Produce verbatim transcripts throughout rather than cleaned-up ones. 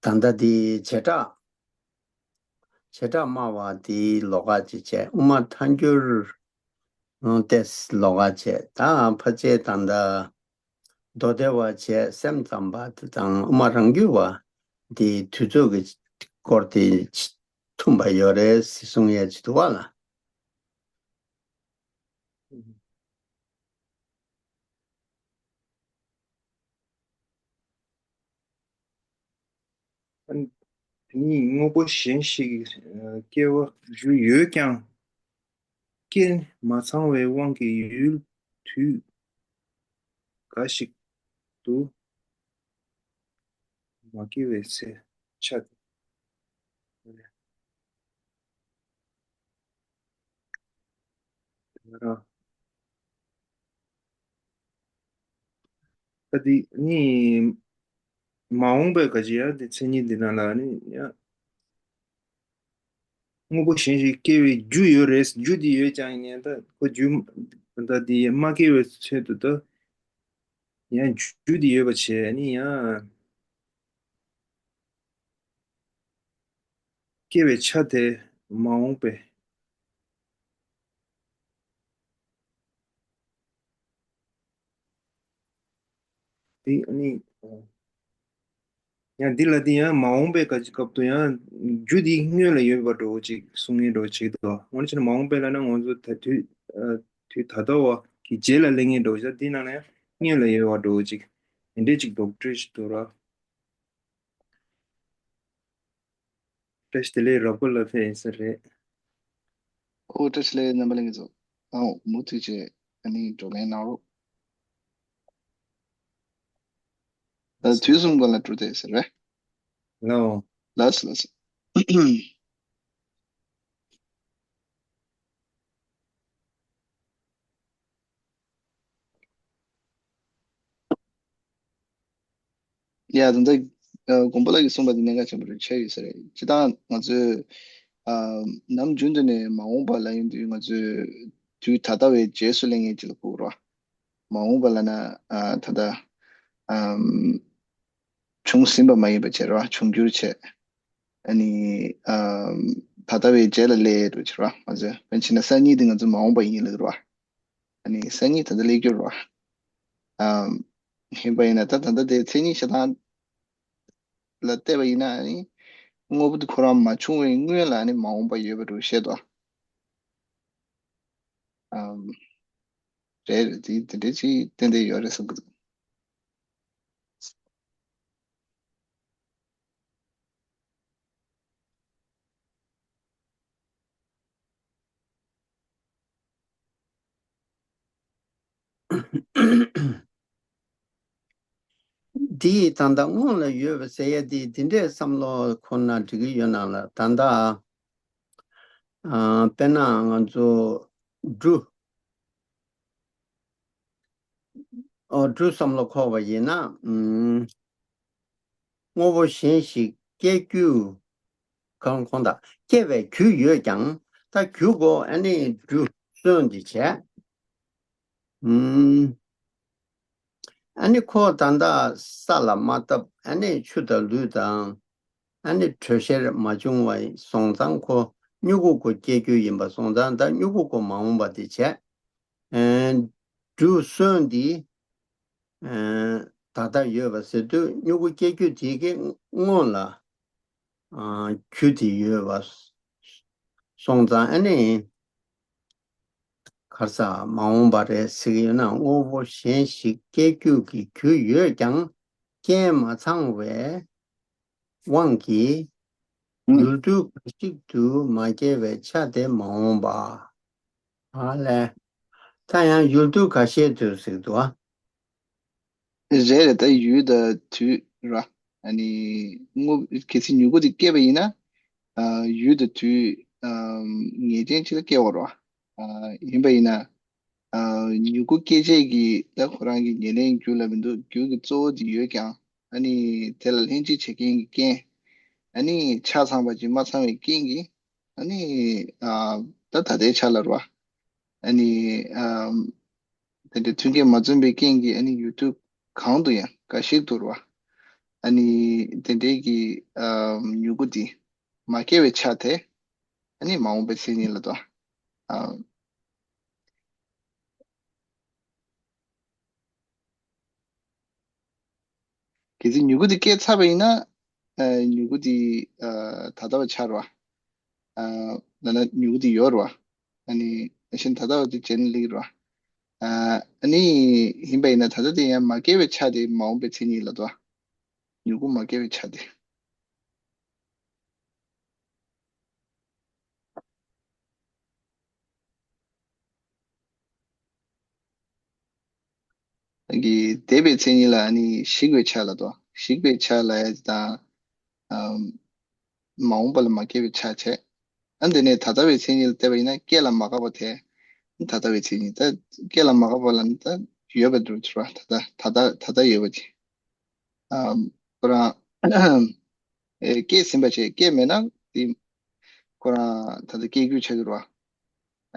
ད་ལྟ་དེ་བྱེ་བྲག་བྱེ་བྲག་སྨྲ་བ་དེའི་ལོགས་ཀ་ཅིག་བྱས། དབུ་མ་ཐལ་འགྱུར་ཏེ་ལོགས་ཀ་བྱས། ད་ཕལ་ཆེར་ད་ལྟ་མདོ་སྡེ་པ་བྱས། སེམས་ཙམ་པ་དེ་དང་དབུ་མ་རང་རྒྱུད་པ་དེ་དུས་ཚོད་ཀྱི་སྐོར་དེ་མཐུན་པ་ཡོད་རེད་ཟེར་གསུང་ཡས་ཅིག་འདུག་བ་ལ། དེ་ནི་དངོས་པོ་གཞན་ཞིག་སྐྱེ་བའི་རྒྱུ་ཡོད་ཀྱང་། རྐྱེན་མ་ཚང་བའི་དབང་གིས་ཡུལ་དུས་འགའ་ཞིག་ཏུ་མ་སྐྱེ་བའི་ཚེ་ཆ་སྟེ། ད་འདི་ནི་མ་འོངས་པའི་ག་ཅི་ཡ་འདི་མཚན་ཉིད་འདི་ནང་ལ་ནི་ཡ། དངོས་པོ་གཞན་ཞིག་སྐྱེ་བའི་རྒྱུ་ཡོད་རེད། རྒྱུ་འདི་ཡོད་ཀྱང་ཡིན་ནའི་ད་ཁོ་རྒྱུ་ད་འདི་མ་སྐྱེ་བའི་ཆེད་དུ་ད་ཡང་རྒྱུ་འདི་ཡོད་པ་བྱས་ནི་ཡང་། སྐྱེ་བའི་ཆ་དེ་མ་འོངས་པའི། འདི་ནི། ཡང་འདི་ལ་འདི་ཡང་མ་འོངས་པའི་སྐབས་སྐབས་དུ་ཡང་རྒྱུ་འདི་སྔོན་ལ་ཡོད་པ་འདྲ་བོ་ཅིག་གསུང་མཁན་འདྲ་བོ་ཅིག་འདུག་དངོས་གནས་བྱས་ན་མ་འོངས་པའི་ལབ་ན་ང་ཚོ་ད་དུས་དུས་ད་ལྟ་བ་གི་རྗེས་ལ་སླེབས་མཁན་འདྲ་བོ་ཞིག་འདི་ནང་ལ་ཡང་སྔོན་ལ་ཡོད་པ་འདྲ་བོ་ཅིག་དེ་འདྲས་ཅིག་དོགས་འདྲི་ཞིག་འདུག་ར། བཀྲ་ཤིས་བདེ་ལེགས། རབ་དགའ་ལ་ཕེབས་ཡིན་ས་རེད། ཨོ་བཀྲ་ཤིས་བདེ་ལེགས་རྣམ་པ་ལྷན་རྒྱས་ཚོ། ཨོ་མུ་མཐུད་བྱས་ཨ་ནི་འགྲོ་མཁན་གནང་རོགས། ད་དུས་གསུམ་ག་ལ་འགྲོ་བསྡད་ཟེར་རེད། ལའོ། ལགས་སོ་ལགས་སོ། ཡ་ད་ལྟ་དགོན་པ་ལགས་ཀྱིས་གསུངས་པ་འདི་གནད་འགག་ཆེན་པོ་རེད་ཆགས་ཡོད་ས་རེད། སྤྱིར་བཏང་ང་ཚོས་ནམ་རྒྱུན་དུ་ནས་མ་འོངས་པ་ལབ་ཡོང་དུས་ང་ཚོས་དུས་ད་ལྟ་བའི་རྗེས་སུ་སླེབས་མཁན་ཅིག་ལ་གོ་ར། མ་འོངས་པ་ལབ་ན་ད་ལྟ་བྱུང་ཟིན་པ་མ་ཡིན་པ་བྱས་ར་བྱུང་འགྱུར་བྱས། ཨ་ནི་ད་ལྟ་བའི་རྗེས་ལ་སླེབས་འགྲོ་བྱས་ར། ང་ཚོས་དཔེར་ན་སང་ཉིན་འདི་ང་ཚོ་མ་འོངས་པ་ཡིན་ལབ་ར། ཨ་ནི་སང་ཉིན་ད་ལྟ་སླེབས་རྒྱུ་རེད་བ། ཡིན་པ་ཡིན་ན་ད་ད་ལྟ་དེ་མཚན་ཉིད་བྱེད་སྟངས་ལ་བལྟས་པ་ཡིན་ན་ཨ་ནི་དངོས་པོ་དེ་ཁོ་རང་མ་བྱུང་བའི་སྔོན་ལ་ཨ་ནི་མ་འོངས་པ་ཡོད་པ་འདྲ་བཤད་དོ། རེད་རེད། དེ་དེ་འདྲའི་ཅིག་ཏན་ཏན་ཡོད་རེད་བསམ་གི་འདུག་འདིས་ད་ལྟ་སྔོན་ལ་ཡོད་པ་ཟེར་ཡ་འདི་འདི་འདྲའི་བསམ་བློ་འཁོར་ན་འགྲིག་གི་ཡོད་ན་ལ། ད་ལྟ་དཔེར་ན་ང་ཚོ་འབྲུ་འབྲུ་བསམ་བློ་འཁོར་བ་ཡིན་ན། དངོས་པོ་གཞན་ཞིག་སྐྱེ་རྒྱུ། གང་ཁོང་དང་སྐྱེ་བའི་རྒྱུ་ཡོད་ཀྱང་ད་རྒྱུ་གོ་ཨ་ནི་འབྲུ་སོན་འདི་བྱས། ཨ་ནི་ཁོ་ད་ལྟ་ས་ལ་མ་བཏབ་ཨ་ནི་ཆུ་དང་ལུད་དང་ཨ་ནི་དྲོད་གཤེར་མ་བྱུང་བ་སོང་ཙང་ཁོ་མྱུ་གུ་གོ་སྐྱེ་རྒྱུ་ཡིན་པ་སོང་ཙང་ད་མྱུ་གུ་གོ་མ་འོངས་པ་དེ་བྱས། འབྲུ་སོན་འདི་ད་ལྟ་ཡོད་པ་ཟེར་དུས་མྱུ་གུ་སྐྱེ་རྒྱུ་དེ་གི་སྔོན་ལ་རྒྱུ་དེ་ཡོད་པ་སོང་ཙང་ཨ་ནི། ཁར་ས་མ་འོངས་པ་རེད་ཟེར་གྱི་ཡོད་ན་དངོས་པོ་གཞན་ཞིག་སྐྱེ་རྒྱུ་གི་རྒྱུ་ཡོད་ཀྱང་རྐྱེན་མ་ཚང་བའི་དབང་གིས་ཡུལ་དུས་འགའ་ཞིག་ཏུ་མ་སྐྱེ་བའི་ཆ་དེ་མ་འོངས་པ། ཨ་ལས། ད་ཡང་ཡུལ་དུས་འགའ་ཤས་དུ་ཟེར་གྱི་འདུག་ཨ། རེད་རེད། ད་ཡུལ་དང་དུས་ར། ཨ་ནི་དངོས་གལ་སྲིད་མྱུ་གུ་དེ་སྐྱེས་པ་ཡིན་ན། ཨ་ཡུལ་དང་དུས་ཨ་ངེས་ཅན་ཅིག་ལ་སྐྱེ་བ་ར། ཨ་ཡིན་པ་ཡིན་ན། ཨ་མྱུ་གུ་སྐྱེད་བྱེད་ཀྱི་ད་ཁོ་རང་གི་ཉེར་ལེན་རྒྱུ་ལ་མི་འདུག་རྒྱུ་གི་གཙོ་བོ་དེ་ཡོད་ཀྱང་ཨ་ནི་དེ་ལ་ལྷན་ཅིག་བྱེད་མཁན་གྱི་རྐྱེན། ཨ་ནི་ཆ་ཚང་བ་ཅིག་མ་ཚང་བའི་རྐྱེན་གྱིས་ཨ་ནི་ཨ་ད་ད་ལྟའི་ཆ་ལ་ར། ཨ་ནི་ཨ་དེ་འདྲའི་མཐུན་རྐྱེན་མ་འཛོམས་པའི་རྐྱེན་གྱིས་ཨ་ནི་ཡུལ་དུས་གང་དུ་ཡང་འགའ་ཞིག་ཏུ་ར། ཨ་ནི་དེ་འདྲའི་གི་ཨ་མྱུ་གུ་དེ་མ་སྐྱེ་བའི་ཆ་དེ་ཨ་ནི་མ་འོངས་པའི་མཚན་ཉིད་ལབ་དོ། ཨ། གལ་སྲིད་མྱུ་གུ་དེ་སྐྱེས་ཚར་བ་ཡིན་ན། ཨ། མྱུ་གུ་དེ་ཨ་ད་ལྟ་བ་ཆགས་རེད་བ། ཨ། ལབ་ན་མྱུ་གུ་དེ་ཡོད་རེད་བ། ཨ་ནི་གཞན་ད་ལྟ་བ་དེ་བྱས་ན་ལེགས་རེད་བ། ཨ། ཨ་ནི་ཡིན་པ་ཡིན་ན་ད་ལྟ་དེ་ཡང་མ་སྐྱེས་པའི་ཆ་དེ་མ་འོངས་པའི་མཚན་ཉིད་ལབ་དོ། མྱུ་གུ་མ་སྐྱེས་པའི་ཆ་དེ། གི་འདས་པའི་མཚན་ཉིད་ལ་ནི་ཞིག་པའི་ཆ་ལབ་དོ། ཞིག་པའི་ཆ་ལབ་ཡ་དང་། ཨམ། མ་འོངས་པ་ལ་མ་སྐྱེས་པའི་ཆ་བྱས། ཨ། འདི་ནས་ད་ལྟ་བའི་མཚན་ཉིད་ལ་བལྟས་པ་ཡིན་ན་སྐྱེ་ལ་མ་འགགས་པ་དེ། ད་ལྟ་བའི་མཚན་ཉིད་ད་སྐྱེ་ལ་མ་འགགས་པ་ལ་ནི་ད་ཡོད་པ་འདྲ་བོ་ཅིག་རེད་བ། ད་ལྟ་ད་ལྟ་ད་ལྟ་ཡོད་པ་ཅིག་ཨམ། ཁོ་རང་ཨེ་སྐྱེས་ཟིན་པ་བྱས། སྐྱེས་མེད་ན་དེ་ཁོ་རང་ད་ལྟ་སྐྱེ་རྒྱུ་ཆགས་ཀྱི་རེད་བ།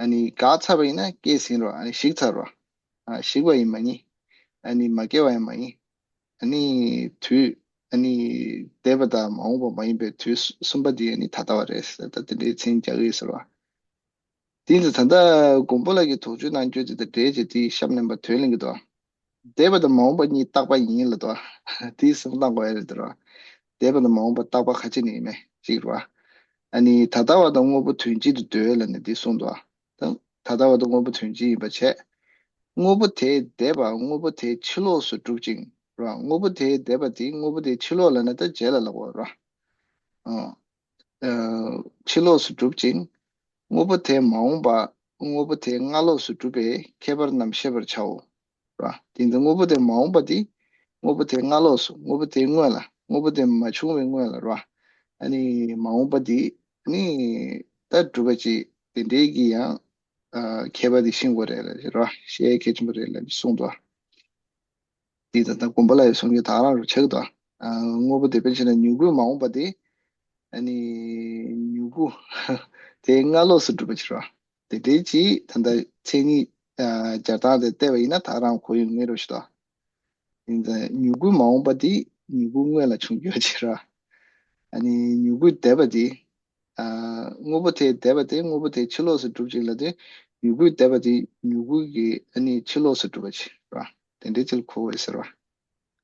ཨ་ནི་འགག་ཚར་བ་ཡིན་ན་སྐྱེས་ཟིན་རེད་བ། ཨ་ནི་ཞིག་ཚར་རེད་བ། ཨ། ཞིག་པ་ཡིན་མ་ཡིན། ཨ་ནི་མ་སྐྱེས་པ་ཡང་མ་ཡིན། ཨ་ནི་དུས། ཨ་ནི་འདས་པ་དང་མ་འོངས་པ་མ་ཡིན་པའི་དུས་གསུམ་པ་འདི་ཨ་ནི་ད་ལྟ་བ་རེད་ཟེར། ད་དེ་འདྲའི་མཚན་རྒྱག་གི་ཡོད་ཟེར་བ། དེ་ཡིན་ཙང་ད་ལྟ་མགོན་པོ་ལགས་ཀྱིས་དོགས་གཅོད་གནང་རྒྱུ་དེ་དང་འབྲེལ་བྱས་དེའི་ཞབས་ནས་པ་དོན་ལེན་གྱི་འདུག་འདས་པ་དང་མ་འོངས་པ་གཉིས་རྟག་པ་ཡིན་ལབ་འདུག་དེའི་སེམས་བཏང་དགོས་ཡ་རེད་དེ་ར། འདས་པ་དང་མ་འོངས་པ་རྟག་པ་ཁ་ཅིག་ནས་ཡིན་མེད་ཅིག་ར། ཨ་ནི་ད་ལྟ་བ་དང་དངོས་པོ་དོན་གཅིག་ཏུ་འདོད་ལབ་ནས་འདི་གསུངས་འདུག་ད་ད་ལྟ་བ་དང་དངོས་པོ་དོན་གཅིག་ཡིན་པ་བྱས། དངོས་པོ་དེའི་འདས་པ་དངོས་པོ་དེའི་ཕྱི་ལོགས་སུ་གྲུབ་ཅིང་ར། དངོས་པོ་དེའི་འདས་པ་དེ་དངོས་པོ་དེའི་ཕྱི་ལོགས་ལབ་ན་ད་རྗེས་ལ་ལབ་དགོས་ར། ཨ། ཨ། ཕྱི་ལོགས་སུ་གྲུབ་ཅིང་། དངོས་པོ་དེ་མ་འོངས་པ་དངོས་པོ་དེ་སྔ་ལོགས་སུ་གྲུབ་པའི་ཁྱད་པར་རྣམས་ཤེས་པར་བྱའོ། ར། དེ་ཡིན་དུས་དངོས་པོ་དེ་མ་འོངས་པ་དེ་དངོས་པོ་དེ་སྔ་ལོགས་སུ། དངོས་པོ་དེ་སྔོན་ལ། དངོས་པོ་དེ་མ་བྱུང་བའི་སྔོན་ལ་ར། ཨ་ནི་མ་འོངས་པ་དེ་ནི་ད་གྲུབ་པ་ཅིག་དེ་འདྲའི་གི་ཡང་ཨ་ཁྱད་པར་དེ་ཤེས་དགོས་རེད་ལ་ར། ཤེས་ཡ་གལ་ཆེན་པོ་རེད་ལ་གསུངས་འདུག་དེ་ད་ལྟ་མགོན་པོ་ལགས་ཀྱིས་གསུང་རྒྱུ་དེ་རང་རུ་ཆགས་འདུག་ཨ། དངོས་པོ་དེ་དཔེ་བྱས་ན་མྱུ་གུ་མ་འོངས་པ་དེ། ཨ་ནི་མྱུ་གུ་དེ་སྔ་ལོགས་སུ་གྲུབ་པ་ཅིག་ར། དེ་འདྲའི་ཅིག་ད་ལྟ་མཚན་ཉིད་ཨ་སྦྱར་སྟངས་དེ་བལྟས་པ་ཡིན་ན་ད་རང་གོ་ཡོང་ངེས་རུ་ཞིག་འདུག་དེ་ཡིན་ཙང་མྱུ་གུ་མ་འོངས་པ་དེ་མྱུ་གུ་སྔོན་ལ་བྱུང་རྒྱུ་ཅིག་ར། ཨ་ནི་མྱུ་གུ་འདས་པ་དེ། ཨ། དངོས་པོ་དེའི་འདས་པ་དེ་དངོས་པོ་དེའི་ཕྱི་ལོགས་སུ་གྲུབ་ཅིང་ལབ་དུས། མྱུ་གུའི་འདས་པ་དེ་མྱུ་གུ་གི་ཨ་ནི་ཕྱི་ལོགས་སུ་གྲུབ་པ་ཅིག་ར། དེ་འདྲའི་ཅིག་ལ་གོ་དགོས་ཟེར་བ།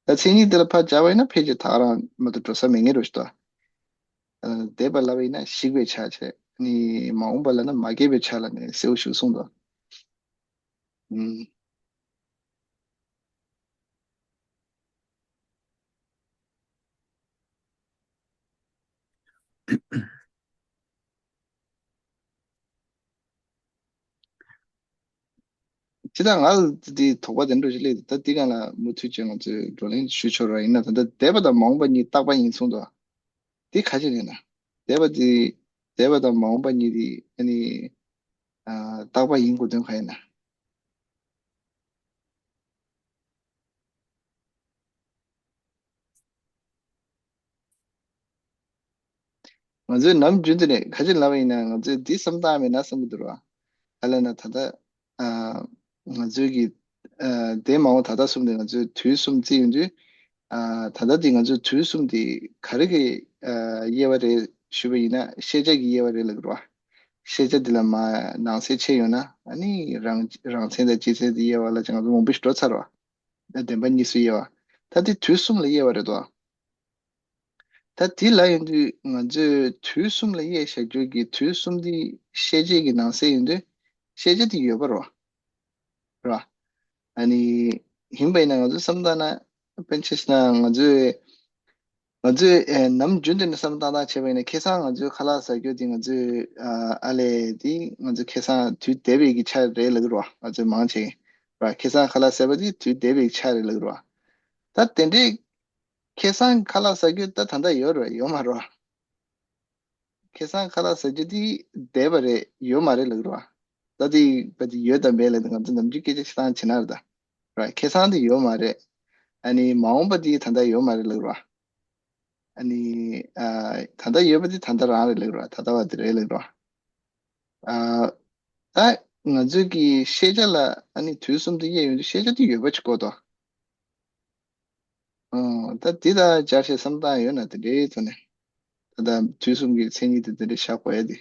ད་མཚན་ཉིད་དེ་ལ་ཕར་སྦྱར་བ་ཡིན་ན་ཕལ་ཆེར་ད་རང་མ་གཏོགས་འགྲོ་ས་མེད་ངེས་རུ་ཞིག་འདུག་ཨ། འདས་པ་ལབ་པ་ཡིན་ན་ཞིག་པའི་ཆ་བྱས། ཨ་ནི་མ་འོངས་པ་ལབ་ན་མ་སྐྱེས་པའི་ཆ་ལབ་ནས་གསལ་པོ་ཞིག་གསུངས་འདུག་ཨུམ། ཅི་ལྟར་ང་ལ་འདི་དོགས་པ་དེ་འདྲ་ཞིག་སླེབས་འདུག་ད་འདི་སྒང་ལ་མུ་མཐུད་ཅིག་ང་ཚོས་བགྲོ་གླེང་ཞུ་ཆོག་ར། ཡིན་ན་ད་ལྟ་འདས་པ་དང་མ་འོངས་པ་གཉིས་རྟག་པ་ཡིན་གསུངས་འདུག་འདི་ག་ཅི་རེད་ན། འདས་པ་འདི་འདས་པ་དང་མ་འོངས་པ་གཉིས་འདི་ཨ་ནི་ཨ་རྟག་པ་ཡིན་དགོས་དོན་ག་ཡིན་ན། ང་ཚོས་ནམ་རྒྱུན་དུ་ནས་ག་ཅི་ལབ་པ་ཡིན་ན་ང་ཚོས་འདི་བསམ་བཏང་མེད་ན་བསམ་གྱི་འདུག་ར། ག་ལབ་ན་ད་ལྟ་ཨ་ང་ཚོའི་གི་ཨ་འདས་མ་འོངས་ད་ལྟ་གསུམ་དེ་ང་ཚོས་དུས་གསུམ་བརྩིས་ཡོང་དུས། ཨ་ད་ལྟ་འདི་ང་ཚོའི་དུས་གསུམ་དེ་ག་རེ་གི་ཨ་དབྱེ་བ་རེད་ཞུས་པ་ཡིན་ན་ཤེས་བྱ་གི་དབྱེ་བ་རེད་ལབ་ཀྱི་རེད་བ། ཤེས་བྱ་འདི་ལ་མ་ནང་གསེས་ཕྱེ་ཡོང་ན་ཨ་ནི་རང་རང་མཚན་དང་སྤྱི་མཚན་དེ་དབྱེ་བ་ལ་ཅང་ང་ཚོ་མང་པོ་ཞིག་འགྲོ་ཚར་བ། བདེན་པ་གཉིས་སུ་དབྱེ་བ། ད་དེ་དུས་གསུམ་ལ་དབྱེ་བ་རེད་དོ། ད་དེ་ལ་ཡིན་དུས་ང་ཚོས་དུས་གསུམ་ལ་དབྱེ་བཞག་རྒྱུ་གི་དུས་གསུམ་དེ་ཤེས་བྱེད་ཀྱི་ནང་གསེས་ཡིན་དུས་ཤེས་བྱ་དེ་ཡོད་པ་རེད་བ། ར། ཨ་ནི་ཡིན་པ་ཡིན་ན་ང་ཚོས་བསམ་བཏང་ན་དཔེར་ན་ཆ་བཞག་ན་ང་ཚོས་ང་ཚོས་ཨེ་ནམ་རྒྱུན་དུ་ནས་བསམ་བཏང་བཏང་བྱས་པ་ཡིན་ན་ཁ་སང་ང་ཚོས་ཁ་ལག་ཟ་རྒྱུ་དེ་ང་ཚོས་ཨ་ཨ་ལས་དེ་ང་ཚོས་ཁ་སང་དུས་འདས་པའི་གི་ཆ་རེད་ལབ་ཀྱི་རེད་བ། ང་ཚོས་མང་ཆེ་གིས་ར་ཁ་སང་ཁ་ལག་ཟས་པ་དེ་དུས་འདས་པའི་གི་ཆ་རེད་ལབ་ཀྱི་རེད་བ། ད་དེ་འདྲའི་ཁ་སང་ཁ་ལག་ཟ་རྒྱུ་ད་ད་ལྟ་ཡོད་རེད་ཡོད་མ་རེད་བ། ཁ་སང་ཁ་ལག་ཟ་རྒྱུ་དེ་འདས་པ་རེད་ཡོད་མ་རེད་ལབ་ཀྱི་རེད་བ། ད་དེ་བ་དེ་ཡོད་དམ་མེད་ལབ་དེ་ང་ཚོ་ནམ་རྒྱུན་སྐད་ཆ་བཤད་སྟངས་ཇི་ལྟར་ད། ར་ཁ་སང་དེ་ཡོད་མ་རེད། ཨ་ནི་མ་འོངས་པ་དེ་ད་ལྟ་ཡོད་མ་རེད་ལབ་ཀྱི་རེད་བ། ཨ་ནི་ཨ་ད་ལྟ་ཡོད་པ་དེ་ད་ལྟ་རང་རེད་ལབ་ཀྱི་རེད་བ། ད་ལྟ་བ་དེ་རེད་ལབ་ཀྱི་རེད་བ། ཨ་ད་ང་ཚོའི་གི་ཤེས་བྱ་ལ་ཨ་ནི་དུས་གསུམ་དུ་དབྱེ་ཡོང་དུས་ཤེས་བྱ་དེ་ཡོད་པ་ཅིག་དགོས་དོ། ཨང་། ད་འདི་ད་སྦྱར་བྱས་བསམ་བཏང་ཡོད་ན་དེ་འདྲའི་ཐོག་ནས། ད་ལྟ་དུས་གསུམ་གྱི་མཚན་ཉིད་དེ་དེ་འདྲ་བཞག་དགོས་ཡ་དེ།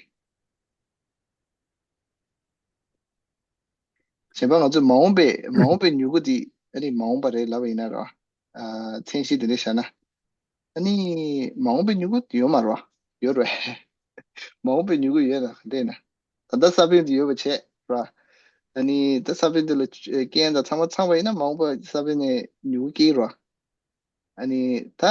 གཞན་པ་ང་ཚོས་མ་འོངས་པའི་མ་འོངས་པའི་མྱུ་གུ་འདི་ཨ་ནི་མ་འོངས་པ་རེད་ལབ་པ་ཡིན་ན་ར། ཨ། མཚན་གཞི་དེ་འདྲ་བཞག་ན། ཨ་ནི་མ་འོངས་པའི་མྱུ་གུ་ཡོད་མ་རེད་བ། ཡོད་རེད། མ་འོངས་པའི་མྱུ་གུ་ཡོད་ན་ག་འདྲ་ཡིན་ན། ད་ལྟ་ས་བོན་དེ་ཡོད་པ་བྱས་ར། ཨ་ནི་ད་ས་བོན་དེ་ལ་རྐྱེན་དང་ཚང་མ་ཚང་བ་ཡིན་ན་མ་འོངས་པ་ས་བོན་ནས་མྱུ་གུ་སྐྱེ་ར། ཨ་ནི་ད་ད་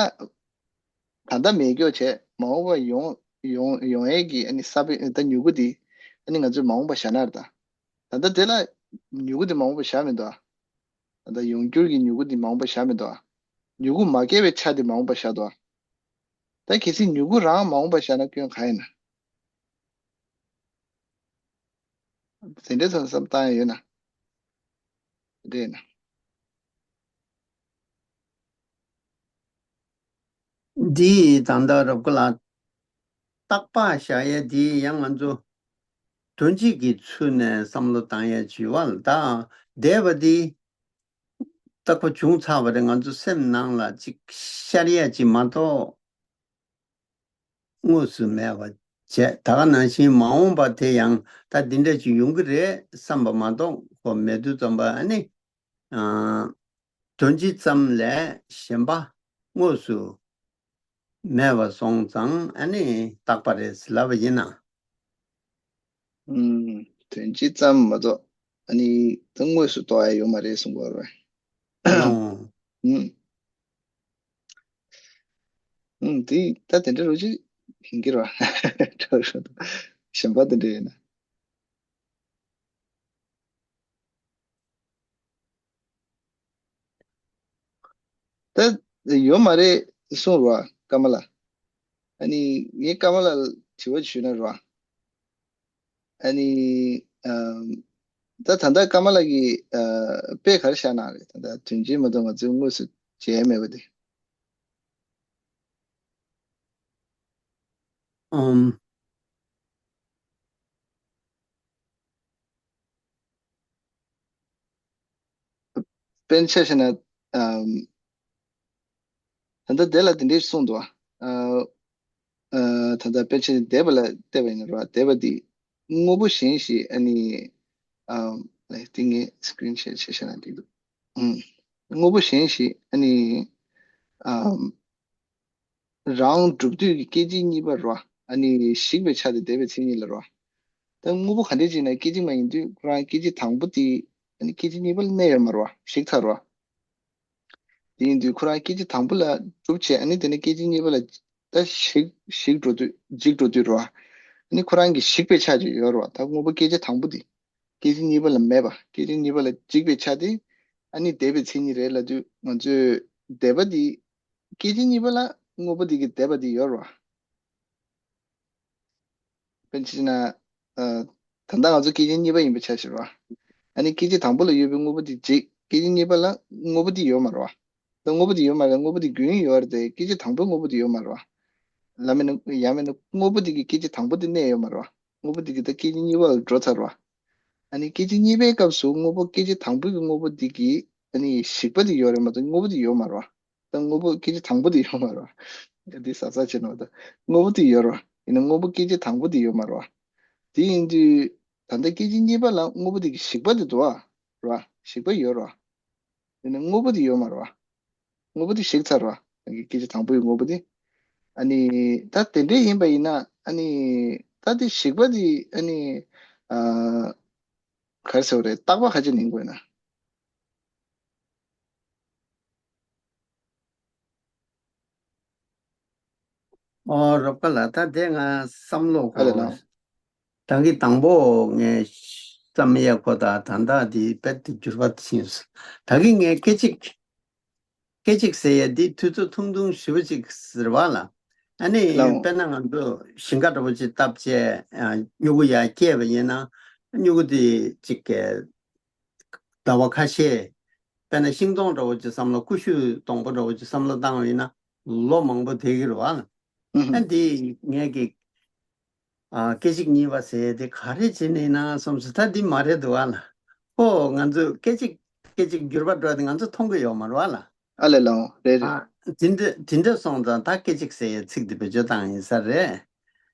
ལྟ་མེད་སྐྱོ་བྱས་མ་འོངས་པ་ཡོང་ཡོང་ཡོང་ཡས་ཀྱི་ཨ་ནི་ས་བོན་ད་མྱུ་གུ་དེ་ཨ་ནི་ང་ཚོས་མ་འོངས་པ་བཞག་ན་རེད་ད། ད་ལྟ་དེ་ལ་མྱུ་གུ་དེ་མ་འོངས་པ་བཞག་མི་འདུག་ད་ལྟ་ཡོང་འགྱུར་གྱི་མྱུ་གུ་དེ་མ་འོངས་པ་བཞག་མི་འདུག་མྱུ་གུ་མ་སྐྱེ་བའི་ཆ་དེ་མ་འོངས་པ་བཞག་འདུག་ད་གལ་སྲིད་མྱུ་གུ་རང་མ་འོངས་པ་བཞག་ན་སྐྱོན་གང་ཡིན་ན། དེ་འདྲའི་ཐོག་ནས་བསམ་བཏང་ཡ་ཡོད་ན། དེ་འདྲ་ཡིན་ན། འདི་ད་ལྟ་རབ་དགའ་ལགས། རྟག་པར་བཞག་ཡ་འདི་ཡང་ང་ཚོ་དོན་སྤྱི་གི་ཚུལ་ནས་བསམ་བློ་བཏང་ཡ་ཅིག་ཡོད་པ་ལ། ད་འདས་པ་འདི་རྟག་པར་བྱུང་ཚར་བ་རེད། ང་ཚོ་སེམས་ནང་ལ་ཅིག་ཤར་ཡ་ཅིག་མ་གཏོགས། དངོས་སུ་མེད་པ་བྱས། ད་ག་ནང་བཞིན་མ་འོངས་པ་དེ་ཡང་ད་འདི་འདྲ་ཅིག་ཡོང་གི་རེད་བསམ་པ་མ་གཏོགས། ཁོ་མེད་དུས་ཙམ་པ་ཨ་ནི། ཨ། དོན་སྤྱི་ཙམ་ལས་གཞན་པ་དངོས་སུ་མེད་པ་སོང་ཙང་ཨ་ནི་རྟག་པ་རེད་ཟེར་ལབ་པ་ཡིན་ན། ཨུམ། དོན་སྤྱི་ཙམ་མ་གཏོགས་ཨ་ནི་ད་དངོས་སུ་རྟོགས་ཡ་ཡོད་མ་རེད་གསུང་གི་ཡོད་རེད། ཨོ། ཨུམ། ཨུམ། དེ་ད་དེ་འདྲ་རོ་ཅིག་ཡིན་གྱི་རེད་བ། གཞན་པ་དེ་འདྲ་ཡིན་ན། ད་ཡོད་མ་རེད་གསུངས་རེད་བ་ཀརྨ་ལགས། ཨ་ནི་ངས་ཀརྨ་ལགས་ལ་དྲི་བ་ཞུས་ན་རེད་བ། ཨ་ནི། ཨམ། ད་ད་ལྟ་ཀརྨ་ལགས་ཀྱིས་ཨ་དཔེ་ག་རེ་བཞག་གནང་རེད། ད་ལྟ་དོན་སྤྱི་མ་གཏོགས་ང་ཚོས་དངོས་སུ་མཇལ་མེད་པ་དེ། ཨམ། དཔེར་ན་ཆ་བཞག་ན། ཨམ། ད་ལྟ་དེ་ལ་དེ་འདྲས་གསུངས་འདུག་ཨ། ཨ། ད་ལྟ་དཔེར་ན་ཆ་བཞག་ན་འདས་པ་ལ་བལྟས་པ་ཡིན་ན་རེད་བ། འདས་པ་འདི་དངོས་པོ་གཞན་ཞིག་ཨ་ནི། ཨམ། ལས་དེ་ངས་སི་ཀི་རིན་ཤོཊ་བྱས་བཞག་ན་འགྲིག་འདུག་ཨུམ། དངོས་པོ་གཞན་ཞིག་ཨ་ནི། ཨམ། རང་གྲུབ་དུས་ཀྱི་སྐད་ཅིག་གཉིས་པ་རེད་བ། ཨ་ནི་ཞིག་པའི་ཆ་དེ་འདས་པའི་མཚན་ཉིད་ལ་རེད་བ། ད་དངོས་པོ་ག་འདྲས་ཅིག་ན་སྐད་ཅིག་མ་ཡིན་དུས་ཁོ་རང་སྐད་ཅིག་དང་པོ་དེ་ཨ་ནི་སྐད་ཅིག་གཉིས་པ་ལ་གནས་ཡོད་མ་རེད་བ། ཞིག་ཚར་རེད་བ། དེ་ཡིན་དུས་ཁོ་རང་སྐད་ཅིག་དང་པོ་ལ་གྲུབ་བྱས་ཨ་ནི་དེ་ནས་སྐད་ཅིག་གཉིས་པ་ལ་ད་ཞིག་ཞིག་འགྲོ་དུས་འཇིག་འགྲོ་དུས་རེད་བ། ཨ་ནི་ཁོ་རང་གི་ཞིག་པའི་ཆ་ཅིག་ཡོད་རེད་བ། ད་དངོས་པོ་སྐད་ཅིག་དང་པོ་དེ། སྐད་ཅིག་གཉིས་པ་ལ་མེད་པ། སྐད་ཅིག་གཉིས་པ་ལ་འཇིག་པའི་ཆ་དེ་ཨ་ནི་འདས་པའི་མཚན་ཉིད་རེད་ལབ་དུས་ང་ཚོས་འདས་པ་དེ། སྐད་ཅིག་གཉིས་པ་ལ་དངོས་པོ་དེ་གི་འདས་པ་དེ་ཡོད་རེད་བ། དཔེར་ན་ཆ་བཞག་ན། ཨ། ད་ལྟ་ང་ཚོ་སྐད་ཅིག་གཉིས་པ་ཡིན་པའི་ཆ་བཞག་རེད་བ། ཨ་ནི་སྐད་ཅིག་དང་པོ་ལ་ཡོད་པའི་དངོས་པོ་དེ་འཇིག་སྐད་ཅིག་གཉིས་པ་ལ་དངོས་པོ་དེ་ཡོད་མ་རེད་བ། ད་དངོས་པོ་དེ་ཡོད་མ་རེད། དངོས་པོ་དེ་རྒྱུན་ཡོད་རེད་དེ་སྐད་ཅིག་དང་པོའི་དངོས་པོ་དེ་ཡོད་མ་རེད་བ། ལབ་མིན་ན་ཡང་མིན་ན་དངོས་པོ་དེ་གི་སྐད་ཅིག་དང་པོ་དེ་གནས་ཡོད་མ་རེད་བ། དངོས་པོ་དེ་གི་ད་སྐད་ཅིག་གཉིས་པ་ལ་འགྲོ་ཚར་བ། ཨ་ནི་སྐད་ཅིག་གཉིས་པའི་སྐབས་སུ་དངོས་པོ་སྐད་ཅིག་དང་པོའི་གི་དངོས་པོ་དེ་གི་ཨ་ནི་ཞིག་པ་དེ་ཡོད་རེད་མ་གཏོགས་དངོས་པོ་དེ་ཡོད་མ་རེད་བ། ད་དངོས་པོ་སྐད་ཅིག་དང་པོ་དེ་ཡོད་མ་རེད་བ། འདི་ཟབ་ཟབ་བྱས་ན་བ་ད་དངོས་པོ་དེ་ཡོད་རེད་བ། ཡིན་ན་དངོས་པོ་སྐད་ཅིག་དང་པོ་དེ་ཡོད་མ་རེད་བ། དེ་ཡིན་དུས་ད་ལྟ་སྐད་ཅིག་གཉིས་པ་ལ་དངོས་པོ་དེ་གི་ཞིག་པ་དེ་འདུག་བ། རེད་བ། ཞིག་པ་ཡོད་རེད་བ། ཡིན་ན་དངོས་པོ་དེ་ཡོད་མ་རེད་བ། དངོས་པོ་དེ་ཞིག་ཚར་བ། ད་གི་སྐད་ཅིག་དང་པོའི་དངོས་པོ་དེ། ཨ་ནི། ད་དེ་འདྲས་ཡིན་པ་ཡིན་ན་ཨ་ནི། ད་དེ་ཞིག་པ་དེ་ཨ་ནི། ཨ། ག་རེ་ཟེར་བ་རེད། རྟག་པ་ཁ་ཅིག་ཡིན་དགོས་ན། ཨོ་རོགས་པ་ལགས། ད་དེ་ང་བསམ་བློ་ཨ་ལས་གོ། ན། ད་གི་དང་པོ་ངས་བསམ་ཡས་ཁོ་ད་ད་ལྟ་འདི་རྦད་དེ་འགྱུར་བ་ཕྱིན་སོང་། ད་གི་ངས་སྐད་ཅིག་སྐད་ཅིག་ཟེར་ཡས་འདི་དུས་ཚོད་ཐུང་ཐུང་ཞེ་པོ་ཅིག་ཟེར་བ་ལ། ཨ་ནི་ལའོ། དཔེར་ན་ང་ཚོ་ཞིང་ཁ་འདྲ་པོ་ཅིག་བཏབ་བྱས་ཨ་སྨྱུ་གུ་ཡར་སྐྱེས་པ་ཡིན་ན་སྨྱུ་གུ་དེ་ཅིག་གི་ཟླ་བ་ཁ་ཤས། དཔེར་ན་ཤིང་སྡོང་འདྲ་པོ་ཅིག་བསམ་བློ། ཀུ་ཤུ་སྡོང་པོ་འདྲ་པོ་ཅིག་བསམ་བློ་བཏང་བ་ཡིན་ན་ལོ་མང་པོ་བསྡད་ཀྱི་རེད་བ། ཨུ་ཧུ། ཨ་འདི་ངས་ཀྱི་ཨ་སྐད་ཅིག་གཉིས་པ་ཟེར་དེ་ག་རེ་བྱས་ནས་ན་བསམ་སོང་། ད་འདི་མ་རེད་འདུག་བ་ལ། ཨོ་ང་ཚོས་སྐད་ཅིག་སྐད་ཅིག་འགྱུར་བ་འགྲོ་དེ་ང་ཚོ་མཐོང་གི་ཡོད་མ་རེད་བ་ལ། ཨ་ལས་ལའོ་རེད་རེད། ཨ། དེ་འདྲ་དེ་འདྲ་སོང་ཙང་ད་སྐད་ཅིག་ཟེར་ཡའི་ཚིག་འདི་བེད་སྤྱོད་བཏང་ཡིན་ས་རེད།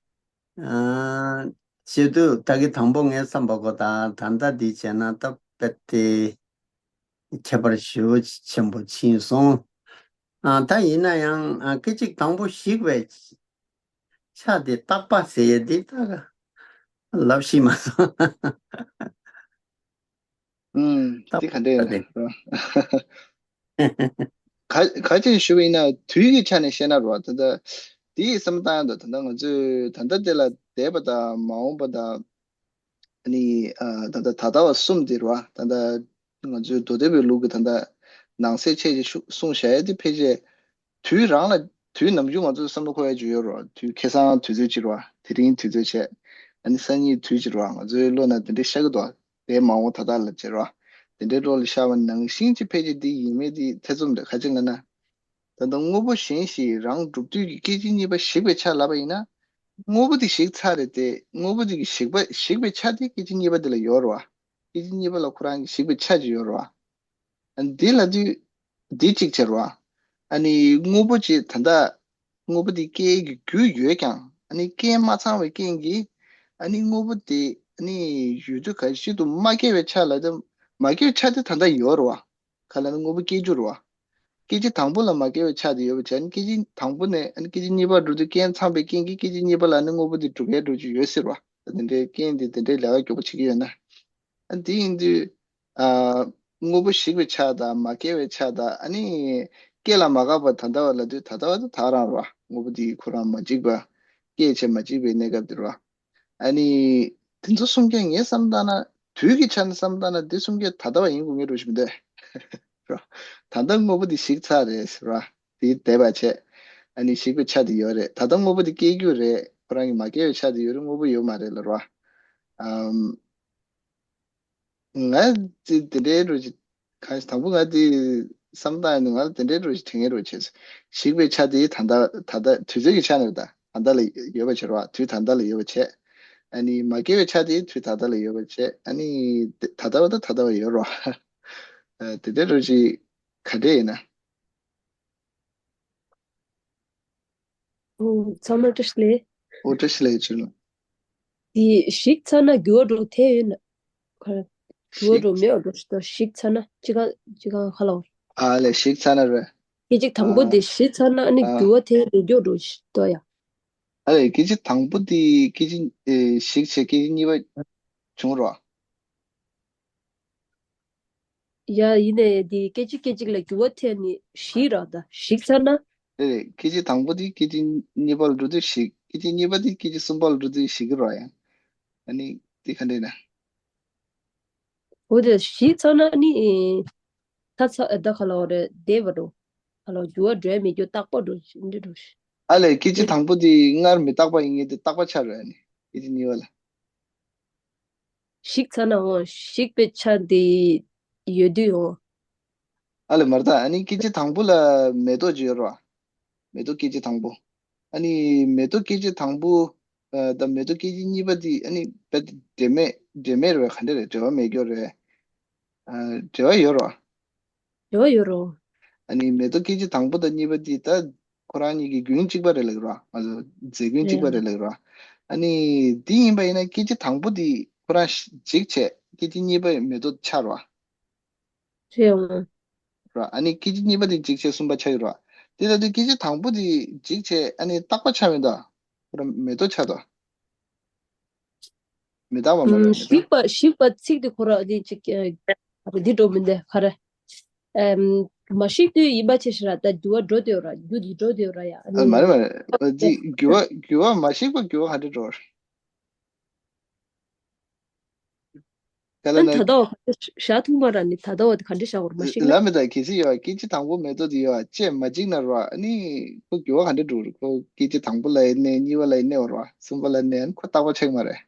ཨ། བྱེད་དུས་ད་གི་དང་པོ་ངས་བསམ་པ་གོ་ད་ད་ལྟ་འདི་བྱས་ན་ད་དཔེ་དེ་ཁྱད་པར་ཞེ་པོ་ཆེན་པོ་ཕྱིན་སོང་། ཨ། ད་ཡིན་ན་ཡང་ཨ། སྐད་ཅིག་དང་པོ་ཞིག་པའི་ཆ་དེ་རྟག་པ་ཟེར་ཡས་དེ་ད་ལབ་ཤེས་མ་སོང་། ཨུམ། རྟག་དེ་ག་འདྲ་ཡིན་ན་རོ། ག་ག་ཅིག་ཞུ་བ་ཡིན་ན་དུས་ཀྱི་ཆ་ནས་བཤད་ན་རོ། ད་ལྟ་དེའི་བསམ་སྟངས་དང་ད་ལྟ་ང་ཚོས་ད་ལྟ་དེ་ལ་འདས་པ་དང་མ་འོངས་པ་དང་ཨ་ནི་ཨ་ད་ལྟ་ད་ལྟ་བ་གསུམ་དེ་རོ། ད་ལྟ་ང་ཚོའི་མདོ་སྡེ་པའི་ལུགས་ཀྱི་ད་ལྟ་ནང་གསེས་ཆེ་ཆེ་ཤུ་གསུངས་བཞག་ཡ་དེ་ཕལ་ཆེར་དུས་རང་ལ་དུས་ནམ་རྒྱུན་ང་ཚོས་བསམ་བློ་འཁོར་ཡ་ཅིག་ཡོད་རོ། དུས་ཁ་སང་དུས་ཚོད་ཅིག་རོ། དེ་རིང་དུས་ཚོད་བྱས། ཨ་ནི་སང་ཉིན་དུས་ཅིག་རོ། ང་ཚོའི་བློ་ན་དེ་འདྲའི་ཤར་གི་འདུག་དེའི་མ་འོངས་ད་ལྟ་ལ་བྱེད་རོ། དེ་འདྲའི་བློ་ལ་ཤར་བ་ནང་བཞིན་གྱི་ཕལ་ཆེར་འདི་ཡིན་མེད་འདི་ཐེ་ཚོམ་རེད། ག་ཅི་ལབ་ན། ད་ལྟ་དངོས་པོ་གཞན་ཞིག་རང་གྲུབ་དུས་ཀྱི་སྐད་ཅིག་གཉིས་པ་ཞིག་པའི་ཆ་ལབ་པ་ཡིན་ན། དངོས་པོ་དེ་ཞིག་ཚར་རེད་དེ། དངོས་པོ་དེ་གི་ཞིག་པ་ཞིག་པའི་ཆ་དེ་སྐད་ཅིག་གཉིས་པ་དེ་ལ་ཡོད་རེད་བ། སྐད་ཅིག་གཉིས་པ་ལ་ཁོ་རང་གི་ཞིག་པའི་ཆ་ཅིག་ཡོད་རེད་བ། ཨ་ནི་འདི་ལབ་དུས་འདི་གཅིག་བྱེད་རོགས། ཨ་ནི་དངོས་པོ་ཅིག་ད་ལྟ་དངོས་པོ་འདི་སྐྱེ་ཡས་ཀྱི་རྒྱུ་ཡོད་ཀྱང་ཨ་ནི་སྐྱེ་མ་ཚང་བའི་རྐྱེན་གྱིས་ཨ་ནི་དངོས་པོ་དེ་ཨ་ནི་ཡུལ་དུས་ག་ཞིག་ཏུ་མ་སྐྱེ་བའི་ཆ་ལ་དེ་མ་སྐྱེ་བའི་ཆ་དེ་ད་ལྟ་ཡོད་རེད་བ། ག་ལ་ནི་དངོས་པོ་སྐྱེ་རྒྱུ་རེད་བ། སྐད་ཅིག་དང་པོ་ལ་མ་སྐྱེ་བའི་ཆ་དེ་ཡོད་པ་བྱས་ནས་སྐད་ཅིག་དང་པོ་ནས་ཨ་ནི་སྐད་ཅིག་གཉིས་པར་འགྲོ་དུས་རྐྱེན་ཚང་བའི་རྐྱེན་གྱིས་སྐད་ཅིག་གཉིས་པ་ལ་ནི་དངོས་པོ་དེ་གྲུབ་ཡས་འགྲོ་རྒྱུ་ཡོད་ཟེར་བ། ད་དེ་འདྲའི་རྐྱེན་དེ་དེ་འདྲའི་ལས་ཀ་མགྱོགས་པོ་བྱེད་ཀྱི་ཡོད་ན། ཨ་འདི་ཡིན་དུས། ཨ། དངོས་པོ་ཞིག་པའི་ཆ་དང་མ་སྐྱེ་བའི་ཆ་དང་ཨ་ནི། སྐྱེ་ལ་མ་འགགས་པ་ད་ལྟ་བ་ལ་དུས་ད་ལྟ་བ་དེ་ད་རང་རོ། དངོས་པོ་དེ་ཁོ་རང་མ་འཇིག་པ། སྐྱེ་བྱེད་མ་འཇིག་པའི་གནས་སྐབས་དེ་རོ། ཨ་ནི། དེ་ཚོ་གསུམ་ཀ་ངས་བསམ་བཏང་ན་དུས་ཀྱི་ཆ་ནས་བསམ་བཏང་ན་འདི་གསུམ་ཀ་ད་ལྟ་བ་ཡིན་དགོས་ངེས་རོ་ཞིག་མི་འདུག་རོ། ད་ལྟ་དངོས་པོ་དེ་ཞིག་ཚར་རེད་རོ། དེ་འདས་པ་བྱས། ཨ་ནི་ཞིག་པའི་ཆ་དེ་ཡོད་རེད། ད་ལྟ་དངོས་པོ་དེ་སྐྱེ་རྒྱུ་རེད། ཁོ་རང་གི་མ་སྐྱེ་བའི་ཆ་དེ་ཡོད་རེད། དངོས་པོ་ཡོད་མ་རེད་ལ་རོ། ཨམ། ང་དེ་དེ་འདྲའི་རོ་ཅིག་གང་ཞིག་དང་པོ་ང་དེ་བསམ་སྟངས་ཡིན་ང་དེ་འདྲའི་རོ་ཅིག་དྲན་ངེས་རོ་བྱས་སོ། ཞིག་པའི་ཆ་དེ་ད་ལྟ་ད་ལྟ་དུས་ཚོད་ཀྱི་ཆ་ནས་ད་ད་ལྟ་ལ་ཡོད་པ་བྱེད་རོ། དུས་ད་ལྟ་ལ་ཡོད་པ་བྱས། ཨ་ནི་མ་སྐྱེ་བའི་ཆ་དེ་དུས་ད་ལྟ་ལ་ཡོད་པ་བྱས། ཨ་ནི་དེ་ད་ལྟ་བ་ད་ད་ལྟ་བ་ཡོད་རོ། ཨ། དེ་འདྲའི་རོ་ཅིག་ག་འདྲས་ཡིན་ན། ཚང་མ་བཀྲ་ཤིས་བདེ་ལེགས། ཨོ་བཀྲ་ཤིས་བདེ་ལེགས་ཆུ་ལ། དེ་ཞིག་ཚར་ན་འགྱུར་བ་འགྲོ་དེ་ཡོད་ན། ག་འགྱུར་བ་འགྲོ་མེད་པ་འགྲོ་ཞིག་ཏོ། ཞིག་ཚར་ན་ཅི་གང་ཅི་གང་ཧ་ལ་བར། ཨ་ལས་ཞིག་ཚར་ན་རེད། སྐད་ཅིག་དང་པོ་དེ་ཞིག་ཚར་ན་ཨ་ནི་འགྱུར་བ་དེ་འགྲོ་འགྱུར་འགྲོ་ཞིག་ཏོ་ཡ། ཨ་ལས་སྐད་ཅིག་དང་པོ་དེ་སྐད་ཅིག་ཞིག་བྱས་སྐད་ཅིག་གཉིས་པ་བྱུང་རོགས། ཡ་ཡིན་ནའི་འདི་སྐད་ཅིག་སྐད་ཅིག་ལ་འགྱུར་བ་ཐེབས་ནི་ཞིག་ར་ད་ཞིག་ཚར་ན། རེད་རེད། སྐད་ཅིག་དང་པོ་དེ་སྐད་ཅིག་གཉིས་པ་ལ་འགྲོ་དུས་ཞིག་སྐད་ཅིག་གཉིས་པ་དེ་སྐད་ཅིག་གསུམ་པ་ལ་འགྲོ་དུས་ཞིག་གི་རོ་ཡ། ཨ་ནི་དེ་ག་འདྲས་ན། འོ་དེ་ཞིག་ཚར་ན་ནི། ད་ཚ་ད་ག་ལ་བ་རེད་བསྡད་པ་འགྲོ། ག་ལ་བ་འགྱུར་བ་འགྲོ་ཡ་མེད་རྒྱུ་རྟག་པ་འགྲོ་འདི་འགྲོ། ཨ་ལས་སྐད་ཅིག་དང་པོ་དེ་སྔར་མི་རྟག་པ་ཡིན་ངེས་དེ་རྟག་པ་ཆགས་རོ་ཡ་ནི་སྐད་ཅིག་གཉིས་པ་ལ། ཞིག་ཚར་ན་འོང་ཞིག་པའི་ཆ་དེ་ཡོད་དུས་འོང་། ཨ་ལས་མར་ད་ཨ་ནི་སྐད་ཅིག་དང་པོ་ལ་མེ་ཏོག་ཅིག་ཡོད་རོ། མེ་ཏོག་སྐད་ཅིག་དང་པོ། ཨ་ནི་མེ་ཏོག་སྐད་ཅིག་དང་པོ། ཨ་ད་མེ་ཏོག་སྐད་ཅིག་གཉིས་པ་དེ་ཨ་ནི་བེད་འབྲེལ་མེད་འབྲེལ་མེད་རེད་བ། ག་འདྲ་རེད་འབྲེལ་བ་མེད་རྒྱུ་རེད། ཨ་འབྲེལ་བ་ཡོད་རོ། འབྲེལ་བ་ཡོད་རོ། ཨ་ནི་མེ་ཏོག་སྐད་ཅིག་དང་པོ་དང་གཉིས་པ་དེ་ད་ཁོ་རང་གཉིས་ཀྱི་རྒྱུན་གཅིག་པ་རེད་ལབ་ཀྱི་རོ། ང་ཚོ་རྫས་རྒྱུན་གཅིག་པ་རེད་ལབ་ཀྱི་རོ། ཨ་ནི་དེ་ཡིན་པ་ཡིན་ན་སྐད་ཅིག་དང་པོ་དེ་ཁོ་རང་འཇིག་བྱས་སྐད་ཅིག་གཉིས་པ་མེ་ཏོག་ཆགས་རོ། རེད་འོང་། ར། ཨ་ནི་སྐད་ཅིག་གཉིས་པ་དེ་འཇིག་བྱས་གསུམ་པ་ཆགས་ཡོད་ར། དེ་ལྟ་དུས་སྐད་ཅིག་དང་པོ་དེ་འཇིག་བྱས་ཨ་ནི་རྟག་པ་ཆགས་མེད་དོ། ཁོ་རང་མེ་ཏོག་ཆགས་དོ། མི་རྟག་པ་མ་རེད་མེ་ཏོག་ཞིག་པ་ཞིག་པ་ཚིག་དེ་ཁོ་ར་དེ་ཅིག་ཨ་ར་འདི་འགྲོ་མི་འདུག་ག་རེ། ཨམ། མ་ཞིག་དུས་ཡིན་པ་ཆེ་ཞིག་ར་ད་འགྱུར་བ་འགྲོ་དེ་ཡོད་ར་འགྱུར་དེ་འགྲོ་དེ་ཡོད་ར་ཡ་ཨ་ཨ་ནི། མ་རེད་མ་རེད། དེ་འགྱུར་བ་འགྱུར་བ་མ་ཞིག་པ་འགྱུར་བ་ག་འདྲ་འགྲོ། ག་ལ་ཨ་ནི་ན། ད་ལྟ་བ་ག་འདྲ་བཞག་ཐུབ་མ་ར་ནི་ད་ལྟ་བ་དེ་ག་འདྲ་བཞག་གོ་ར་མ་ཤེས་ན། ལ་མི་དང་གལ་སྲིད་ཡོད་པ་སྐད་ཅིག་དང་པོ་མེ་ཏོག་དེ་ཡོད་པ་ཅེས་མ་འཇིག་ན་ར་ཨ་ནི་ཁོ་འགྱུར་བ་ག་འདྲ་འགྲོ་རེད། ཁོ་སྐད་ཅིག་དང་པོ་ལ་ཡིན་ནའི་གཉིས་པ་ལ་ཡིན་ནའི་བ་ར་གསུམ་པ་ལ་ནའི་ཨ་ནི་ཁོ་རྟག་པ་ཆགས་མ་རེད།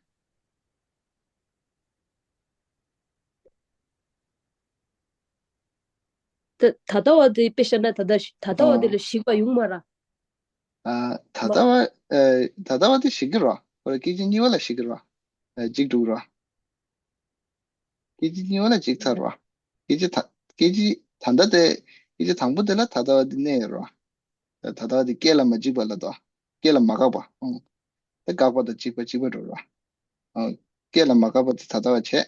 ད་ད་ལྟ་བ་དེ་དཔེ་བཤད་ན་ད་ལྟ་ད་ལྟ་བ་དེ་ལ་ཞིག་པ་ཡོང་མ་ར། ཨ། ད་ལྟ་བ་ཨ། ད་ལྟ་བ་དེ་ཞིག་གི་ར། ཁོ་ར་སྐད་ཅིག་གཉིས་པ་ལ་ཞིག་གི་ར། ཨ། འཇིག་འགྲོ་གི་ར། སྐད་ཅིག་གཉིས་པ་ལ་འཇིག་ཚར་བ། སྐད་ཅིག་ད་སྐད་ཅིག་ད་ལྟ་དེ་ སྐད་ཅིག་དང་པོ་དེ་ལ་ད་ལྟ་བ་དེ་གནས་ཡོད་རེད་བ། ད་ལྟ་བ་དེ་སྐད་ལ་མ་འཇིགས་པ་ལ་དོ། སྐད་ལ་མ་འགག་པ། ཨང་། ད་འགག་པ་དང་འཇིགས་པ་འཇིགས་པ་འགྲོ་རེད་བ། ཨང་། སྐད་ལ་མ་འགག་པ་དེ་ད་ལྟ་བ་བྱས།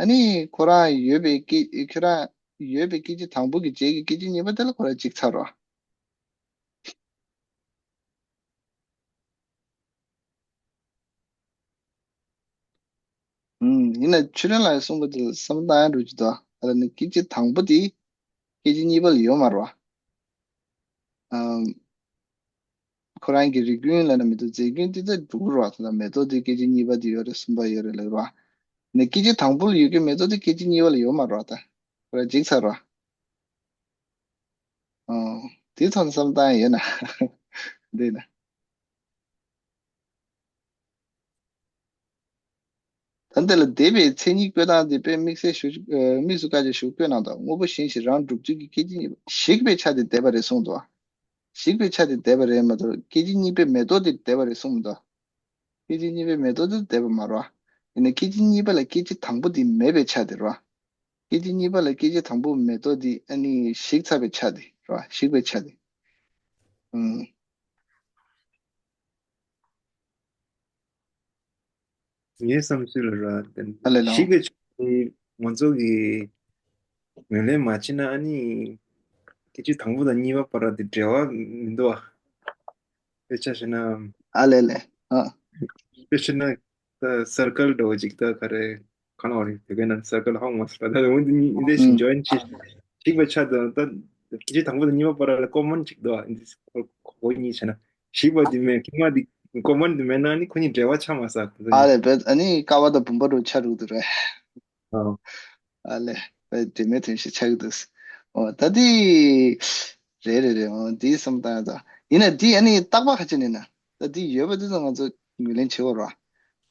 ཨ་ནི་ཁོ་རང་ཡོད་པའི་སྐད་ཁྱེད་རང་ཡོད་པའི་སྐད་ཅིག་དང་པོ་གི་རྗེས་ཀྱི་སྐད་ཅིག་གཉིས་པ་དེ་ལ་ཁོ་རང་འཇིགས་ཚར་རེད་བ། ཨུམ། ཡིན་ན་ཆོས་སྒྲོན་ལགས་གསུངས་པ་དེ་བསམ་བློ་བཏང་ཡ་འགྲོ་གི་འདུག་ཨ་ལ་ནི་སྐད་ཅིག་དང་པོ་དེ་སྐད་ཅིག་གཉིས་པ་ལ་ཡོད་མ་རེད་བ། ཨམ། ཁོ་རང་གི་རིགས་རྒྱུན་ལ་ན་མེ་ཏོག་རྫས་རྒྱུན་དེ་ད་འགྲོ་གི་རེད་བ། ད་མེ་ཏོག་དེ་སྐད་ཅིག་གཉིས་པ་དེ་ཡོད་རེད་གསུམ་པ་ཡོད་རེད་ལབ་རེད་བ། ནི་སྐད་ཅིག་དང་པོ་ལ་ཡོད་ཀྱི་མེ་ཏོག་དེ་སྐད་ཅིག་གཉིས་པ་ལ་ཡོད་མ་རེད་བ། ད་ཁོ་རང་འཇིགས་ཚར་རེད་བ། ཨོ། དེ་ཐོག་ནས་བསམ་བཏང་ཡ་ཡོད་ན། འདི་ན། ད་འདི་ལ་འདས་པའི་མཚན་ཉིད་བཀོད་སྟངས་འདི་དཔེ་དམིགས་བསལ་ཞུ། ཨ། དམིགས་སུ་བཀར་ཅིག་ཞུ་བཀོད་གནང་དང་། དངོས་པོ་གཞན་ཞིག་རང་གྲུབ་ཚུལ་གྱི་སྐད་ཅིག་གཉིས་པ་ཞིག་པའི་ཆ་དེ་འདས་པ་རེད་གསུངས་འདུག་ཞིག་པའི་ཆ་དེ་འདས་པ་རེད་མ་གཏོགས་སྐད་ཅིག་གཉིས་པའི་མེ་ཏོག་དེ་འདས་པ་རེད་གསུངས་མི་འདུག་སྐད་ཅིག་གཉིས་པའི་མེ་ཏོག་དེ་འདས་པ་མ་རེད་བ། ཡིན་ན་སྐད་ཅིག་གཉིས་པ་ལ་སྐད་ཅིག་དང་པོ་དེ་མེད་པའི་ཆ་དེ་རེད་བ། སྐད་ཅིག་གཉིས་པ་ལ་སྐད་ཅིག་དང་པོ་མེ་ཏོག་དེ་ཨ་ནི་ཞིག་ཚར་བའི་ཆ་དེ་རེད་བ། ཞིག་པའི་ཆ་དེ། ཨུམ། ངའི་བསམ་ཚུལ་ལ་ར། ཨ་ལས་ལགས། ཞིག་པའི་ཆ་ནི་ང་ཚོ་གི་ངོས་ལེན་མ་བྱས་ན་ཨ་ནི་སྐད་ཅིག་དང་པོ་དང་གཉིས་པ་བར་དེ་འབྲེལ་བ་མི་འདུག་ཨ། དཔེ་ཆ་བཞག་ན། ཨ་ལས་ལས། ཨ། དཔེ་བཞག་ན་ད་སར་ཀལ་འདྲ་བོ་ཅིག་ད་ག་རེ་གང་ལ་བ་རེད། དེ་གའི་ནང་སར་ཀལ་ཧ་གོ་མ་སོང་། ད་འོན་ཏེ་ཨིན་ཇི་ཨིན་ཇོ་ཡིན་ཅི་ཞིག་པའི་ཆ་དང་ད་སྐད་ཅིག་དང་པོ་དང་གཉིས་པ་བར་ལ་ཀོ་མོན་ཅིག་འདུག་ཨ། ཨིན་ཇི་ཁོ་གཉིས་བྱས་ན། ཞིག་པ་དེ་མེད། ཁོ་མ་དེ་ཀོ་མོན་དེ་མེད་ན་ནི་ཁོ་གཉིས་འབྲེལ་བ་ཆགས་མ་སོང་། ཨ་ལས། བས་ཨ་ནི་ཀ་བ་དང་བུམ་པ་འདྲ་བོ་ཆགས་འགྲོ་གི་འདུག་རེད། ཨ། ཨ་ལས། བས་འབྲེལ་མེད་དོན་ཞིག་ཆགས་ཀྱི་འདུག་ཨོ་ད་དེ། རེད་རེད་རེད། ཨོ་དེ་བསམ་བཏང་ཡ་ད། ཡིན་ན་དེ་ཨ་ནི་རྟག་པ་ཁ་ཕྱེ་ནས་ན། ད་དེ་ཡོད་པ་དེ་ཚོ་ང་ཚོ་ངོས་ལེན་བྱེད་དགོས་རེད་བ།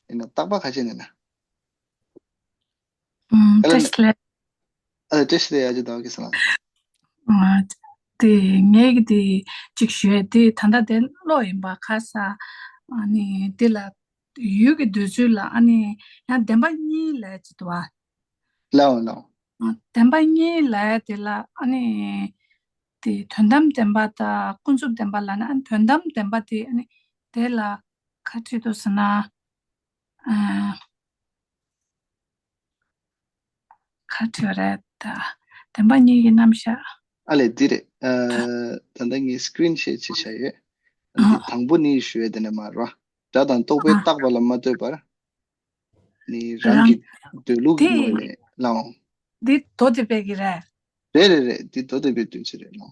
ཡིན་ན་རྟག་པ་ཁ་ཕྱེ་ནས་ན། ཨུམ། ཨ་ལ། བཀྲ་ཤིས་བདེ་ལེགས། ཨ་ལ། བཀྲ་ཤིས་བདེ་ལེགས། ཨ་ཅེ་ཟླ་བ་སྐྱིད་ཟེར་ལགས། ཨ། དེ་ངས་ཀྱི་དེ་གཅིག་ཞུས་དེ་ད་ལྟ་དེ་ཀློག་ཡིན་པ་ཁ་ས། ཨ་ནི་དེ་ལ་ཡུལ་གྱི་འདོད་ཚུལ་ལ་ཨ་ནི་ཡང་བདེན་པ་གཉིས་ལབ་ཅིག་འདུག་བ། ལའོ་ལའོ། ཨ། བདེན་པ་གཉིས་ལབ་དེ་ལ་ཨ་ནི་དེ་དོན་དམ་བདེན་པ་དང་ཀུན་རྫོབ་བདེན་པ་ལབ་ན། ཨ་ནི་དོན་དམ་བདེན་པ་དེ་ཨ་ནི་དེ་ལ་ག་རེ་བྲིས་འདུག་ཟེར་ན། ཨ། ག་རེ་བྲིས་པ་རེད་ད། བདེན་པ་གཉིས་ཀྱི་རྣམ་གཞག་ཨ་ལས་འདི་རེད། ཨ། ད་ལྟ་ངས་སི་ཀི་རིན་ཤེར་བྱས་བཞག་ཡོད། ཨ། འདི་དང་པོ་ནི་ཞུ་ཡས་དེ་ནས་མ་རེད་བ། སྒྲ་དང་རྟོག་པས། ཨ། བཏགས་པ་ལ་མ་ལྟོས་པར། ནི་རང་། རང་གི་འདོད་ལུགས་ཀྱི་ངོས་ནས་ལའོ། འདི་མདོ་སྡེ་པའི་གི་རེད། རེད་རེད་རེད། འདི་མདོ་སྡེ་པའི་འདོད་ཚུལ་རེད་ལའོ།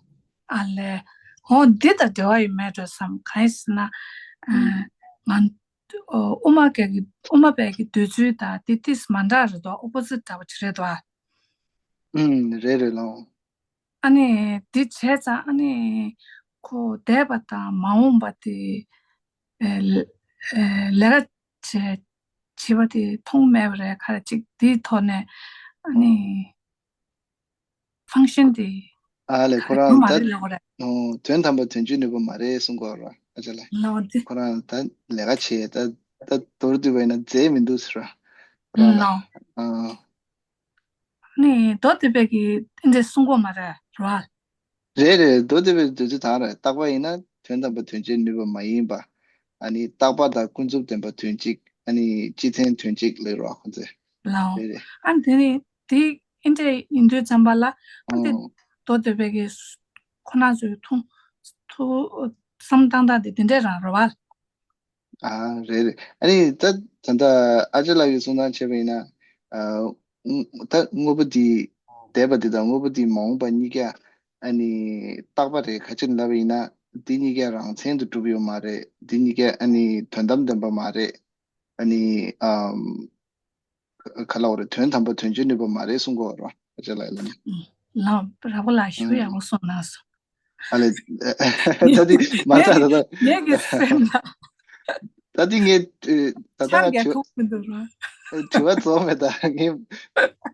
ཨ་ལས། འོ་འདི་དང་འབྲེལ་བ་ཡོད་མེད་འགྲོ་བསམ། གང་ཡིན་ཟེར་ན། ཨ། ཨུམ། ང་། ཨོ། དབུ་མ་པའི་གི་དབུ་མ་པའི་གི་འདོད་ཚུལ་དང་དེ་ཏིས་མ་འདྲ་རེད་དོ། ཨོ་པོ་ཟིཊ་འདྲ་བོ་ཅིག་རེད་དོ། ཨུམ། རེད་རེད་ལོ། ཨ་ནི་དེ་བྱས་ཙང་ཨ་ནི་ཁོ་འདས་པ་དང་མ་འོངས་པ་དེ། ཨེ། ཨེ། ལས་ཀ་བྱས་བྱས་པ་དེ་མཐོང་མེད་པ་རེད། ག་རེ་ཅིག་དེའི་ཐོག་ནས་ཨ་ནི། ཨུམ། ཕང་ཤན་དེ། ཨ་ལས། ཁོ་རང་ད་མ་རེད་ལབ་དགོས་རེད། ཨོ། དོན་དམ་པར་དོན་སྤྱིའི་ནུས་པ་མ་རེད་གསུང་གི་ཡོད་རེད། ཨ་ཅེ་ལགས། ལོ་དེ། ཁོ་རང་ད་ལས་ཀ་བྱས་ད་ད་མདོར་བསྡུས་པ་ཡིན་ན་རྫས་མི་འདུག་ཟེར་ར། ཁོ་རང་ལ། ལོ། ཨ། ནི་མདོ་སྡེ་པའི་གི་ཨིན་དེ་གསུང་གི་ཡོད་མ་རེད་ར། རེད་རེད། མདོ་སྡེ་པའི་འདོད་ཚུལ་དང་རེད། རྟག་པ་ཡིན་ན་དོན་དམ་པར་དོན་སྤྱིའི་ནུས་པ་མ་ཡིན་པ། ཨ་ནི་རྟག་པ་དང་ཀུན་རྫོབ་བདེན་པ་དོན་གཅིག་ཨ་ནི་སྤྱི་མཚན་དོན་གཅིག་ལབ་ར་ཁོང་ཚོས། ལའོ། རེད་རེད། ཨ་ནི་དེ་ནི་དེ་ཨིན་དེ་ཡིན་དུས་ཙམ་པ་ལ་ཨ་ནི་དེ། ཨོ། མདོ་སྡེ་པའི་གི་ཁོ་ན་ཚོའི་ཐུང་ཐུ་བསམ་བཏང་སྟངས་དེ་དེ་འདྲས་རང་རེད་བ། ཨ། རེད་རེད། ཨ་ནི་ད་ད་ལྟ་ཨ་ཅེ་ལགས་ཀྱིས་གསུང་སྟངས་བྱས་པ་ཡིན་ན། ཨ། ད་དངོས་པོ་འདི་འདས་པ་འདི་དང་དངོས་པོ་འདི་མ་འོངས་པ་གཉིས་ཀ་ཨ་ནི་རྟག་པ་རེད། ག་ཅི་ལབ་པ་ཡིན་ན་འདི་གཉིས་ཀ་རང་མཚན་དུ་གྲུབ་ཡོད་མ་རེད། འདི་གཉིས་ཀ་ཨ་ནི་དོན་དམ་བདེན་པ་མ་རེད། ཨ་ནི། ཨམ། ག་ལབ་དགོས་རེད། དོན་དམ་པར་དོན་སྤྱིའི་ནུས་པ་མ་རེད་གསུང་གི་ཡོད་རེད་བ། ཨ་ཅེ་ལགས་ལ་ནི། ལགས། ར་བོ་ལགས་ཞུ་ཡག་པོ་གསུངས་གནང་སོང་། ཨ་ལས། ད་དེ་མ་ཚད་ད་ད། ངས་ཀྱི་སེམས་ལ། ད་དེ་ངས་ད་ལྟ་ཆང་ང་རྒྱག་དྲི་ཐུབ་མི་འདུག་ར། དྲི་བ་རྫོགས་མེད། ད་ངས་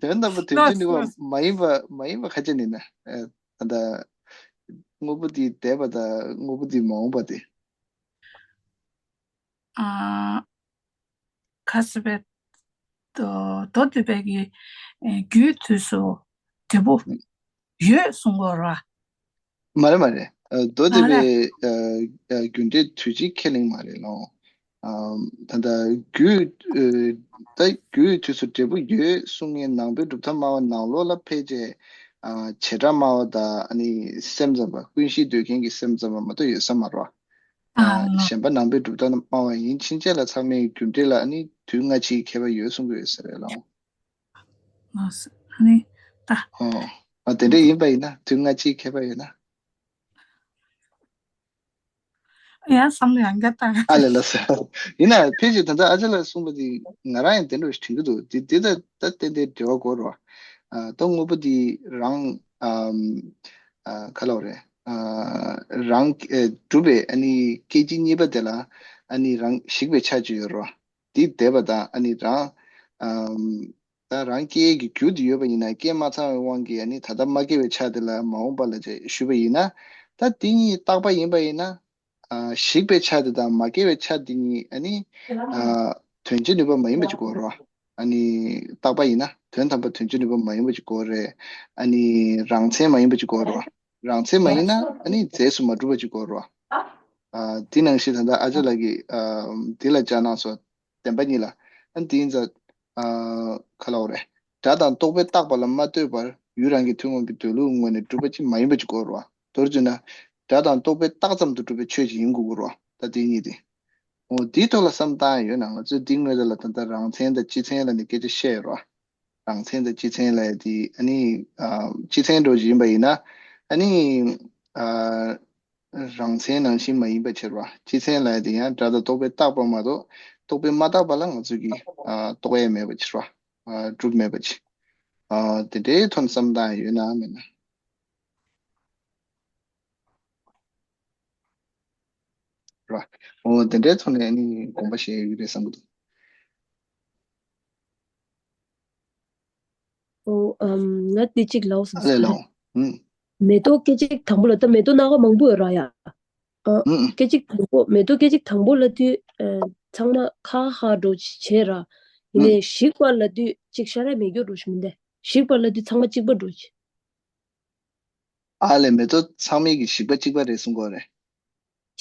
དོན་དམ་པར་དོན་སྤྱིའི་ནུས་པ་མ་ཡིན་པ་མ་ཡིན་པ་ག་ཅི་ཡིན་ན། ད་ལྟ་དངོས་པོ་འདི་འདས་པ་དང་དངོས་པོ་འདི་མ་འོངས་པ་དེ། ཨ། ག་ཟེར་བའི། མདོ་མདོ་སྡེ་པའི་གི་ཨེ་རྒྱུད་དུས་སུ་འབྲས་བུ་ཡོད་གསུང་གི་ཡོད་རེད་ མ་རེད་མ་རེད། ཨ། མདོ་སྡེ་པའི་ཨ་ཨ་རྒྱུ་འབྲས་དུས་གཅིག་ཁས་ལེན་མ་རེད་ལོ། ཨ། ད་ལྟ་རྒྱུ་ཨ་ད་རྒྱུའི་དུས་སུ་འབྲས་བུ་ཡོད་གསུང་མཁན་ནང་པའི་གྲུབ་མཐའ་སྨྲ་བ་ནང་ལོགས་ལ་ཕལ་ཆེར་ཨ་བྱེ་བྲག་སྨྲ་བ་དང་ཨ་ནི་སེམས་ཙམ་པ། ཀུན་གཞི་འདོད་མཁན་གྱི་སེམས་ཙམ་པ་མ་གཏོགས་ཡོད་ས་མ་རེད། ཨ། གཞན་པ་ནང་པའི་གྲུབ་མཐའ་སྨྲ་བ་ཡིན་ཕྱིན་ཆད་ལ་ཚང་མའི་རྒྱུ་འབྲས་ལ་ཨ་ནི་དུས་སྔ་ཕྱིའི་ཁྱད་པར་ཡོད་གསུང་གི་ཡོད་ས་རེད་ལོ། ལགས་སོ། ཨ་ནི་ད། ཨོ། ཨ། དེ་འདྲ་ཡིན་པ་ཡིན་ན། དུས་སྔ་ཕྱིའི་ཁྱད་པར་ཡོད་ན། ཡང་བསམ་བློ་ཡང་བསྐྱར་བཏང་། ཨ་ལས། ལགས་སོ། ཡིན་ན་ཕལ་ཆེར་ད་ལྟ་ཨ་ཅག་ལགས་གསུངས་པ་དེ་ང་རང་ཡང་དེ་འདྲ་ཞིག་དྲན་གྱི་འདུག་དེ་དེ་ད་ད་ཏན་ཏན་འབྲེལ་བ་དགོས་རེད་བ། ཨ། ད་དངོས་པོ་དེ་རང་ཨམ། ཨ། ག་ལབ་རེད། ཨ། རང་ཨེ་གྲུབ་པའི་ཨ་ནི་སྐད་ཅིག་གཉིས་པ་དེ་ལ་ཨ་ནི་རང་ཞིག་པའི་ཆ་ཅིག་ཡོད་རེད་བ། དེ་འདས་པ་དང་ཨ་ནི་རང་ཨམ། ད་རང་སྐྱེ་ཡས་ཀྱི་རྒྱུ་དེ་ཡོད་པ་ཡིན་ན། རྐྱེན་མ་ཚང་བའི་དབང་གིས་ཨ་ནི་ད་ལྟ་མ་སྐྱེ་བའི་ཆ་དེ་ལ་མ་འོངས་པ་ལ་ཅེས་ཞུས་པ་ཡིན་ན། ད་དེ་གཉིས་རྟག་པ་ཡིན་པ་ཡིན་ན། ཨ། ཞིག་པའི་ཆ་དེ་དང་མ་སྐྱེ་བའི་ཆ་དེ་གཉིས་ཨ་ནི། ཨ། དོན་བྱེད་ནུས་པ་མ་ཡིན་པ་ཅིག་དགོས་རེད་བ། ཨ་ནི་རྟག་པ་ཡིན་ན་དོན་དམ་པ་དོན་བྱེད་ནུས་པ་མ་ཡིན་པ་ཅིག་དགོས་རེད། ཨ་ནི་རང་མཚན་མ་ཡིན་པ་ཅིག་དགོས་རེད་བ། རང་མཚན་མ་ཡིན་ན་ཨ་ནི་རྫས་སུ་མ་གྲུབ་པ་ཅིག་དགོས་རེད་བ། ཨ། དེ་ནང་བཞིན་ད་ལྟ་ཨ་ཅག་ལགས་ཀྱིས། ཨ། དེ་ལ་སྦྱར་གནང་སོང་། བདེན་པ་གཉིས་ལ། ཨ། དེ་ཡིན་ཙང་། ཨ། ག་ལབ་དགོས་རེད། སྒྲ་དང་རྟོག་པས་བཏགས་པ་ལ་མ་ལྟོས་པར་ཡུལ་རང་གི་ཐུན་མོང་གི་འདོད་ལུགས་ངོས་ནས་གྲུབ་པ་ཅིག་མ་ཡིན་པ་ཅིག་དགོས་རེད་བ། མདོར་བསྡུས་ན། སྒྲ་དང་རྟོག་པས་བཏགས་ཙམ་དུ་གྲུབ་པའི་ཆོས་ཅིག་ཡིན་དགོས་ཀྱི་རེད་བ། ད་དེ་གཉིས་དེ། འོ། དེའི་ཐོག་ལ་བསམ་བཏང་ཡོད་ན། ང་ཚོས་འདི་སྔོན་ལ་ད་ལྟ་རང་མཚན་དང་སྤྱི་མཚན་ལ་ནི་སྐད་ཆ་བཤད་ཡོད་རེད་བ། རང་མཚན་དང་སྤྱི་མཚན་ལབ་ཡ་དེ་ཨ་ནི། ཨ། སྤྱི་མཚན་འདྲ་བོ་ཅིག་ཡིན་པ་ཡིན་ན། ཨ་ནི། ཨ། རང་མཚན་ནང་བཞིན་མ་ཡིན་པ་ཕྱིར་བ། སྤྱི་མཚན་ལབ་ཡ་དེ་ཡང་སྒྲ་དང་རྟོག་པས་བཏགས་པ་མ་གཏོགས་རྟོག་པས་མ་བཏགས་པ་ལ་ང་ཚོས་ཀྱིས། ཨ། རྟོགས་ཡ་མེད་པ་ཕྱིར་བ། ཨ། གྲུབ་མེད་པ་ཅིག་ཨ། དེ་འདྲའི་ཐོག་ནས་བསམ་བཏང་ཡ་ཡོད་ན་མེད་ན། ར། འོ། དེ་འདྲའི་ཐོག་ནས་ནི་དགོངས་པ་བཞེས་ཡོད་ཀྱི་རེད་བསམ་གྱི་འདུག་ཨོ། ཨམ། ང་འདི་གཅིག་ལབ་བསམ། ཨ་ལས། ལགས། ཨུམ། མེ་ཏོག་སྐད་ཅིག་དང་པོ་ལ། ད་མེ་ཏོག་སྣ་ཁ་མང་པོ་ཡོད་ར་ཡ། ཨ། ཨུམ། སྐད་ཅིག་དང་པོ། མེ་ཏོག་སྐད་ཅིག་དང་པོ་ལབ་དུས། ཨ། ཚང་མ་ཁ་ཧ་འདྲ་བོ་བྱས་ར། ཡིན་ནའི་ཞིག་པ་ལབ་དུས་ཅིག་ཤ་ར་མེད་རྒྱུ་འདྲ་བོ་ཞིག་མིན་ཏེ། ཞིག་པ་ལབ་དུས་ཚང་མ་གཅིག་པ་འདྲ་བོ་ཅིག་ཨ་ལས། མེ་ཏོག་ཚང་མའི་གི་ཞིག་པ་གཅིག་པ་རེད་གསུང་གི་ཡོད་རེད།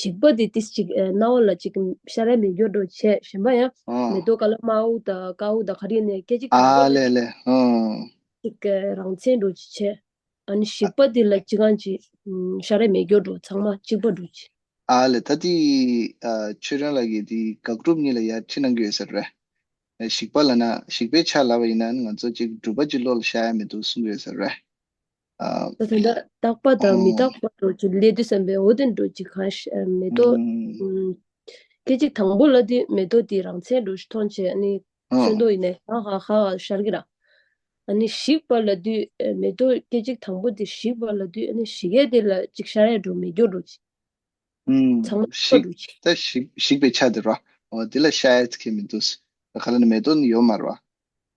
ཞིག་པ་དེ་ཏིས་ཅིག་ཨ། སྣང་བ་ལ་ཅིག་ཤ་ར་མེད་རྒྱུ་འདྲ་བོ་བྱས། གཞན་པ་ཡང་། ཨོ། མེ་ཏོག་ཀ་ལ་དམར་པོ་དང་དཀར་པོ་དང་ག་རེ་ནས་སྐད་ཅིག་དང་པོ། ཨ་ལས། ལས། ཨོ། ཅིག་ཨ། རང་མཚན་འདྲ་བོ་ཅིག་བྱས། ཨ་ནི་ཞིག་པ་དེ་ལ་ཅིག་གང་ཅིག་ཨམ། ཤ་ར་མེད་རྒྱུ་འདྲ་བོ། ཚང་མ་གཅིག་པ་འདྲ་བོ་ཅིག་ཨ་ལས། ད་དེ། ཨ། ཆོས་སྒྲོན་ལགས་ཀྱིས་དེ་དགག་སྒྲུབ་གཉིས་ལ་ཡར་ཁྲིད་གནང་གི་ཡོད་ས་རེད། ཞིག་པ་ལབ་ན། ཞིག་པའི་ཆ་ལབ་པ་ཡིན་ན་ང་ཚོ་ཅིག་སྒྲུབ་པ་ཅིག་བློ་ལ་ཤར་ཡ་མི་འདུག་གསུང་གི་ཡོད་ས་རེད། ཨ། ད་དེ་འདྲ་རྟག་པ་དང་མི་རྟག་པ་འདྲ་བོ་ཅིག་སླེབས་དུས་ཙམ་པའི། འོ། དེ་འདྲ་བོ་ཅིག་གང་ཤ་མེ་ཏོག་ཨམ། སྐད་ཅིག་དང་པོ་ལབ་དུས་མེ་ཏོག་དེ་རང་མཚན་འདྲ་བོ་ཞིག་མཐོང་བྱས། ཨ་ནི་ཚོན་མདོག་ཡིན་ནའི་ཧ་ཧ་ཧ་ཧ་ཤར་གྱི་ར། ཨ་ནི་ཞིག་པ་ལབ་དུས་མེ་ཏོག་སྐད་ཅིག་དང་པོ་དེ་ཞིག་པ་ལབ་དུས། ཨ་ནི་ཞིག་ཡས་དེ་ལ་ཅིག་ཤར་ཡས་འདྲ་བོ་མེད་རྒྱུ་འདྲ་བོ་ཅིག་ཨུམ། ཚང་མ་ཞིག་འདྲ་བོ་ཅིག་ད་ཞིག་ཞིག་པའི་ཆ་དེ་ར། འོ། དེ་ལ་ཤར་ཡས་ཁེལ་མི་འདུག་ག་ལབ་ན་མེ་ཏོག་ནི་ཡོད་མ་རེད་བ།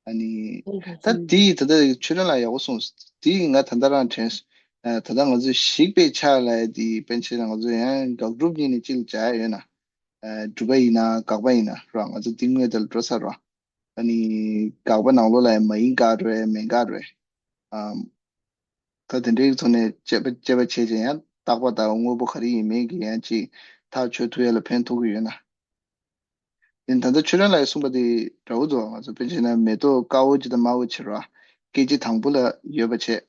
ཨ་ནི། ཨོ། ད་དེ་ད་ལྟ་ཆོས་སྒྲོན་ལགས་ཡག་པོ་གསུངས། དེ་ང་ད་ལྟ་རང་དྲན་སོང་། ཨ། ད་ལྟ་ང་ཚོས་ཞིག་པའི་ཆ་ལབ་ཡ་དེ་དཔེ་ཆ་ལ་ང་ཚོས་ཡང་དགག་སྒྲུབ་གཉིས་ནས་གཅིག་ལ་སྦྱར་ཡ་ཡོད་ན། ཨ། སྒྲུབ་པ་ཡིན་ན་དགག་པ་ཡིན་ན་ར། ང་ཚོ་དེ་དངོས་དེ་ལ་འགྲོ་ཚར་ར། ཨ་ནི་དགག་པ་ནང་ལོགས་ལ་ཡང་མ་ཡིན་དགག་རེད། མེད་དགག་རེད། ཨམ། ད་དེ་འདྲའི་ཐོག་ནས་དཔྱད་པ་དཔྱད་པ་བྱས་ཙང་ཡང་རྟག་པ་དང་དངོས་པོ་ག་རེ་ཡིན་མིན་གྱི་ཡང་ཅིག་ཐག་ཆོད་ཐུབ་ཡ་ལ་ཕན་ཐོགས་ཀྱི་ཡོད་ན། ཡིན། ད་ལྟ་ཆོས་སྒྲོན་ལགས་གསུངས་པ་དེ་འདྲ་བོ་འདུག་ང་ཚོ་དཔེ་བྱས་ན་མེ་ཏོག་དཀར་པོ་ཅིག་དང་དམར་པོ་ཅིག་ར། སྐད་ཅིག་དང་པོ་ལ་ཡོད་པ་བྱས།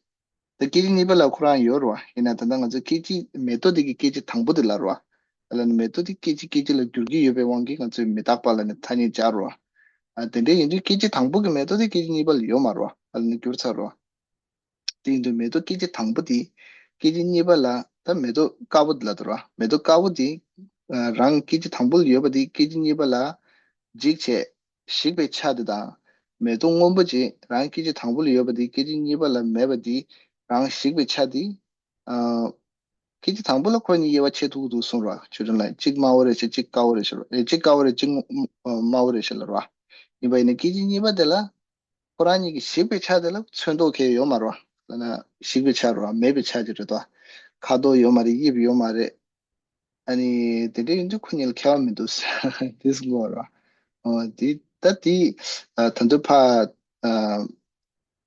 ད་སྐད་ཅིག་གཉིས་པ་ལ་ཁོ་རང་ཡོད་རེད་བ། ཡིན་ན་ད་ལྟ་ང་ཚོ་སྐད་ཅིག་མེ་ཏོག་དེ་གི་སྐད་ཅིག་དང་པོ་དེ་ལབ་རེད་བ། ཨ་ལ་ནི་མེ་ཏོག་དེ་སྐད་ཅིག་སྐད་ཅིག་ལ་འགྱུར་གྱི་ཡོད་པའི་དབང་གིས་ང་ཚོས་མི་རྟག་པ་ལབ་ནས་ཐ་སྙད་སྦྱར་རེད་བ། ཨ། དེ་འདྲ་ཡིན་དུས་སྐད་ཅིག་དང་པོ་གི་མེ་ཏོག་དེ་སྐད་ཅིག་གཉིས་པ་ལ་ཡོད་མ་རེད་བ། ཨ་ལ་ནི་འགྱུར་ཚར་རེད་བ། དེ་ཡིན་དུས་མེ་ཏོག་སྐད་ཅིག་དང་པོ་དེ། སྐད་ཅིག་གཉིས་པ་ལ་ད་མེ་ཏོག་དཀར་པོ་དེ་ལབ་འདུག་ར། མེ་ཏོག་དཀར་པོ་དེ། ཨ། རང་སྐད་ཅིག་དང་པོ་ལ་ཡོད་པ་དེ་སྐད་ཅིག་གཉིས་པ་ལ་འཇིག་བྱས། ཞིག་པའི་ཆ་དེ་དང་། མེ་ཏོག་སྔོན་པོ་ཅིག་རང་སྐད་ཅིག་དང་པོ་ལ་ཡོད་པ་དེ་སྐད་ཅིག་གཉིས་པ་ལ་མེད་པ་དེ། རང་ཞིག་པའི་ཆ་དེ། ཨ། སྐད་ཅིག་དང་པོ་ལ་ཁོ་གཉིས་དབྱེ་བ་ཕྱེ་ཐུབ་ཀྱི་འདུག་གསུངས་ར། ཆོས་སྒྲོན་ལགས། གཅིག་དམར་པོ་རེད་ཤག་གཅིག་དཀར་པོ་རེད་ཤག་ཨེ། གཅིག་དཀར་པོ་རེད། གཅིག་དམར་པོ་རེད་ཤག་ལབ་ར། ཡིན་པ་ཡིན་ན་སྐད་ཅིག་གཉིས་པ་དེ་ལ། ཁོ་རང་གཉིས་ཀྱི་ཞིག་པའི་ཆ་དེ་ལ་ཚོན་མདོག་གང་ཡང་ཡོད་མ་རེད་བ། ལབ་ན་ཞིག་པའི་ཆ་རེད་བ། མེད་པའི་ཆ་ཅིག་རེད་དོ། ཁ་དོག་ཡོད་མ་རེད། དབྱིབས་ཡོད་མ་རེད། ཨ་ནི་དེ་འདྲ་ཡིན་དུས་ཁོ་གཉིས་ལ་ཁྱད་པར་མི་འདུག་དེ་གསུང་གི་ཡོད་རེད་བ། ཨོ། དེ་ད་དེ། ཨ། ད་དུང་ཕ། ཨ།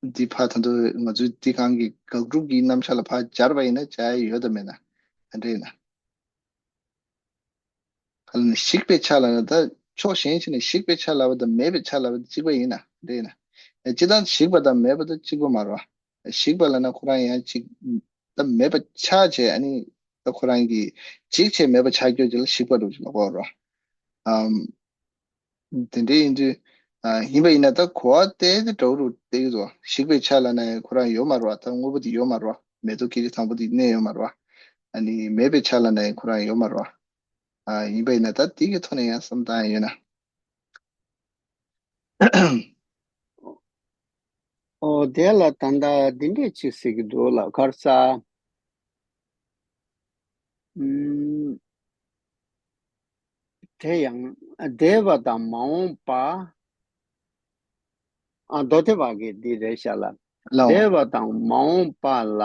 འདི་ཕར་ད་དུང་ང་ཚོའི་འདི་གང་གི་དགག་སྒྲུབ་ཀྱི་རྣམ་གཞག་ལ་ཕར་སྦྱར་བ་ཡིན་ན་སྦྱར་ཡ་ཡོད་དམ་མེད་ན། ཨ་འདྲ་ཡིན་ན། ག་ལ་ནི་ཞིག་པའི་ཆ་ལ་ན་ད་ཕྱོགས་གཞན་ཞིག་ནས་ཞིག་པའི་ཆ་ལ་བ་དང་མེད་པའི་ཆ་ལ་བ་དེ་གཅིག་པ་ཡིན་ན་འདྲ་ཡིན་ན། ཨེ་སྤྱིར་བཏང་ཞིག་པ་དང་མེད་པ་དེ་གཅིག་པ་མ་རེད་བ། ཞིག་པ་ལ་ན་ཁོ་རང་ཡང་གཅིག་ད་མེད་པ་ཆགས་བྱས་ཨ་ནི་ད་ཁོ་རང་གི་གཅིག་བྱས་མེད་པ་ཆགས་རྒྱུ་དེ་ལ་ཞིག་པ་རུ་ལབ་པ་རེད་བ། ཨམ། དེ་འདྲ་ཡིན་དུས། ཨ་ཡིན་པ་ཡིན་ན་ད་གོ་བ་བལྟས་ཏེ་འདྲ་བོ་རུ་བལྟས་ཀྱི་འདུག་ཞིག་པའི་ཆ་ལ་ན་ཡང་ཁོ་རང་ཡོད་མ་རེད་བ། ད་དངོས་པོ་དེ་ཡོད་མ་རེད་བ། མེ་ཏོག་སྐད་ཅིག་དང་པོ་དེ་གནས་ཡོད་མ་རེད་བ། ཨ་ནི་མེད་པའི་ཆ་ལ་ན་ཡང་ཁོ་རང་ཡོད་མ་རེད་བ། ཨ་ཡིན་པ་ཡིན་ན་ད་དེ་གི་ཐོག་ནས་ཡང་བསམ་བཏང་ཡོད་ན། ཨོ་དེ་ལ་ད་ལྟ་འདི་འདྲས་ཅིག་ཟེར་གྱི་འདུག་ལ་ཁར་ས། ཨུམ། དེ་ཡང་འདས་པ་དང་མ་འོངས་པ། ཨ་མདོ་སྡེ་པ་གི་འདི་རེད་ཤག་ལ། ལའོ། འདས་པ་དང་མ་འོངས་པ་ལ་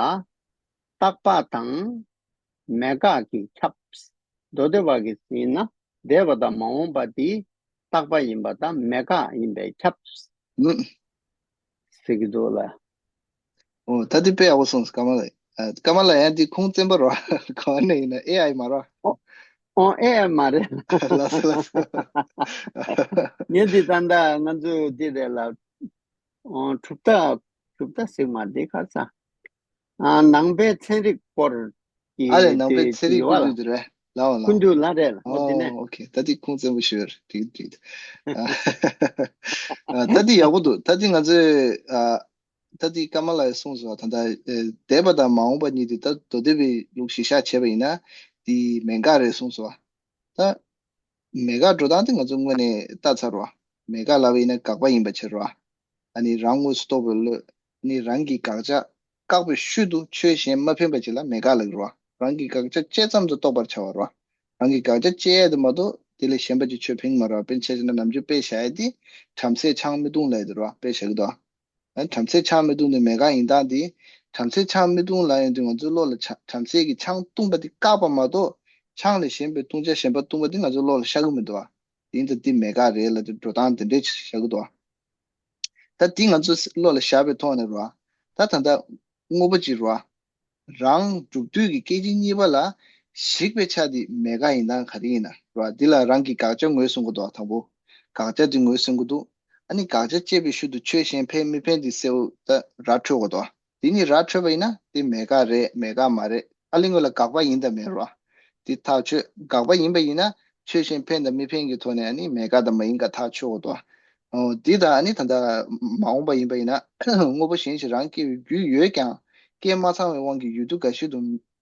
རྟག་པ་དང་མེད་དགག་གིས་ཁྱབ། མདོ་སྡེ་པ་གིས་ཟེར་ན་འདས་པ་དང་མ་འོངས་པ་དེ་རྟག་པ་ཡིན་པ་དང་མེད་དགག་ཡིན་པས་ཁྱབ། ཨུ། ཟེར་གྱི་འདུག་ལ། ཨོ་ད་དེ་དཔེ་ཡག་པོ་གསུངས་ཀརྨ་ལགས། ཨ་ཀརྨ་ལགས་ཡང་དེ་ཁུངས་བཙན་པོ་རོ། གང་ནས་ཡིན་ན་ཨེ་ཨའི་མ་རོ། ཨོ་ཨེ་ཨའི་མ་རེད། ལགས་སོ་ལགས་སོ། ངས་འདི་ད་ལྟ་ང་ཚོ་འདི་རེད་ལ། ཨོ་གྲུབ་མཐའ་གྲུབ་མཐའ་ཟེར་མ་འདི་ཁ་ས། ཨ་ནང་པའི་ཚན་རིག་སྐོར་གྱི་ཨ་ལས་ནང་པའི་ཚན་རིག་ཀུན་འདུས་དེ་རེད་ལའོ་ལའོ། ཀུན་འདུས་ལ་རེད་ལ་ཨོ་དེ་ནས། ཨོ་ཨོ་ཁེ་ད་དེ་ཁུངས་བཙན་པོ་ཞུ་ཡ་རེད་འགྲིག་འགྲིག་ཨ་ད་དེ་ཡག་པོ་འདུག་ད་དེ་ང་ཚོས་ཨ་ད་དེ་ཀརྨ་ལགས་གསུངས་སོང་ད་ལྟ་ཨེ་འདས་པ་དང་མ་འོངས་པ་གཉིས་དེ་ད་མདོ་སྡེ་པའི་ལུགས་གཞི་བཞག་བྱས་པ་ཡིན་ན་དེ་མེད་དགག་རེད་གསུངས་སོང་ད། མེད་དགག་འགྲོ་སྟངས་དེ་ང་ཚོ་དངོས་གནས་ལྟ་ཚར་བ། མེད་དགག་ལབ་པ་ཡིན་ན་དགག་པ་ཡིན་པ་ཕྱིར་རོ། ཨ་ནི་རང་དངོས་སུ་རྟོགས་པའི་བློ། ཨ་ནི་རང་གི་དགག་བྱ་བཀག་པའི་ཤུལ་དུ་ཆོས་གཞན་མ་འཕེན་པ་ཅིག་ལ་མེད་དགག་ལབ་ཀྱི་རོ། རང་གི་དགག་བྱ་བཅད་ཙམ་དུ་རྟོགས་པར་བྱ་བ་རོ། རང་གི་དགག་བྱ་བཅད་ཡས་དེ་མ་གཏོགས་དེ་ལས་གཞན་པ་ཅིག་ཆོས་འཕེན་གྱི་མ་རོ། དཔེར་ན་ཆ་བཞག་ན་ནམ་རྒྱུན་དཔེ་བཞག་ཡས་དེ་བྲམ་ཟེ་ཆང་མི་བཏུང་ལབ་ཡས་དེ་རོ། དཔེ་བཞག་གི་འདུག་ཨ་བྲམ་ཟེ་ཆང་མི་བཏུང་དེ་མེད་དགག་ཡིན་སྟངས་དེ། བྲམ་ཟེ་ཆང་མི་བཏུང་ལབ་ཡོང་དུས་ང་ཚོའི་བློ་ལ་ཆ་བྲམ་ཟེ་གིས་ཆང་བཏུང་པ་དེ་བཀག་པ་མ་གཏོགས་ཆང་ལས་གཞན་པའི་བཏུང་བྱ་གཞན་པ་བཏུང་པ་དེ་ང་ཚོའི་བློ་ལ་ཤར་གི་མི་འདུག་ཨ། དེ་ཡིན་ཙང་འདི་མེད་དགག་རེད་ལབ་དུས་འགྲོ་སྟངས་དེ་འདྲས་བཞག་གི་འདུག་ཨ། ད་འདི་ང་ཚོའི་བློ་ལ་བཞག་པའི་ཐོག་ནས་རོ། ད་ད་ལྟ་དངོས་པོ་གཅིག་རོ། རང་གྲུབ་དུས་ཀྱི་སྐད་ཅིག་གཉིས་པ་ལ་ཞིག་པའི་ཆ་དེ་མེད་དགག་ཡིན་སྟངས་ག་རེ་ཡིན་ན་རོ། འདི་ལ་རང་གི་དགག་བྱ་ངོས་བཟུང་གི་འདུག་ཨ་དང་པོ། དགག་བྱ་དེ་ངོས་བཟུང་གི་འདུག་ཨ་ནི་དགག་བྱ་བཅད་པའི་ཤུལ་དུ་ཆོས་གཞན་འཕེན་མི་འཕེན་དེ་གསལ་བོ་ད་ར་འཕྲོད་དགོས་འདུག་ཨ། དེ་གཉིས་ར་འཕྲོད་པ་ཡིན་ན་དེ་མེད་དགག་རེད་མེད་དགག་མ་རེད། ཨ་ལི་ངོས་ལ་དགག་པ་ཡིན་དང་མེད་རོ། དེ་ཐག་ཆོད། དགག་པ་ཡིན་པ་ཡིན་ན་ཆོས་གཞན་འཕེན་དང་མི་འཕེན་གྱི་ཐོག་ནས་ཨ་ནི་མེད་དགག་དང་མ་ཡིན་དགག་ཐག་ཆོད་དགོས་འདུག་ཨ། འོ་འདི་དང་ཨ་ནི་ད་ལྟ་མ་འོངས་པ་ཡིན་པ་ཡིན་ན་དངོས་པོ་གཞན་ཞིག་རང་སྐྱེ་བའི་རྒྱུ་ཡོད་ཀྱང་སྐྱེ་མ་ཚང་བའི་དབང་གིས་ཡུལ་དུས་འགའ་ཞིག་ཏུ་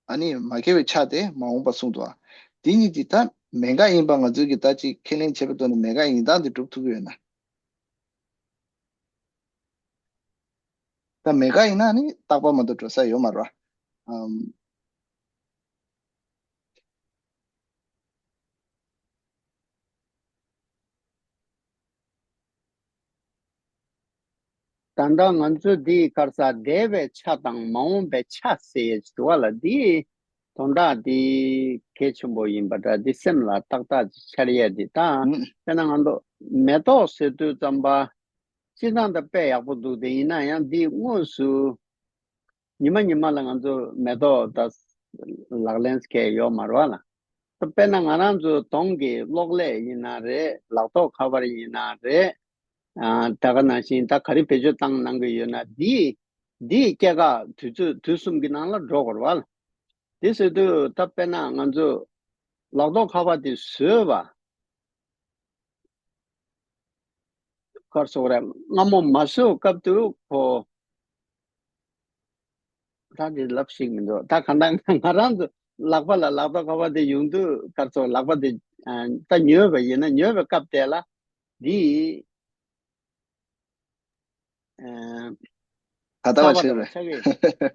ཨ་ནི་མ་སྐྱེ་བའི་ཆ་དེ་མ་འོངས་པ་གསུངས་འདུག་ཨ། འདི་གཉིས་དེ་ད་མེད་དགག་ཡིན་པ་ང་ཚོས་ཀྱི་ད་ཅིག་ཁས་ལེན་བྱེད་པའི་ཐོག་ནས་མེད་དགག་ཡིན་སྟངས་དེ་སྒྲུབ་ཐུབ་ཀྱི་ཡོད་ན། ད་མེད་དགག་ཡིན་ན་ནི་རྟག་པ་མ་གཏོགས་འགྲོ་ས་ཡོད་མ་རེད། ཨམ། ད་ལྟ་ང་ཚོ་འདིའི་ཁར་ས་འདས་པའི་ཆ་དང་མ་འོངས་པའི་ཆ་ཟེར་ཡས་ཅིག་འདུག་བ་ལ། འདི་དོན་དག་འདི་གལ་ཆེན་པོ་ཡིན་པ་འདྲ། འདི་སེམས་ལ་ཏག་ཏག་ཅིག་འཆར་ཡས་འདི་ད། དཔེར་ན་ང་ཚོ་མེ་ཏོག་ཟེར་དུས་ཙམ་པ་སྤྱིར་བཏང་ད་དཔེ་ཡག་པོ་འདུག་དེ་ཡིན་ན་ཡང་འདི་དངོས་སུ་ཉི་མ་ཉི་མ་ལ་ང་ཚོ་མེ་ཏོག་ད་ལག་ལེན་སྐྱེལ་ཡོད་མ་རེད་བ་ལ། ད་དཔེར་ན་ང་རང་ཚོ་གདོང་གི་གློག་ཀླད་ཡིན་ན་རེད། ལག་ཐོགས་ཁ་པར་ཡིན་ན་རེད། ཨ་ད་ག་ནང་བཞིན་ད་ག་རེ་བེད་སྤྱོད་བཏང་གནང་གི་ཡོད་ན་འདི་འདི་སྐྱེ་འགག་དུས་ཚོད་དུས་གསུམ་གྱི་ནང་ལ་འགྲོ་དགོས་རེད་བ་ལ། དེ་ཟེར་དུས་ད་དཔེར་ན་ང་ཚོ་ལག་ཐོགས་ཁ་པར་དེ་བཟོས་པ། གར་སོགས་རེད། སྔ་མོ་མ་བཟོས་སྐབས་དུ་ཁོ། ད་དེ་ལབ་ཤེས་མི་འདུག་ད་གང་ལྟར་ང་རང་ཚོ་ལག་པ་ལ་ལག་ཐོགས་ཁ་པར་དེ་ཡོང་དུས་གར་སོགས་ལག་པ་དེ་ཨ་ད་ཉོས་པ་ཡིན་ན་ཉོས་པའི་སྐབས་དེ་ལ་འདི་ཨ་ད་ལྟ་བ་ཆགས་པ་ཆགས་པ་ཆགས་ཀྱི།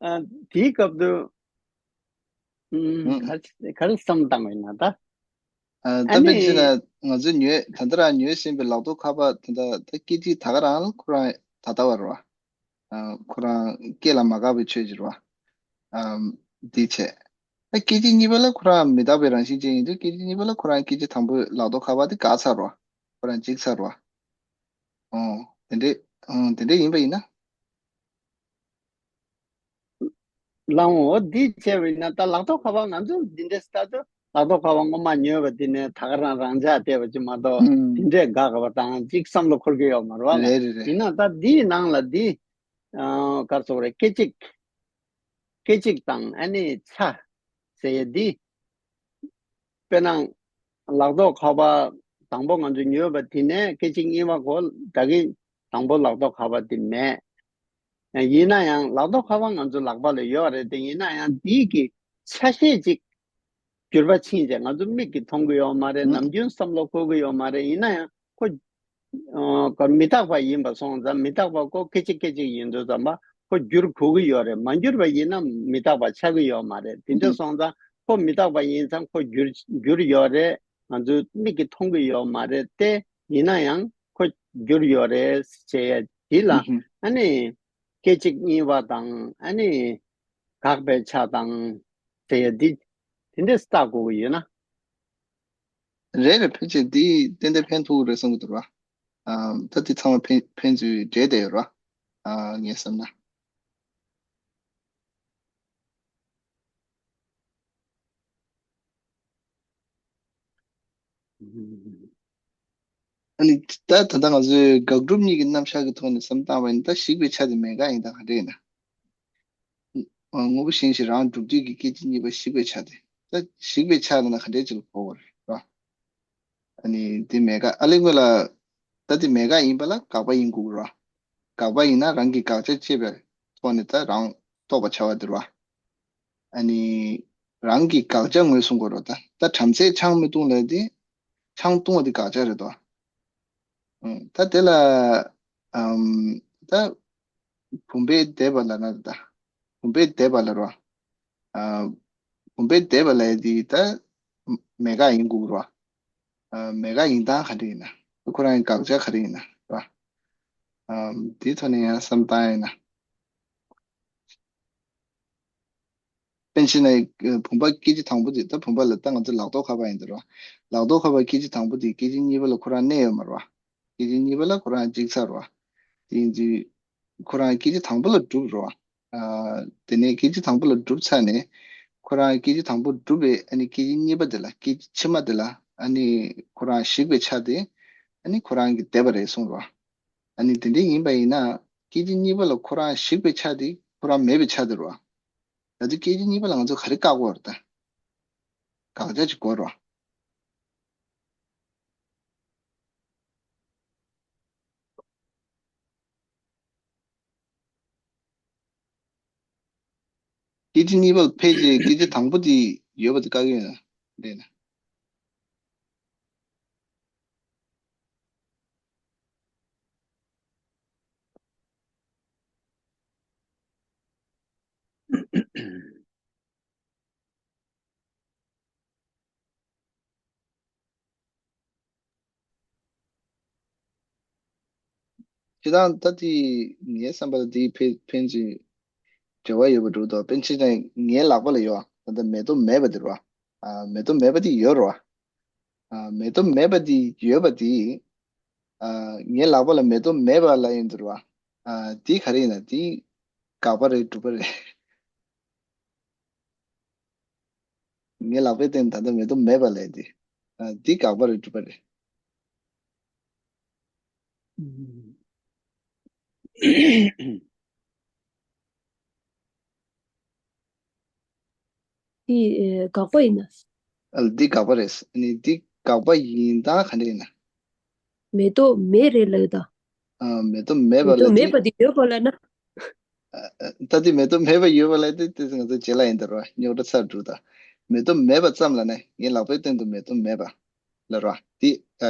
ཨ་དེའི་སྐབས་དུ་ཨུམ། ཨུམ། ག་ག་རེ་བསམ་བཏང་བ་ཡིན་ན་ད། ཨ་ད་ཨ་དཔེ་ནི་བྱས་ན་ང་ཚོས་ཉོས་ད་ལྟ་རང་ཉོས་ཟིན་པའི་ལག་ཐོགས་ཁ་པར་དེ་འདྲ་ད་སྐད་ཅིག་ད་ག་རང་ལ་ཁོ་རང་ད་ལྟ་བ་རེད་བ། ཨ་ཁོ་རང་སྐེ་ལ་མ་བཀག་པའི་ཆོས་ཅིག་རེད་བ། ཨམ་འདི་བྱས། ཨ་སྐད་ཅིག་གཉིས་པ་ལ་ཁོ་རང་མི་རྟག་པའི་རང་བཞིན་ཅན་ཡིན་དུས་སྐད་ཅིག་གཉིས་པ་ལ་ཁོ་རང་སྐད་ཅིག་དང་པོའི་ལག་ཐོགས་ཁ་པར་དེ་བཀག་ཚར་རེད་བ། ཁོ་རང་འཇིག་ཚར་རེད་བ། ཨོ། དེ་འདྲས་ཨང་དེ་འདྲས་ཡིན་པ་ཡིན་ན། ལའང་འོ་འདི་བྱས་པ་ཡིན་ན་ད་ལག་ཐོག་ཁ་པར་ང་ཚོ་འདི་འདྲས་ལྟ་དུས་ལག་ཐོག་ཁ་པར་སྔོན་མ་ཉོས་པ་དེ་ནས་ད་ག་རང་རང་འཇགས་བསྡད་པ་ཅིག་མ་གཏོགས་ཨང་དེ་འདྲས་དགའ་དགའ་བ་དང་ཅིག་བསམ་བློ་འཁོར་གྱི་ཡོད་མ་རེད་བ་ལ། རེད་རེད་རེད། ཡིན་ན་ད་འདིའི་ནང་ལ་འདི་ཨ་ག་རེ་ཟེར་དགོས་རེད། སྐད་ཅིག་སྐད་ཅིག་དང་ཨ་ནི་ཚ་ཟེར་ཡས་འདི། དཔེར་ན། ལག་ཐོག་ཁ་པར་དང་པོ་ང་ཚོ་ཉོས་པ་དེ་ནས་སྐད་ཅིག་གཉིས་པ་གོ་ད་གིན་དང་པོ་ལག་ཐོག་ཁ་པར་དེ་མེད། ཡིན་ན་ཡང་ལག་ཐོག་ཁ་པར་ང་ཚོ་ལག་པ་ལ་ཡོད་རེད་དེ་ཡིན་ན་ཡང་དེའི་གི་ཆ་ཤས་ཅིག་འགྱུར་བ་ཕྱིན་བྱས་ང་ཚོ་མིག་གིས་མཐོང་གི་ཡོད་མ་རེད། ནམ་རྒྱུན་བསམ་བློ་འཁོར་གི་ཡོད་མ་རེད། ཡིན་ན་ཡང་ཁོ། ཨ་མི་རྟག་པ་ཡིན་པ་སོང་ཙང་མི་རྟག་པ་ཁོ་སྐད་ཅིག་སྐད་ཅིག་ཡིན་དུས་ཙམ་པ་ཁོ་འགྱུར་དགོས་ཀྱི་ཡོད་རེད། མ་འགྱུར་བ་ཡིན་ན་མི་རྟག་པ་ཆགས་ཀྱི་ཡོད་མ་རེད། དེ་འདྲ་སོང་ཙང་ཁོ་མི་རྟག་པ་ཡིན་ཙང་ཁོ་འགྱུར་འགྱུར་ཡོད་རེད། ང་ཚོའི་མིག་གིས་མཐོང་གི་ཡོད་མ་རེད་དེ་ཡིན་ན་ཡང་ཁོ་འགྱུར་ཡོད་རེད་ཟེར་ཡ་དེ་ལ་ཨ་ནི་སྐད་ཅིག་གཉིས་པ་དང་ཨ་ནི་དགག་པའི་ཆ་དང་ཟེར་ཡ་དེ་དེ་འདྲས་བལྟ་དགོས་ཀྱི་ཡོད་ན། རེད་རེད། ཕལ་ཆེར་འདི་ཏན་ཏན་ཕན་ཐོགས་རེད་བསམ་གྱི་འདུག་ར། ཨ་ད་འདི་ཚང་མ་ཕན་ཕན་ཚུན་འབྲེལ་བསྡད་ཡོད་ར། ཨ་ངས་བསམ་ན། ཨ་ནི་ད་ད་ལྟ་ང་ཚོས་དགག་སྒྲུབ་གཉིས་ཀྱི་རྣམ་གཞག་གི་ཐོག་ནས་བསམ་བཏང་བ་ཡིན་ན་ད་ཞིག་པའི་ཆ་དེ་མེད་ག་ཡིན་ད་ག་འདྲ་ཡིན་ན། དངོས་པོ་གཞན་ཞིག་རང་གྲུབ་དུས་ཀྱི་སྐད་ཅིག་གཉིས་པ་ཞིག་པའི་ཆ་དེ། ད་ཞིག་པའི་ཆ་ལ་ན་ག་འདྲའི་ཅིག་ལ་གོ་བ་རེད་ར། ཨ་ནི་དེ་མེད་ག་ཨ་ལེ་ངོས་ལ། ད་དེ་མེད་ག་ཡིན་པ་ལ་དགག་པ་ཡིན་དགོས་ར། དགག་པ་ཡིན་ན་རང་གི་དགག་བྱ་བཅད་པའི་ཐོག་ནས་ད་རང་རྟོགས་པ་བྱ་བ་དེ་ར། ཨ་ནི་རང་གི་དགག་བྱ་ངོས་བཟུང་དགོས་ར། ད་ད་བྲམ་ཟེས་ཆང་མི་བཏུང་ལབ་དེ་ཆང་བཏུང་བ་དེ་དགག་བྱ་རེད་དོ། ཨང་ད་དེ་ལ། ཨམ་ད། བུམ་པའི་འདས་པ་ལ་ན་ད། བུམ་པའི་འདས་པ་ལ་རོ། ཨ་བུམ་པའི་འདས་པ་ལ་དེ་ད། མེད་ག་ཡིན་དགོས་རོ། ཨ་མེད་ག་ཡིན་སྟངས་ག་འདྲ་ཡིན་ན། ཁོ་རང་གི་དགག་བྱ་ག་རེ་ཡིན་ན་རོ། ཨམ་དེའི་ཐོག་ནས་ཡང་བསམ་བཏང་ཡིན་ན། པཎ་ཆེན་ནས་བུམ་པ་སྐད་ཅིག་དང་པོ་དེ་ད་བུམ་པ་ལ་ད་ང་ཚོ་ལག་ཐོག་ཁ་པར་ཡིན་ད་རོ། ལག་ཐོག་ཁ་པར་སྐད་ཅིག་དང་པོ་དེ་སྐད་ཅིག་གཉིས་པ་ལ་ཁོ་རང་གནས་ཡོད་མ་རོ། སྐད་ཅིག་གཉིས་པ་ལ་ཁོ་རང་གཅིག་ཚར་རོ། དེ་ཡིན་དུས་ཁོ་རང་སྐད་ཅིག་དང་པོ་ལ་གྲུབ་རོ། ཨ་དེ་ནས་སྐད་ཅིག་དང་པོ་ལ་གྲུབ་ཚར་ནས་ཁོ་རང་སྐད་ཅིག་དང་པོ་གྲུབ་པའི་ཨ་ནི་སྐད་ཅིག་གཉིས་པ་དེ་ལ་སྐད་ཅིག་ཕྱི་མ་དེ་ལ་ཨ་ནི་ཁོ་རང་ཞིག་པའི་ཆ་དེ་ཨ་ནི་ཁོ་རང་གི་འདས་པ་རེད་གསུངས་རོ། ཨ་ནི་དེ་འདྲ་ཡིན་པ་ཡིན་ན་སྐད་ཅིག་གཉིས་པ་ལ་ཁོ་རང་ཞིག་པའི་ཆ་དེ་ཁོ་རང་མེད་པའི་ཆ་དེ་རོ། ད་དུང་སྐད་ཅིག་གཉིས་པ་ལ་ང་ཚོ་ག་རེ་བཀག་དགོས་རེད་ད། དགག་བྱ་ཅིག་དགོས་རོ། སྐད་ཅིག་གཉིས་པ་ལ་ཕལ་ཆེར་སྐད་ཅིག་དང་པོ་དེ་ཡོད་པ་དེ་བཀག་ཡོད་ན་རེད་ན། སྤྱིར་བཏང་ད་དེ་ངའི་བསམ་པ་ལ་དེ་ཕན་ཕན་ཚུན་འབྲེལ་བ་ཡོད་པ་འགྲོ་འདུག་པཎ་ཆེན་ནས་ངའི་ལག་པ་ལ་ཡོད་ད་ལྟ་མེ་ཏོག་མེད་པ་དེ་རེད་བ། ཨ་མེ་ཏོག་མེད་པ་དེ་ཡོད་རེད་བ། ཨ་མེ་ཏོག་མེད་པ་དེ་ཡོད་པ་དེ། ཨ་ངའི་ལག་པ་ལ་མེ་ཏོག་མེད་པ་ལབ་ཡོང་དུས་རེད་བ། ཨ་དེ་ག་རེ་ཡིན་ན་དེ་དགག་པ་རེད་སྒྲུབ་པ་རེད། ངའི་ལག་པའི་སྟེང་ད་ལྟ་མེ་ཏོག་མེད་པ་ལབ་དེ། ཨ་འདི་དགག་པ་རེད་སྒྲུབ་པ་རེད། འདི་ཨེ་དགག་པ་ཡིན་ན། ཨ་འདི་དགག་པ་རེད། ཨ་ནི་འདི་དགག་པ་ཡིན་སྟངས་ག་འདྲ་ཡིན་ན། མེ་ཏོག་མེད་རེད་ལབ་ཡོད་ད། ཨ་མེ་ཏོག་མེད་པ་མེ་ཏོག་ལབ་མེད་པ་དེ། དེ་ཡོད་པ་ལབ་ན། ད་དེ་མེ་ཏོག་མེད་པ་ཡོད་པ་ལ་དེ་དེ་ང་ཚོ་རྗེས་ལ་ཡིན་ད་རོ་རྙོག་དྲ་ཚར་འགྲོ་ད། མེ་ཏོག་མེད་པ་ཙམ་ལ་ནི་ངའི་ལག་པའི་སྟེང་དུ་མེ་ཏོག་མེད་པ་ལ་རོ་དེ་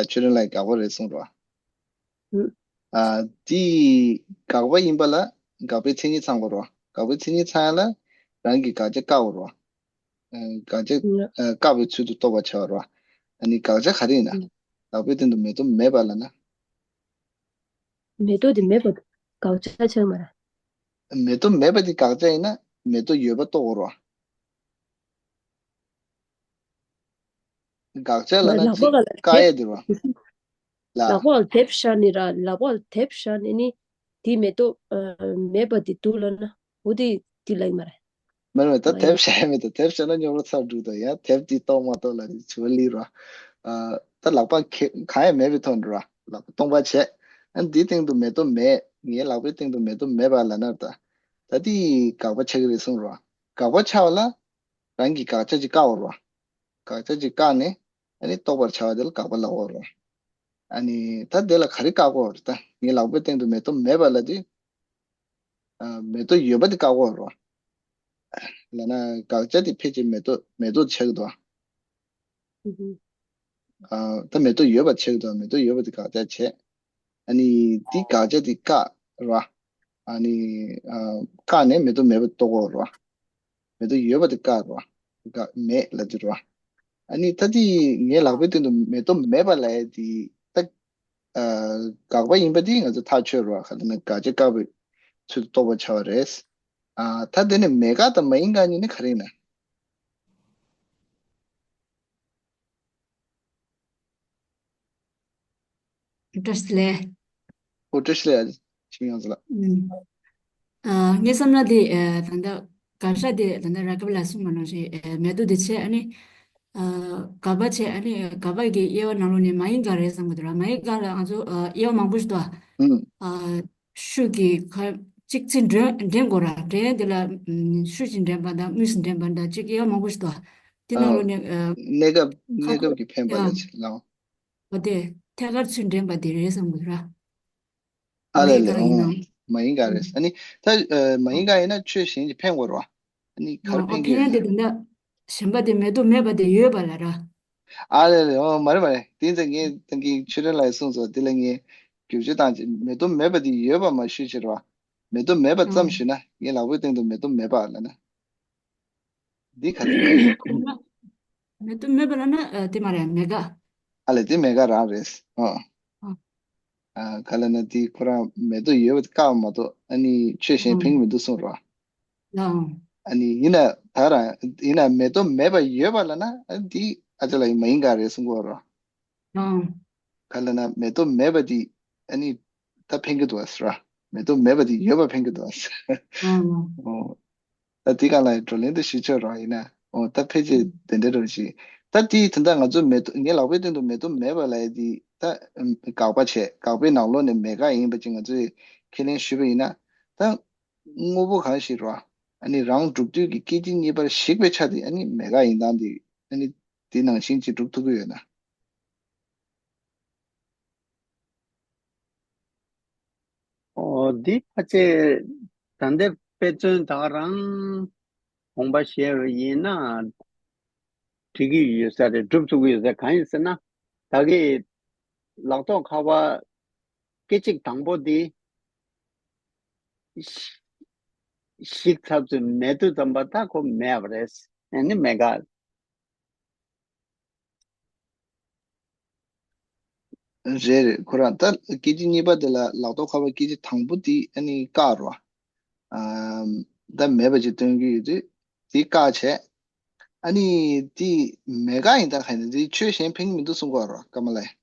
ཆོས་རིན་ལགས་དགག་པ་རེད་གསུངས་རོ། དེ་དགག་པ་ཡིན་པ་ལ་དགག་པའི་མཚན་ཉིད་ཚང་དགོས་རོ། དགག་པའི་མཚན་ཉིད་ཚང་ཡ་ལ་རང་གི་དགག་བྱ་བཀག་དགོས་རོ། དགག་བྱ་བཀག་པའི་ཚུལ་དུ་རྟོགས་པར་བྱ་བ་རོ། ཨ་ནི་དགག་བྱ་ག་རེ་ཡིན་ན། ལག་པའི་སྟེང་དུ་མེ་ཏོག་མེད་པ་ལ་ན། མེ་ཏོག་དེ་མེད་པ་དགག་བྱ་ཆགས་མ་རེད། མེ་ཏོག་མེད་པ་དེ་དགག་བྱ་ཡིན་ན་མེ་ཏོག་ཡོད་པ་རྟོགས་དགོས་རོ། དགག་བྱ་ལ་ན་ལག་པ་ག་ལ་བཀག་ཡས་དེ་རོ། ལག་པ་ལ་དེབ་བཞག་ནི་ར། ལག་པ་ལ་དེབ་བཞག་ནི་ནི་དེ་མེ་ཏོག་མེད་པ་དེ་འདུག་ལབ་ན་འོ་དེ་དེ་ལབ་ཀྱི་མ་རེད། མ་རེད། ད་དེབ་བཞག་ཡ་མེད། ད་དེབ་བཞག་ན་རྙོག་དྲ་ཚ་རུ་འགྲོ་གི་འདུག་ཡ། དེབ་དེ་རྟོགས་མ་རྟོགས་ལ་རེད། བྱི་བ་ལི་ར། ཨ། ད་ལག་པ་གང་ཡང་མེད་པའི་ཐོག་ནས་ར། ལག་པ་སྟོང་པ་བྱས། ཨ། འདིའི་སྟེང་དུ་མེ་ཏོག་མེད། ངའི་ལག་པའི་སྟེང་དུ་མེ་ཏོག་མེད་པ་ལབ་ན་ད། ད་དེ་དགག་པ་ཆགས་ཀྱི་རེད་གསུངས་ར། དགག་པ་ཆགས་པ་ལ་རང་གིས་དགག་བྱ་ཅིག་བཀག་པ་ར། དགག་བྱ་ཅིག་བཀག་ནས། ཨ་ནི་རྟོགས་པར་བྱ་བ་དེ་ལ་དགག་པ་ལབ་དགོས་རེད། ཨ་ནི་ད་དེ་ལ་ག་རེ་བཀག་དགོས་རེད། ད་ངའི་ལག་པའི་སྟེང་དུ་མེ་ཏོག་མེད་པ་ལབ་དུས། ཨ། མེ་ཏོག་ཡོད་པ་དེ་བཀག་དགོས་རེད། ལབ་ན་དགག་བྱ་དེ་ཕལ་ཆེར་མེ་ཏོག་མེ་ཏོག་ཆགས་ཀྱི་འདུག་ཨ། ཨ། ད་མེ་ཏོག་ཡོད་པ་ཆགས་ཀྱི་འདུག་མེ་ཏོག་ཡོད་པ་དེ་དགག་བྱ་བྱས། ཨ་ནི་དེ་དགག་བྱ་དེ་བཀག་རེད་བ། ཨ་ནི། ཨ། བཀག་ནས་མེ་ཏོག་མེད་པ་རྟོགས་དགོས་རེད་བ། མེ་ཏོག་ཡོད་པ་དེ་བཀག་རེད་བ། བཀག་མེད་ལབ་དུས་རེད་བ། ཨ་ནི་ད་དེ་ངའི་ལག་པའི་སྟེང་དུ་མེ་ཏོག་མེད་པ་ལབ་ཡ་དེ་ད། ཨ། དགག་པ་ཡིན་པ་དེ་ང་ཚོ་ཐག་ཆོད་རེད་བ། ག་ལབ་ན་དགག་བྱ་བཀག་པའི་ཚུལ་དུ་རྟོགས་པར་བྱ་བ་རེད། ཨ། ད་དེ་ནི་མེད་དགག་དང་མ་ཡིན་དགག་གཉིས་ནི་ག་རེ་ཡིན་ན། བཀྲ་ཤིས་བདེ་ལེགས། ཨོ། བཀྲ་ཤིས་བདེ་ལེགས། ཆིང་ཡང་ཟེར་ལ། ཨུམ། ཨ། ངའི་བསམ་ན་དེ། ཨ། ད་ལྟ་དགག་བྱ་དེ་ད་ལྟ་ར་ཀབ་ལ་གསུངས་པ་ནང་བཞིན། ཨ། མེ་ཏོག་དེ་བྱས། ཨ་ནི། ཨ། དགག་པ་བྱས། ཨ་ནི་དགག་པ་གི་དབྱེ་བ་ནང་ལོགས་ནས་མ་ཡིན་དགག་རེད་བསམ་གི་འདུག་ར། མ་ཡིན་དགག་ལ་ང་ཚོ། ཨ། དབྱེ་བ་མང་པོ་ཞིག་འདུག་ཨ། ཨུམ། ཨ། ཤུགས་ཀྱིས་ཁ་གཅིག་ཚིག་འདྲེན་འདྲེན་དགོས་ར། འདྲེན་དེ་ལ། ཨུམ། ཤུགས་ཀྱིས་འདྲེན་པ་དང་དངོས་སུ་འདྲེན་པ་དང་གཅིག་དབྱེ་བ་མང་པོ་ཞིག་འདུག་དེ་ནང་ལོགས་ནས། ཨ། གནས་སྐབས། ཁ་གནས་སྐབས་ཀྱི་འཕེན་པ་ལ་ཨ། ཅིག་ལའོ། འོ་དེ་ཐད་ཀར་ཚུར་འདྲེན་པ་དེ་རེད་བསམ་གི་ར། ཨ་ལེ་ལེ། མ་ཡིན་དགག་ཡིན་ནམ། ཨོ། མ་ཡིན་དགག་རེད། ཨ་ནི་ད། ཨ། མ་ཡིན་དགག་ཡིན་ན་ཆོས་གཞན་གྱིས་འཕེན་དགོས་རེད་བ། ཨ་ནི་ག་རེ། ཨོ། འཕེན་གྱི་འཕེན་ཡ་ཡོད་དེ་ན། དེ་འདྲ་གཞན་པ་དེ་མེ་ཏོག་མེད་པ་དེ་ཡོད་པ་ལ་ར། ཨ་ལེ་ལེ། ཨོ། མ་རེད་མ་རེད། དེ་ཚེ་ངས་ད་གིན་ཆོས་སྒྲོན་ལགས་གསུངས་སོང་། དེ་ལ་ངས་བསྒྱུར་བཅོས་བཏང་བྱས། མེ་ཏོག་མེད་པ་དེ་ཡོད་པ་མ་ཞུས་བྱས་རེད་བ། མེ་ཏོག་མེད་པ་ཙམ་ཨོ། ཞུས་ན། ངའི་ལག་པའི་སྟེང་དུ་མེ་ཏོག་མེད་པ་ལབ་ན། འདི་ག་རེ་རེད། མེ་ཏོག་མེད་པ་ལབ་ན། ཨ། དེ་མ་རེད། མེད་དགག་ཨ་ལེ། དེ་མེད་དགག་རང་རེད། ཨོ། ཨ། ཨ། ག་ལབ་ན་དེ་ཁོ་རང་མེ་ཏོག་ཡོད་པ་དེ་བཀག་པ་མ་གཏོགས། ཨ་ནི་ཆོས་གཞན་ཨོ། འཕེན་གྱི་མི་འདུག་གསུངས་རོ། ཨོ། ཨ་ནི་ཡིན་ན་ད་རང་ཡིན་ན་མེ་ཏོག་མེད་པ་ཡོད་པ་ལབ་ན། ཨ། འདི་ཨ་ཅག་ལགས་ཡིན་མ་ཡིན་དགག་རེད་གསུང་གི་ཡོད་རོ། ཨོ། ག་ལབ་ན་མེ་ཏོག་མེད་པ་དེ་ཨ་ནི་ད་འཕེན་གྱི་འདུག་ཟེར་ར། མེ་ཏོག་མེད་པ་དེ་ཡོད་པ་འཕེན་གྱི་འདུག་ཟེར། ཨོ། ཨོ། ད་དེ་གང་ལ་བགྲོ་གླེང་དུ་ཞུ་ཆོག་ར། ཡིན་ན། ཨོ། ད་ཕལ་ཆེར་ཨུམ། དེ་འདྲ་རེད་ཅིག་ད་དེ་ད་ལྟ་ང་ཚོ་མེ་ཏོག་ངའི་ལག་པའི་སྟེང་དུ་མེ་ཏོག་མེད་པ་ལབ་ཡ་དེ་ད་དགག་པ་བྱས། དགག་པའི་ནང་ལོགས་ནས་མེད་དགག་ཡིན་པ་ཅིག་ང་ཚོས་ཁས་ལེན་ཞུས་པ་ཡིན་ན། ད་དངོས་པོ་གང་ཞིག་རེད་བ། ཨ་ནི་རང་གྲུབ་དུས་ཀྱི་སྐད་ཅིག་གཉིས་པར་ཞིག་པའི་ཆ་དེ་ཨ་ནི་མེད་དགག་ཡིན་སྟངས་དེ། ཨ་ནི་དེ་ནང་བཞིན་ཅིག་གྲུབ་ཐུབ་ཀྱི་ཡོད་ན། ཨོ། འདི་ཕལ་ཆེར་ད་ལྟའི་དཔེ་མཚོན་ད་ག་རང་དགོངས་པ་བཞེས་པ་ཡིན་ན་འགྲིག་གི་ཡོད་ས་རེད། སྒྲུབ་ཐུབ་ཀྱི་ཡོད་ས། གང་ཡིན་ཟེར་ན། ད་གིན་ལག་ཐོག་ཁ་པར་སྐད་ཅིག་དང་པོ་འདི་ཞིག་ཚར་ཚུལ་མེད་དུས་ཙམ་པ་ད་ཁོ་མེད་པ་རེད། ཨ་ནི་མེད་དགག་རེད་རེད། ཁོ་རང་ད་སྐད་ཅིག་གཉིས་པ་དེ་ལ་ལག་ཐོག་ཁ་པར་སྐད་ཅིག་དང་པོ་དེ་ཨ་ནི་བཀག་རོ། ཨ། ད་མེད་པ་ཅིག་སྟོན་གྱི་ཡོད་དུས་དེ་བཀག་བྱས། ཨ་ནི་དེ་མེད་དགག་ཡིན་ད་ག་ཡིན། དེ་ཆོས་གཞན་འཕེན་གྱི་མི་འདུག་གསུང་གི་ཡོད་རོ། ཀརྨ་ལགས།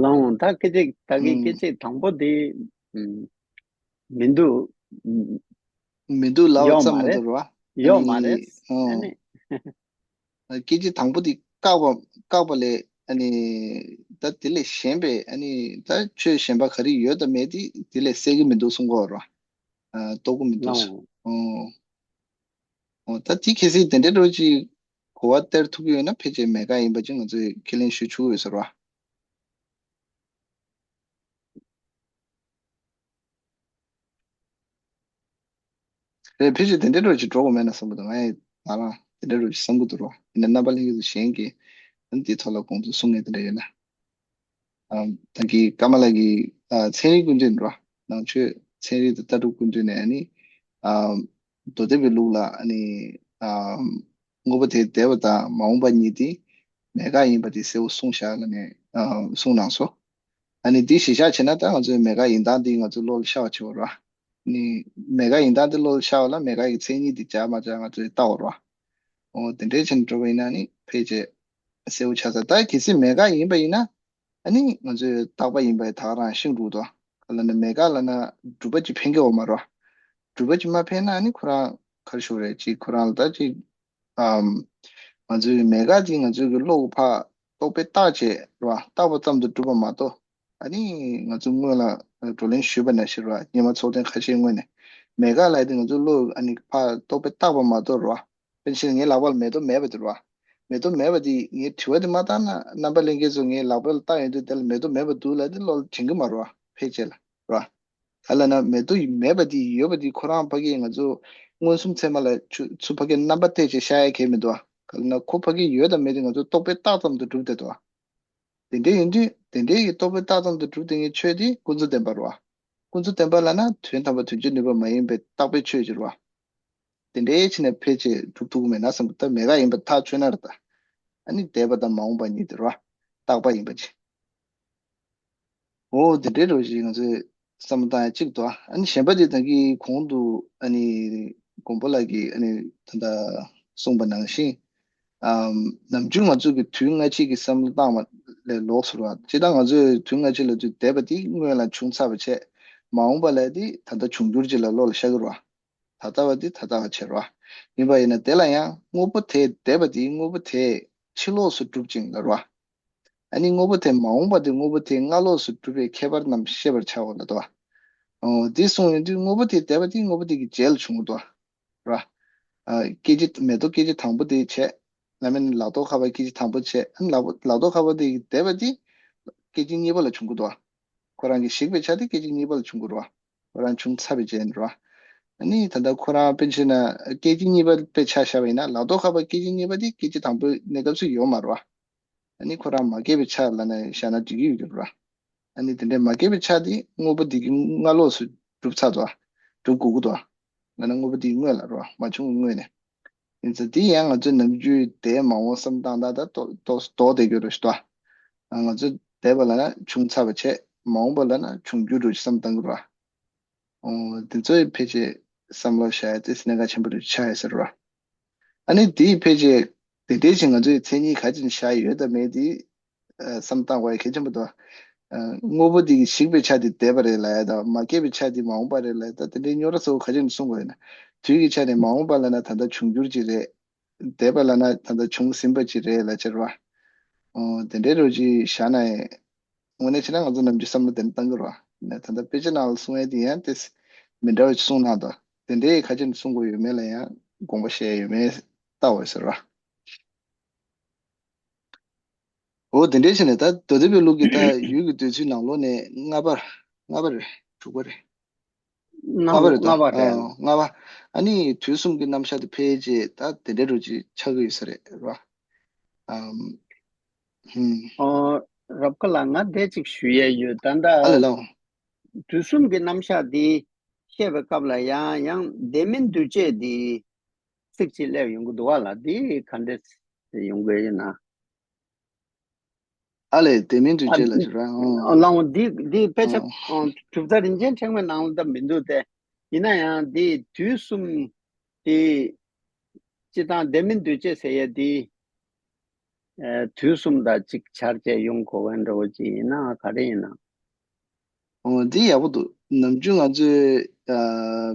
ལགས་འོང་། ད་སྐད་ཅིག་ད་གིན་ཨུམ། སྐད་ཅིག་དང་པོ་དེ་ཨུམ། མི་འདུག་མི་འདུག་ལབ་པ་ཡོད་ཙམ་མ་མ་རེད། འདུག་རེད་བ། ཡོད་མ་རེད། ཨ་ནི། ཨ་ནི། ཨ། སྐད་ཅིག་དང་པོ་དེ་བཀག་པ་བཀག་པ་ལས། ཨ་ནི་ད་དེ་ལས་གཞན་པའི། ཨ་ནི་ད་ཆོས་གཞན་པ་ག་རེ་ཡོད་དང་མེད་དེ་དེ་ལས་གསལ་གྱི་མི་འདུག་གསུང་གི་ཡོད་རེད་བ། ཨ། རྟོགས་ཀྱི་མི་འདུག་ལགས་འོང་། ཨོ། ཨོ། ད་དེ་གལ་སྲིད་དེ་འདྲའི་འདྲ་བོ་ཅིག་གོ་བ་སྟེར་ཐུབ་ཀྱི་ཡོད་ན་ཕལ་ཆེར་མེད་དགག་ཡིན་པ་ཅིག་ང་ཚོས་ཁས་ལེན་ཞུ་ཆོག་གི་ཡོད་ཟེར་བ། རེད། ཕལ་ཆེར་དེ་འདྲའི་འདྲ་བོ་ཅིག་འགྲོ་དགོས་མེད་ན་བསམ་གྱི་འདུག་ང་ཡང་ང་རང་དེ་འདྲའི་འདྲ་བོ་ཅིག་བསམ་གྱི་འདུག་རོ། ཡིན་ན་རྣམ་པ་ལྷན་རྒྱས་ཚོ་གཞན་གྱིས་ཨ་ནི་དེའི་ཐོག་ལ་དགོངས་ཚུལ་གསུང་མཁན་དེ་འདྲ་ཡོད་ན། ཨ། ད་གིན་ཀརྨ་ལགས་ཀྱིས། ཨ། ཚན་རིག་ཀུན་བཏུས་རེད་བ། ནང་ཆོས་ཚན་རིག་དང་ལྟ་གྲུབ་ཀུན་བཏུས་ནས་ཨ་ནི། ཨ། མདོ་སྡེ་པའི་ལུགས་ལ་ཨ་ནི། ཨ། དངོས་པོ་དེ་འདས་པ་དང་མ་འོངས་པ་གཉིས་དེ་མེད་དགག་ཡིན་པ་དེ་གསལ་པོ་གསུངས་བཞག་ལབ་ནས། ཨ། གསུངས་གནང་སོང་། ཨ་ནི་དེ་གཞི་བཞག་བྱས་ན་ད་ང་ཚོས་མེད་དགག་ཡིན་སྟངས་དེ་ང་ཚོའི་བློ་ལ་ཤར་བ་བྱེད་དགོས་རེད་བ། ཨ་ནི་མེད་དགག་ཡིན་སྟངས་དེ་བློ་ལ་ཤར་བ་ལ་མེད་དགག་གི་མཚན་ཉིད་དེ་སྦྱར་མ་སྦྱར་ང་ཚོས་བལྟ་དགོས་རེད་བ། འོ། དེ་འདྲའི་བྱས་ནས་འགྲོ་བ་ཡིན་ན་ནི་ ཕལ་ཆེར་གསལ་པོ་ཆགས་ཚར། ད་གལ་སྲིད་མེད་དགག་ཡིན་པ་ཡིན་ན། ཨ་ནི་ང་ཚོས་རྟག་པ་ཡིན་པ་ད་ག་རང་ཤེས་འགྲོ་གི་འདུག་ག་ལབ་ན་མེད་དགག་ལབ་ན་སྒྲུབ་པ་ཅིག་ཕན་གྱི་ཡོད་མ་རེད་བ། སྒྲུབ་པ་ཅིག་མ་ཕན་ན་ཨ་ནི་ཁོ་རང་ག་རེ་ཞུ་དགོས་རེད། ཅིག་ཁོ་རང་ལ་ད་ཅིག་ཨམ། ང་ཚོའི་མེད་དགག་དེ་ང་ཚོའི་གི་བློ་གི་ཕར་རྟོག་པས་བཏགས་བྱས་རེད་བ། བཏགས་པ་ཙམ་དུ་གྲུབ་པ་མ་གཏོགས། ཨ་ནི་ང་ཚོ་སྔོན་ལ་བགྲོ་གླེང་ཞུས་པ་ནང་བཞིན་རེད་བ། སྔོན་མ་ཚོགས་ཐེངས་ཁ་ཤས་སྔོན་ནས་མེད་དགག་ལབ་ཡ་དེ་ང་ཚོའི་བློ་ཨ་ནི་ཕར་རྟོག་པས་བཏགས་པ་མ་གཏོགས་རེད་བ། དཔེར་ན་ངའི་ལག་པ་ལ་མེ་ཏོག་མེད་པ་དེ་རེད་བ། མེ་ཏོག་མེད་པ་དེ་ངས་དྲི་བ་དེ་མ་བཏང་ན་རྣམ་པ་ལྷན་རྒྱས་ཚོ་ངའི་ལག་པ་ལ་བཏགས་ཡོང་དུས་དེ་ལ་མེ་ཏོག་མེད་པ་འདུག་ལབ་དེ་བློ་ལ་དྲན་གྱི་མ་རེད་བ། ཕལ་ཆེར་ལ་རེད་བ། ག་ལབ་ན་མེ་ཏོག་མེད་པ་དེ་ཡོད་པ་དེ་ཁོ་རང་ཕ་གིར་ང་ཚོ་མངོན་སུམ་ཚད་མ་ལ་ཆུ་ཚུར་ཕ་གིར་རྣམ་པ་གཏད་བྱས་ཤར་ཡ་གང་ཡང་མི་འདུག་བ། ག་ལབ་ན་ཁོ་ཕ་གིར་ཡོད་དང་མེད་དེ་ང་ཚོ་རྟོག་པས་བཏགས་ཙམ་དུ་གྲུབ་བསྡད་འདུག་བ། དེ་འདྲ་ཡིན་དུས་དེ་འདྲའི་གི་རྟོག་པས་བཏགས་ཙམ་དུ་གྲུབ་བསྡད་མཁན་ཆོས་དེ་ཀུན་རྫོབ་བདེན་པ་རེད་བ། ཀུན་རྫོབ་བདེན་པ་ལབ་ན་དོན་དམ་པ་དོན་གཅོད་ནུས་པ་མ་ཡིན་པའི་རྟག་པའི་ཆོས་ཅིག་རེད་བ། དེ་འདྲའི་ཕྱིར་ནས་ཕལ་ཆེར་གྲུབ་ཐུབ་ཀྱི་མེད་ན་བསམ་གི། ད་མེད་དགག་ཡིན་པ་ཐག་ཆོད་ན་རེད་ད། ཨ་ནི་འདས་པ་དང་མ་འོངས་པ་གཉིས་དེ་རེད་བ། རྟག་པ་ཡིན་པ་ཅིག་འོ་དེ་འདྲའི་རོ་ཞིག་ང་ཚོས་བསམ་བློ་བཏང་ཡ་གཅིག་འདུག་ཨ་ནི་གཞན་པ་དེ་ད་གིན་གོང་དུ་ཨ་ནི་མགོན་པོ་ལགས་ཀྱིས་ཨ་ནི་ད་ལྟ་གསུངས་པ་ནང་བཞིན། ཨམ། ནམ་རྒྱུན་ང་ཚོས་ཀྱི་དུས་སྔ་ཕྱི་གི་བསམ་བློ་བཏང་བ་ལས་ལོགས་སུ་རེད་བ། སྤྱིར་བཏང་ང་ཚོས་དུས་སྔ་ཕྱི་ལབ་དུས་འདས་པ་དེ་སྔོན་ལ་བྱུང་ཚར་བ་བྱས། མ་འོངས་པ་ལ་དེ་ད་ལྟ་འབྱུང་འགྱུར་ཅིག་ལ་བློ་ལ་ཤར་གི་རེད་བ། ད་ལྟ་བ་དེ་ད་ལྟ་བ་བྱེད་རོགས། ཡིན་པ་ཡིན་ན་དེ་ལ་ཡང་དངོས་པོ་དེ་འདས་པ་དེའི་དངོས་པོ་དེ་ཕྱི་ལོགས་སུ་གྲུབ་ཅིང་ལ་རོགས། ཨ་ནི་དངོས་པོ་དེ་མ་འོངས་པ་དེ་དངོས་པོ་དེའི་སྔ་ལོགས་སུ་གྲུབ་པའི་ཁྱད་པར་རྣམས་ཤེས་པར་བྱའོ་ལབ་འདུག་བ། འོ་དེ་གསུངས་ཡོང་དུས་དངོས་པོ་དེ་འདས་པ་དེ་དངོས་པོ་དེ་གི་རྗེས་ལ་བྱུང་གི་འདུག་བ། ར། ཨ། སྐད་ཅིག་མེ་ཏོག་སྐད་ཅིག་དང་པོ་དེ་བྱས། ལ་མིན་ལག་ཐོག་ཁ་པར་སྐད་ཅིག་དང་པོ་བྱས། ཨ་ནི་ལག་པ་ལག་ཐོག་ཁ་པར་དེ་གི་འདས་པ་དེ་སྐད་ཅིག་གཉིས་པ་ལ་བྱུང་གི་འདུག་བ། ཁོ་རང་གི་ཞིག་པའི་ཆ་དེ་སྐད་ཅིག་གཉིས་པ་ལ་བྱུང་གི་རེད་བ། ཁོ་རང་བྱུང་ཚར་བའི་རྗེས་ནས་རེད་བ། ཨ་ནི་ད་ལྟ་ཁོ་རང་དཔེ་བྱས་ན་སྐད་ཅིག་གཉིས་པ་དཔེ་ཆ་བཞག་པ་ཡིན་ན་ལག་ཐོག་ཁ་པར་སྐད་ཅིག་གཉིས་པ་དེ་སྐད་ཅིག་དང་པོའི་གནས་སྐབས་སུ་ཡོད་མ་རེད་བ། ཨ་ནི་ཁོ་རང་མ་སྐྱེས་པའི་ཆ་ལབ་ན་བཞག་ན་འགྲིག་གི་ཡོད་རེད་བ། ཨ་ནི་དེ་འདྲའི་མ་སྐྱེས་པའི་ཆ་དེ་དངོས་པོ་འདི་གི་སྔ་ལོགས་སུ་གྲུབ་ཚར་འདུག་བ། གྲུབ་དགོས་ཀྱི་འདུག་བ། ལབ་ན་དངོས་པོ་འདི་སྔོན་ལ་རེད་བ། མ་བྱུང་བའི་སྔོན་ནས། ཡིན་ཙང་འདི་ཡང་ང་ཚོའི་ནམ་རྒྱུན་འདས་མ་འོངས་བསམ་སྟངས་དང་ད་ལྟ་ལྡོག་ལྡོག་བསྡད་ཡོད་རེད་ཞུ་དོ། ང་ཚོ་འདས་པ་ལབ་ན་བྱུང་ཚར་བ་བྱས། མ་འོངས་པ་ལབ་ན་འབྱུང་འགྱུར་རེད་བསམ་བཏང་གི་རེད་བ། འོ། དེ་ཚོའི་ཕལ་ཆེར་བསམ་བློ་བཞག་ཡ་དེ་གནད་འགག་ཆེན་པོ་རེད་ཆགས་ཡོད་ས་རེད་བ། ཨ་ནི་དེའི་ཕལ་ཆེར་དེ་འདྲའི་ཞིག་ང་ཚོའི་མཚན་ཉིད་ག་ཚོད་བཞག་ཡོད་དམ་མེད་དེ་ཨ། བསམ་བཏང་དགོས་ཡ་གལ་ཆེན་པོ་འདུག་ཨ། དངོས་པོ་འདི་གི་ཞིག་པའི་ཆ་དེ་འདས་པ་རེད་ལབ་ཡ་དང་མ་སྐྱེས་པའི་ཆ་དེ་མ་འོངས་པ་རེད་ལབ་ཡ་དང་དེ་འདྲའི་རྙོག་དྲ་ཚ་བོ་ག་ཚོད་ནས་གསུང་དགོས་ཡོད་ན། དུས་ཀྱི་ཆ་ནས་མ་འོངས་པ་ལབ་ན་ད་ལྟ་འབྱུང་འགྱུར་ཅིག་རེད། འདས་པ་ལབ་ན་ད་ལྟ་བྱུང་ཟིན་པ་ཅིག་རེད་ལབ་ཕྱིར་བ། འོ། དེ་འདྲའི་རོ་ཅིག་བཞག་ན་ཡང་། དངོས་གནས་བྱས་ན་ང་ཚོ་ནམ་རྒྱུན་བསམ་བློ་དེ་འདྲ་བཏང་གི་རེད་བ། ནས་ད་ལྟ་དཔེ་ཆ་ནང་ལ་གསུང་ཡས་དེ་ཡང་དེ་མི་འདྲ་བ་ཅིག་གསུངས་གནང་དང་དེ་འདྲའི་ཁ་ཆེ་ནས་གསུང་དགོས་ཡོད་མེད་ལ་ཡང་དགོངས་པ་བཞེས་ཡས་ཡོད་མེད་ལྟ་དགོས་ཟེར་བ། འོ་དེ་འདྲའི་བྱས་ནས་ད་མདོ་སྡེ་པའི་ལུགས་ཀྱི་ད་ཡུལ་གྱི་འདོད་ཚུལ་ནང་ལོགས་ནས་ལྔ་པ། ལྔ་པ་རེད། དྲུག་པ་རེད། ལྔ་པ་རེད་ད། ལྔ་པ་རེད། ཨ། ལྔ་པ། ཨ་ནི་དུས་གསུམ་གྱི་རྣམ་གཞག་དེ་ཕལ་ཆེར་ད་དེ་འདྲའི་རུ་ཅིག་ཆགས་ཀྱི་ཡོད་ས་རེད་ར། ཨམ། ཧུམ། ཨོ། རབ་དགའ་ལགས་ང་དེ་ཅིག་ཞུ་ཡས་ཡོད་ད་ལྟ། ཨ་ལས་ལགས། དུས་གསུམ་གྱི་རྣམ་གཞག་འདི་བཤད་པའི་སྐབས་ལ་ཡང་ཡང་དེ་མིན་འདུས་བྱས་འདི་ཚིག་ཅིག་སླེབས་ཡོང་གི་འདུག་བ་ལ་འདི་ག་འདྲས་ཡོང་གི་ཡིན་ན། ཨ་ལས་དེ་མིན་དུས་ཨ་བཅད་ལ་ཞུ་ར། ཨང་། ལའང་འདི་འདི་དཔེ་ཆ་ཨང་། གྲུབ་མཐའ་རིན་ཆེན་ཕྲེང་བའི་ནང་ལ་ད་མི་འདུག་སྟེ། ཡིན་ན་ཡང་འདི་དུས་གསུམ་འདི་སྤྱི་དང་དེ་མིན་དུས་བཅད་ཟེར་ཡས་འདི་ཨ་དུས་གསུམ་དང་གཅིག་ཆར་བཅས་ཡོང་གོ་བའི་འདྲ་བོ་ཅིག་ཡིན་ན་ག་རེ་ཡིན་ན། འོ་འདི་ཡག་པོ་འདུག་ནམ་རྒྱུན་ང་ཚོས་ཨ་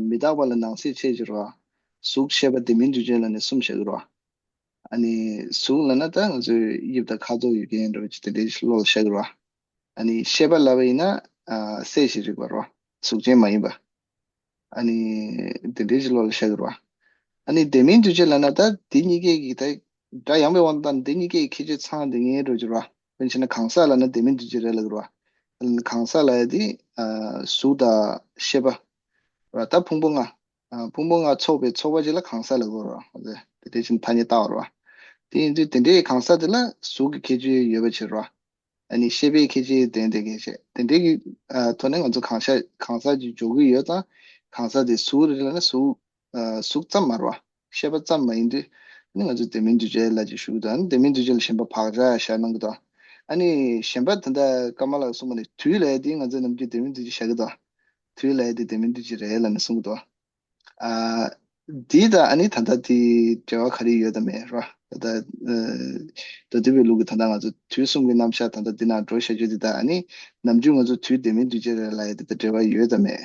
མི་རྟག་པ་ལ་ནང་གསེས་ཕྱེ་བྱེད་རོགས། གཟུགས་ཤེས་པ་དེ་མིན་དུས་བཅད་ལ་ནི་གསུམ་བཞག་གི་རོགས། ཨ་ནི་གཟུགས་ལབ་ན་ད་ང་ཚོའི་དབྱིབས་དང་ཁ་དོག་ཡོད་མཁན་འདྲ་བ་ཅིག་དེ་འདྲའི་བློ་ལ་ཤར་གི་རེད་བ། ཨ་ནི་ཤེས་པ་ལབ་པ་ཡིན་ན་ཨ་སེམས་ཤེས་རིག་པ་རེད་བ། གཟུགས་ཅན་མ་ཡིན་པ། ཨ་ནི་དེ་འདྲའི་ཅིག་བློ་ལ་ཤར་གི་རེད་བ། ཨ་ནི་དེ་མིན་དུས་བཅད་ལབ་ན་ད་དེ་གཉིས་ཀའི་གི་ད་སྒྲ་ཡངས་པའི་དབང་དུ་བཏང་ན་དེ་གཉིས་ཀའི་ཁྱད་ཆོས་ཚང་དེ་ངེས་འགྲོ་གི་རེད་བ། དཔེར་ན་ཆ་ན་གང་ཟག་ལབ་ན་དེ་མིན་དུས་བཅད་རེད་ལབ་གི་རེད་བ། ཨ་ནི་གང་ཟག་ལབ་ཡ་དེ་ཨ་གཟུགས་དང་ཤེས་པ་རེད་བ། ད་ཕུང་པོ་ལྔ། ཨ་ཕུང་པོ་ལྔ་ཚོགས་པའི་ཚོགས་པ་གཅིག་ལ་གང་ཟག་ལབ་དགོས་རེད་བ། དེ་འདྲའི་ཕྱིན་ཐ་སྙད་བཏགས་པ་རེད་བ། དེ་ཡིན་དུས་དེ་འདྲའི་གང་ཟག་དེ་ལ་གཟུགས་ཀྱི་ཁྱད་ཆོས་ཡོད་པ་བྱེད་རེད་བ། ཨ་ནི་ཤེས་པའི་ཁྱད་ཆོས་ལྡན་དེ་གལ་ཆེ། དེ་འདྲའི་གི་ཨ་ཐོག་ནས་ང་ཚོ་གང་ཟག་གང་ཟག་ཅིག་འཇོག་གི་ཡོད་ཙང་གང་ཟག་དེ་གཟུགས་རེད་ལབ་ན་གཟུགས་ཨ་གཟུགས་ཙམ་མ་རེད་བ། ཤེས་པ་ཙམ་མ་ཡིན་དུས་ཨ་ནི་ང་ཚོ་དེ་མིན་དུས་བཅད་ལབ་ཅིག་ཞུ་གི་འདུག་ཨ་ནི་དེ་མིན་དུས་བཅད་ལ་གཞན་པ་བག་ཆགས་བཞག་གནང་གི་འདུག་ཨ་ནི་གཞན་པ་ད་ལྟ་ཀརྨ་ལགས་གསུངས་པ་ནི་དུས་ལབ་ཡ་དེ་ང་ཚོ་ནམ་རྒྱུན་དེ་མིན་དུས་བཅད་བཞག་གི་འདུག་དུས་ལབ་ཡ་དེ་དེ་མིན་དུས་བཅད་རེད་ལབ་ནས་གསུང་གི་འདུག་ཨ། འདི་དང་ཨ་ནི་ད་ལྟ་དེ་འབྲེལ་བ་ག་རེ་ཡོད་དམ་མེད་ར། ད་ལྟ་ཨ་ད་དེ་བའི་ལུགས་ཀྱི་ད་ལྟ་ང་ཚོ་དུས་གསུམ་གྱི་རྣམ་གཞག་ད་ལྟ་འདི་ན་འགྲོ་བཞག་རྒྱུ་འདི་དག་ཨ་ནི་ནམ་རྒྱུན་ང་ཚོ་དུས་ལྡན་མིན་འདུས་བྱས་རེད་ལབ་ཡ་འདི་དང་འབྲེལ་བ་ཡོད་དམ་མེད།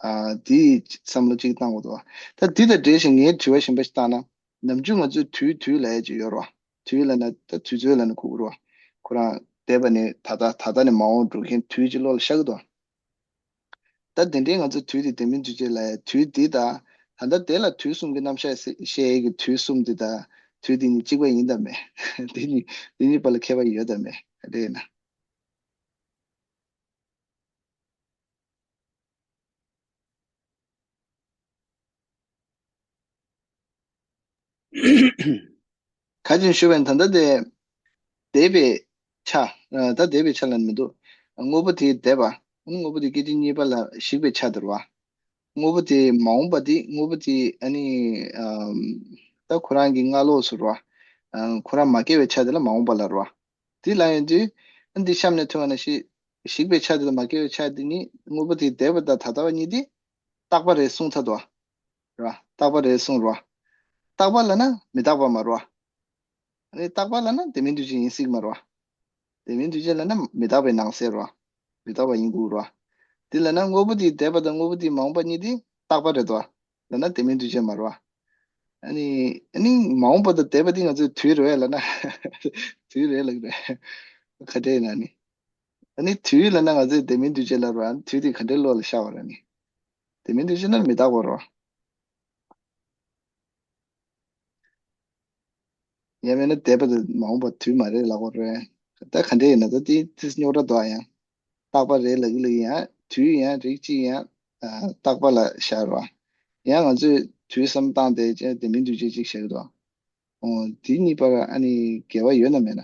ཨ་འདི་བསམ་བློ་གཅིག་བཏང་དགོས་འདུག་ད་འདི་དང་འབྲེལ་ཞིང་ངའི་དྲི་བ་གཞན་པ་ཞིག་བཏང་ན། ནམ་རྒྱུན་ང་ཚོས་དུས་དུས་ལབ་ཡ་ཅིག་ཡོད་རེད་བ། དུས་ལབ་ན་ད་དུས་ཚོད་ལབ་ན་གོ་གི་རེད་བ། ཁོ་རང་འདས་པ་ནས་ད་ལྟ་ད་ལྟ་ནས་མ་འོངས་འགྲོ་མཁན་དུས་ཀྱི་བློ་ལ་ཤར་གི་འདུག་ད་དེ་འདྲའི་ང་ཚོ་དུས་དེ་ལྡན་མིན་འདུས་བྱས་ལབ་ཡ་དུས་འདི་དང་། ད་ལྟ་དེ་ལ་དུས་གསུམ་གྱི་རྣམ་གཞག་བཤད་ཡས་ཀྱི་དུས་གསུམ་འདི་དང་དུས་འདི་གཉིས་གཅིག་པ་ཡིན་དམ་མེད། འདི་གཉིས་འདི་གཉིས་བར་ལ་ཁྱད་པར་ཡོད་དམ་མེད་ག་འདྲ་ཡིན་ན། ཁ་ཅིག་ཞུ་བའི་ད་ལྟ་དེ་འདས་པའི་ཆ། ད་འདས་པའི་ཆ་ལ་མི་འདུག་དངོས་པོ་དེ་འདས་པ། དངོས་པོ་དེ་སྐད་ཅིག་གཉིས་པ་ལ་ཞིག་པའི་ཆ་དེ་རེད་བ། དངོས་པོ་དེ་མ་འོངས་པ་དེ་དངོས་པོ་དེ་ཨ་ནི་ཨམ་ད་ཁོ་རང་གི་སྔ་ལོགས་སུ་རེད་བ། ཨ་ཁོ་རང་མ་སྐྱེས་པའི་ཆ་དེ་ལ་མ་འོངས་པ་ལ་རེད་བ། དེ་ལ་ཡོང་དུས་ཨ་འདི་གཤམ་ནས་ཐོན་པ་ནང་བཞིན་ཞིག་པའི་ཆ་དེ་དང་མ་སྐྱེས་པའི་ཆ་དེ་གཉིས་དངོས་པོ་དེ་འདས་པ་དང་ད་ལྟ་བ་གཉིས་དེ་རྟག་པ་རེད་གསུངས་ཚར་འདུག་བ། རེད་བ། རྟག་པ་རེད་གསུངས་རེད་བ། རྟག་པ་ལབ་ན་མི་རྟག་པ་མ་རེད་བ། ཨ་ནི་རྟག་པ་ལབ་ན་ལྡན་མིན་འདུས་བྱས་ཡིན་སྲིད་མ་རེད་བ། ལྡན་མིན་འདུས་བྱས་ལབ་ན་མི་རྟག་པའི་ནང་གསེས་རེད་བ། མི་རྟག་པ་ཡིན་དགོས་རེད་བ། དེ་ལབ་ན་དངོས་པོ་དེའི་འདས་པ་དང་དངོས་པོ་དེའི་མ་འོངས་པ་གཉིས་དེ་རྟག་པ་རེད་དོ། ལབ་ན་ལྡན་མིན་འདུས་བྱས་མ་རེད་བ། ཨ་ནི་ཨ་ནི་མ་འོངས་པ་དང་འདས་པ་དེ་ང་ཚོའི་དུས་རེད་བས་ལབ་ན། དུས་རེད་ལབ་ཀྱི་རེད། ག་འདྲ་ཡིན་ན་ནི། ཨ་ནི་དུས་ལབ་ན་ང་ཚོས་ལྡན་མིན་འདུས་བྱས་ལབ་རེད་བ། ཨ་ནི་དུས་དེ་ག་འདྲའི་བློ་ལ་ཤར་བ་རེད་ནི། ལྡན་མིན་འདུས་བྱས་ན་མི་རྟག་པ་རེད་བ། ཡང་མིན་ན་འདས་པ་དང་མ་འོངས་པ་དུས་མ་རེད་ལབ་དགོས་རེད། ད་ག་འདྲ་ཡིན་ན་ད་དེ་དེ་རྙོག་དྲ་འདུག་ཨ་ཡང་། རྟག་པ་རེད་ལབ་ཀྱི་ལབ་ཀྱི་ཡང་དུས་ཡང་རིགས་གཅིག་ཡང་ཨ་རྟག་པ་ལ་ཤར་བ། ཡང་ང་ཚོས་དུས་བསམ་བཏང་སྟེ་ཅེ་ལྡན་མིན་འདུས་བྱས་གཅིག་བཤད་ཀྱི་འདུག་ཨོ་དེ་གཉིས་བར་ཨ་ནི་འགལ་བ་ཡོད་ན་མེད་ན།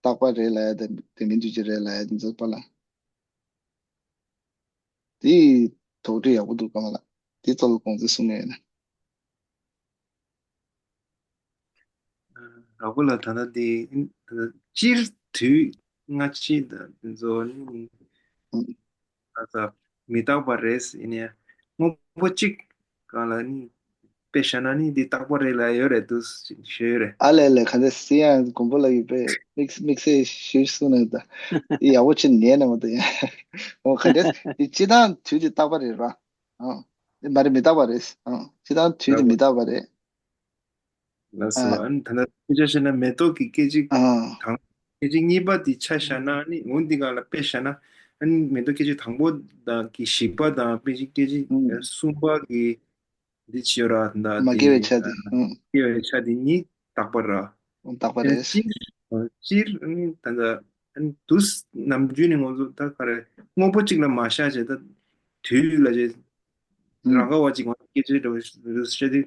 རྟག་པ་རེད་ལབ་ཡ་དང་ལྡན་མིན་འདུས་བྱས་རེད་ལབ་ཡ་དེ་ཚོ་བར་ལ། དེ་དོགས་འདྲི་ཡག་པོ་འདུག་ཀརྨ་ལགས། དེ་ཚོ་ལ་དགོངས་ཚུལ་གསུང་ཡས་ཡིན་ན། ཨ་ལགས་པོ་ལགས། ད་ལྟ་དེ་སྤྱིར་དུས་སྔ་ཕྱི་དང་དེ་ཚོ་ནི་ཨ་ཙ་མི་རྟག་པ་རེད་ཡིན་ནའི་དངོས་པོ་གཅིག་སྒང་ལ་ནི་དཔེ་བཞག་ན་ནི་འདི་རྟག་པ་རེད་ལབ་ཡོད་རེད་འདུག་ཞུ་ཡོད་རེད། ཨ་ལས་ལས། ག་འདྲ་སྲིད་ཡང་མགོན་པོ་ལགས་ཀྱིས་དཔེ་དམིགས་དམིགས་བསལ་ཞུས་གསུངས་གནང་ད། འདི་ཡག་པོ་ཅིག་ཉན་གནང་བ་ད་ཡང་། འོ་ག་འདྲ་འདི་སྤྱིར་བཏང་དུས་འདི་རྟག་པ་རེད་ར། ཨང་། འདི་མ་རེད། མི་རྟག་པ་རེད། ཨང་། སྤྱིར་བཏང་དུས་འདི་མི་རྟག་པ་རེད། ལགས་སོ། ཨ་ཨ་ནི་ད་ལྟ་དཔེ་ཆ་བཤད་ན་མེ་ཏོག་གི་སྐད་ཅིག་ཨ་དང་སྐད་ཅིག་གཉིས་པ་དེ་ཆ་བཞག་ན་ནི་འོ་འདི་སྒང་ལ་དཔེ་བཞག་ན་ཨ་ནི་མེ་ཏོག་སྐད་ཅིག་དང་པོ་དང་གི་ཞིག་པ་དང་དཔེ་ཅིག་སྐད་ཅིག་ཨུ་གསུམ་པ་གི་འདི་ཅི་ཡོད་ར་ད་མ་སྐྱེས་པའི་འདི་ཆ་དེ་ཨུ་སྐྱེ་བའི་ཆ་དེ་གཉིས་རྟག་པ་ར། རྟག་པ་རེད། སྤྱིར་སྤྱིར་ཨ་ནི་ད་ལྟ་ཨ་ནི་དུས་ནམ་རྒྱུན་ནས་ང་ཚོ་ད་ག་རེ་དངོས་པོ་གཅིག་ལ་མ་བཞག་བྱས་ད་དུས་ལ་བྱས་ཨུ་རང་ག་བ་ཅིག་ང་ཚོ་སྐད་ཆ་འདྲ་བོ་ཞིག་བཤད་དུས་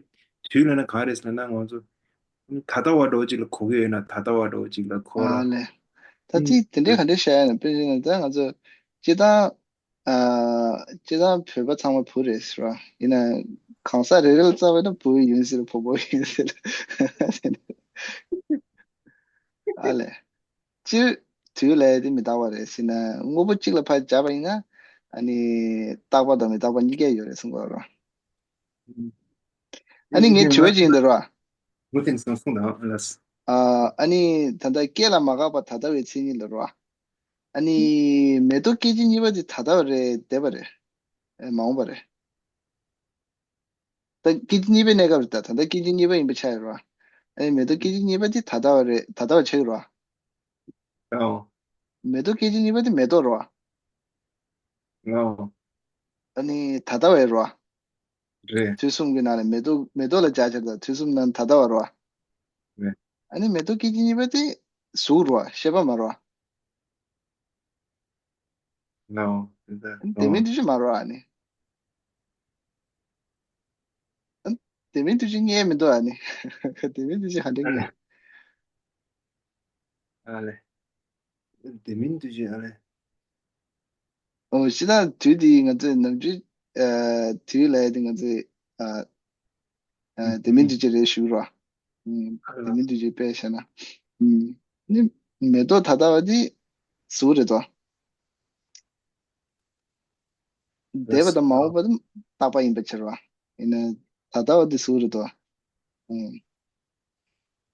དུས་ལ་ན་ག་རེ་ཟེར་ན་ང་ཚོ་ད་ལྟ་བ་འདྲ་བོ་ཅིག་ལ་གོ་གི་ཡོད་ན་ད་ལྟ་བ་འདྲ་བོ་ཅིག་ལ་གོ་ར། ཨ་ལས། ད་ཅི་དེ་འདྲའི་ག་འདྲ་བཤད་ཡ་ན་དཔེ་བྱས་ན་ད་ང་ཚོ་སྤྱིར་བཏང་ཨ་སྤྱིར་བཏང་བོད་པ་ཚང་མ་བུ་རེད་ཟེར་བ་ཡིན་ན། གང་ཟག་རེ་རེ་ལ་བལྟས་པ་ན་བུ་ཡིན་ཟེར་བུ་མོ་ཡིན་ཟེར། ཨ་ལས། སྤྱིར་དུས་ལ་དེ་མི་རྟག་པ་རེད་ཟེར་ན་དངོས་པོ་གཅིག་ལ་ཕར་སྦྱར་བ་ཡིན་ན་ཨ་ནི་རྟག་པ་དང་མི་རྟག་པ་གཉིས་ཀ་ཡོད་རེད་གསུང་གི་རེད། ཨ་ནི་ངའི་དྲི་བ་ཅིག་ཡིན་འདི་རེད། མུ་མཐུད་གསུང་གསུང་དང་ལགས། ཨ་ནི་ད་ལྟ་སྐྱེ་ལ་མ་འགགས་པ་ད་ལྟ་བའི་མཚན་ཉིད་ལ་རེད། ཨ་ནི་མེ་ཏོག་སྐད་ཅིག་གཉིས་པ་དེ་ད་ལྟ་བ་རེད་འདས་པ་རེད། ཨེ་མ་འོངས་པ་རེད། ད་སྐད་ཅིག་གཉིས་པའི་གནས་སྐབས་རེད་ད། ད་ལྟ་སྐད་ཅིག་གཉིས་པ་ཡིན་པ་ཆགས་ཡོད་རེད་བ། ཨ་ནི་མེ་ཏོག་སྐད་ཅིག་གཉིས་པ་དེ་ད་ལྟ་བ་རེད། ད་ལྟ་བ་ཆགས་ཡོད་རེད་བ། ཨོ། མེ་ཏོག་སྐད་ཅིག་གཉིས་པ་དེ་མེ་ཏོག་རེད་བ། ཨོ། ཨ་ནི་ད་ལྟ་བ་རེད་བ། རེད། དུས་གསུམ་གྱི་ནང་ནས་མེ་ཏོག་མེ་ཏོག་ལ་སྦྱར་ཆེད་དུ་དུས་གསུམ་ནང་ད་ལྟ་བ་རེད་བ། རེད། ཨ་ནི་མེ་ཏོག་སྐད་ཅིག་གཉིས་པ་དེ་གཟུགས་རེད་བ། ཤེས་པ་མ་རེད་བ། ལའོ། དེ་ལྡན་མིན་འདུས་བྱས་མ་རེད་བ་ཨ་ནི། ལྡན་མིན་འདུས་བྱས་རྙེད་མི་འདུག་ཨ་ནི། ལྡན་མིན་འདུས་བྱས་ག་འདྲ་རྙེད། ཨ་ལེ། ལྡན་མིན་འདུས་བྱས་ཨ་ལེ། ཨོ་སྤྱིར་བཏང་དུས་འདི་ང་ཚོས་ནམ་རྒྱུན་ཨ་དུས་ལབ་ཡ་དེ་ང་ཚོས་ཨ་ཨ་ལྡན་མིན་འདུས་བྱས་རེད་ཞུ་རོགས། ཨུམ། ལྡན་མིན་འདུས་བྱས་དཔེ་བཤད་ན། ཨུམ། ནི་མེ་ཏོག་ད་ལྟ་བ་འདི་གཟུགས་རེད་དོ། འདས་པ་དང་མ་འོངས་པ་དེ་རྟག་པ་ཡིན་པའི་ཕྱིར་རོ། ཡིན་ན་ད་ལྟ་བ་འདི་གཟུགས་རེད་དོ། ཨུམ།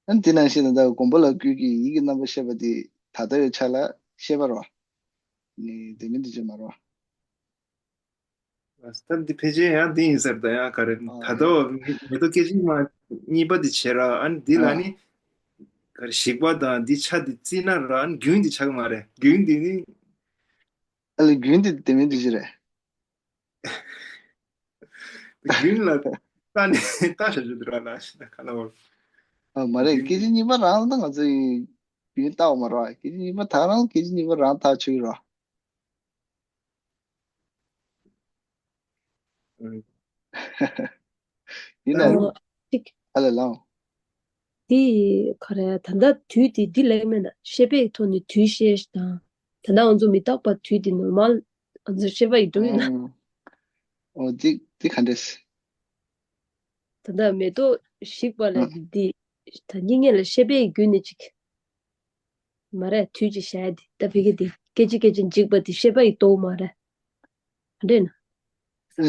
ཨ་ནི་དེ་ནང་བཞིན་ད་ལྟ་དགོངས་པ་ལ་བསྐུལ་གྱི་ཡིད་ཀྱི་རྣམ་པར་ཤེས་པ་དེ་ད་ལྟ་བའི་ཆ་ལ་ཤེས་པ་རོ། ནི་དེ་མིན་དེ་ཅི་མ་རོ། ད་འདི་ཕལ་ཆེར་ཡང་འདི་ཡིན་ཟེར། ད་ཡང་ག་རེ་ཨ་ད་ལྟ་བ་མེ་མེ་ཏོག་སྐད་ཅིག་མ་གཉིས་པ་འདི་བྱེད་ར། ཨ་ནི་འདི་ལ་ཨ་ནི་ག་རེ་ཞིག་པ་དང་འདི་ཆ་འདི་བརྩིས་ན་ར། ཨ་ནི་རྒྱུན་འདི་ཆགས་ཀྱི་མ་རེད། རྒྱུན་འདི་ནི། ཨ་ལས་རྒྱུན་འདི་དེ་མིན་དེ་ཅི་རེད། རྒྱུན་ལ་ལྟ་ནས་ལྟ་བྱ་རྒྱུ་འདི་ར་ལ་ཤི་ན་ག་ལ་བར། ཨ་མ་རེད། རྒྱུན་སྐད་ཅིག་གཉིས་པ་རང་ལ་ང་ཚོ་ཡི་རྒྱུན་ལྟ་བ་མ་རོ། སྐད་ཅིག་གཉིས་པ་ད་རང་སྐད་ཅིག་གཉིས་པ་རང་ཐག་ཆོད་ཀྱི་རོ། ཡིན་ན། ཨོ། ཅིག་ཨ་ལ་ལའོ། དེ་ག་རེ་ད་ལྟ་དུས་དེ་འདི་ལེགས་མེད་ན་ཤེས་པའི་ཐོག་ནས་དུས་ཤེས་དང་། ད་ལྟ་ང་ཚོ་མི་རྟག་པ་དུས་དེ་ནོར་མལ་ང་ཚོ་ཤེས་པ་ཡི་འགྲོ་ཡིན་ན། ཨོ་འདི་འདི་ག་འདྲས། ད་ལྟ་མེ་ཏོག་ཞིག་པ་ལ་ཨ་འདི་ད་སྙིང་ཉེ་ལ་ཤེས་པའི་རྒྱུ་ནི་ཅིག་མ་རེད། དུས་ཀྱི་བྱ་ཡ་དེ་ད་ཕ་གི་དེ་སྐད་ཅིག་སྐད་ཅིག་འཇིག་པ་དེ་ཤེས་པ་ཡི་རྟོགས་མ་རེད། རེད་ན།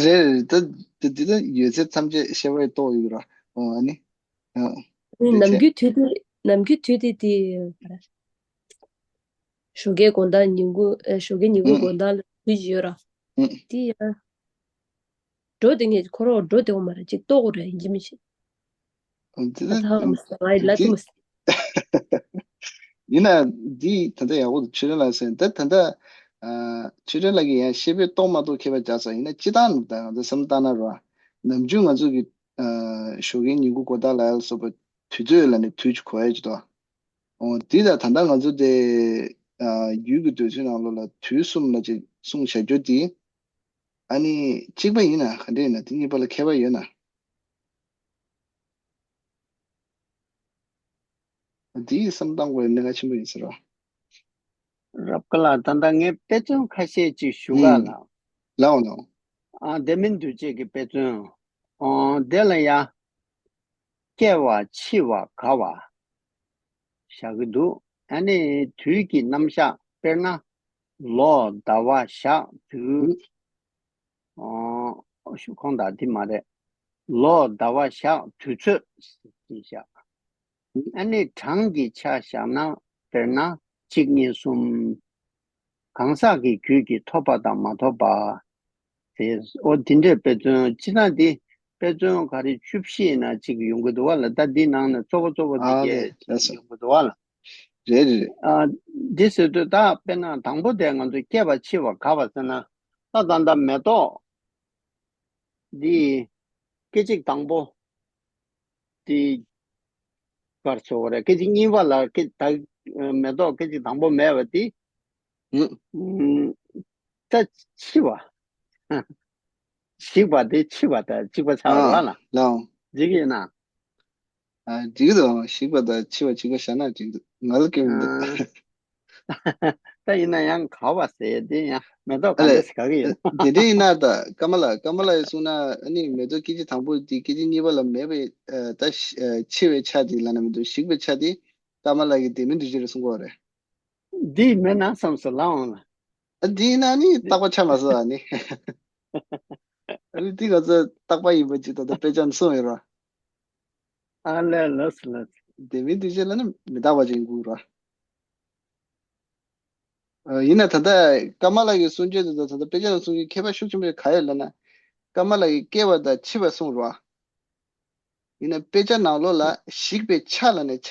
རེད་རེད། ད་དེ་དེ་ད་ཡོད་ཚད་ཐམས་ཅད་ཤེས་པ་ཡི་རྟོགས་ཡོད་ར། ཨོ་ཨ་ནི། ཨ་ནི་ནམ་རྒྱུན་དུས་དེ་ནམ་རྒྱུན་དུས་དེ་དེ་ཞོགས་ཀའི་དགོང་དག་ཉིན་གུང་ཨ་ཞོགས་ཀའི་ཉིན་གུང་ཨུ་དགོང་དག་ལ་དུས་ཀྱི་ཡོད་ར། ཨུ་དེ་ཡང་འགྲོ་དེ་ངས་ཁོ་རང་འགྲོ་དེ་འོ་མ་རེད། ཅིག་ལྟོ་གོ་རེད་ཡིན་གྱི་མི་ཤེས། ཨ་དེ་ཨ་ད་ད་ཧ་མ་སོང་ང་ཡི་ལ་དེ་དེ་མ་སོང་། ཡིན་ན་འདི་ད་ལྟ་ཡག་པོ་འདུག་ཆོས་སྒྲོན་ལགས་ཟེར་ད་ད་ལྟ་ཨ་ཆོས་སྒྲོན་ལགས་ཀྱིས་ཡང་ཤེས་པའི་རྟོགས་མ་རྟོགས་ཁྱད་པར་བྱ་ས་ཡིན་ན་སྤྱི་བཏང་ནུབ་ད་ང་ཚོ་བསམ་བཏང་ན་ར་ནམ་རྒྱུན་ང་ཚོ་གི་ཨ་ཞོགས་ཀའི་ཉིན་གུང་དགོང་དག་ལ་ཡ་ལ་སོགས་པ་དུས་ཚོད་ལ་ནི་དུས་ཀྱི་གོ་ཡ་ཅིག་དང་། འོ་འདི་ད་ད་ལྟ་ང་ཚོ་དེ་ཨ་ཡུལ་གྱི་དུས་ཚོད་ནང་ལོགས་ལ་དུས་གསུམ་ལ་ཅིག་གསུངས་བྱ་རྒྱུ་དེ། ཨ་ནི་གཅིག་པ་ཡིན་ན་ག་འདྲ་ཡིན་ན་དེ་གཉིས་པ་ལ་ཁྱད་པར་ཡོད་ན། འདིའི་བསམ་སྟངས་ཀྱི་གནད་འགག་ཆེན་པོ་ཡིན་ཟེར་བ། རབ་དཀར་ལགས། ད་ལྟ་ངས་དཔེ་མཚོན་ཁ་ཤས་ཅིག་ཞུ་ག་ཨུམ། ལ། ལའོ་ལའོ། ཨ་དེ་མིན་འདུས་བྱས་ཀྱི་དཔེ་མཚོན། ཨོ་དེ་ལ་ཡ། སྐྱེ་བ་འཆི་བ་རྒ་བ། བཞག་གི་འདུག་ཨ་ནི་དུས་ཀྱི་རྣམ་གཞག་དཔེར་ན། ལོ་ཟླ་བ་ཞག་དུས། ཨོ། ཁོང་དག་འདི་མ་རེད། ལོ་ཟླ་བ་ཞག་དུས་ཚོད་ཅེས་བཞག་ཨ་ནི་གྲངས་ཀྱི་ཆ་བཞག་ན་དཔེར་ན་གཅིག་གཉིས་གསུམ། གང་ཟག་གི་རྒྱུད་ཀྱི་ཐོབ་པ་དང་མ་ཐོབ་པ། དེ་ཨོ་དེ་འདྲའི་དཔེ་མཚོན་ཅི་ན་འདི་དཔེ་མཚོན་ག་རེ་བཅུ་བཞི་ཡིན་ན་གཅིག་ཡོང་གི་འདུག་བ་ལ། ད་འདི་ནང་ནས་གཙོ་བོ་གཙོ་བོ་འདི་ཨ་ལས་གས་ལགས་སོ། ཡོང་གི་འདུག་བ་ལ། རེད་རེད། ཨ་འདི་ཟེར་དུས་ད་དཔེར་ན་དང་པོ་དེ་ང་ཚོ་སྐྱེ་བ་འཆི་བ་རྒ་བ་ཟེར་ན་ད་ད་ད་མེ་ཏོག་འདི་སྐད་ཅིག་དང་པོ་འདི་གར་སོ་བ་རེད། སྐད་ཅིག་གཉིས་པ་ལ་སྐད་ད་མེ་ཏོག་སྐད་ཅིག་དང་པོ་མེད་པ་འདི་ཨུ་ད་འཆི་བ། ཞིག་པ་དེ་འཆི་བ་དང་གཅིག་པ་ཆགས་རོགས་ལ། ལའོ། འགྲིག་གི་ཡིན་ན། ཨ་འགྲིག་གི་འདུག་ཞིག་པ་དང་འཆི་བ་གཅིག་པ་བཞག་ན་འགྲིག་འདུག་ང་ལ་སྐྱོན་མི་འདུག་ཨ། ད་ཡིན་ན་ཡང་ག་བ་ཟེར་དེ་ཡང་མེ་ཏོག་ག་ཨ་ལས། འདྲ་ཟེར་ག་གི་ཡོད། དེ་འདྲ་ཡིན་ན་ད་ཀ་མ་ལ་ཀ་མ་ལ་ཡིས་གསུངས་ན་ཨ་ནི་མེ་ཏོག་སྐད་ཅིག་དང་པོ་དེ་སྐད་ཅིག་གཉིས་པ་ལ་མེད་པའི་ཨ་ད་ཤི་ཨ་འཆི་བའི་ཆ་དེ་ལ་ན་མི་འདུག་ཞིག་པའི་ཆ་དེ་ཀ་མ་ལ་གི་དེ་མིན་འདུ་བྱེད་རེད་གསུང་གི་ཡོད་རེད། འདི་མེད་ན་བསམ་སོང་ལ་འོང་ལ། ཨ་འདི་ན་ནི་རྟག་པ་ཆགས་མ་སོང་ཨ་ནི། ཨ་ནི་འདི་ང་ཚོ་རྟག་པ་ཡིན་པ་ཅིག་ད་ལྟ་དཔེ་ཆ་ནས་གསུངས་ཡོད་ར། ཨ་ལས་ལགས་སོ་ལགས་སོ། དེ་མིན་འདུ་བྱེད་ལ་ནི་མི་རྟག་པ་ཅིག་ཡིན་དགོས་ར། ཨ་ཡིན་ན་ད་ལྟ་ཀ་མ་ལ་གི་གསུང་ཆོས་དེ་དང་ད་ལྟ་དཔེ་ཆ་ནས་གསུང་ཆོས་ཁྱད་པར་ཤུགས་ཆེན་པོ་ག་ཡོད་ལབ་ན། ཀ་མ་ལ་གི་སྐྱེ་བ་དང་འཆི་བ་གསུངས་རོགས། ཡིན་ན་དཔེ་ཆ་ནང་ལོགས་ལ་ཞིག་པའི་ཆ་ལ་ནས་ཆ་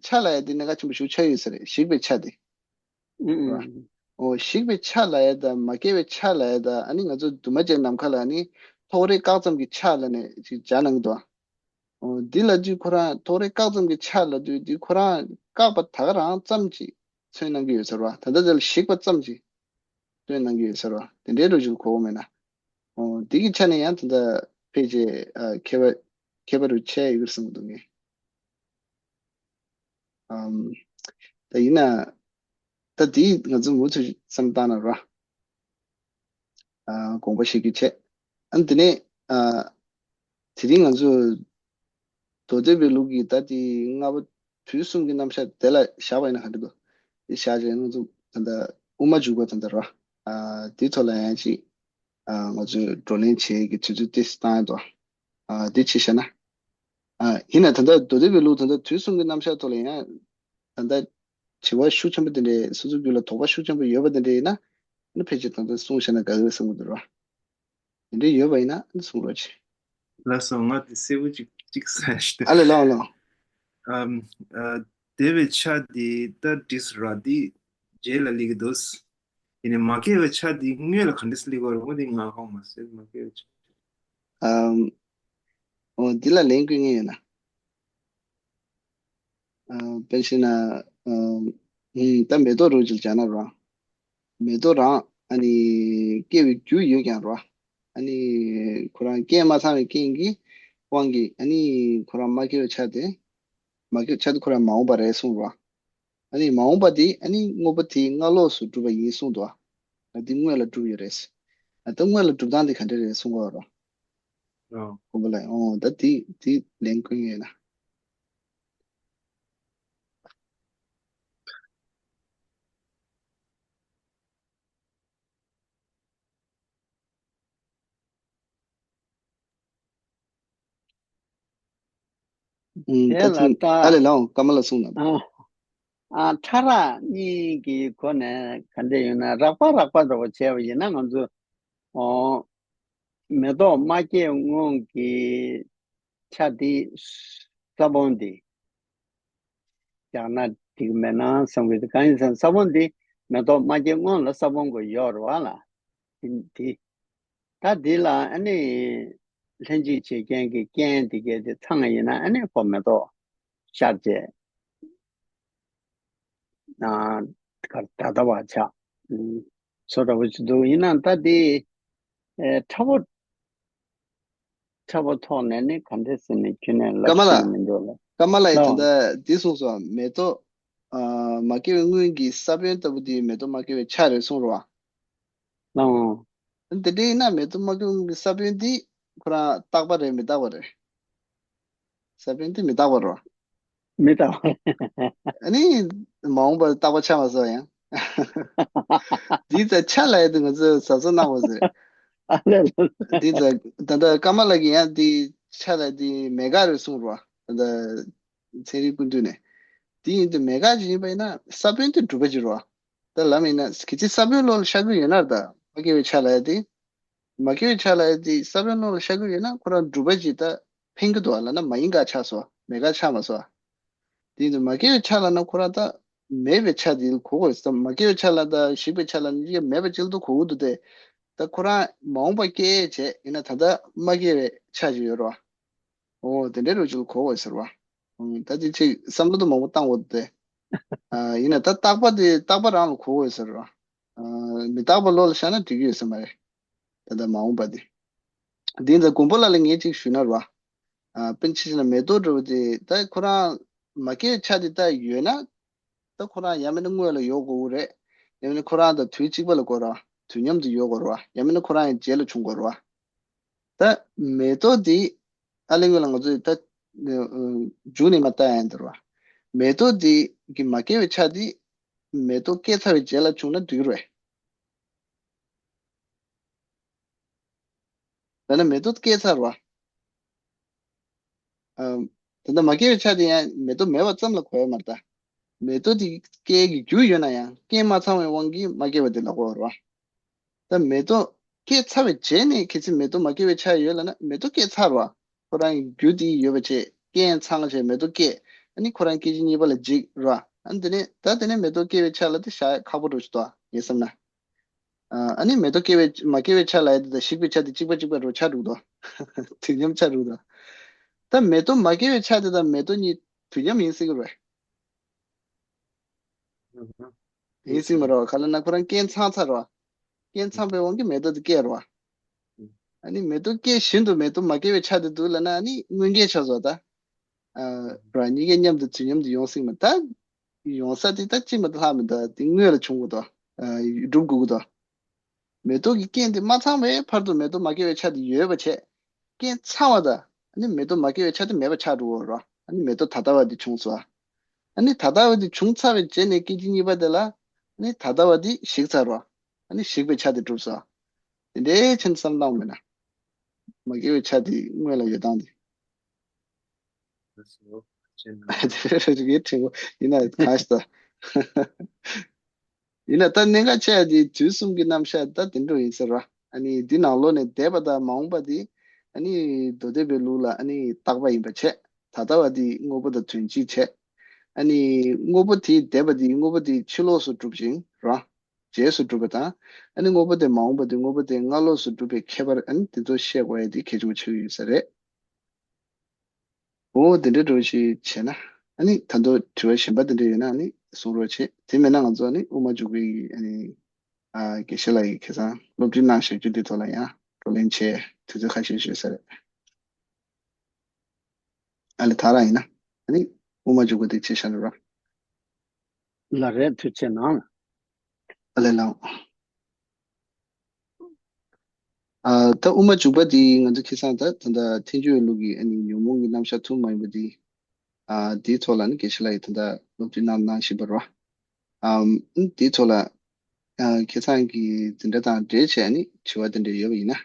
ཆ་ལ་ཡ་དེ་གནད་འགག་ཆེན་པོ་ཞིག་ཆགས་ཡོད་ས་རེད། ཞིག་པའི་ཆ་དེ། ཨུ་ཨུ། ཨོ་ཞིག་པའི་ཆ་ལ་ཡ་དང་མ་སྐྱེ་བའི་ཆ་ལ་ཡ་དང་ཨ་ནི་ང་ཚོ་འདུས་མ་བྱས་ནམ་མཁའ་ལ་ནི་ཐོགས་རེག་བཀག་ཙམ་གྱི་ཆ་ལ་ནས་ཅིག་སྦྱར་གནང་གི་འདུག་ཨོ་འདི་ལ་དུས་ཁོ་རང་ཐོགས་རེག་བཀག་ཙམ་གྱི་ཆ་ལ་དུས་འདི་ཁོ་རང་བཀག་པ་ད་ག་རང་ཙམ་ཅིག་མཚོན་གནང་གི་ཡོད་ཟེར་བ། ད་ལྟ་དེ་ལ་ཞིག་པ་ཙམ་ཅིག་སྟོན་གནང་གི་ཡོད་ཟེར་བ་དེ་འདྲའི་རུ་ཅིག་གོ་བ་མེད་ན། ཨོ་འདི་གི་ཆ་ནས་ཡང་ད་ལྟ་ཕལ་ཆེར་ཨ་ཁྱད་པར་ཁྱད་པར་རུ་ཆེ་ཡོད་གི་བསམ་གི་འདུག་ངས། ཨམ། ད་ཡིན་ན། ད་དེ་ང་ཚོ་མུ་མཐུད་བསམ་བཏང་ན་ར། ཨ་དགོངས་པ་བཞེས་རྒྱུ་བྱས། ཨ་དེ་ནས་ཨ་དེ་རིང་ང་ཚོ་མདོ་སྡེ་པའི་ལུགས་ཀྱི་ད་དེ་ལྔ་པ་དུས་གསུམ་གྱི་རྣམ་གཞག་དེ་ལ་བཞག་པ་ཡིན་ན་ག་འདྲ་འདུག་དེ་བཞག་བྱས་ང་ཚོ་ད་ལྟ་དབུ་མ་འཇུག་པ་ད་ལྟ་ར། ཨ་དེ་ཐོག་ལ་ཡང་ཅིག་ཨ་ང་ཚོས་བགྲོ་གླེང་བྱེད་ཀྱི་དུས་ཚོད་ཏོག་ཙམ་བཏང་ཡོད་དོ། ཨ་དེ་ཅི་བྱས་ན། ཨ། ཡིན་ན་ད་ལྟ་མདོ་སྡེ་པའི་ལུགས་ད་ལྟ་དུས་གསུམ་གྱི་རྣམ་གཞག་ཐོག་ལ་ཡང་ད་ལྟ་དྲི་བ་ཤུགས་ཆེན་པོ་དེ་འདྲའི་སོ་སོའི་རྒྱུད་ལ་དོགས་པ་ཤུགས་ཆེན་པོ་ཡོད་པ་དེ་འདྲ་ཡིན་ན། ཨ་ནི་ཕལ་ཆེར་ད་ལྟ་གསུངས་བཞག་ན་དགའ་གི་རེད་བསམ་གྱི་འདུག་ར། དེ་འདྲ་ཡོད་པ་ཡིན་ན་ཨ་ནི་གསུང་རོགས་གྱིས། ལགས་སོ། ང་དེ་གསལ་པོ་ཅིག་ཅིག་གསལ་ཞུ། ཨ་ལེ་ལགས་ལགས། ཨམ། ཨ། དེ་བའི་ཆ་དེ་ད་འགྲིག་སོང་ར། དེ་རྗེས་ལ་སླེབས་ཀྱི་འདུག་ཡིན་ནའི་མ་སྐྱེས་པའི་ཆ་དེ་སྔོན་ལ་ག་འདྲས་སེ་སླེབས་ཀྱི་ཡོད་རེད། འོ་དེ་ང་ཧ་གོ་མ་སོང་། མ་སྐྱེས་པའི་ཆ། ཨམ། འོ་འདི་ལ་ལན་བསྐུལ་མཁན་ཡོད་ན། ཨ། དཔེར་བྱས་ན། ཨམ། ད་མེ་ཏོག་རང་ཅིག་སྦྱར་ན་རང་། མེ་ཏོག་རང་ཨ་ནི་སྐྱེ་བའི་རྒྱུ་ཡོད་ཀྱང་ར། ཨ་ནི་ཁོ་རང་རྐྱེན་མ་ཚང་བའི་རྐྱེན་གྱི་དབང་གིས་ཨ་ནི་ཁོ་རང་མ་སྐྱེས་པའི་ཆ་དེ། མ་སྐྱེས་པའི་ཆ་དེ་ཁོ་རང་མ་འོངས་པ་རེད་གསུངས་ར། ཨ་ནི་མ་འོངས་པ་དེ་ཨ་ནི་དངོས་པོ་དེ་སྔ་ལོགས་སུ་གྲུབ་པ་ཡིན་གསུངས་འདུག་ཨ། འདི་སྔོན་ལ་གྲུབ་ཡོད་རེད། ཨ། ད་སྔོན་ལ་གྲུབ་སྟངས་དེ་ག་འདྲ་རེད་གསུང་གི་ཡོད་ར། ཨོ། དགོངས་པ་ལ། ཨོ། ད་དེ་དེ་ལན་བསྐུལ་ཡོད་ན། ཨུམ། དེ་ད་ལ་ཅིག་ད། ཨ་ལེ་ལགས། ཀརྨ་ལགས་གསུངས་དང་། ཨ། ཨ། ཕྲ་རགས་གཉིས་ཀྱི་སྒོ་ནས་ག་འདྲ་ཡོད་ན། རགས་པ་རགས་པ་འདྲ་བོ་བྱས་པ་ཡིན་ན་ང་ཚོ། ཨོ། མེ་ཏོག་མ་སྐྱེས་སྔོན་གྱི་ཆ་དེ། ས་བོན་དེ་བཞག་ན་འགྲིག་མེད་ན་བསམ་གྱི་འདུག་གང་ཡིན་ཟེར་ན་ས་བོན་དེ་མེ་ཏོག་མ་སྐྱེས་སྔོན་ལ་ས་བོན་དགོས་ཡོད་རེད་བ་ལ། དེ་དེ། ད་འདི་ལ་ཨ་ནི་ལྷན་ཅིག་བྱེད་རྐྱེན་གྱི་རྐྱེན་དེ་གས་དེ་ཚང་ཡིན་ན་ཨ་ནི་ཁོ་མེ་ཏོག་ཤར་རྗེས་ན་ད་ལྟ་བ་ཆགས། ཨུམ། བཟོ་འདྲ་བོ་ཞིག་འདུག་ཡིན་ནའང་ད་དེ། ཨེ། ཕྲ་བོ་ཕྲ་བོ་ཐོག་ནས་ནི་ག་འདྲས་ཟེར་ནས་ཁྱོན་ནས་ལབ་ཀརྨ་ལགས། ཤེས་མི་འདུག་ལ། ཀརྨ་ལགས་ད་ལོ། ལྟ་འདི་གསུངས་སོང་། མེ་ཏོག་ཨ། མ་སྐྱེས་པའི་སྔོན་གྱི་ས་བོན་ལྟ་བུ་དེ་མེ་ཏོག་མ་སྐྱེས་པའི་ཆ་རེད་གསུངས་རོ། ལོ། དེ་འདྲ་ཡིན་ན་མེ་ཏོག་མ་སྐྱེས་པའི་སྔོན་གྱི་ས་བོན་དེ་ཁོ་རང་རྟག་པ་རེད་མི་རྟག་པ་རེད། ས་བོན་དེ་མི་རྟག་པ་རོ། མི་རྟག་པ། ཨ་ནི་མ་འོངས་པར་རྟག་པ་ཆགས་མ་སོང་ཡང་། འདི་ཚ་ཆ་ལ་ཡ་དེ་ང་ཚོས་གཟབ་གཟབ་གནང་དགོས་ཟེར། ཨ་ལས་ལ། འདི་ཚ་ད་ལྟ་ཀརྨ་ལགས་ཀྱིས་ཡང་འདི་ཆ་ལ་དེ་མེད་དགག་རེད་གསུངས་རོ། ད་ལྟ་ཚན་རིག་ཀུན་བཏུས་ནས། དེ་ཡིན་དུས་མེད་དགག་ཅིག་ཡིན་པ་ཡིན་ན་ས་བོན་དེ་གྲུབ་པ་ཅིག་རོ། ད་ལམ་ཡིན་ན་གལ་སྲིད་ས་བོན་བློ་ལ་ཤར་གྱི་ཡོད་ན་ད་མ་སྐྱེས་པའི་ཆ་ལ་ཡ་དེ། མ་སྐྱེས་པའི་ཆ་ལ་ཡ་དེ་ས་བོན་བློ་ལ་ཤར་གྱི་ཡོད་ན་ཁོ་རང་གྲུབ་པ་ཅིག་ད་འཕེན་གྱི་འདུག་བ་ལབ་ན་མ་ཡིན་དགག་ཆགས་སོ། མེད་དགག་ཆགས་མ་སོ། དེ་ཡིན་དུས་མ་སྐྱེས་པའི་ཆ་ལབ་ན་ཁོ་རང་ད་མེད་པའི་ཆ་དེ་གོ་དགོས་ས། མ་སྐྱེས་པའི་ཆ་ལ་ད་ཞིག་པའི་ཆ་ལ་ནི་མེད་པ་ཅིག་ཏུ་གོ་གི་འདུག་སྟེ། ད་ཁོ་རང་མ་འོངས་པ་སྐྱེ་བྱས་ཡིན་ན་ད་ལྟ་མ་སྐྱེས་པའི་ཆ་ཅིག་ཡོད་རོ། འོ་དེ་འདྲའི་རོ་ཅིག་ལ་གོ་དགོས་ཟེར་བ། ཨང་། ད་དེ་ཅིག་བསམ་བློ་དུ་མང་པོ་བཏང་དགོས་འདུག་སྟེ། ཨ། ཡིན་ན་ད་རྟག་པ་དེ་རྟག་པ་རང་ལ་གོ་དགོས་ཟེར་བ། ཨ། མི་རྟག་པ་བློ་ལ་ཤར་ན་འགྲིག་གི་ཡོད་ས་མ་རེད། ད་ལྟ་མ་འོངས་པ་དེ། འདི་ད་མགོན་པོ་ལགས་ལ་ངས་ཅིག་ཞུས་ན་རོ། ཨ། དཔེར་ན་ཆ་བཞག་ན་མེ་ཏོག་འདྲ་བོ་དེ་ད་ཁོ་རང་མ་སྐྱེས་ཆ་དེ་ད་ཡོད་ན། ད་ཁོ་རང་ཡང་མིན་ན་སྔོན་ལ་ཡོད་དགོས་རེད། ཡང་མིན་ན་ཁོ་རང་དང་དུས་གཅིག་པ་ལ་དགོས་ར། དུས་མཉམ་དུ་ཡོད་དགོས་ར། ཡང་མིན་ན་ཁོ་རང་ཡང་རྗེས་ལ་བྱུང་དགོས་ར། ད་མེ་ཏོག་འདི་ཨ་ལས་སྔོན་ལ་ང་ཚོས་ད་མཇུག་ནས་མ་བལྟ་ཡང་འདི་ར། མེ་ཏོག་འདི་གི་མ་སྐྱེས་པའི་ཆ་འདི་མེ་ཏོག་སྐྱེས་ཚར་བའི་རྗེས་ལ་བྱུང་ན་འགྲིག་རེད། ད་ནི་མེ་ཏོག་སྐྱེས་ཚར་བ། ཨམ། ད་ལྟ་མ་སྐྱེས་པའི་ཆ་དེ་ཡང་མེ་ཏོག་མེད་པ་ཙམ་ལ་གོ་ཡ་མ་རེད་ད། མེ་ཏོག་དེ་སྐྱེ་གི་རྒྱུ་ཡོད་ན་ཡང་རྐྱེན་མ་ཚང་བའི་དབང་གིས་མ་སྐྱེས་པ་དེ་ལ་གོ་བ་རེད་བ། ད་མེ་ཏོག་སྐྱེས་ཚར་བའི་རྗེས་ནས་གལ་སྲིད་མེ་ཏོག་མ་སྐྱེས་པའི་ཆ་ཡོད་ལབ་ན་མེ་ཏོག་སྐྱེས་ཚར་བ། ཁོ་རང་གི་རྒྱུ་དེ་ཡོད་པ་བྱས་རྐྱེན་ཚང་བྱས་མེ་ཏོག་སྐྱེས། ཨ་ནི་ཁོ་རང་སྐྱེ་རྒྱུ་གཉིས་པ་ལ་འཇིག་རེད་བ། ཨ་ནི་དེ་ནས་ད་དེ་ནས་མེ་ཏོག་སྐྱེས་པའི་ཆ་ལ་དེ་བཞག་ཡ་ཁག་པོ་འགྲོ་ཞིག་འདུག་ངས་བསམ་ན། ཨ་ནི་མེ་ཏོག་སྐྱེ་བའི་མ་སྐྱེ་བའི་ཆ་ལ་ཡ་དེ་དང་ཞིག་པའི་ཆ་དེ་གཅིག་པ་གཅིག་པ་རུ་ཆགས་འགྲོ་གི་འདུག་དུས་མཉམ་ཆགས་འགྲོ་གི་འདུག་ད་མེ་ཏོག་མ་སྐྱེ་བའི་ཆ་དེ་དང་མེ་ཏོག་གཉིས་དུས་མཉམ་ཡིན་སྲིད་ཀྱི་རེད། ཡིན་སྲིད་མ་རེད་བ། ག་ལ་ན་ཁོ་རང་རྐྱེན་ཚང་ཚར་བ། རྐྱེན་ཚང་པའི་དབང་གིས་མེ་ཏོག་དེ་སྐྱེ་རེད་བ། ཨ་ནི་མེ་ཏོག་སྐྱེ་བཞིན་དུ་མེ་ཏོག་མ་སྐྱེ་བའི་ཆ་དེ་འདུག་ལབ་ན་ཨ་ནི་དངོས་འགལ་ཆགས་སོང་ད། ཨ། ར་གཉིས་ཀ་མཉམ་དུ་དུས་མཉམ་དུ་ཡོང་སྲིད་མ་ད། ཡོང་ས་དེ་ད་གཅིག་མ་གཏོགས་ལྷག་མི་འདུག་དེ་སྔོན་ལ་བྱུང་དགོས་དོ། ཨ། སྒྲུབ་དགོས་ཀྱི་དོ། མེ་ཏོག་གི་རྐྱེན་དེ་མ་ཚང་བའི་བར་དུ་མེ་ཏོག་མ་སྐྱེ་བའི་ཆ་དེ་ཡོད་པ་བྱས། རྐྱེན་ཚང་བ་དང་ཨ་ནི་མེ་ཏོག་མ་སྐྱེ་བའི་ཆ་དེ་མེད་པ་ཆགས་འགྲོ་གི་རེད། ཨ་ནི་མེ་ཏོག་ད་ལྟ་བ་དེ་བྱུང་སོང་། ཨ་ནི་ད་ལྟ་བ་དེ་བྱུང་ཚར་བའི་རྗེས་ནས་སྐྱེ་རྒྱུ་གཉིས་པ་དེ་ལ་ཨ་ནི་ད་ལྟ་བ་དེ་ཞིག་ཚར་རོ། ཨ་ནི་ཞིག་པའི་ཆ་དེ་གྲུབ་སོང་། དེ་འདྲའི་ཕྱིན་བསམ་བློ་བཏང་མེད་ན། མ་སྐྱེ་བའི་ཆ་དེ་སྔོན་ལ་ཡོད་སྟངས་དེ། ལགས་སོ། ཁྱེད་རང་། དེ་རེད་རེད། ངའི་དྲན་གོ་ཡིན་ན་གང་ཞིག་ད། ཡིན་ན་ད་གནད་འགག་ཆེ་ཡ་དེ་དུས་གསུམ་གྱི་རྣམ་གཞག་ད་དེ་འདྲ་ཡིན་ཟེར་བ། ཨ་ནི་འདི་ནང་ལོགས་ནས་འདས་པ་དང་མ་འོངས་པ་དེ་ཨ་ནི་མདོ་སྡེ་པའི་ལུགས་ལ་ཨ་ནི་རྟག་པ་ཡིན་པ་བྱས། ད་ལྟ་བ་དེ་དངོས་པོ་དང་དོན་སྤྱི་བྱས། ཨ་ནི་དངོས་པོ་དེ་འདས་པ་དེ་དངོས་པོ་དེ་ཕྱི་ལོགས་སུ་གྲུབ་ཅིང་ར། རྗེས་སུ་གྲུབ་པ་དང་། ཨ་ནི་དངོས་པོ་དེ་མ་འོངས་པ་དེ་དངོས་པོ་དེ་སྔ་ལོགས་སུ་གྲུབ་པའི་ཁྱད་པར། ཨ་ནི་དེ་ཚོ་བཤད་དགོས་ཡ་དེ་གལ་ཆེན་པོ་ཆགས་ཀྱི་ཡོད་ས་རེད། འོ་དེ་འདྲ་འདྲ་བོ་ཞིག་བྱས་ན། ཨ་ནི་ད་དུང་དྲི་བ་གཞན་པ་དེ་འདྲ་ཡོད་ན་ཨ་ནི་གསུང་རོགས་བྱེད། དེ་མེད་ན་ང་ཚོ་ཨ་ནི་དབུ་མ་འཇུག་པའི་ཨ་ནི་ཨ་དགེ་བཤེས་ལགས་ཀྱིས་ཁ་སང་སློབ་ཁྲིད་གནང་བཞག་རྒྱུ་དེ་ཐོག་ལ་ཡང་བགྲོ་གླེང་བྱས་དུས་ཚོད་ཁ་ཤས་ཤིག་ཡོད་ས་རེད། ཨ་ལེ་ད་རང་ཡིན་ན་ཨ་ནི་དབུ་མ་འཇུག་པ་དེ་བྱས་བཞག་ན་རོགས། ལགས་རེད། ཐུགས་རྗེ་གནང་། ཨ་ལེ་ལགས། ཨ་ད་དབུ་མ་འཇུག་པ་འདི་ང་ཚོ་ཁ་སང་ད་ད་ལྟ་ཐལ་འགྱུར་བའི་ལུགས་ཀྱི་ཨ་ནི་ཉོན་མོངས་ཀྱི་རྣམ་གཞག་ཐུན་མོང་མ་ཡིན་པ་འདི། ཨ་འདིའི་ཐོག་ལ་ནི་དགེ་བཤེས་ལགས་ཀྱིས་ད་ལྟ་སློབ་ཁྲིད་གནང་གནང་བཞིན་པ་རེད་བ། ཨམ་འདིའི་ཐོག་ལ་ཨ་ཁ་སང་གི་འཛིན་གྲྭ་དང་འབྲེལ་བྱས་ནས་དྲི་བ་དེ་འདྲ་ཡོད་པ་ཡིན་ན།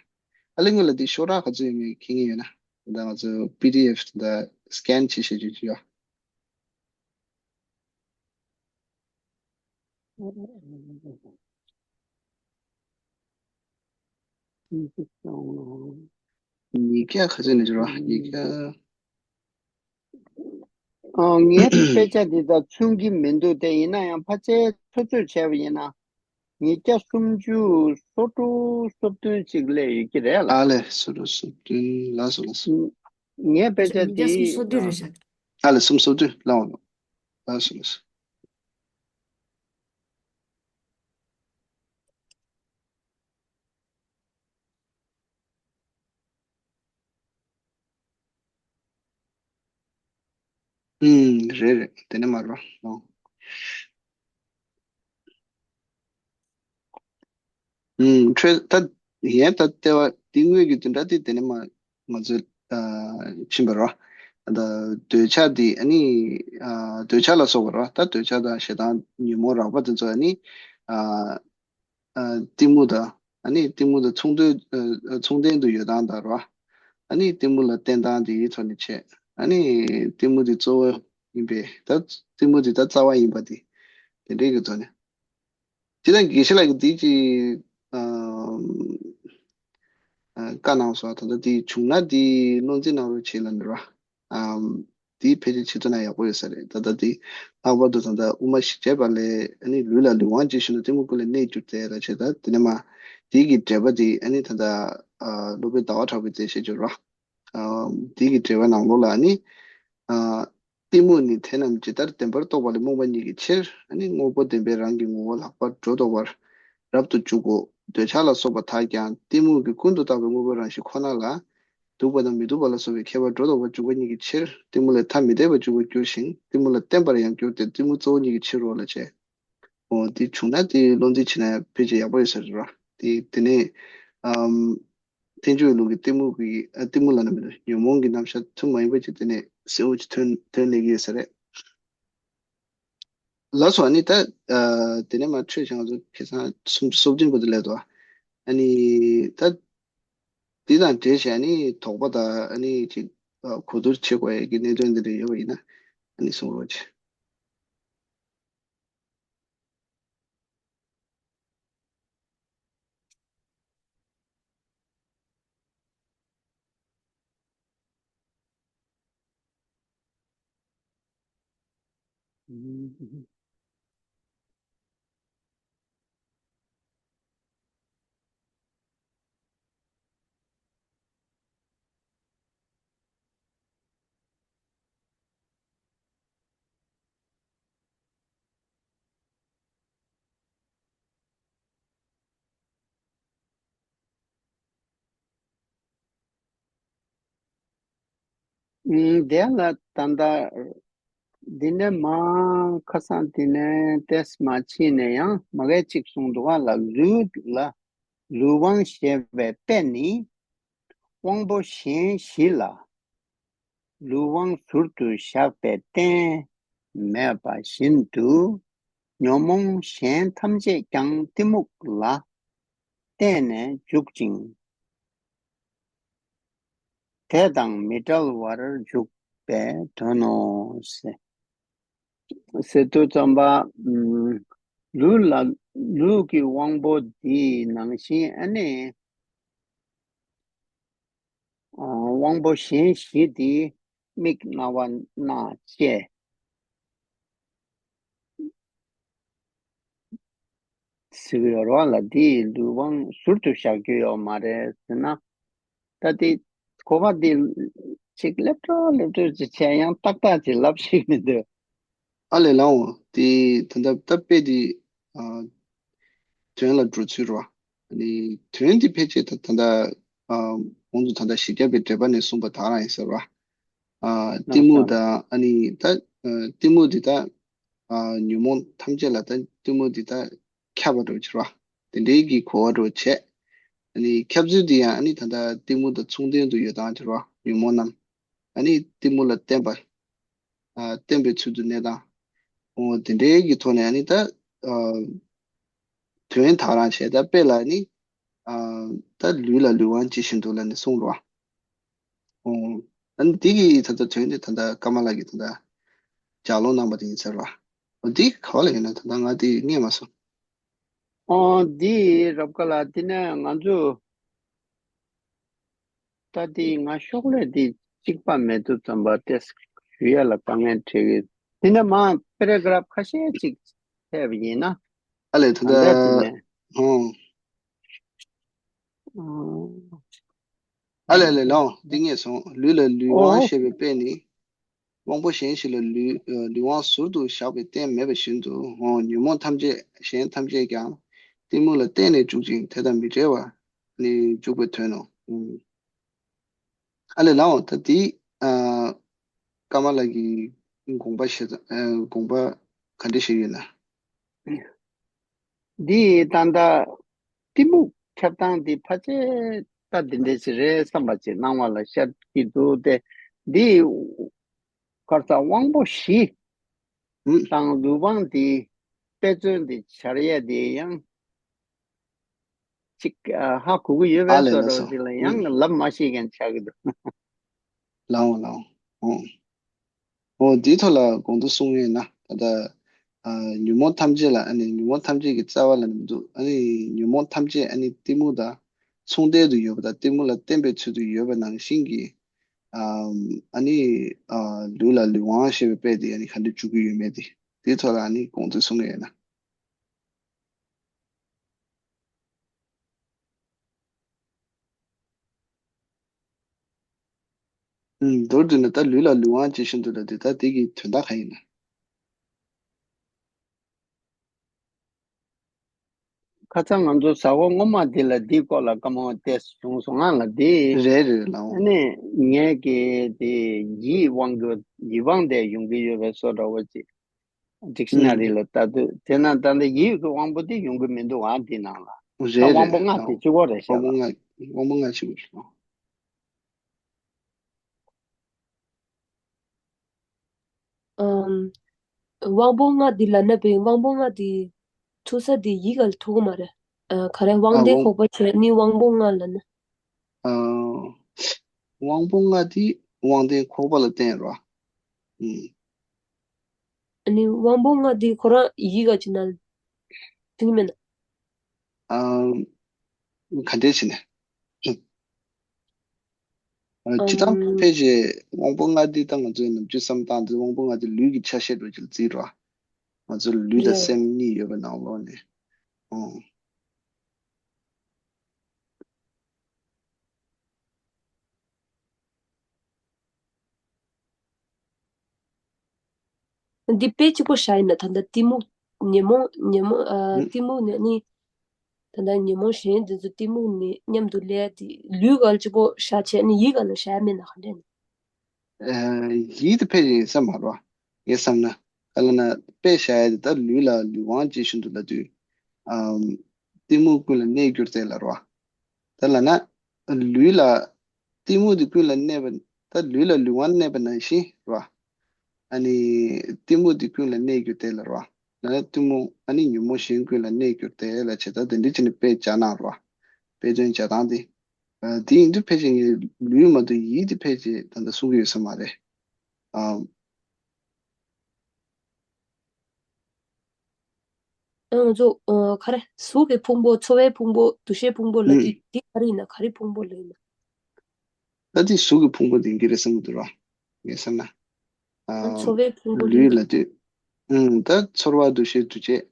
ཨ་ལེ་སྔོན་ལ་འདི་ཤོག་ཁྲག་ག་ཚོད་ཡོད་མེད་མཁྱེན་གྱི་ཡོད་ན། ད་ལྟ་ང་ཚོ་པི་ཌི་ཨེཕ་ད་ལྟ་སི་ཀེན་བྱེད་བཞིན་ཡོད། ཉིས་བརྒྱ་ག་ཚོད་ནས་འབྱོར་བ། ཉིས་བརྒྱ། ཨ་ངའི་དཔེ་ཆ་འདི་དག་མཚོན་གྱི་མི་འདུག་དེ་ཡིན་ན་ཡང་ཕལ་ཆེར་ཚོད་ཚོད་བྱས་པ་ཡིན་ན་ཉིས་བརྒྱ་སུམ་ཅུ་སོ་དྲུག་སོ་བདུན་ཅིག་སླེབས་ཡོད་ཀྱི་རེད་ལ། ཨ་ལེ་སོ་དྲུག་སོ་བདུན། ལགས་སོ་ལགས་སོ། ངའི་དཔེ་ཆ་འདི་ཉིས་བརྒྱ་སུམ་ཅུ་སོ་བདུན་རེད་ཤག་ཨ་ལེ་སུམ་ཅུ་སོ་བདུན་ལགས་འོང་། ལགས་སོ་ལགས་སོ། ཨུམ། རེད་རེད། དེ་ནས་མར་རོ། ཨུམ། འཕྲོས་ད་ཡན་ད་ལྟེ་བ་འདི་དངོས་ཀྱི་དོན་དག་དེ་དེ་ནས་མར་ང་ཚོས་ཨ་ཕྱིན་པ་རོ། ད་འདོད་ཆགས་འདི་ཨ་ནི་ཨ་འདོད་ཆགས་ལ་སོགས་པ་རོ། ད་འདོད་ཆགས་དང་ཞེ་སྡང་ཉོན་མོངས་རགས་པ་དེ་ཚོ་ཨ་ནི་ཨ། ཨ་གཏི་མུག་དང་ཨ་ནི་གཏི་མུག་དང་མཚུངས་ལྡན་ཨ་མཚུངས་ལྡན་དུ་ཡོད་སྟངས་དང་རོ། ཨ་ནི་གཏི་མུག་ལ་བརྟེན་སྟངས་དེའི་ཐོག་ནས་བྱས། ཨ་ནི་གཏི་མུག་དེ་གཙོ་བོ་ཡིན་པས་ད་གཏི་མུག་དེ་ད་རྩ་བ་ཡིན་པ་དེ་དེ་འདྲའི་གི་ཐོག་ནས། དེ་དང་དགེ་བཤེས་ལགས་ཀྱིས་དེ་ཅི་ཨ་ཨ་བཀའ་གནང་སོང་། ད་ལྟ་དེ་བྱུང་ན་དེ་བློ་འཛིན་གནང་རོགས་བྱེད་ལབ་ནས་རོ། ཨམ། དེའི་ཕལ་ཆེར་བྱེད་ཐུབ་ན་ཡག་པོ་ཡོད་ས་རེད། ད་ལྟ་དེ་ལྷག་པར་དུ་ད་ལྟ་དབུ་མ་ཞིག་བྱས་པ་ལས་ཨ་ནི་ལུས་ལ་ལུས་དབང་ཇི་བཞིན་དུ་གཏི་མུག་ཀུན་ལས་གནས་གྱུར་ཏེ་ལ་བྱས། ད་དེ་ནས་མ་དེའི་གི་འགྲེལ་པ་དེ་ཨ་ནི་ད་ལྟ་ཨ་སློབ་དཔོན་ཟླ་བ་གྲགས་པས་མཛད་བྱས་བྱུང་རོ། ཨ་དེའི་གི་འགྲེལ་པ་ནང་ལོགས་ལ་ཨ་ནི་ཨ་གཏི་མུག་ནི་དེ་རྣམས་ཇི་ལྟར་བདེན་པར་རྟོགས་པ་ལས་རྨོངས་པ་ཉིད་ཀྱི་ཕྱིར། ཨ་ནི་དངོས་པོ་བདེན་པས་རང་གི་ངོ་བོ་ལྷག་པར་སྒྲོ་འདོགས་པར་རབ་ཏུ་འཇུག་གོ། འདོད་ཆགས་ལ་སོགས་པ་དག་ཀྱང་གཏི་མུག་གིས་ཀུན་ཏུ་བཏགས་པའི་དངོས་པོའི་རང་བཞིན་ཁོ་ན་ལ། སྡུག་པ་དང་མི་སྡུག་པ་ལ་སོགས་པའི་ཁྱད་པར་སྒྲོ་འདོགས་པར་འཇུག་པ་ཉིད་ཀྱི་ཕྱིར། གཏི་མུག་ལས་ཐ་མི་དད་པར་འཇུག་པར་འགྱུར་ཞིང་གཏི་མུག་ལ་བརྟེན་པར་ཡང་འགྱུར་ཏེ་གཏི་མུག་གཙོ་བོ་ཉིད་ཀྱི་ཕྱིར་རོ་ལ་བྱས། འོ་དེ་བྱུང་ན་དེ་བློ་འཛིན་བྱེད་ན་ཕལ་ཆེར་ཡག་པོ་ཡོད་ས་རེད་ར། དེ་དེ་ནས་ཨམ། ཐལ་འགྱུར་བའི་ལུགས་ཀྱི་གཏི་མུག་གི་ཨ་གཏི་མུག་ལབ་ན་མི་འདུག་ཉོན་མོངས་ཀྱི་རྣམ་གཞག་ཐུན་མ་ཡིན་པ་ཅིག་དེ་ནས་གསལ་བོ་ཅིག་ཐོན་ཐོན་སླེབས་ཀྱི་ཡོད་ས་རེད། ལགས་སོ། ཨ་ནི་ད་ཨ་དེ་ནས་མར་འཕྲོས་བྱས་ང་ཚོ་ཁ་སང་སུམ་ཅུ་སོ་བདུན་པ་དེ་སླེབས་འདུག་ཨ་ནི་ད་འདི་དང་འབྲེལ་བྱས་ཨ་ནི་དོགས་པ་དང་ཨ་ནི་ཅིག་ཨ་གོ་བསྡུར་བྱེད་དགོས་ཡ་གི་གནད་དོན་འདི་འདྲ་ཡོད་པ་ཡིན་ན་ཨ་ནི་གསུང་རོགས་བྱེད། ཨུམ། དེ་ལ་ད་ལྟ་འདི་ནས་མ་ཁ་སང་འདི་ནས་ཏེས་མ་ཕྱིན་ནས་ཡང་མ་གས་གཅིག་གསུངས་འདུག་ག་ལ། ལུས་ལ་ལུས་དབང་ཞེས་པའི་དཔེ་ནི་དབང་པོ་གཞན་བཞི་ལ་ལུས་དབང་ཟུར་དུ་བཞག་པའི་རྟེན་མེད་པ་བཞིན་དུ། ཉོན་མོངས་གཞན་ཐམས་ཅད་ཀྱང་གཏི་མུག་ལ་བརྟེན་ནས་འཇུག་ཅིང་། དེ་དང་མི་འབྲལ་བར་འཇུག་ པའི་དོན་ནོ་ཟེར། ཟེར་དུས་ཙམ་པ། ཨམ། ལུས་ལ་ལུས་ཀྱི་དབང་པོ་འདི་ནང་བཞིན་ཨ་ནི། ཨ། དབང་པོ་གཞན་བཞི་འདི་མིག་རྣ་བ་སྣ་ལྕེ། ཟེར་གྱི་ཡོད་རེད་བ་ལ། འདི་ཡི་ལུས་དབང་ཟུར་དུ་བཞག་རྒྱུ་ཡོད་མ་རེད་ཟེར་ན། ད་འདི་གོ་བ་འདི་ཅིག་ལེབ་ཏོ་ལེབ་ཏོ་ཅིག་བྱས་ཡང་ཏག་ཏག་ཅིག་ལབ་ཤེས་མི་འདུག་ཨ་ལས་ལའོ། འདི་ད་ལྟ་ད་དཔེ་འདི་ཨ། དོན་ལ་འགྲོ་ཚུལ་རེད་བ། ཨ་ནི་དོན་འདི་ཕལ་ཆེར་ད་ད་ལྟ་ཨ། གོང་དུ་ད་ལྟ་བཞི་བརྒྱ་པའི་འགྲེལ་པ་ནས་གསུངས་པ་དག་རང་ཡིན་ཟེར་བ། ཨ། གཏི་མུག་དང་ཨ་ནི་ད་ཨ། གཏི་མུག་འདི་ད་ཨ། ཉོན་མོངས་ཐམས་ཅད་ལ་ད་གཏི་མུག་འདི་ད་ཁྱབ་པ་འདྲ་བོ་ཅིག་རེད་བ། དེ་འདྲའི་གི་གོ་བ་འདྲ་བོ་བྱས། ཨ་ནི་ཁྱབ་ཚུལ་འདི་ཡང་ཨ་ནི་ད་ལྟ་གཏི་མུག་དང་མཚུངས་ལྡན་དུ་ཡོད་སྟངས་ཅིག་རེད་བ། ཉོན་མོངས་རྣམས་ཨ་ནི་གཏི་མུག་ལ་བརྟེན་པ། ཨ། བརྟེན་པའི་ཚུལ་དུ་གནས་སྟངས། འོ་དེ་འདྲའི་གི་ཐོག་ནས་ཨ་ནི་ད་ཨ། དོན་དག་རང་བྱས། ད་དཔེ་ལ་ནི་ཨ། ད་ལུས་ལ་ལུས་དབང་ཇི་བཞིན་དུ་ལབ་ནས་གསུངས་རོ། ཨོ། ཨ་ནི་འདི་གི་ད་ལྟ་དོན་དེ་ད་ལྟ་ཀ་མ་ལ་གི་ད་ལྟ་ལྗགས་ཀློག་གནང་པ་དེ་ཡིན་ཟེར་བ། འོ་འདི་ག་བ་ལ་ཡིན་ན་ད་ལྟ་ང་དེ་རྙེད་མ་སོང་། ཨོ་འདི་རབ་དཀའ་ལ། དེ་ནས་ང་ཚོ་ད་དེ་ང་ཤོག་ལས་དེ་གཅིག་པ་མེད་དུ་ཙམ་པ་ཏེ་ཞུ་ཡ་ལ་དཀའ་ངལ་འཕྲད་ཀྱི། དེ་ནས་མ་པེ་ར་གྷ་རབ་ཁ་ཤས་ཅིག་ཕེབས་ཡིན་ན། ཨ་ལས་ད་ད་ལྟ་དེ་ལྟ་ནས། ཧོ། ཨ་ལས་ལས་ལའོ། འདི་ངས་སོང་། ལུས་ལ་ལུས་དབང་ཨོ། ཞེས་པའི་དཔེ་ནི། དབང་པོ་གཞན་ཞིག་ལ་ལུས་ལུས་དབང་ཟུར་དུ་བཞག་པའི་རྟེན་མེད་པ་བཞིན་དུ། ཉོན་མོངས་ཐམས་ཅད་གཞན་ཐམས་ཅད་ཀྱང་གཏི་མུག་ལ་བརྟེན་ནས་འཇུག་ཅིང་དེ་དང་མི་འབྲལ་བར་ནི་འཇུག་པའི་དོན་ནོ། ཨ་ལས་ལའོ། ད་འདི་ཨ། ཀ་མ་ལ་གི་དགོངས་པ་བཞེས་ཙང་། ཨ། དགོངས་པ་ག་འདྲ་བཞེས་ཡོད་ན། འདི་ད་ལྟ་གཏི་མུག་ཁྱབ་སྟངས་འདི་ཕལ་ཆེར་ད་འདི་འདྲ་ཞིག་རེད་བསམ་པ་ཅིག་སྣང་བ་ལ་ཤར་གྱི་འདུག་སྟེ། འདི་གར་ས་དབང་པོ་བཞི་ཨུ། དང་ལུས་དབང་འདི་དཔེ་མཚོན་འདི་སྦྱར་ཡས་འདི་ཡང་ཅིག་ཨ། ཧ་གོ་གི་ཡོད་ཨ་པས་ལས་ལ་བཟོ་འདྲ་སོ། ཞིག་ལ་ཡང་ལབ་མ་ཤེས་མཁན་ཆགས་ཀྱི་འདུག་ལའོ་ལའོ། ཨོ། ཨོ་འདིའི་ཐོག་ལ་གོང་དུ་གསུངས་ཡོད་ན། ད་ལྟ་ཨ། ཉོན་མོངས་ཐམས་ཅད་ལ་ཨ་ནི་ཉོན་མོངས་ཐམས་ཅད་ཀྱི་རྩ་བ་ལ་ནི་མི་འདུག་ཨ་ནི་ཉོན་མོངས་ཐམས་ཅད་ཨ་ནི་གཏི་མུག་དང་མཚུངས་ལྡན་དུ་ཡོད་པ་དང་གཏི་མུག་ལ་བརྟེན་པའི་ཚུལ་དུ་ཡོད་པ་ནང་བཞིན་གྱི། ཨ། ཨ་ནི་ཨ། ལུས་ལ་ལུས་དབང་ཞེས་པའི་དཔེ་དེ་ཨ་ནི་ག་འདྲ་འཇུག་གི་ཡོད་མེད་དེ། དེའི་ཐོག་ལ་ཨ་ནི་གོང་དུ་གསུངས་ཡོད་ན། ཨུམ། མདོར་བསྡུས་ན་ད་ལུས་ལ་ལུས་དབང་ཇི་བཞིན་དུ་ལ་དེ་ད་དེ་གི་དོན་དག་ག་ཡིན་ན། ཁ་སང་ང་ཚོ་གཟའ་འཁོར་སྔོན་མ་འདི་ལ་འདིའི་སྐོར་ལ་བཀའ་མོལ་ཏོག་ཙམ་བྱུང་སོང་ང་ལ། འདི་རེད་རེད་ལའོ། ཨ་ནི་ངས་ཀྱི་དེ་ཡིད་དབང་གི་ཡིད་དབང་དེ་ཡོང་གི་ཡོད་པའི་བཟོ་འདྲ་བོ་ཅིག་ཌིག་ཤ་ན་རི་ལ་ལྟ་དུས། དེ་ན་ད་ལྟ་ཡིད་ཀྱི་དབང་པོ་དེ་ཡོང་གི་མི་འདུག་ཨ། འདི་ནང་ལ་ད་རེད་དབང་པོ་རེད་ལའོ། ལྔ་དེ་གཅིག་པོ་རེད་ཤག་དབང་པོ་ལ། ལྔ། དབང་པོ་ལྔ་གཅིག་པོ་རེད་ལའོ། ཨམ། དབང་པོ་ལྔ་འདི་ལབ་ན་བས་དབང་པོ་ལྔ་འདི་ཐུག་ས་འདི་ཡིད་ག་ལ་ཐུག་གི་མ་རེད། ཨ། ག་རེ་དབང་ཨ་ལྡན་དབང་ཁོག་པ་བྱས་ནི་དབང་པོ་ལྔ་ལབ་ན། ཨ། དབང་པོ་ལྔ་འདི་དབང་ལྡན་ཁོག་པ་ལ་བརྟེན་རོ། ཨུམ། ཨ་ནི་དབང་པོ་ལྔ་འདི་ཁོ་རང་ཡིད་ག་ཅིག་ན་ཐུག་མེད་ན། ཨ། ག་འདྲས་བྱས་ནས། ཨ། སྤྱིར་བཏང་ཨམ། ཕལ་ཆེར་དབང་པོ་ལྔ་འདི་ད་ང་ཚོས་ནམ་རྒྱུན་བསམ་བློ་བཏང་དུས་དབང་པོ་ལྔ་འདི་ལུས་ཀྱི་ཆ་ཤས་འདྲ་ཅིག་ལ་བརྩི་རོ། ང་ཚོ་ལུས་དང་རེད། སེམས་གཉིས་ཡོད་པའི་ནང་ལོགས་ནས། ཨོ། འདི་དཔེ་གཅིག་པོ་བཞག་ཡིན་ན་ད་ལྟ་གཏི་མུག་ཉོན་མོངས་ཉོན་མོངས་ཨ། ཨུ། གཏི་མུག་ནི་ནི། ད་ལྟ་ཉོན་མོངས་གཞན་དེ་ཚོ་གཏི་མུག་ནི་མཉམ་དུ་ལས་དེ་ལུས་ག་ལ་གཅིག་པོ་བཞག་བྱས་ནི་ཡིད་ག་ལ་བཞག་མེད་ན་ག་འདྲས་ནི། ཨ། ཡིད་དེ་ཕལ་ཆེར་ཡིན་ས་མ་རེད་བ། ངས་བསམ་ན། ག་ལ་ན་དཔེ་བཞག་ཡ་དེ་ད་ལུས་ལ་ལུས་དབང་ཇི་བཞིན་དུ་ལབ་དུས། ཨམ། གཏི་མུག་ཀུན་ལ་གནས་གྱུར་ཏེ་ལབ་རེད་བ། ད་ལབ་ན། ལུས་ལ། གཏི་མུག་དེ་ཀུན་ལ་གནས་པ། ད་ལུས་ལ་ལུས་དབང་གནས་པ་ནང་བཞིན་རེད་བ། ཨ་ནི། གཏི་མུག་དེ་ཀུན་ལ་གནས་གྱུར་ཏེ་ལབ་རེད་བ། ལབ་ན་གཏི་མུག་ཨ་ནི་ཉོན་མོངས་གཞན་ཀུན་ལ་གནས་གྱུར་ཏེ་ལབ་བྱས། ད་དེ་འདྲ་བྱས་ནས་དཔེ་སྦྱར་གནང་རེད་བ། དཔེ་དོན་སྦྱར་སྟངས་དེ། ཨ། དེ་ཡིན་དུས་ཕལ་ཆེར་ངས་ལུས་མ་གཏོགས་ཡིད་དེ་ཕལ་ཆེར་ད་ལྟ་གསུང་གི་ཡོད་ས་མ་རེད། ཨ། ང་ཚོ་ཨ་ག་རེ་གཟུགས་ཀྱི་ཕུང་པོ། ཚོར་བའི་ཕུང་པོ། འདུ་ཤེས་ཕུང་པོ་ལབ་དུས་ཨུམ། འདི་ག་རེ་ཡིན་ན། ག་རེ་ཕུང་པོ་ལབ་ཡིན་ན། ད་དེ་གཟུགས་ཀྱི་ཕུང་པོ་དེ་ཡིན་གྱི་རེད་བསམ་གྱི་འདུག་ར། ངས་བསམ་ན། ཨ། ཚོར་བའི་ཕུང་པོ་ལུས་ལབ་དུས། ཨུམ། ད་ཚོར་བ། འདུ་ཤེས། འདུ་བྱེད།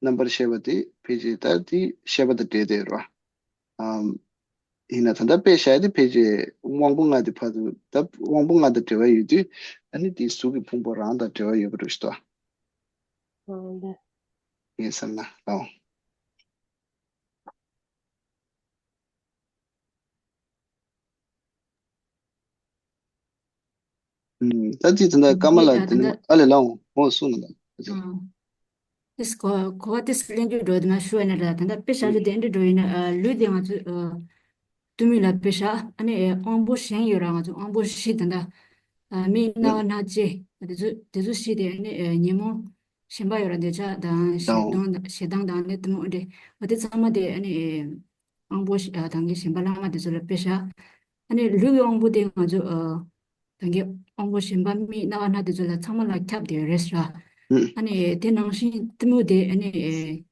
རྣམ་པར་ཤེས་པ་དེ་ཕལ་ཆེར་ད་དེ་ཤེས་པ་དང་འབྲེལ་བསྡད་ཡོད་ར། ཨམ། ཡིན་ན་ད་ལྟ་དཔེ་བཞག་ཡ་དེ་ཕལ་ཆེར་དབང་པོ་ལྔ་དེ་བར་དུ། ད་དབང་པོ་ལྔ་དང་འབྲེལ་བ་ཡོད་དུས། ཨ་ནི་དེ་གཟུགས་ཀྱི་ཕུང་པོ་རང་དང་འབྲེལ་བ་ཡོད་པ་འདྲ་ཞིག་འདུག་ཨ། ངས་བསམ་ན་ལའོ། ཨུམ། ད་ཅི་ད་ལྟ་ཀ་མ་ལ་དེ་ནི། ཨ་ལས། ལའོ། འོ། གསུངས་ན་ལ། ཨ། ཨིས། གོ་གོ་བ་ཏིས་གླེང་རྒྱུ་འགྲོ་དེ་ན་ཞུ་ཡ་ན་ར། ད་ལྟ་དཔེ་བཞག་རྒྱུ་དེ་འདྲ་འགྲོ་ཡིན་ན། ཨ། ལུས་དེ་ང་ཚོ་ཨ་གཏི་མུག་ལ་དཔེ་བཞག་ཨ་ནི་ཨ་དབང་པོ་གཞན་ཡོད་ར། ང་ཚོ་དབང་པོ་བཞི་ད་ལྟ་ཨ་མིག་རྣ་བ་སྣ་ལྕེ། དེ་ཚོ་དེ་ཚོ་བཞི་དེ་ཨ་ནི་ཨ་ཉོན་མོངས་གཞན་པ་ཡོད་ར། འདོད་ཆགས་དང་ཞེ་སྡང་དང་། ཞེ་སྡང་དང་ནི་གཏི་མུག་འདྲེ། འོ་དེ་ཚང་མ་དེ་ཨ་ནི་ཨ་དབང་པོ་བཞི། ཨ་ད་གིན་གཞན་པ་ལྷག་མ་དེ་ཚོ་ལ་དཔེ་བཞག་ཨ་ནི་ལུས་ཀྱི་དབང་པོ་དེ་ང་ཚོ་ཨ་ད་གིན་དབང་པོ་གཞན་པ་མིག་རྣ་བ་སྣ་དེ་ཚོ་ལ་ཚང་མ་ལ་ཁྱབ་བསྡད་ཡོད་རེད་ཟེར་ར། ཨ་ནི་དེ་ནང་བཞིན་གཏི་མུག་དེ་ཨ་ནི་ཨེ་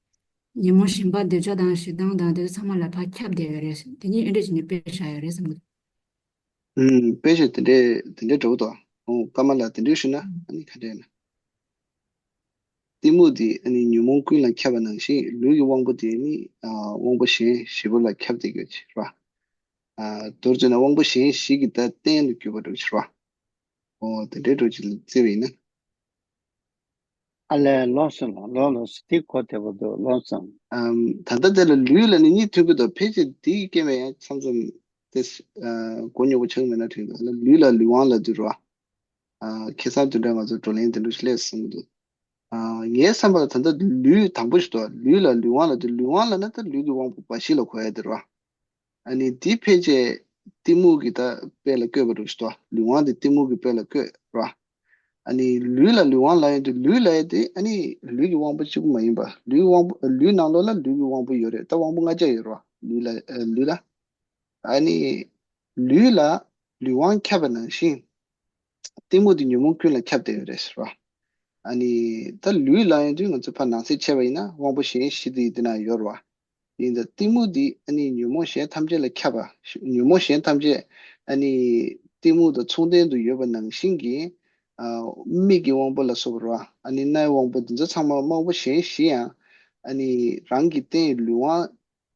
ཉོན་མོངས་གཞན་པ། འདོད་ཆགས་དང་ཞེ་སྡང་དང་དེ་ཚོ་ཚང་མ་ལ་ཕར་ཁྱབ་བསྡད་ཡོད་རེད། དེ་གཉིས་ཨེ་འདྲ་བྱས་ནས་དཔེ་བཞག་ཡོད་རེད་བསམ་གི། ཨུམ། དཔེ་ཆ་དེ་འདྲའི་དེ་འདྲའི་འདྲ་བོ་དང་། འོ། ཀ་མ་ལ་དེ་འདྲའི་ཞུ་ན་ཨ་ནི་ག་འདྲ་ཡིན་ན། གཏི་མུག་དེ་ཨ་ནི་ཉོན་མོངས་ཀུན་ལ་ཁྱབ་པ་ནང་བཞིན་ལུས་ཀྱི་དབང་པོ་དེ་ནི་ཨ་དབང་པོ་གཞན་བཞི་པོ་ལ་ཁྱབ་བསྡད་ཡོད་ཅེས་ར། ཨ་མདོར་བརྗོད་ན་དབང་པོ་གཞན་བཞི་གི་ད་རྟེན་ལ་གྱུར་པ་འདྲ་བོ་ཅིག་ར། འོ། དེ་འདྲའི་འདྲ་བོ་ཅིག་ལ་བརྩི་བ་ཡིན་ན། ཨ་ལས། ལགས་སོ། ལགས་ལགས་སོ། དེ་གོ་བདེ་པོ་འདུག་ལགས་སོ། ཨམ། ད་ལྟ་དེ་ལ་ལུས་ལ་ནི་གཉིས་ཐོན་གྱི་འདུག་ཕལ་ཆེར་དེའི་སྐད་མེད་ཡང་མཚམས་མཚམས་དེ་ཨ་མགོ་རྙོག་པོ་ཆགས་མེད་ན་འགྲིག་འདུག་ལུས་ལ་ལུས་དབང་ལབ་དུས་ར། ཨ་ཁ་སང་དེ་འདྲ་ང་ཚོ་བགྲོ་གླེང་དེ་འདྲ་ཞིག་སླེབས་སོང་གི་འདུག་ཨ་ངའི་བསམ་པ་ལ་ད་ལྟ་ལུས་དང་པོ་ཞིག་འདུག་ལུས་ལ་ལུས་དབང་ལབ་དུས། ལུས་དབང་ལབ་ན་ད་ལུས་ཀྱི་དབང་པོ་འབའ་ཞིག་ལ་གོ་ཡ་དེ་ར། ཨ་ནི་འདི་ཕལ་ཆེར་གཏི་མུག་གི་ད་དཔེ་ལ་བཀོད་པ་འདྲ་ཞིག་འདུག་ལུས་དབང་དེ་གཏི་མུག་གི་དཔེ་ལ་བཀོད་ར། ཨ་ནི་ལུས་ལ་ལུས་དབང་ལབ་ཡོང་དུས། ལུས་ལབ་ཡ་དེ་ཨ་ནི་ལུས་ཀྱི་དབང་པོ་གཅིག་པུ་མ་ཡིན་པ། ལུས་དབང་པོ། ལུས་ནང་ལོགས་ལ་ལུས་ཀྱི་དབང་པོ་ཡོད་རེད། ད་དབང་པོ་ལྔ་ཆ་ཡོད་རེད་བ། ལུས་ལ། ཨ། ལུས་ལ། ཨ་ནི་ལུས་ལ་ལུས་དབང་ཁྱབ་པ་ནང་བཞིན། གཏི་མུག་དེ་ཉོན་མོངས་ཀུན་ལ་ཁྱབ་བསྡད་ཡོད་རེད་ཟེར་བ། ཨ་ནི་ད་ལུས་ལབ་ཡོང་དུས་ང་ཚོ་ཕར་ནང་གསེས་ཕྱེ་བ་ཡིན་ན་དབང་པོ་གཞན་བཞི་དེ་དེ་ན་ཡོད་རེད་བ། ཡིན་ད་གཏི་མུག་དེ་ཨ་ནི་ཉོན་མོངས་གཞན་ཐམས་ཅད་ལ་ཁྱབ་པ། ཉོན་མོངས་གཞན་ཐམས་ཅད་ཨ་ནི་གཏི་མུག་དང་མཚུངས་ལྡན་དུ་ཡོད་པ་ནང་བཞིན་གྱི། ཨ། མིག་གི་དབང་པོ་ལ་སོགས་པ་རེད་བ། ཨ་ནི་རྣའི་དབང་པོ། འདི་ཚོ་ཚང་མ་དབང་པོ་གཞན་བཞི་ཡང་ཨ་ནི་རང་གི་རྟེན་ལུས་དབང་།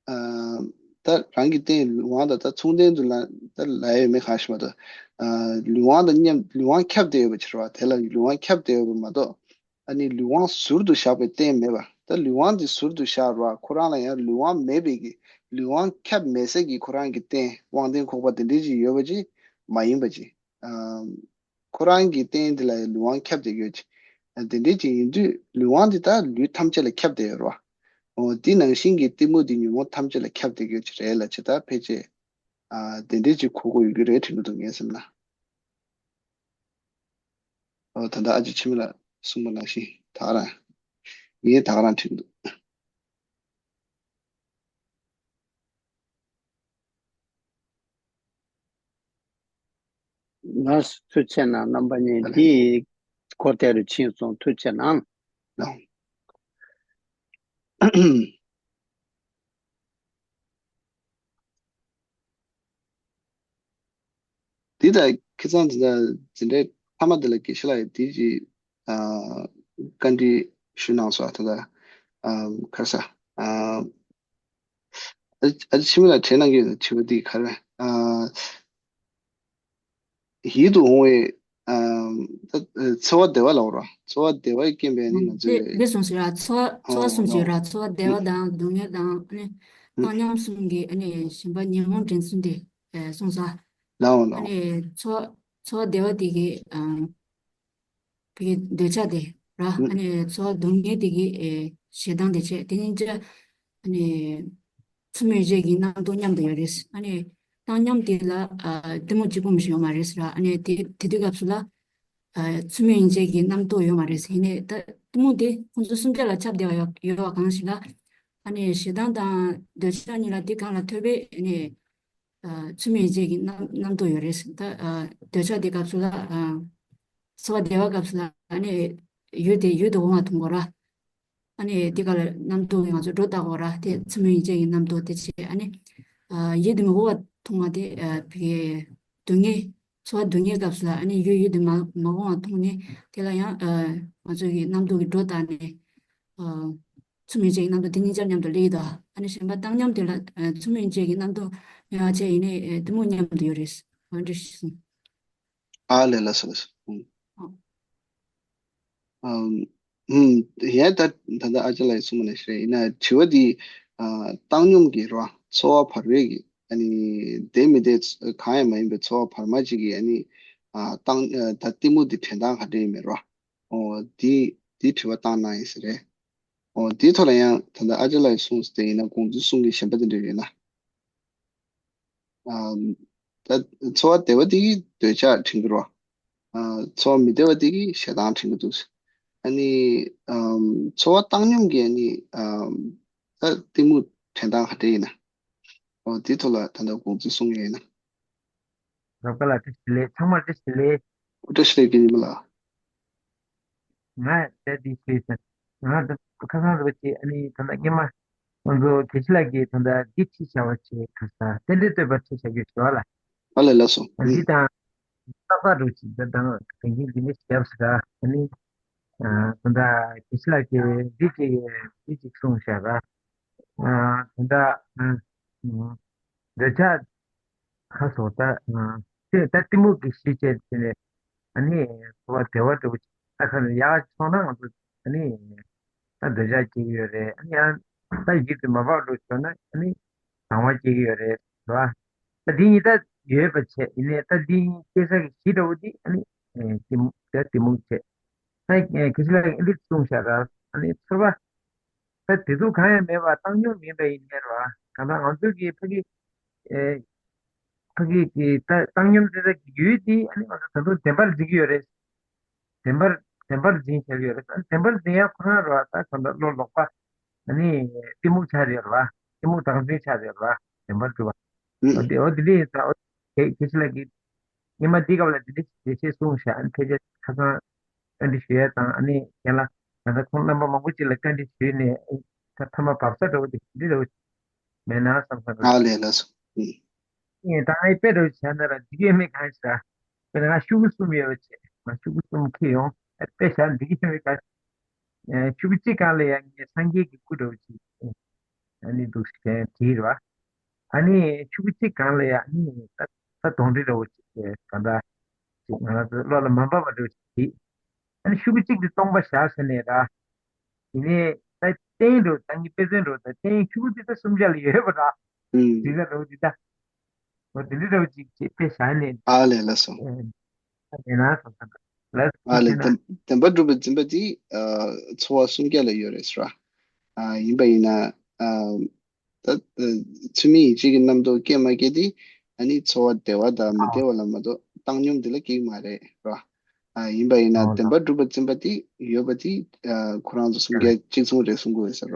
ཨ། ད་རང་གི་རྟེན་ལུས་དབང་དང་ད་མཚུངས་ལྡན་དུ་ལ་ད་ལབ་ཡ་ཡོད་མེད་གང་ཤེས་མ་གཏོགས། ཨ། ལུས་དབང་དང་མཉམ། ལུས་དབང་ཁྱབ་བསྡད་ཡོད་པ་ཕྱིར་བ། དེ་ལ་ལུས་དབང་ཁྱབ་བསྡད་ཡོད་པ་མ་གཏོགས། ཨ་ནི་ལུས་དབང་ཟུར་དུ་བཞག་པའི་རྟེན་མེད་པ། ད་ལུས་དབང་འདི་ཟུར་དུ་བཞག་ར། ཁོ་རང་ལ་ཡང་ལུས་དབང་མེད་པའི་གི། ལུས་དབང་ཁྱབ་མེད་སའི་གི་ཁོ་རང་གི་རྟེན། དབང་རྟེན་ཁོག་པ་དེ་འདྲའི་ཅིག་ཡོད་པ་ཅིག་མ་ཡིན་པ་ཅིག་ཨ། ཁོ་རང་གི་རྟེན་དེ་ལ་ཡང་ལུས་དབང་ཁྱབ་བསྡད་ཡོད་ཅིག་དེ་འདྲའི་ཅིག་ཡིན་དུས་ལུས་དབང་འདི་ད་ལུས་ཐམས་ཅད་ལ་ཁྱབ་བསྡད་ཡོད་ར། འོ། འདི་ནང་བཞིན་གྱི་གཏི་མུག་འདི་ཉོན་མོངས་ཐམས་ཅད་ལ་ཁྱབ་བསྡད་ཡོད་ཅིག་རེད་ལབ་ཅིག་ད་ཕལ་ཆེར། ཨ། དེ་འདྲའི་ཅིག་གོ་དགོས་ཡོད་ཀྱི་རེད་དྲན་གྱི་འདུག་ངའི་སེམས་ན། ཨོ། ད་ལྟ་ཨ་ཅེ་འཆི་མེད་ལགས་གསུངས་པ་ནང་བཞིན་ད་ག་རང་། ངས་ད་ག་རང་དྲན་འདུག་ལགས་སོ། ཐུགས་རྗེ་གནང་། རྣམ་པ་གཉིས། འདི་གོ་བདེ་རུ་ཕྱིན་སོང་། ཐུགས་རྗེ་གནང་། ལགས། འདི་ད་ཁ་སང་འཛིན་གྲྭ་མཐའ་མ་དེ་ལ་དགེ་བཤེས་ལགས་ཀྱིས་དེ་ཅིག་ཨ། བཀའ་འདྲི་ཞུ་གནང་སོང་། ད་ལྟ་ཨ། ག་རེ་ཟ། ཨ། ཨ། ཨ་ཅེ་འཆི་མེད་ལགས་དྲན་གནང་གི་ཡོད་ན། དྲི་བ་འདི་ག་རེ། ཨ། ཡིད་དུ་འོང་བའི། ཨ། ད་འཚེ་བ་བདེ་བ་ལབ་ར། འཚེ་བ་བདེ་བའི་རྐྱེན་པས་ནི་ང་ཚོས། འདི་གསུངས་ཟེར་ར། འཚེ་བ། འཚེ་བ་གསུམ་ཞིག་ཡོད་ར། འཚེ་བ་བདེ་བ་དང་སྡུག་བསྔལ་དང་། ཨ་ནི་བཏང་སྙོམས་གསུམ་གྱི། ཨ་ནི་ཞེན་པ་ཉོན་མོངས་འདྲེན་ཚུལ་འདི་གསུངས་སོང་། ལའོ་ལའོ། ཨ་ནི་འཚེ་བ། འཚེ་བ་བདེ་བ་དེ་གི། ཨ། བའི་འདོད་ཆགས་དེ་ར། ཨ་ནི་འཚེ་བ་སྡུག་བསྔལ་དེ་གི། ཨེ། ཞེ་སྡང་དེ་བྱས། དེ་གཉིས་ཆ། ཨ་ནི་མཚན་མོ་ཡན་ཆད་ཀྱི་རྣམ་རྟོག་མཉམ་དུ་ཡོད་རེད། ཨ་ནི་བཏང་སྙོམས་དེ་ལ། ཨ། གཏི་མུག་གཅིག་པུ་མ་ཞིག་ཡོད་མ་རེད་ཟེར་ར། ཨ་ནི་དེ་དེ་དུས་སྐབས་སུ་ལ། ཨ། མཚན་མོ་ཡན་ཆད་ཀྱི་རྣམ་རྟོག་ཡོད་མ་རེད་ཟེར། ཡིན་ནའི་ད་གཏི་མུག་དེ་ཁོང་ཚོ་གསུམ་ཆ་ལ་ཁྱབ་བསྡད་པ་ཡོད་ཡོད་པ་གང་ཞིག་ལ། ཨ་ནི་ཞེ་སྡང་དང་འདོད་ཆགས་གཉིས་ལ་དེ་གང་ལ་ཐོས་པས། ཨ་ནི། ཨ། མཚན་མོ་ཡན་ཆད་ཀྱི་རྣམ་རྣམ་རྟོག་ཡོད་རེད། ད། ཨ། འདོད་ཆགས་དེ་སྐབས་སུ་ལ། ཨ། ཚོར་བ་བདེ་བ་སྐབས་སུ་ལ་ཨ་ནི་ཡུལ་དེ་ཡུལ་དུ་འོང་བ་མཐོང་དགོས་ར། ཨ་ནི་དེ་ག་ལ་རྣམ་རྟོག་གི་ང་ཚོ་སྒྲོ་བཏགས་དགོས་ར། དེ་ཚུལ་མིན་ཡིད་བྱེད་ཀྱི་རྣམ་རྟོག་དེ་བྱས། ཨ་ནི་ཡུལ་དུ་མི་འོང་བ་མཐོང་བ་དེ་བི་སྡུག་བསྔལ། ཚོར་བ་སྡུག་བསྔལ་སྐབས་སུ་ལ་ཨ་ནི་ཡུལ་ཡུལ་དུ་མ་མ་འོང་བ་མཐོང་ནས། དེ་ལ་ཡང་ང་ཚོ་གི་རྣམ་རྟོག་གི་སྒྲོ་བཏགས་ནས། ཚུལ་མིན་ཡིད་བྱེད་ཀྱི་རྣམ་རྟོག་དེ་གཉིས་ཆར་མཉམ་དུ་སླེབས་ཀྱི་འདུག་ཨ་ནི་གཞན་པ་བཏང་སྙོམས་དེ་ལ་ཚུལ་མིན་ཡིད་བྱེད་ཀྱི་རྣམ་རྟོག་མེད་པ་བྱས། ཡིན་ནའི་གཏི་མུག་མཉམ་དུ་ཡོད་རེད། འོ་འདྲ་ཞིག་གསུངས། ཨ་ལས་ལ་སོ་ལ་སོ། ཨམ། ཡང་ད་ད་ལྟ་ཨ་ཅག་ལགས་ཀྱིས་གསུངས་པ་ནང་བཞིན་རེད། ཡིན་ན་དྲི་བ་འདི་བཏང་སྙོམས་ཀྱི་རོ། ཚོར་བ་བར་བས་ཀྱི་ཨ་ནི་བདེ་མི་བདེ་གང་ཡང་མ་ཡིན་པའི་ཚོར་བ་བར་མ་གཅིག་གི་ཨ་ནི་བཏང་ད་གཏི་མུག་འདི་དྲན་སྟངས་ག་འདྲ་ཡིན་མིན་རོ། འོ་འདི་འདི་དྲི་བ་བཏང་གནང་ཡིན་ས་རེད། འོ་འདིའི་ཐོག་ལ་ཡང་ད་ལྟ་ཨ་ཅག་ལགས་ཀྱིས་གསུངས་ས་དེ་ཡིན་ན་དགོངས་ཚུལ་གསུང་མཁན་གཞན་པ་དེ་འདྲ་ཡོད་ན། ཨམ། ད་ཚོར་བ་བདེ་བ་དེ་གིས་འདོད་ཆགས་དྲན་གྱི་རོ། ཨ། ཚོར་བ་མི་བདེ་བ་དེ་གིས་ཞེ་སྡང་དྲན་གྱི་འདུག་ཨ་ནི་ཨམ། ཚོར་བ་བཏང་སྙོམས་ཀྱི་ཨ་ནི་ཨམ། ད་གཏི་མུག་དྲན་སྟངས་ག་འདྲ་ཡིན་ན། འོ་དེའི་ཐོག་ལ་ད་ལྟ་དགོངས་ཚུལ་གསུང་གི་ཡོད་ན། རབ་དགའ་ལགས་བཀྲ་ཤིས་བདེ་ལེགས། ཚང་མར་བཀྲ་ཤིས་བདེ་ལེགས། བཀྲ་ཤིས་བདེ་ལེགས་རྒན་ཉི་མ་ལགས། ང་ད་འདི་ཞུས་ཟིན། ང་ད་ཁ་སང་རུ་ཅིག་ཨ་ནི་ད་ལྟ་སྔོན་མ་ང་ཚོ་དགེ་བཤེས་ལགས་ཀྱིས་ད་ལྟ་འདི་ཁྲིད་བྱ་བ་བྱས། ཁ་སང་རྟེན་འབྲེལ་བསྟོད་པ་ཁྲིད་བྱ་རྒྱུ་ཞུ་བ་ལ། ཨ་ལས་ལགས་སོ། འདི་དང་ཏག་ཏག་རུ་ཅིག་ད་དང་དེང་གི་འདི་ནི་རྒྱབ་སི་ད་ཨ་ནི་ད་ལྟ་དགེ་བཤེས་ལགས་ཀྱིས་འདི་ཅིག་འདི་ཅིག་གསུངས་བཞག་ག་ད་ལྟ་འདོད་ཆགས་ཁ་སོགས་ད་དེ་ད་གཏི་མུག་གི་གཞི་བྱས་བྱས་ནས་ཨ་ནི་ཚོར་བ་བདེ་བ་འདྲ་བོ་ཅིག་ད་ཁ་ནས་ཡག་སོང་ན་ང་ཚོ་ཨ་ནི་ད་འདོད་ཆགས་སྐྱེ་གི་ཡོད་རེད། ཨ་ནི་ཡང་ད་ཡིད་དུ་མ་བབ་འགྲོ་བྱུང་ན་ཨ་ནི་དང་བ་སྐྱེ་གི་ཡོད་རེད། རེད་བ། ད་འདི་གཉིས་ད་ཡོད་པ་བྱས། ཡིན་ནའི་ད་འདི་གཉིས་སྐྱེ་ས་གི་གཞི་འདྲ་བོ་འདི་ཨ་ནི་གཏི་མུག་ད་གཏི་མུག་བྱས། ད་ཁྱེད་ཅག་ལ་འདི་གསུངས་བཞག་ག་ཨ་ནི་ཚོར་བ། ད་དེ་དུས་གང་ཡང་མེད་པ་བཏང་སྙོམས་མིན་པ་ཡིན་ནའི་རེད་བ། གང་ལྟར་ང་ཚོ་གི་ཕ་གི་ཨེ་ཕ་གི་གི་ད་བཏང་སྙོམས་དེ་དག་གི་ཡུལ་དེ་ཨ་ནི་ང་ཚོ་ད་དུང་བདེན་པར་འཛིན་གྱི་ཡོད་རེད། བདེན་པར་བདེན་པར་འཛིན་བྱ་གི་ཡོད་རེད། ཨ་ནི་བདེན་པར་འཛིན་ཡ་ཁོ་རང་རེད་བ། ད་གང་ལྟར་བློ་ལོག་པ། ཨ་ནི་གཏི་མུག་ཆགས་རེད་བ། གཏི་མུག་བདག་འཛིན་ཆགས་རེད་བ། བདེན་པར་གྱུར་པ། འོ་དེ་འོ་དེ་འདྲ་ཡིན་ཙང་། འོ་དེ་ཁྱེད་ཅག་ལ་གི་ཉི་མ་འདི་སྐབས་ལ་དེ་འདྲ་ཞིག་འགྲེལ་བཤད་གསུངས་བཞག་ཨ་ནི་ཕལ་ཆེར་ཁ་སང་བཀའ་འདྲི་ཞུ་ཡ་དང་། ཨ་ནི་རྒན་ལགས་ད་ལྟ་ཁོང་རྣམ་པ་མང་པོ་ཅིག་ལ་བཀའ་འདྲི་ཞུས་ནས་ད་མཐའ་མ་བབས་ས་འདྲ་བོ་དེ་འདི་འདྲ་བོ་མེད་ན་བསམ་བསམ་རེད། ཨ་ལས་ལགས་སོ། ཨེ་ད་ཨེ་དཔེ་འདྲ་བོ་བྱས་ན་ར་འགྲིག་གི་མེད་གང་ཞིག་ར། དཔེར་ན་ང་ཤོག་གུ་གསུམ་ཡོད་པ་བྱས། ང་ཤོག་གུ་གསུམ་ཁྱེར་ཡོང་། ཨེ་དཔེ་བཞག་འགྲིག་གི་མེད་གང་། ཨེ་ཤོག་གུ་གཅིག་སྒང་ལ་ཡང་ངས་སངས་རྒྱས་ཀྱི་སྐུ་འདྲ་བོ་ཅིག་ཨ་ནི་འདུག་ཟེར་བྲིས་ར། ཨ་ནི་ཤོག་གུ་གཅིག་སྒང་ལ་ཡང་ཨ་ནི་ད་ད་གདོན་འདྲེ་འདྲ་བོ་ཅིག་གང་འདྲ་ཅིག་ང་རང་ཚོ་བློ་ལ་མ་འབབ་པ་འདྲ་བོ་ཅིག་བྲིས། ཨ་ནི་ཤོག་གུ་གཅིག་དེ་སྟོང་པ་བཞག་ཟེར་ནས་ར། དེ་ནས་ད་རྟེན་འགྲོ་ད་ངའི་དཔེ་མཚོན་འགྲོ་ད་རྟེན་ཤོག་གུ་དེ་ད་སུམ་བརྒྱ་ལ་ཡོད་པ་ར། ཨུམ། དེ་ད་འགྲོ་དེ་ད། འོ་དེ་འདྲ་འདྲ་བོ་ཅིག་ཅེས་དཔེ་བཞག་ནས། ཨ་ལས་ལགས་སོ། ཨེ་ད་དེ་ན་སོང་ཙང་ལགས་ཨ་ལས་ཤེས་ན། བདེན་བདེན་པར་གྲུབ་པའི་འཛིན་པ་དེ་ཨ་ཚོར་བ་སུམ་བརྒྱ་ལ་ཡོད་རེད་ཟེར་བ། ཨ་ཡིན་པ་ཡིན་ན་ཨ། ད་ཚུལ་མིན་ཡིད་བྱེད་ཀྱི་རྣམ་རྟོག་སྐྱེ་མ་སྐྱེ་དེ་ཨ་ནི་ཚོར་བ་བདེ་བ་དང་མི་བདེ་བ་ལ་མ་གཏོགས་བཏང་སྙོམས་དེ་ལ་སྐྱེ་གི་མ་རེད་ར། ཨ་ཡིན་པ་ཡིན་ན་བདེན་པར་གྲུབ་པ་འཛིན་པ་དེ་ཡོད་པ་དེ་ཨ་ཁོ་རང་ཚོ་སུམ་བརྒྱ་གཅིག་མཚུངས་རེད་གསུང་གི་ཡོད་ས་ར།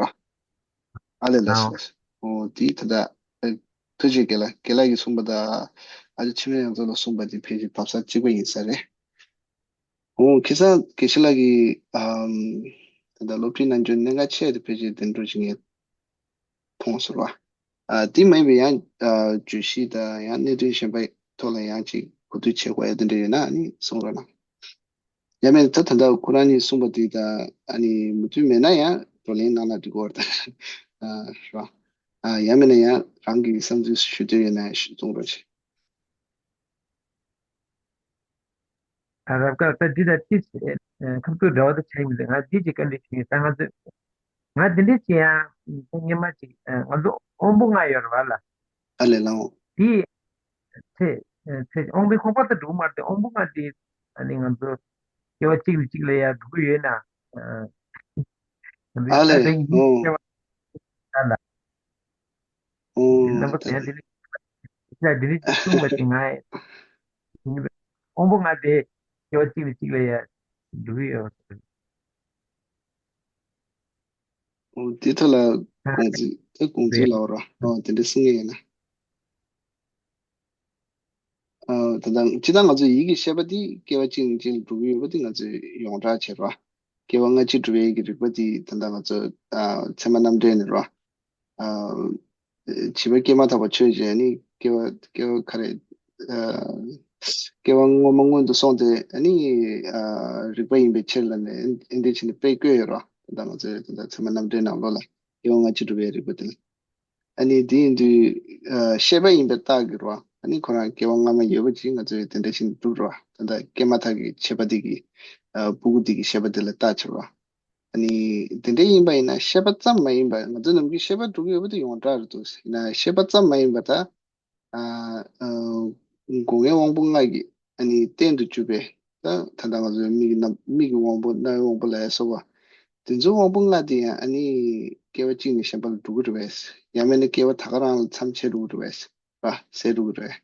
ཨ་ལས་ལགས་སོ་ལགས་སོ། འོ་དེ་ད་ལྟ་ཐུགས་རྗེ་རྒན་ལགས་རྒན་ལགས་ཀྱིས་གསུངས་པ་དང་ཨ་ཅག་འཆི་མེད་རང་ཚོ་ལ་གསུངས་པ་དེ་ཕལ་ཆེར་བབས་ས་གཅིག་པ་ཡིན་ས་རེད། འོ་ཁ་སང་དགེ་བཤེས་ལགས་ཀྱིས་ཨམ་ད་ལྟ་སློབ་ཁྲིད་གནང་རྒྱུ་གནད་འགག་ཆེ་བ་དེ་ཕལ་ཆེར་བདེན་འགྲོ་ཞིག་ངས་མཐོང་ཟེར་བ། ཨ་དེ་མ་ཡིན་པའི་ཡང་ཨ་བརྗོད་གཞི་དང་ཡང་གནད་དོན་གཞན་པའི་ཐོག་ལ་ཡང་ཅིག་གོ་བསྡུར་བྱེད་དགོས་ཡ་དེ་འདྲ་ཡོད་ན་ཨ་ནི་གསུང་རོགས་གནང་། ཡང་མིན་ད་ད་ལྟ་ཁོ་རང་གཉིས་གསུངས་པ་དེ་དང་ཨ་ནི་མུ་མཐུད་མེད་ན་ཡང་བགྲོ་གླེང་གནང་ན་འགྲིག་གི་རེད་ད། ཨ་རེད་བ། ཨ་ཡང་མིན་ན་ཡང་རང་གི་བསམ་ཚུལ་ཞུ་འདོད་ཡོད་ན་ཞུ་གསུང་རོགས་བྱེད། ཨ་རབ་དཀར་ད་འདི་ད་ཏིས་ཁམས་ཚུར་འདྲ་བ་ད་ཆགས་མི་འདུག་ང་འདི་ཅིག་བཀའ་འདྲི་ཞུ་ཡིན་ད། ང་ཚོས་ང་འདི་འདྲ་ཅིག་ཡང་སྔོན་མ་ཅིག་ང་ཚོ་དབང་པོ་ལྔ་ཡོད་རེད་བ་ལ། ཨ་ལས་ལགས། འདི་ཚེ་ཚེ་དབང་པོའི་ཁོག་པ་ད་འགྲོ་གི་མ་རེད་དེ། དབང་པོ་ལྔ་འདི་ཨ་ནི་ང་ཚོ་སྐྱེ་བ་གཅིག་ནས་གཅིག་ལ་ཡང་འགྲོ་གི་ཡོད་ན། ཨ་ལས་ཨ་ད་ཡིན་ཨོ་སྐྱེ་བ་ད་ལ། ཨོ་རྣམ་པ་ད་དེ་ཡང་དེ་ནི་ཡ་དེ་ནི་གསུངས་པ་དེ་ང་ཡིན་པས། དབང་པོ་ལྔ་དེ་སྐྱེ་བ་གཅིག་ནས་གཅིག་ལ་ཡ་འགྲོ་གི་ཡོད། ཨོ་དེ་ཐོག་ལ་དགོངས་ཚུལ་ད་དགོངས་ཚུལ་ལབ་ར། ཨོ་དེ་འདྲ་གསུང་གི་ཡོད་ན། ཨ་ ད་ལྟ་སྤྱིར་བཏང་ང་ཚོ་ཡིད་ཀྱི་ཤེས་པ་འདི་སྐྱེ་བ་གཅིག་ནས་གཅིག་ལ་འགྲོ་གི་ཡོད་པ་འདི་ང་ཚོས་ཡོངས་གྲགས་བྱེད་རོགས། སྐྱེ་བ་སྔ་ཕྱི་སྒྲུབ་པའི་གི་རིག་པ་འདི་ད་ལྟ་ང་ཚོ་ཨ་ཚད་མ་རྣམ་འགྲེལ་ནས་རོགས། ཨ་བྱིས་པ་སྐྱེས་མ་ཐག་པ་ཆོས་ཅན་ནི་སྐྱེ་བ་སྐྱེ་བ་ག་རེ། ཨ་སྐྱེ་བ་སྔོན་མ་སྔོན་དུ་སོང་སྟེ་ཨ་ནི་ཨ་རིག་པ་ཡིན་པའི་ཕྱིར་ལ་ནི་ཨེ་འདི་བྱས་ནས་དཔེ་བཀོད་ཡོད་རོགས། ད་ལྟ་ང་ཚོའི་ད་ལྟ་ཚད་མ་རྣམ་འགྲེལ་ནང་ལོགས་ལ་སྐྱེ་བ་སྔ་ཕྱི་སྒྲུབ་པའི་རིག་པ་དེ་ལ། ཨ་ནི་དེ་ཡིན་དུས་ཨ་ཤེས་པ་ཡིན་པའི་རྟགས་ཀྱིས་རོ། ཨ་ནི་ཁོ་རང་སྐྱེ་བ་སྔ་མ་ཡོད་པ་ཅིག་ང་ཚོས་དེ་འདྲ་ཞིག་སྒྲུབ་རོ། ད་ལྟ་སྐྱེས་མ་ཐག་གི་ཤེས་པ་དེ་གི་ཨ་སྤུ་གུ་དེ་གི་ཤེས་པ་དེ་ལ་རྟགས་བྱེད་རོ། ཨ་ནི་དེ་འདྲ་ཡིན་པ་ཡིན་ན་ཤེས་པ་ཙམ་མ་ཡིན་པར་ང་ཚོ་ནམ་རྒྱུན་ཤེས་པ་སྒྲུབ་ཀྱི་ཡོད་པ་དེ་ཡོངས་གྲགས་རེད་འདུག་ཡིན་ན་ཤེས་པ་ཙམ་མ་ཡིན་པར་ད། ཨ་ཨ་སྒོ་ལྔའི་དབང་པོ་ལྔ་གི་ཨ་ནི་རྟེན་དུ་གྱུར་པའི་ད་ད་ལྟ་ང་ཚོའི་མིག་གི་རྣམ་མིག་གི་དབང་པོ་རྣ་བའི་དབང་པོ་ལ་ཡང་སོགས་པ། དེ་ཚོའི་དབང་པོ་ལྔ་དེ་ཡང་ཨ་ནི་སྐྱེ་བ་གཅིག་ནས་གཞན་པ་ལ་འགྲོ་གི་རེད་པས། ཡང་མིན་ན་སྐྱེ་བ་ད་ག་རང་ལ་མཚམས་ཆད་འགྲོ་གི་རེད་པས། ར་ཟད་འགྲོ་གི་རེད།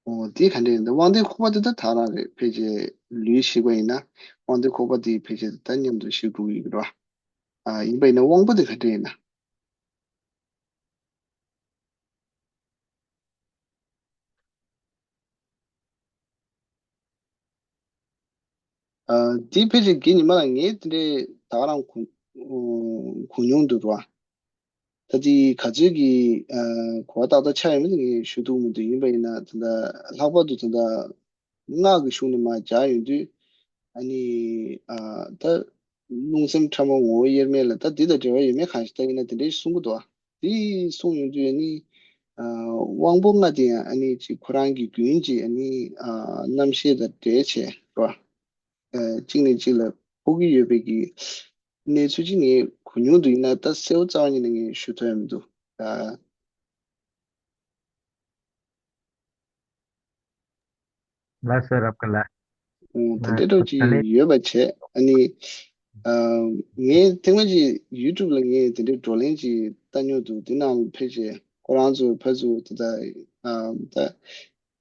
འོ་དེ་ག་འདྲ་ཡིན་ད་དབང་ལྡན་ཁོག་པ་དེ་ད་ད་ག་རང་རེད། ཕལ་ཆེར་ལུས་ཞིག་པ་ཡིན་ན་དབང་ལྡན་ཁོག་པ་དེ་ཕལ་ཆེར་ད་མཉམ་དུ་ཞིག་འགྲོ་གི་ཡོད་ཀྱི་རེད་པ། ཨ་ཡིན་པ་ཡིན་ན་དབང་པོ་དེ་ག་འདྲ་ཡིན་ན། ཨ་འདི་ཕལ་ཆེར་གི་ཉི་མ་ལ་ངས་དེ་འདྲའི་ད་ག་རང་གོ་གོ་མྱོང་འདུག་ར། ད་དེ་ག་ཚོད་ཀྱི་ཨ་གོ་བ་ཏག་ཏག་ཆགས་ཡོད་མེད་དེ་ངས་ཞུ་ཐུབ་མི་འདུག་ཡིན་པ་ཡིན་ན་ད་ལྟ་ལྷག་པར་དུ་ད་ལྟ་སྔགས་ཀྱི་གཞུང་ནས་མར་སྦྱར་ཡོང་དུས་ཨ་ནི་ཨ་ད་རླུང་སེམས་ཕྲ་མོ་ངོ་བོ་དབྱེར་མེད་ལ་ད་འདི་དང་འབྲེལ་བ་ཡོད་མེད་གང་ཞིག་ད་ཡིན་ན་དེ་འདྲའི་གསུང་གི་འདུག་དེ་གསུངས་ཡོང་དུས་ཨ་ནི་ཨ་དབང་པོ་ལྔ་དེ་ཡང་ཨ་ནི་ཅིག་ཁོ་རང་གི་རྒྱུན་གྱི་ཨ་ནི་ཨ་རྣམ་ཤེས་དང་འབྲེལ་བྱས་རོ། ཨ་གཅིག་ནས་གཅིག་ལ་འཕོ་གི་ཡོད་པའི་གི་གནས་ཚུལ་ཅིག་ངས་གོ་མྱོང་འདུག་ཡིན་ན་ད་གསལ་པོ་རྩ་བ་ཉིད་ནས་ངས་ཞུ་ཐུབ་ཡ་མི་འདུག་ཨ། ལགས་སོ་རབ་དགའ་ལགས། ཨོ་དེ་ཨ་འདྲའི་སྐབས་ད་ཅིག་ལན། ཡོད་པ་བྱས་ཨ་ནི། ཨ་ངས་ཐེངས་མ་གཅིག་ཡུ་ཊུབ་ལ་ངས་དེ་འདྲའི་བགྲོ་གླེང་ཅིག་བལྟ་མྱོང་འདུག་དེ་ནང་ཕལ་ཆེར་ཁོ་རང་ཚོ་ཕར་ཚུར་དེ་ལྟར་ཨ་ད་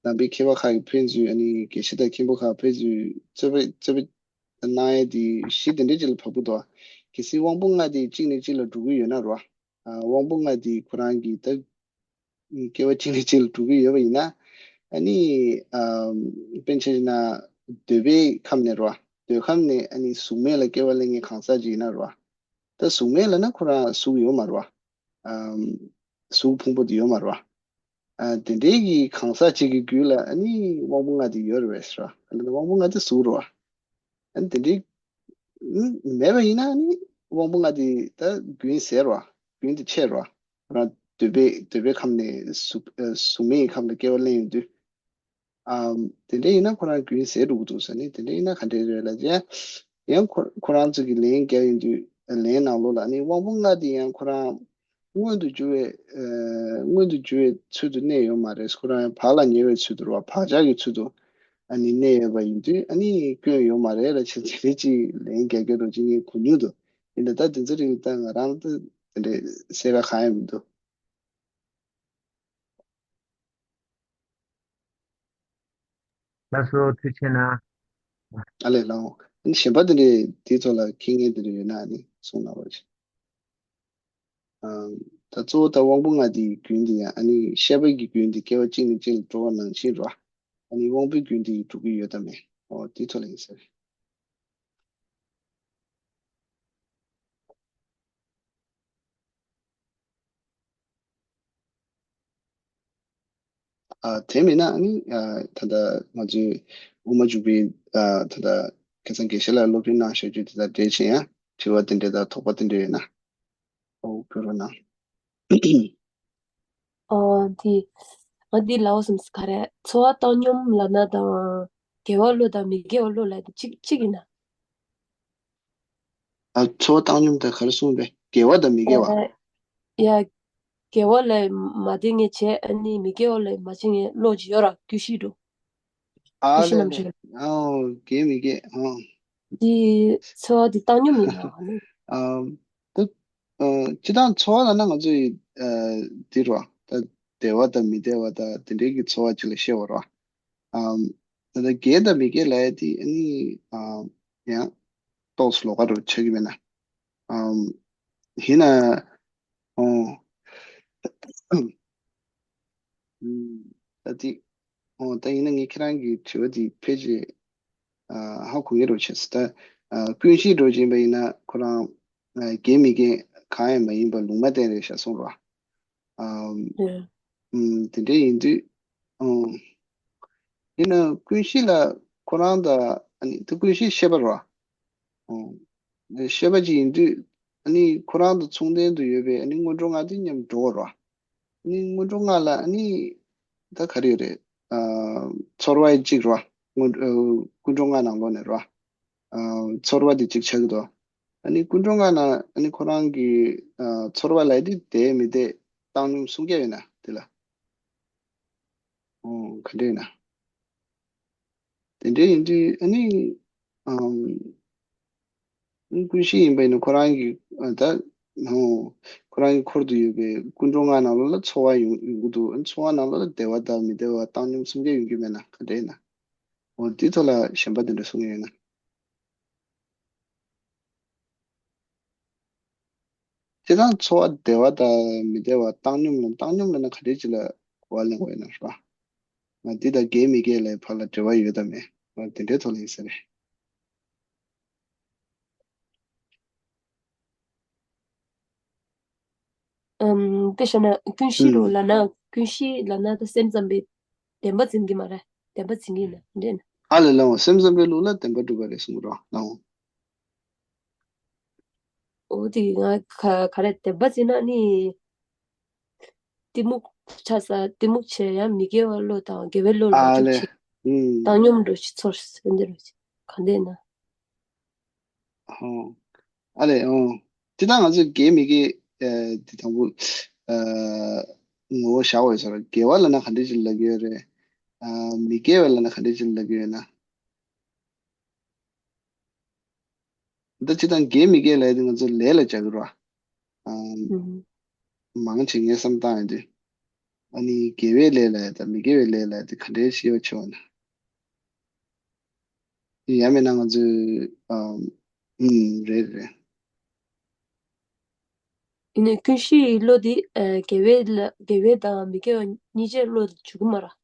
ནང་པའི་མཁས་པ་ཁག་གིས་ཕན་ཚུན་ཨ་ནི་དགེ་བཤེས་དང་མཁན་པོ་ཁག་ཕན་ཚུན་རྩོད་པ་རྩོད་པ་གནང་ཡས་དེ་གཞི་དེ་འདྲའི་ཅིག་ལ་བབས་ཀྱི་འདུག་གལ་སྲིད་དབང་པོ་ལྔ་དེ་གཅིག་ནས་གཅིག་ལ་འགྲོ་གི་ཡོད་ན་རོ། ཨ་དབང་པོ་ལྔ་དེ་ཁོ་རང་གི་ད་སྐྱེ་བ་གཅིག་ནས་གཅིག་ལ་འགྲོ་གི་ཡོད་པ་ཡིན་ན། ཨ་ནི་ཨམ་དཔེར་ན་ཆ་བཞག་ན་འདོད་པའི་ཁམས་ནས་རོ། འདོད་ཁམས་ནས་ཨ་ནི་གཟུགས་མེད་ལ་སྐྱེ་བ་ལེན་མཁན་གང་ཟག་ཅིག་ཡིན་ན་རོ། ད་གཟུགས་མེད་ལབ་ན་ཁོ་རང་གཟུགས་ཡོད་མ་རེད་པ། ཨམ་གཟུགས་ཕུང་པོ་དེ་ཡོད་མ་རེད་པ། ཨ་དེ་འདྲའི་གི་གང་ཟག་ཅིག་གི་རྒྱུད་ལ་ཨ་ནི་དབང་པོ་ལྔ་དེ་ཡོད་རེད་པས་ཟེར་བ། ཨ་ནི་དབང་པོ་ལྔ་དེ་གཟུགས་རེད་པ། ཨ་ནི་དེ་འདྲའི་ཨ་མེད་པ་ཡིན་ན་ཨ་ནི་དབང་པོ་ལྔ་དེ་ད་རྒྱུན་ཟད་རེད་པ། རྒྱུན་དེ་ཆད་རེད་པ། ཁོ་རང་འདོད་པའི་འདོད་པའི་ཁམས་ནས་གཟུགས་ཨ་གཟུགས་མེད་ཀྱི་ཁམས་ལ་སྐྱེ་བ་ལེན་ཡོང་དུས། ཨམ། དེ་འདྲ་ཡིན་ན་ཁོ་རང་རྒྱུན་ཟད་འགྲོ་གི་འདུག་ཟེར་ནས་དེ་འདྲ་ཡིན་ན་ག་འདྲ་རེད་ལབ་ཀྱང་། ཡང་ཁོ་ཁོ་རང་ཚོ་གི་ལན་རྒྱག་ཡོང་དུས་ལན་ནང་ལོགས་ལ་ནི་དབང་པོ་ལྔ་དེ་ཡང་ཁོ་རང་མངོན་དུ་གྱུར་བའི་ཨ་མངོན་དུ་གྱུར་བའི་ཚུལ་དུ་གནས་ཡོད་མ་རེད། ཁོ་རང་ཡང་བག་ལ་ཉལ་བའི་ཚུལ་དུ་རེད་པ། བག་ཆགས་ཀྱི་ཚུལ་དུ་ཨ་ནི་གནས་ཡོད་པ་ཡིན་དུས་ཨ་ནི་སྐྱོན་ཡོད་མ་རེད་ལབ་བྱས་དེ་འདྲ་ཅིག་ལན་རྒྱག་རྒྱག་འགྲོ་ཅིག་ངས་གོ་མྱོང་འདུག་ཡིན་ད་ད་དེ་ཚོ་རིགས་ད་ང་རང་ད་དེ་འདྲ་གསལ་ཁ་གང་ཡང་མི་འདུག་ལགས་སོ་ཐུགས་རྗེ་གནང་། ཨ་ལས་ལགས་འོང་། ཨ་ནི་གཞན་པ་དེ་འདྲས་དེའི་ཐོག་ལ་མཁྱེན་མཁན་དེ་འདྲས་ཡོད་ན་ཨ་ནི་གསུང་གནང་རོགས་ཞུ། ཨ་ད་གཙོ་བོ་ད་དབང་པོ་ལྔ་དེའི་རྒྱུན་དེ་ཡང་ཨ་ནི་ཤེས་པ་གི་རྒྱུན་དེ་སྐྱེ་བ་གཅིག་ནས་གཅིག་ལ་འགྲོ་བ་ནང་བཞིན་རོ། ཨ་ནི་དབང་པོའི་རྒྱུན་དེ་ཡིས་འགྲོ་གི་ཡོད་དམ་མེད། འོ་དེའི་ཐོག་ལ་ཡིན་ཟེར། ཨ་དེ་མིན་ན་ཨ་ནི་ཨ་ད་ལྟ་ང་ཚོའི་དབུ་མ་འཇུག་པའི་ཨ་ད་ལྟ་ཁ་སང་དགེ་བཤེས་ལགས་སློབ་སྟོན་གནང་བཞག་རྒྱུ་དེ་དང་འབྲེལ་བྱས་ཡང་དྲི་བ་དེ་འདྲ་དང་དོགས་པ་དེ་འདྲ་ཡོད་ན་ཨོ་བཀོད་རོགས་གནང་། ཨོ་འདི་ང་འདི་ལའོ་སམ་སི་ག་རེ་འཚོ་བ་བཏང་སྙོམས་ལབ་ན་དང་དགེ་བ་བློ་དང་མི་དགེ་བ་བློ་ལབ་དེ་གཅིག་གཅིག་ཡིན་ན། ཨ་འཚོ་བ་བཏང་སྙོམས་དང་ག་རེ་གསུངས་པས་དགེ་བ་དང་མི་དགེ་བ། ཡ་དགེ་བ་ལ་མ་བརྟེན་ངེས་བྱས་ཨ་ནི་མི་དགེ་བ་ལ་མ་བྱེད་ངེས་བློ་ཅིག་ཡོད་ར་ཀུ་ཤི་འགྲོ། ཨ་ཀུ་ཤི་ལེ་རྣམ་ལེ་ཤེས། ཨོ་དགེ་མི་དགེ་ཨོ། འདི་འཚོ་བ་འདི་བཏང་སྙོམས་ཡིན་ན་ཨ་ནི། ཨ་ད་ཨ་སྤྱིར་བཏང་འཚོ་བ་ལབ་ན་ང་ཚོ་ཡི་ཨ་འདི་རོ་ད་བདེ་བ་དང་མི་བདེ་བ་དང་དེ་འདྲའི་གི་འཚོ་བ་ཅིག་ལ་བཤད་པ་རོ། ཨམ། ད་ལྟ་དགེ་དང་མི་དགེ་ལབ་ཡ་དེ་ཨ་ནི་ཨམ། ཡང་ཏོག་ཙམ་ལོགས་ཀ་རུ་ཆགས་ཀྱི་མེད་ན། ཨམ། ཡིན་ན། ཨོ། ཨམ། ད་དེ། ཨོ་ད་ཡིན་ན་ངས་ཁྱེད་རང་གི་དྲི་བ་དེ་ཕལ་ཆེར་ཨ་ཧ་གོ་ངེས་རོ་བྱས་སོ། ད་ཨ་ཀུན་གཞི་འགྲོ་བཞིན་པ་ཡིན་ན་ཁོ་རང་ཨ་དགེ་མི་དགེ་གང་ཡང་མ་ཡིན་པ་ལུང་མ་བསྟན་རེད་ཤག་གསུངས་རོ། ཨམ། ཨེ། ཨམ། དེ་འདྲ་ཡིན་དུས། ཨོ། ཡིན་ན་ཀུན་གཞི་ལ་ཁོ་རང་དང་ཨ་ནི་དེ་ཀུན་གཞི་ཤེས་པ་རོ། ཨོ། ཤེས་པ་ཅིག་ཡིན་དུས་ཨ་ནི་ཁོ་རང་དང་མཚུངས་ལྡན་དུ་ཡོད་པའི་ཨ་ནི་སྔོན་འགྲོ་ལྔ་དེ་མཉམ་འགྲོ་བ་རོ། ཨ་ནི་སྔོན་འགྲོ་ལྔ་ལ་ཨ་ནི་ད་ག་རེ་ཡོད་རེད། ཨ། ཚོར་བ་གཅིག་རོ། སྔོན་ཨ་ཀུན་འགྲོ་ལྔ་ནང་ལོགས་ནས་རོ། ཨ། ཚོར་བ་དེ་གཅིག་ཆགས་ཀྱི་འདུག་ཨ་ནི་ཀུན་འགྲོ་ལྔ་ན་ཨ་ནི་ཁོ་རང་གི་ཨ་ཚོར་བ་ལ་དེ་བདེ་མི་བདེ་བཏང་སྙོམས་གསུམ་ཀ་ཡོད་ན་དེ་ལ། ཨོ་ག་འདྲ་ཡིན་ན། དེ་འདྲ་ཡིན་དུས་ཨ་ནི་ཨམ། ཀུན་གཞི་ཡིན་པ་ཡིན་ན་ཁོ་རང་གི་ཨ་ད་ཨོ་ཁོ་རང་གི་འཁོར་དུ་ཡོད་པའི་ཀུན་འགྲོ་ལྔ་ནང་ལོགས་ལ་ཚོར་བ་ཡོང་ཡོང་གི་འདུག་ཨ་ནི་ཚོར་བ་ནང་ལོགས་ལ་བདེ་བ་དང་མི་བདེ་བ་བཏང་སྙོམས་གསུམ་ཀ་ཡོང་རྒྱུ་མེད་ན་ག་འདྲ་ཡིན་ན། འོ་དེའི་ཐོག་ལ་གཞན་པ་དེ་འདྲ་གསུང་གི་ཡོད་ན། སྤྱིར་བཏང་ཚོར་བ་བདེ་བ་དང་མི་བདེ་བ་བཏང་སྙོམས་ལ་བཏང་སྙོམས་ལ་ན་ག་འདྲས་ཅིག་ལ་གོ་བ་ལེན་དགོས་ཡོད་ན་རེད་པ། ང་འདི་དང་དགེ་མི་དགེ་ལ་བར་ལ་འབྲེལ་བ་ཡོད་དམ་མེད་ང་དེ་འདྲའི་ཐོག་ལ་ཡིན་ས་རེད། ཨམ། དཔེ་བཞག་ན་ཀུན་གཞི་རུ་ཨུམ། ལབ་ན་ཀུན་གཞི་ལབ་ན་ད་སེམས་ཙམ་པའི་བདེན་པ་འཛིན་གྱི་མ་རེད། བདེན་པ་འཛིན་གྱི་ཡིན་ན་འདྲེན། ཨ་ལས་ལའོ་སེམས་ཙམ་པའི་ལུགས་ལ་བདེན་པ་གྲུབ་པ་རེད་གསུང་གི་རོགས་ལའོ། འོ་དེ་ང་ག་ག་རེ་བདེན་པ་འཛིན་ན་ནི་གཏི་མུག་ཆགས་ས་གཏི་མུག་བྱས་ཡང་མི་དགེ་བ་བློ་དང་དགེ་བའི་བློ་ལ་ཨ་འཇུག་ལས། བྱེད་ཨུམ། བཏང་སྙོམས་འགྲོ་ཞིག་ཚོར་ཟེར་འདི་རུ་ག་འདྲེན་ན། ཧོ། ཨ་ལས་ཨོ། དེ་དག་ང་ཚོས་དགེ་མི་དགེ་ཨ་དེ་དང་པོ་ཨ་ངོ་བོ་བཞག་འོས་ཟེར་དགེ་བ་ལབ་ན་ག་འདྲ་ཅིག་ལབ་ཀྱི་ཡོད་རེད། ཨ་མི་དགེ་བ་ལབ་ན་ག་འདྲ་ཅིག་ལབ་ཀྱི་ཡོད་ན། ད་སྤྱིར་བཏང་དགེ་མི་དགེ་ལབ་ཡ་དེ་ང་ཚོ་ལས་ལ་སྦྱར་གྱི་རེད་བ། ཨ་ཨུམ། མང་ཆེ་ངས་བསམ་བཏང་ཡོང་དུས། ཨ་ནི་དགེ་བའི་ལས་ལབ་ཡ་དང་མི་དགེ་བའི་ལས་ལབ་ཡ་དེ་ག་འདྲའི་ཤེས་པ་ཆེ་བ་ན། ཡང་མིན་ན་ང་ཚོས་ཨམ། ཨུམ། རེད་རེད། ཡིན་ནའི་ཀུན་གཞི་ཡི་བློ་འདི་ཨ་དགེ་བའི་ལ་དགེ་བའི་དང་མི་དགེ་བ་གཉིས་ཆའི་བློ་འཇུག་གི་མ་རེད།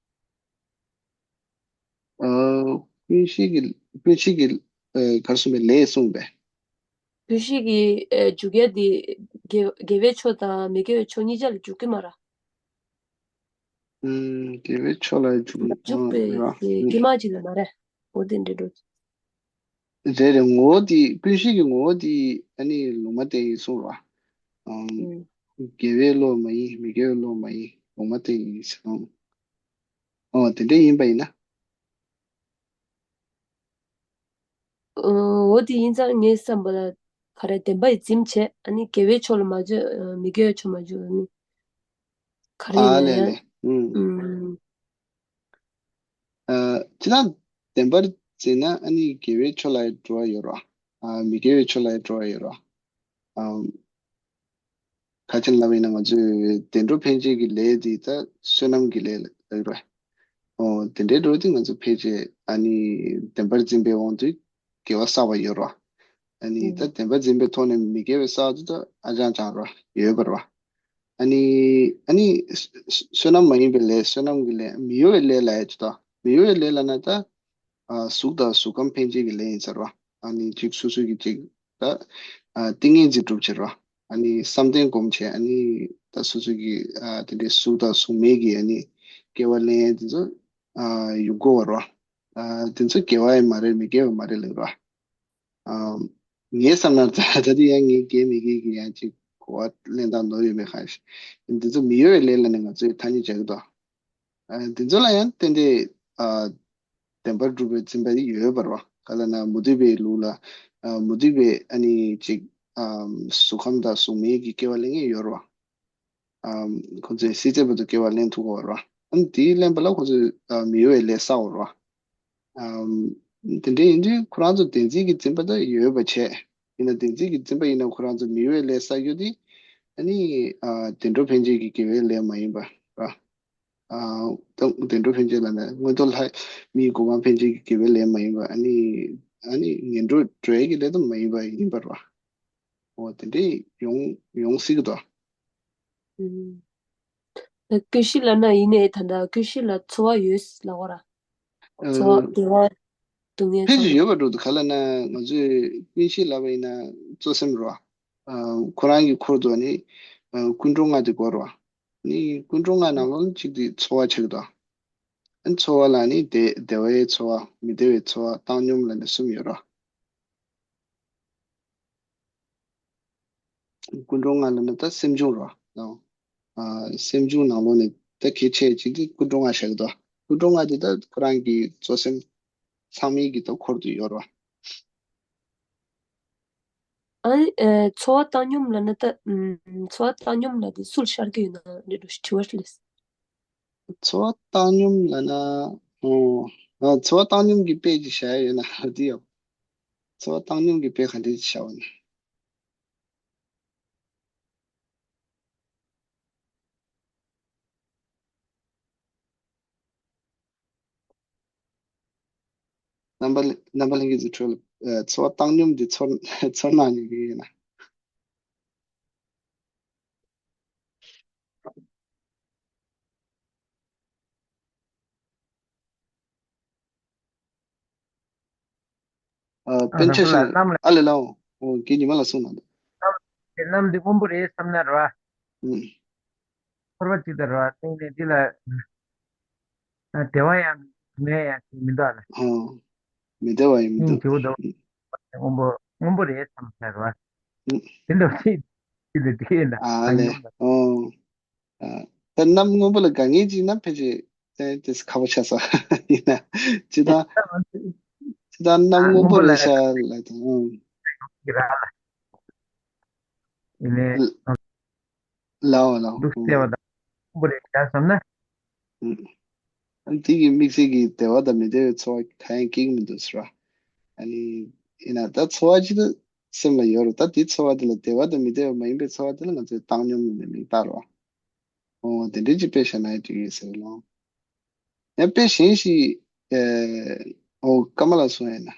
ཨ་ཀུན་གཞི་གི་ཀུན་གཞི་གི་ཨ་ག་རེ་གསུངས་པའི་ལས་གསུངས་པས། ཀུན་གཞི་གི་ཨ་འཇུག་ཡ་འདི་དགེ་དགེ་བའི་ཕྱོགས་དང་མི་དགེ་བའི་ཕྱོགས་གཉིས་ཆ་ལ་འཇུག་གི་མ་རེད། ཨུམ། དགེ་བའི་ཕྱོགས་ལ་འཇུག་འཇུག་པའི་ཨ་དཀྱུས་མ་ཅིག་ལ་མ་རེད། འོ་དེ་འདྲ་འགྲོ། རེད་རེད། ངོ་བོ་དེ་ཀུན་གཞི་གི་ངོ་བོ་དེ་ཨ་ནི་ལུང་མ་བསྟན་ཡིན་གསུངས་རོགས། ཨུམ། ཨུམ། དགེ་བའི་བློ་མ་ཡིན་མི་དགེ་བའི་བློ་མ་ཡིན་ལུང་མ་བསྟན་ཡིན་ཟེར། ཨོ་དེ་འདྲ་ཡིན་པ་ཡིན་ན། འོ་དེ་ཡིན་ཙང་ངའི་བསམ་པ་ལ་ག་རེ་བདེན་པ་ཡི་འཛིན་བྱས་ཨ་ནི་དགེ་བའི་ཕྱོགས་ལ་མ་འཇུག་མི་དགེ་བའི་ཕྱོགས་མ་འཇུག་ཨ་ནི་ག་རེ་ཨ་ཡིན་ན་ལས་ཡང་ལས། ཨུམ། ཨུམ། ཨ་ཅི་ན་བདེན་པར་བརྩིས་ན་ཨ་ནི་དགེ་བའི་ཕྱོགས་ལ་འགྲོ་བ་ཡོད་རོ། ཨ་མི་དགེ་བའི་ཕྱོགས་ལ་འགྲོ་བ་ཡོད་རོ། ཨམ། ཁ་ཆེན་ལབ་ཡིན་ན་ང་ཚོས་བདེ་འགྲོ་ཕན་ཆད་ཀྱི་ལས་འདི་ད་བསོད་ནམས་ཀྱི་ལས་ལ་ཡོད་རོ། ཨོ་དེ་འདྲའི་འགྲོ་དེ་ང་ཚོ་ཕལ་ཆེར་ཨ་ནི་བདེན་པར་འཛིན་པའི་དབང་དུ་དགེ་བ་བསགས་པ་ཡོད་རོ། ཨ་ནི་ད་ཨུམ། བདེན་པར་འཛིན་པའི་ཐོག་ནས་མི་དགེ་བའི་བསགས་དུས་ད་ཨ་ཅང་ཅང་རོ་ཡོད་པ་རོ། ཨ་ནི་ཨ་ནི་བསོད་ནམས་མ་ཡིན་པའི་ལས་བསོད་ནམས་ཀྱི་ལས་མི་གཡོ་བའི་ལས་ལ་ཡ་ཅི་ད་མི་གཡོ་བའི་ལས་ལ་ན་ད་ཨ་གཟུགས་དང་གཟུགས་ཁམས་ཕན་ཆད་ཀྱི་ལས་ཡིན་ཟེར་བ། ཨ་ནི་ཅིག་སོ་སོ་གི་ཅིག་ད་ཨ་ཏིང་ངེ་འཛིན་སྒྲུབ་བྱེད་རོ། ཨ་ནི་བསམ་གཏན་སྒོམ་བྱེད་ཨ་ནི་ད་སོ་སོ་གི་ཨ་དེ་འདྲའི་གཟུགས་དང་གཟུགས་མེད་ཀྱི་ཨ་ནི་སྐྱེ་བ་ལེན་ཡ་དེ་ཚོ་ཨ་ཡོང་གི་ཡོད་རོ། ཨ་དེ་ཚོ་དགེ་བ་ཡང་མ་རེད་མི་དགེ་བ་མ་རེད་ལབ་རོ། ཨ་ངའི་བསམ་ན་ད་ད་དེ་ཡང་ངའི་དགེ་མི་དགེ་གི་ཡང་ཅིག་གོ་བ་ལེན་སྟངས་ནོར་ཡོད་མེད་གང་ཤེས། འདི་ཚོ་མི་གཡོ་བའི་ལས་ལ་ནི་ང་ཚོས་ཐ་སྙད་བྱ་གི་འདུག་ཨ་འདི་ཚོ་ལ་ཡང་ཏན་ཏན་ཨ་བདེན་པར་གྲུབ་པའི་འཛིན་པ་དེ་ཡོད་པ་རེད་བ། ག་ལ་ན་མུ་སྟེགས་པའི་ལུགས་ལ་ཨ་མུ་སྟེགས་པའི་ཨ་ནི་ཅིག་ཨ་གཟུགས་ཁམས་དང་གཟུགས་མེད་ཀྱི་སྐྱེ་བ་ལེན་མཁན་ཡོད་རེད་བ། ཨ་ཁོ་ཚོས་སྲིད་རྩེ་བར་དུ་སྐྱེ་བ་ལེན་ཐུབ་ཀྱི་ཡོད་རེད་བ། ཨ་ནི་དེའི་ལེན་པ་ལ་ཁོ་ཚོས་ཨ་མི་གཡོ་བའི་ལས་བསགས་ཡོད་རེད་བ། ཨམ། དེ་འདྲ་ཡིན་དུས་ཁོ་རང་ཚོ་བདེན་འཛིན་གྱི་འཛིན་པ་དེ་ཡོད་པ་བྱས། ཡིན་ན་བདེན་འཛིན་གྱི་འཛིན་པ་ཡིན་ན་ཁོ་རང་ཚོ་མི་གཡོ་བའི་ལས་བསགས་རྒྱུ་དེ། ཨ་ནི་ཨ་བདེ་འགྲོ་ཕན་ཆད་ཀྱི་དགེ་བའི་ལས་མ་ཡིན་པ་ར། ཨ་ད་བདེ་འགྲོ་ཕན་ཆད་ལ་ནི་མངོན་མཐོ་ལྷ་མིའི་གོ་འཕང་ཕན་ཆད་ཀྱི་དགེ་བའི་ལས་མ་ཡིན་པ་ཨ་ནི་ཨ་ནི་ངན་འགྲོར་འགྲོ་ཡས་ཀྱི་ལས་དེ་མ་ཡིན་པ་ཡིན་པ་ར། འོ་དེ་འདྲས་ཡོང་ཡོང་སྲིད་ཀྱི་འདུག་ཨུམ། ཀུན་གཞི་ལབ་ན་ཡིན་ནའི་ད་ལྟ་ཀུན་གཞི་ལ་ཚོར་བ་ཡོད་ལབ་དགོས་ར། ཚོར་བ་བདེ་བ་སྡུག་བསྔལ་ཕལ་ཆེར་ཚོར་ཡོད་པ་འགྲོ་འདུག་ག་ལབ་ན་ང་ཚོས་ཀུན་གཞི་ལབ་པ་ཡིན་ན་གཙོ་སེམས་རེད་བ། ཁོ་རང་གི་འཁོར་དུ་ནི་ཀུན་འགྲོ་ལྔ་དེ་བསྐོར་བ། ནི་ཀུན་འགྲོ་ལྔ་ནང་ལོགས་ནི་གཅིག་དེ་ཚོར་བ་ཆགས་འདུག་ཨ་ནི་ཚོར་བ་ལ་ནི་བདེ་བདེ་བའི་ཚོར་བ་མི་བདེ་བའི་ཚོར་བ་བཏང་སྙོམས་ལ་ནི་གསུམ་ཡོད་ར། ཀུན་འགྲོ་ལྔ་ལ་ནི་ད་སེམས་བྱུང་ར་ནོ། སེམས་བྱུང་ནང་ལོགས་ནི་ད་གལ་ཆེ་ཅིག་དེ་ཀུན་འགྲོ་ལྔ་བཤད་ཀྱི་འདུག་ཀུན་འགྲོ་ལྔ་དེ་ད་ཁོ་རང་གི་གཙོ་སེམས་ཚང་མའི་གི་ད་འཁོར་དུ་ཡོད་ར། ཨ་ནི་ཚོར་བ་བཏང་སྙོམས་ལ་ནི་ད་ཚོར་བ་བཏང་སྙོམས་ལ་དེ་སུ་ལ་ཤར་གྱི་ཡོད་ན་འདྲི་འགྲོ་དྲི་བ་ལས། ཚོར་བ་བཏང་སྙོམས་ལབ་ན། ཨོ། ཨ་ཚོར་བ་བཏང་སྙོམས་ཀྱི་དཔེ་ཅིག་བཞག་ཡོད་ན་འདི་ཡོད། ཚོར་བ་བཏང་སྙོམས་ཀྱི་དཔེ་ག་འདྲ་ཅིག་བཞག་པ་ན། རྣམ་པ་རྣམ་པ་ལྷན་རྒྱས་ཚོ་ཁྲོད་ལ་ཚོར་བ་བཏང་སྙོམས་འདི་ཚོར་ཚོར་སྣང་ཉིད་ཀྱི་ཡིན་ན། ཨ་པཎ་ཆེན་ཞིག་ཨ་ལས་ལའོ། ཨོ་རྒན་ཉི་མ་ལ་གསུངས་གནང་འདུག་གནམ་འདི་སྔོན་པོ་རེད་བསམ་ན་ར། ཨུམ། ཚོར་བ་ཅིག་དང་ར་སྟེང་ནས་འདི་ལ་བདེ་བ་ཡང་མེད་ཡང་ཅིག་མི་འདུག་ཨ་ལ། ཨོ། མི་བདེ་བ་ཡང་མི་སྙིང་འདུག་རྗེ་བོ་འདུག་སྔོན་པོ་སྔོན་པོ་རེད་བསམ་ས་ར། ཨུམ། དེ་འདྲ་ཅིག་ཅིག་ལ་འདི་ཡིན་ད་ཨ་ལས་ཨོ། ད་གནམ་སྔོན་པོ་ལ་དགའ་ངེས་ཅིག་ན་ཕལ་ཆེར་ཏན་ཏན་ཁ་བ་ཆགས་ས་ཡིན་ན། ཅི་ད་ཅི་ད་གནམ་སྔོན་པོ་རེད་ཤག་ལ་དང་། ཡིན་ནའི་ལའོ་ལའོ། འདུག་སེ་བ་དང་སྔོན་པོ་རེད་ཤག་བསམ་ན། ཨ་དེ་གི་དམིགས་བསལ་གྱི་བདེ་བ་དང་མི་བདེ་བའི་ཚོར་བ་གང་ཡང་སྐྱེ་གི་མི་འདུག་ཟེར་བ། ཨ་ནི་ཡིན་ན་ད་ཚོར་བ་ཅི་ད་སེམས་ལ་ཡོད་རེད། ད་དེ་ཚོར་བ་དེ་ལ་བདེ་བ་དང་མི་བདེ་བ་མ་ཡིན་པའི་ཚོར་བ་དེ་ལ་ང་ཚོས་བཏང་སྙོམས་ནས་མིང་བཏགས་རོགས། ཨོ་དེ་འདྲའི་ཅིག་དཔེ་བཞག་ན་ཡང་འགྲིག་ཡོད་ཟེར་ལོ། ཡང་དཔེ་གཞན་ཞིག་ཨོ་ཀ་མ་ལ་སོང་ཡིན་ན།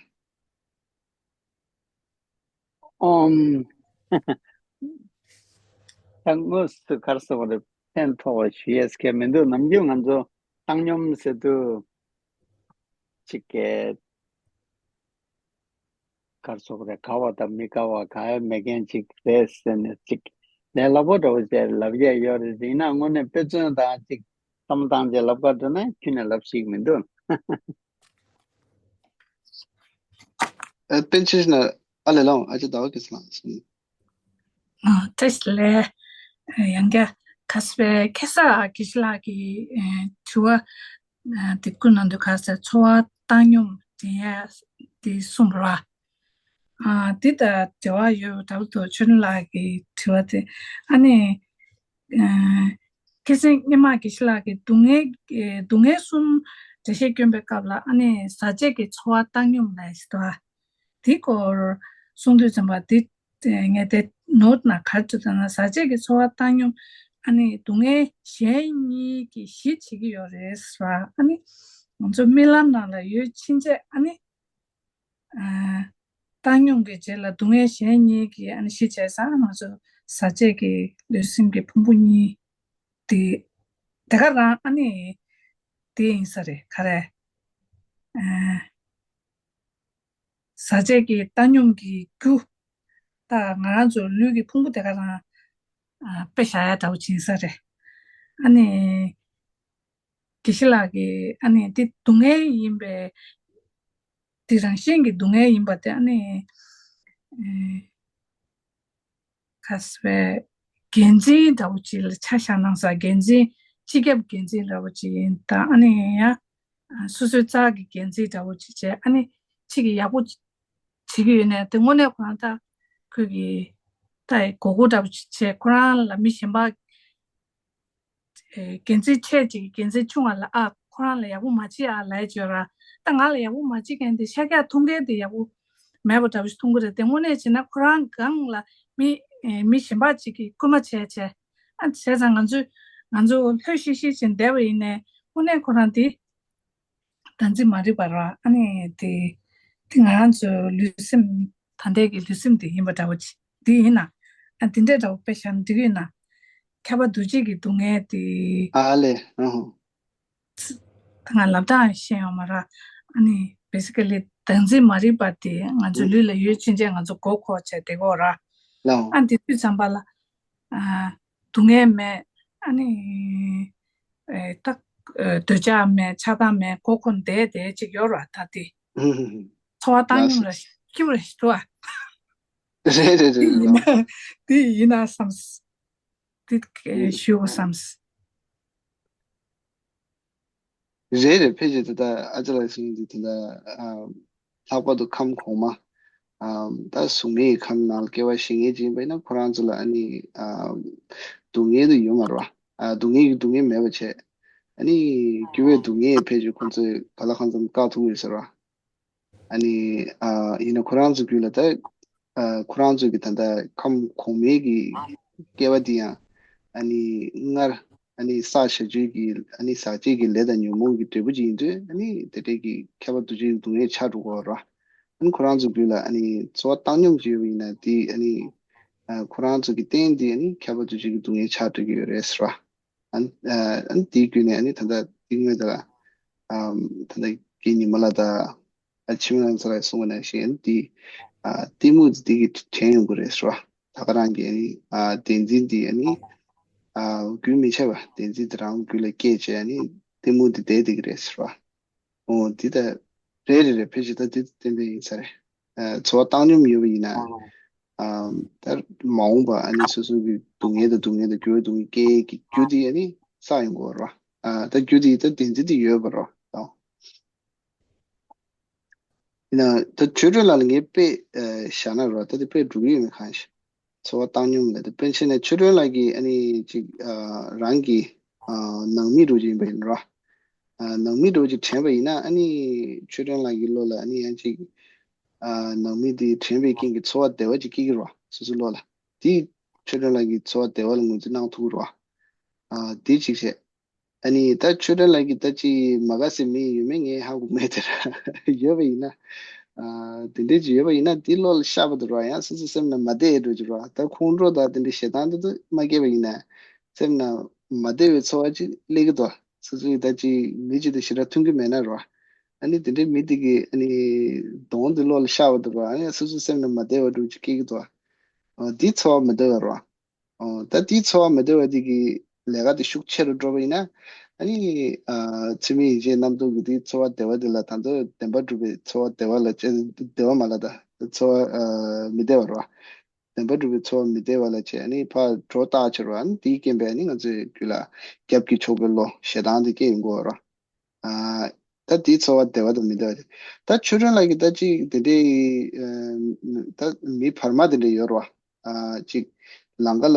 ཨོམ། ད་དངོས་སུ་ག་རེ་ཟེར་བ་རེད། ཕན་ཐོགས་པ་ཞུ་ཡས་སྐད་མི་འདུག་ནམ་རྒྱུན་ང་ཚོ་བཏང་སྙོམས་ཟེར་དུས་ཅིག་གས། གར་སོགས་རེད། དགའ་བ་དང་མི་དགའ་བ་གང་ཡང་མེད་མཁན་ཅིག་རེད་ཟེར་ནས་ཅིག་ལས་སླ་པོ་འདྲ་བོ་བྱས་ལབ་ཡས་ཡོད་རེད། ཡིན་ན་དངོས་གནས་དཔེ་མཚོན་དང་ཅིག་བསམ་བློ་བཏང་བྱས་ལབ་ག་འགྲོ་ན་ཁྱོན་ནས་ལབ་ཤེས་ཀྱི་མི་འདུག་ཨ་པཎ་ཆེན་ན་ཨ་ལས་ལོང་ཨ་ཅེ་ཟླ་བ་སྐྱིད་ལགས་སོང་། ཨ་བཀྲ་ཤིས་བདེ་ལེགས། ཡང་བསྐྱར་ཁ་སྤེ་ཁ་སང་དགེ་བཤེས་ལགས་ཀྱིས་དྲི་བ་དེ་བསྐུར་གནང་དུས་ག་ཟེར་ཚོར་བ་བཏང་སྙོམས་དྲན་ཡས་དེ་གསུངས་པ་རེད་བ། ཨ་དེ་དང་འབྲེལ་བ་ཡོད་འདྲ་པོ་འདུག་ཆོས་སྒྲོན་ལགས་ཀྱི་དྲི་བ་དེ། ཨ་ནི་ཁ་སང་སྔོན་མ་དགེ་བཤེས་ལགས་ཀྱིས་སྡུག་བསྔལ་སྡུག་བསྔལ་གསུམ་འགྲེལ་བཤད་བསྐྱོན་པའི་སྐབས་ལ་ཨ་ནི་ཟག་བཅས་ཀྱི་ཚོར་བ་བཏང་སྙོམས་ལབ་ཡས་ཞིག་འདུག་བ། དེ་སྐོར་གསུང་དུས་ཙམ་པ་དེ་ངས་དེ་ནོར་ན་གར་ཅིག་ད་ན་ཟག་བཅས་ཀྱི་ཚོར་བ་བཏང་སྙོམས་ཨ་ནི་སྡུག་བསྔལ་གཞན་གཉིས་ཀྱིས་གཞི་བྱེད་ཀྱི་ཡོད་རེད་ཟེར་བ། ཨ་ནི་ང་ཚོ་རྨི་ལམ་ནང་ལ་ཡོད་ཕྱིན་ཆད་ཨ་ནི་ཨ་བཏང་སྙོམས་ཀྱི་རྗེས་ལ་སྡུག་བསྔལ་གཞན་གཉིས་ཀྱིས་ཨ་ནི་གཞི་བྱས་ཙང་ང་ཚོ་ཟག་བཅས་ཀྱི་ལུས་སེམས་ཀྱི་ཕུང་པོ་གཉིས་དེ་དེ་ག་རང་ཨ་ནི་དེ་ཡིན་ས་རེད་ག་རེ། ཨ། ཟག་བཅས་ཀྱི་བཏང་སྙོམས་ཀྱི་རྒྱུ། ད་ང་རང་ཚོ་ལུས་ཀྱི་ཕུང་པོ་དེ་ག་རང་ཨ་དཔེ་བཞག་ཡ་འདྲ་བོ་ཅིག་ཡིན་ས་རེད། ཨ་ནི་དགེ་བཤེས་ལགས་ཀྱིས་ཨ་ནི་དེ་སྡུག་བསྔལ་ཡིན་པས། དེ་རང་བཞིན་གྱི་སྡུག་བསྔལ་ཡིན་པ་དེ་ཨ་ནི་ཨེ། ཁ་སྤེ་འགན་འཛིན་འདྲ་བོ་ཅིག་ལ་ཆ་བཞག་གནང་ས། འགན་འཛིན་སྤྱི་ཁྱབ་འགན་འཛིན་འདྲ་བོ་ཅིག་ཡིན་ད། ཨ་ནི་ཡང་སོ་སོའི་རྩ་གི་འགན་འཛིན་འདྲ་བོ་ཅིག་བྱས་ཨ་ནི་ཅིག་གི་ཡག་པོ་བྱེད་ཀྱི་ཡོད་ནས་དེ་དངོས་གནས་ཁོ་རང་ད་ཁོས་ཀྱི་ད་མགོ་སྐོར་འདྲ་བོ་ཅིག་བྱས་ཁོ་རང་ལ་མི་གཞན་པ། ཨེ་འགན་འཛིན་ཆེ་ཅིག་འགན་འཛིན་ཆུང་བ་ལ་ཨ་ཁོ་རང་ལ་ཡག་པོ་མ་བྱེད་ཨ་ལབ་ཡ་བྱོས་ར། ད་ང་ལ་ཡག་པོ་མ་བྱེད་མཁན་དེ་ཤ་རྒྱགས་འཐུང་མཁན་དེ་ཡག་པོ་མེད་པ་འདྲ་བོ་ཞིག་མཐོང་གི་རེད། དེ་དངོས་གནས་བྱས་ན་ཁོ་རང་སྒང་ལ་མི་ཨེ་མི་གཞན་པ་ཅིག་གིས་སྐུལ་མ་བྱས་བྱས་ཨ་བྱས་ཙང་ང་ཚོས་ང་ཚོ་ལྷོད་ཤིག་ཤིག་བྱས་བསྡད་པ་ཡིན་ནའི་དངོས་གནས་ཁོ་རང་དེ་བདག་འཛིན་མ་རིག་པ་ར། ཨ་ནི་དེ་དེ་ང་རང་ཚོའི་ལུས་སེམས་ད་ལྟའི་གི་ལུས་སེམས་དེ་ཡིན་པ་འདྲ་བོ་ཅིག་དེ་ཡིན་ན་ཨ་དེ་འདྲའི་འདྲ་བོ་དཔེ་བཞག་ན་འགྲིག་གི་ཡོད་ན། ཁྱབ་པ་འདུ་བྱེད་ཀྱི་སྡུག་བསྔལ་དེ། ཨ་ལས། ཨ་ཧོ། ང་ལབ་སྟངས་ཤེས་ཡོང་མ་ར། ཨ་ནི་basically་བདག་འཛིན་མ་རིག་པ་དེ་ང་ཚོའི་ལུས་ལ་ཡོད་ཕྱིན་ཆད་ང་ཚོ་མགོ་འཁོར་བྱས་བསྡད་ཀྱི་ཡོད་ར། ལའོ། ཨ་དེ་དུས་ཙམ་པ་ལ། ཨ། སྡུག་བསྔལ་མེད། ཨ་ནི། ཨེ། ད། ཨེ། འདོད་ཆགས་མེད། ཆགས་སྡང་མེད། མགོ་འཁོར་བསྡད་བསྡད་ཅིག་ཡོད་ར་ད་དེ། ཧུམ་ཧུམ་ཧུམ། ཚོར་བ་བཏང་ལགས་སོ། སྙོམས་ར་ཁྱིམ་ར་ཞིག་འདུག་ཨ། རེད་རེད་རེད་དེ་རེད་ཡིན་ལའོ། ན་དེ་ཡིན་ན་བསམ། དེ་ཨེ། ཞུ་དགོས་བསམ། རེད་རེད། ཕལ་ཆེར་ད་ལྟ་ཨ་ཅག་ལགས་གསུངས་དུས་ད་ལྟ་ཨ། ལྷག་པར་དུ་ཁམས་གོང་མ་ཨ། ད་གཟུགས་མེད་ཀྱི་ཁམས་ནང་ལ་སྐྱེ་བ་བཞེས་མཁན་ཅིག་ཡིན་པ་ཡིན་ན་ཁོ་རང་ཚོ་ལ་ཨ་ནི་ཨ། སྡུག་བསྔལ་དུ་ཡོད་མ་རེད་བ། ཨ། སྡུག་བསྔལ་གྱི་སྡུག་བསྔལ་མེད་པ་བྱས། ཨ་ནི་འགྱུར་བའི་སྡུག་བསྔལ་ཕལ་ཆེར་ཁོ་ཚོས་ག་ལ་གང་འཚམ་བཀག་ཐུབ་ཡོད་ཟེར་བ། ཨ་ནི་ཨ། ཡིན་ན་ཁོ་རང་ཚོ་རྒྱུད་ལ་ད་ཨ། ཁོ་རང་ཚོ་གི་ད་ལྟ་ཁམས་གོང་མའི་གི་སྐྱེ་བ་འདི་ཡང་ཨ་ནི་སྔར་ཨ་ནི་བསགས་བྱ་སྤྱོད་ཀྱི་ཨ་ནི་ཟག་བཅས་ཀྱི་ལས་དང་ཉོན་མོངས་ཀྱི་འབྲས་བུ་ཅིག་ཡིན་དུས་ཨ་ནི་དེ་འདྲའི་གི་ཁྱབ་པ་འདུ་བྱེད་ཀྱི་སྡུག་བསྔལ་ཆགས་འགྲོ་གི་ཡོད་རེད། ཨ་ནི་ཁོ་རང་ཚོ་རྒྱུད་ལ་ཨ་ནི་ཚོར་བ་བཏང་སྙོམས་ཅིག་ཡོད་པ་ཡིན་ན་དེ་ཨ་ནི་ཨ། ཁོ་རང་ཚོ་གི་རྟེན་དེ་ཨ་ནི་ཁྱབ་པ་འདུ་བྱེད་ཀྱི་སྡུག་བསྔལ་ཆགས་འགྲོ་གི་ཡོད་རེད་ཟེར་བ། ཨ་ནི་དེའི་བརྒྱུད་ནས་ཨ་ནི་ད་ལྟ་དེ་སྔོན་དེ་ལ་ཨམ། ད་ལྟ་རྒན་ཉི་མ་ལགས་དང་ཨ། འཆི་མེད་ལྷ་མཚོ་ལགས་གསུངས་པ་ནང་བཞིན་ཨ་ནི་དེ་ཨ། གཏི་མུག་དེ་གི་དྲན་ཡོང་གི་རེད་ཟེར་བ། ད་ག་རང་གི་ཨ་ནི་ཨ། བདེན་འཛིན་དེ་ཨ་ནི་ཨ། རྒྱུན་མི་འཆད་པ་བདེན་འཛིན་དེ་རང་རྒྱུད་ལ་སྐྱེས་བྱས་ཨ་ནི་གཏི་མུག་དེ་བསྡད་བསྡད་ཀྱི་རེད་ཟེར་བ། འོ་འདི་ད་རེད་རེད་རེད། ཕལ་ཆེར་ད་འདི་ཏན་ཏན་ཡིན་ས་རེད། ཨ། ཚོར་བ་བཏང་སྙོམས་ཡོད་པ་ཡིན་ན། ཨ། ད་མ་འོངས་པ་ཨ་ནི་སོ་སོ་གི་སྡུག་བསྔལ་དང་སྡུག་བསྔལ་དང་འགྱུར་བའི་སྡུག་བསྔལ་སྐྱེ་གི་རྒྱུ་དེ་ཨ་ནི་བསགས་ཡོང་གི་ཡོད་རེད་བ། ཨ། ད་རྒྱུ་དེ་ད་བདེན་འཛིན་དེ་ཡོད་པ་རེད་བ། ཡིན་ན་ད་ཆོས་སྒྲོན་ལགས་ལ་ངས་དཔེ་ཨ། བཞག་ན་རེད་བ། ད་དེ་དཔེ་འགྲོ་གི་ཡོད་མེད་གང་ཤེས། ཚོར་བ་བཏང་སྙོམས་ལ་དེ་དཔེ་བྱས་ན་ཆོས་སྒྲོན་ལགས་ཀྱིས་ཨ་ནི་ཅིག་ཨ། རང་གི་ཨ། ནང་མི་འདྲ་བོ་ཅིག་ཡིན་པ་ཡིན་རོ། ཨ། ནང་མི་འདྲ་བོ་ཅིག་དྲན་པ་ཡིན་ན་ཨ་ནི་ཆོས་སྒྲོན་ལགས་ཀྱི་བློ་ལ་ཨ་ནི་ཡང་ཅིག་ཨ། ནང་མི་དེ་དྲན་པའི་རྐྱེན་གྱིས་ཚོར་བ་བདེ་བ་ཅིག་སྐྱེ་གི་རོ། སོ་སོའི་བློ་ལ། དེ་ཆོས་སྒྲོན་ལགས་ཀྱིས་ཚོར་བ་བདེ་བ་ལ་ངོས་འཛིན་གནང་ཐུབ་ཀྱི་རོ། ཨ། དེ་གཅིག་བྱས། ཨ་ནི་ད་ཆོས་སྒྲོན་ལགས་ཀྱིས་ད་ཅི་མ་དགའ་སའི་མི་ཡོད་མེད་ངས་ཧ་གོ་མེད་དེ་ར། ཡོད་པ་ཡིན་ན། ཨ། དེ་འདྲས་ཅིག་ཡོད་པ་ཡིན་ན་དེ་བློ་ལ་ཤར་བ་དེ་ར། ཡང་སོ་སོ་སེམས་ནང་མ་བདེ་འགྲོ་ཅིག་ར། ད་ཁོང་ཁྲོ་དང་དེ་འདྲས་ཞེ་སྡང་དེ་ཚོ་མ་སྐྱེས་པ་ཡིན་ན། སེམས་ནང་མ་བདེ་བའི་ཚོར་བ་ཅིག་སླེབས་ཀྱི་འདུག་སོ་སོ་ཡིས་ད་ཅི་མི་ཅིག་དང་ཞེ་དྲག་མཐུན་གྱི་མེད་ན་ར། ཨ་ནི་དེ་འདྲས་མི་དེ་གི་ཨ་ནི་གདོང་དེ་བློ་ལ་ཤར་བ་དེ་ར། ཨ་ནི་སོ་སོ་སེམས་ནང་མ་བདེ་བ་འདྲ་ཅིག་སྐྱེ་གི་འདུག་ཨ། དེ་ཚོར་བ་མ་བདེ་བ་ར། ཨོ། ད་དེའི་ཚོར་བ་མི་བདེ་བ་དེ་གི་ལས་ཀ་དེ་ཤུགས་ཆེ་རུ་འགྲོ་བ་ཡིན་ན། ཨ་ནི། ཨ། ཚུལ་མིན་ཡིད་བྱེད་རྣམ་རྟོག་གི་དེའི་ཚོར་བ་བདེ་བ་དེ་ལ་ད་ཚོ་བདེན་པར་གྲུབ་པའི་ཚོར་བ་བདེ་བ་ལ་བྱེད། བདེ་བ་མ་ལ་ད་ཚོར་བ། ཨ། མི་བདེ་བ་རེད་བ། བདེན་པར་གྲུབ་པའི་ཚོར་བ་མི་བདེ་བ་ལ་བྱེད། ཨ་ནི་ཕར་སྒྲོ་བཏགས་ཕྱིར་བ། ཨ་ནི་དེའི་རྐྱེན་པས་ཨ་ནི་ང་ཚོའི་རྒྱུད་ལ་རྒྱབ་ཀྱི་ཕྱོགས་པའི་བློ་ཞེ་སྡང་དེ་སྐྱེ་ཡོང་གི་ཡོད་རེད་བ། ཨ། ད་དེའི་ཚོར་བ་བདེ་བ་དང་མི་བདེ་བ་དེ། ད་ཆོས་སྒྲོན་ལགས་ཀྱིས་ད་ཅིག་དེ་འདྲའི་ཨ། ད་མི་བར་མ་དེ་འདྲ་ཡོད་རེད་བ། ཨ། ཅིག་ལམ་ཁ་ལ་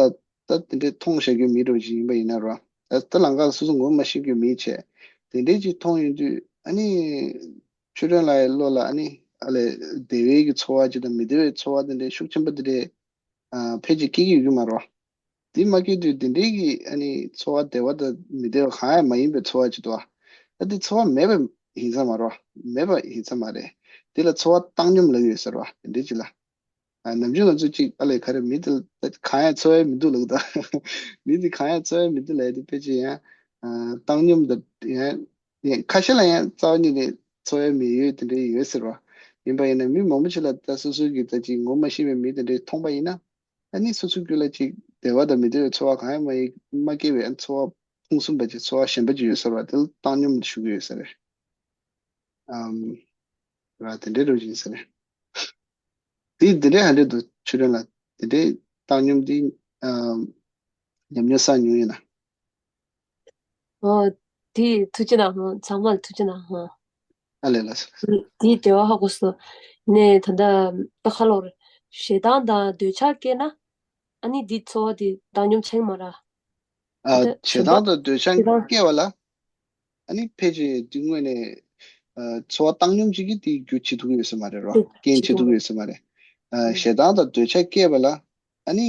ད་དེ་འདྲའི་མཐོང་བཞག་རྒྱུ་མི་འདྲ་བོ་ཅིག་ཡིན་པ་ཡིན་ན་རེད་བ། ད་ད་ལམ་ཁ་ལ་སོ་སོ་ངོ་མ་ཤེས་རྒྱུ་མི་བྱས། དེ་འདྲའི་ཅིག་མཐོང་ཡོང་དུས་ཨ་ནི། ཆོས་སྒྲོན་ལགས་ཀྱི་བློ་ལ་ཨ་ནི་ཨ་ལས་བདེ་བའི་གི་ཚོར་བ་ཅིག་དང་མི་བདེ་བའི་ཚོར་བ་དེ་འདྲའི་ཤུགས་ཆེན་པོ་དེ་འདྲའི། ཨ། ཕལ་ཆེར་སྐྱེ་གི་ཡོད་ཀྱི་མ་རེད་བ། དེ་མ་སྐྱེ་དུས་དེ་འདྲའི་གི་ཨ་ནི་ཚོར་བ་བདེ་བ་དང་མི་བདེ་བ་གང་ཡང་མ་ཡིན་པའི་ཚོར་བ་ཅིག་འདུག་བ། ད་དེ་ཚོར་བ་མེད་པ་ཡིན་ས་མ་རེད་བ། མེད་པ་ཡིན་ས་མ་རེད། དེ་ལ་ཚོར་བ་བཏང་སྙོམས་ལབ་ཡོད་ཟེར་བ་དེ་འདྲའི་ཅིག་ལ། ཨ། ནམ་རྒྱུན་ང་ཚོ་ཅིག་ཨ་ལས་ག་རེ་མི་དེ་ད་གང་ཡང་ཚོར་ཡ་མི་འདུག་ལབ་ཀྱི་འདུག་མི་དེ་གང་ཡང་ཚོར་ཡ་མི་འདུག་ལབ་ཡ་དེ་ཕལ་ཆེར་ཡང་། ཨ། བཏང་སྙོམས་དང་ཡང་། ཡང་ཁ་ཤས་ལ་ཡང་རྩ་བ་ཉིད་ནས་ཚོར་ཡ་མེད་ཡོད་དེ་འདྲ་ཡོད་ཟེར་བ། ཡིན་པ་ཡིན་ན་མི་མང་པོ་ཞིག་ལ་ད་སོ་སོ་གི་ད་ཅིག་ངོ་མ་ཤེས་པའི་མི་དེ་འདྲས་མཐོང་པ་ཡིན་ན། ཨ་ནི་སོ་སོའི་རྒྱུད་ལ་ཅིག་བདེ་བ་དང་མི་བདེ་བའི་ཚོར་བ་གང་ཡང་མ་ཡིན་མ་སྐྱེ་བའི་ཨ་ཚོར་བ་ཕུང་གསུམ་པ་ཅིག་ཚོར་བ་གཞན་པ་ཅིག་ཡོད་ཟེར་བ་དེ་ལ་བཏང་སྙོམས་ཞུ་གི་ཡོད་ས་རེད། ཨམ། ར་དེ་འདྲའི་རོ་ཡིན་ས་རེད། དེ་དེ་འདྲའི་ཧ་འདྲའི་འདུག་ཆོས་སྒྲོན་ལགས། དེ་འདྲའི་བཏང་སྙོམས་དེ་ཨམ། ཉམས་མྱོང་བསགས་མྱོང་ཡོད་ན། ཨོ། དེ་ཐུགས་རྗེ་གནང་། ཚང་མ་ལ་ཐུགས་རྗེ་གནང་། ཨ་ལས་ལགས་སོ། དེ་འབྲེལ་བ་ཧ་གོ་སོང་། ནས་ད་ལྟ་ད་ཁ་ལོར་ཞེ་སྡང་དང་འདོད་ཆགས་སྐྱེས་ན། ཨ་ནི་འདི་ཚོར་བ་དེ་བཏང་སྙོམས་ཆགས་མ་ར། ཨ། ད་ཞེ་སྡང་དང་འདོད་ཆགས་ཞེ་སྡང་སྐྱེ་བ་ལ། ཨ་ནི་ཕལ་ཆེར་དེ་དངོས་གནས། ཨ། ཚོར་བ་བཏང་སྙོམས་ཅིག་གིས་དེའི་རྒྱུ་བྱེད་ཐུབ་ཀྱི་ཡོད་ས་མ་རེད་རོ། རྐྱེན་བྱེད་ཐུབ་ཀྱི་ཡོད་ས་མ་རེད། ཨ། ཞེ་སྡང་དང་འདོད་ཆགས་སྐྱེས་པ་ལ། ཨ་ནི་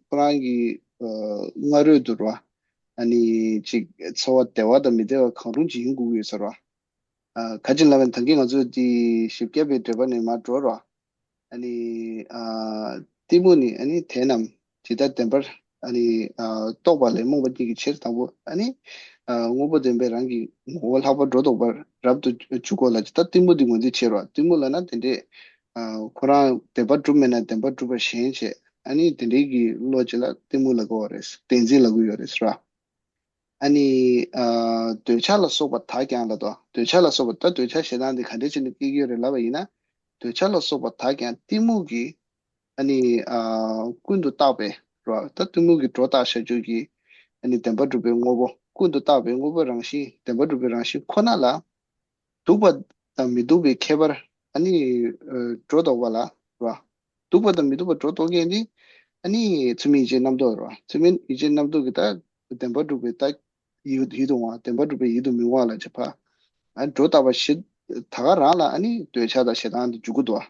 ཁོ་རང་གི། ཨ། སྔ་རོལ་དུ་རོ། ཨ་ནི་ཅིག་ཚོར་བ་བདེ་བ་དང་མི་བདེ་བ་གང་རུང་ཅིག་ཡིན་དགོས་ཀྱི་ཡོད་ས་རོ། ཨ། ག་ཅི་ལབ་ན་ད་གིན་ང་ཚོས་འདི་བཞི་བརྒྱ་པའི་འགྲེལ་པ་ནས་མར་འགྲོ་རོགས། ཨ་ནི། ཨ། གཏི་མུག་ནི་ཨ་ནི་དེ་རྣམས་ཇི་ལྟར་བདེན་པར་ ཨ་ནི་ཨ་རྟོགས་པ་ལས་རྨོངས་པ་གཉིས་ཀྱི་ཕྱིར། དང་པོ་ཨ་ནི་ཨ་དངོས་པོ་བདེན་པའི་རང་གི་ངོ་བོ་ལྷག་པར་སྒྲོ་འདོགས་པར་རབ་ཏུ་འཇུག་གོ་ལ། ད་གཏི་མུག་འདི་ངོས་འཛིན་བྱེད་རོགས། གཏི་མུག་ལབ་ན་དེ་འདྲའི་ཨ་ཁོ་རང་བདེན་པར་གྲུབ་མེད་ན་བདེན་པར་གྲུབ་པ་ཞེན་བྱེད། ཨ་ནི་དེ་འདྲའི་གི་བློ་ཅིག་ལ་གཏི་མུག་ལབ་ཀྱི་ཡོད་རེད། བདེན་འཛིན་ལབ་ཀྱི་ཡོད་རེད་ཟེར་བ། ཨ་ནི་ཨ་འདོད་ཆགས་ལ་སོགས་པ་དག་ཀྱང་ལབ་དོ། འདོད་ཆགས་ལ་སོགས་པ། ད་འདོད་ཆགས་ཞེ་སྡང་འདི་ག་འདྲ་བྱས་ནས་སྐྱེ་གི་ཡོད་རེད་ལབ་པ་ཡིན་ན། འདོད་ཆགས་ལ་སོགས་པ་དག་ཀྱང་གཏི་མུག་གིས་ཨ་ནི་ཨ་ཀུན་ཏུ་བརྟགས་པས་རོ། ད་གཏི་མུག་གིས་སྒྲོ་བཏགས་བྱ་རྒྱུ་གི་ཨ་ནི་བདེན་པར་གྲུབ་པའི་དངོས་པོ། ཀུན་ཏུ་བརྟགས་པའི་དངོས་པོའི་རང་བཞིན། བདེན་པར་གྲུབ་པའི་རང་བཞིན་ཁོ་ན་ལ། སྡུག་པ་དང་མི་སྡུག་པའི་ཁྱད་པར་ཨ་ནི་ཨ་སྒྲོ་འདོགས་པ་ལ་རོ། སྡུག་པ་དང་མི་སྡུག་པ་སྒྲོ་འདོགས་མཁན་ནི་ཨ་ནི་ཚུལ་མིན་ཡིད་ཆེས་རྣམ་རྟོག་རོ། ཚུལ་མིན་ཡིད་ཆེས་རྣམ་རྟོག་གི་ད་བདེན་པར་གྲུབ་པའི་ད་ཡིད་ཡིད་དུ་འོང་བ། བདེན་པར་གྲུབ་པའི་ཡིད་དུ་མི་འོང་བ་ལ་བྱེད་པ། ཨ་ནི་སྒྲོ་བཏགས་པ་ཞིག་ད་ག་རང་ལ་ཨ་ནི་འདོད་ཆགས་དང་ཞེ་སྡང་དེ་འཇུག་གི་འདུག་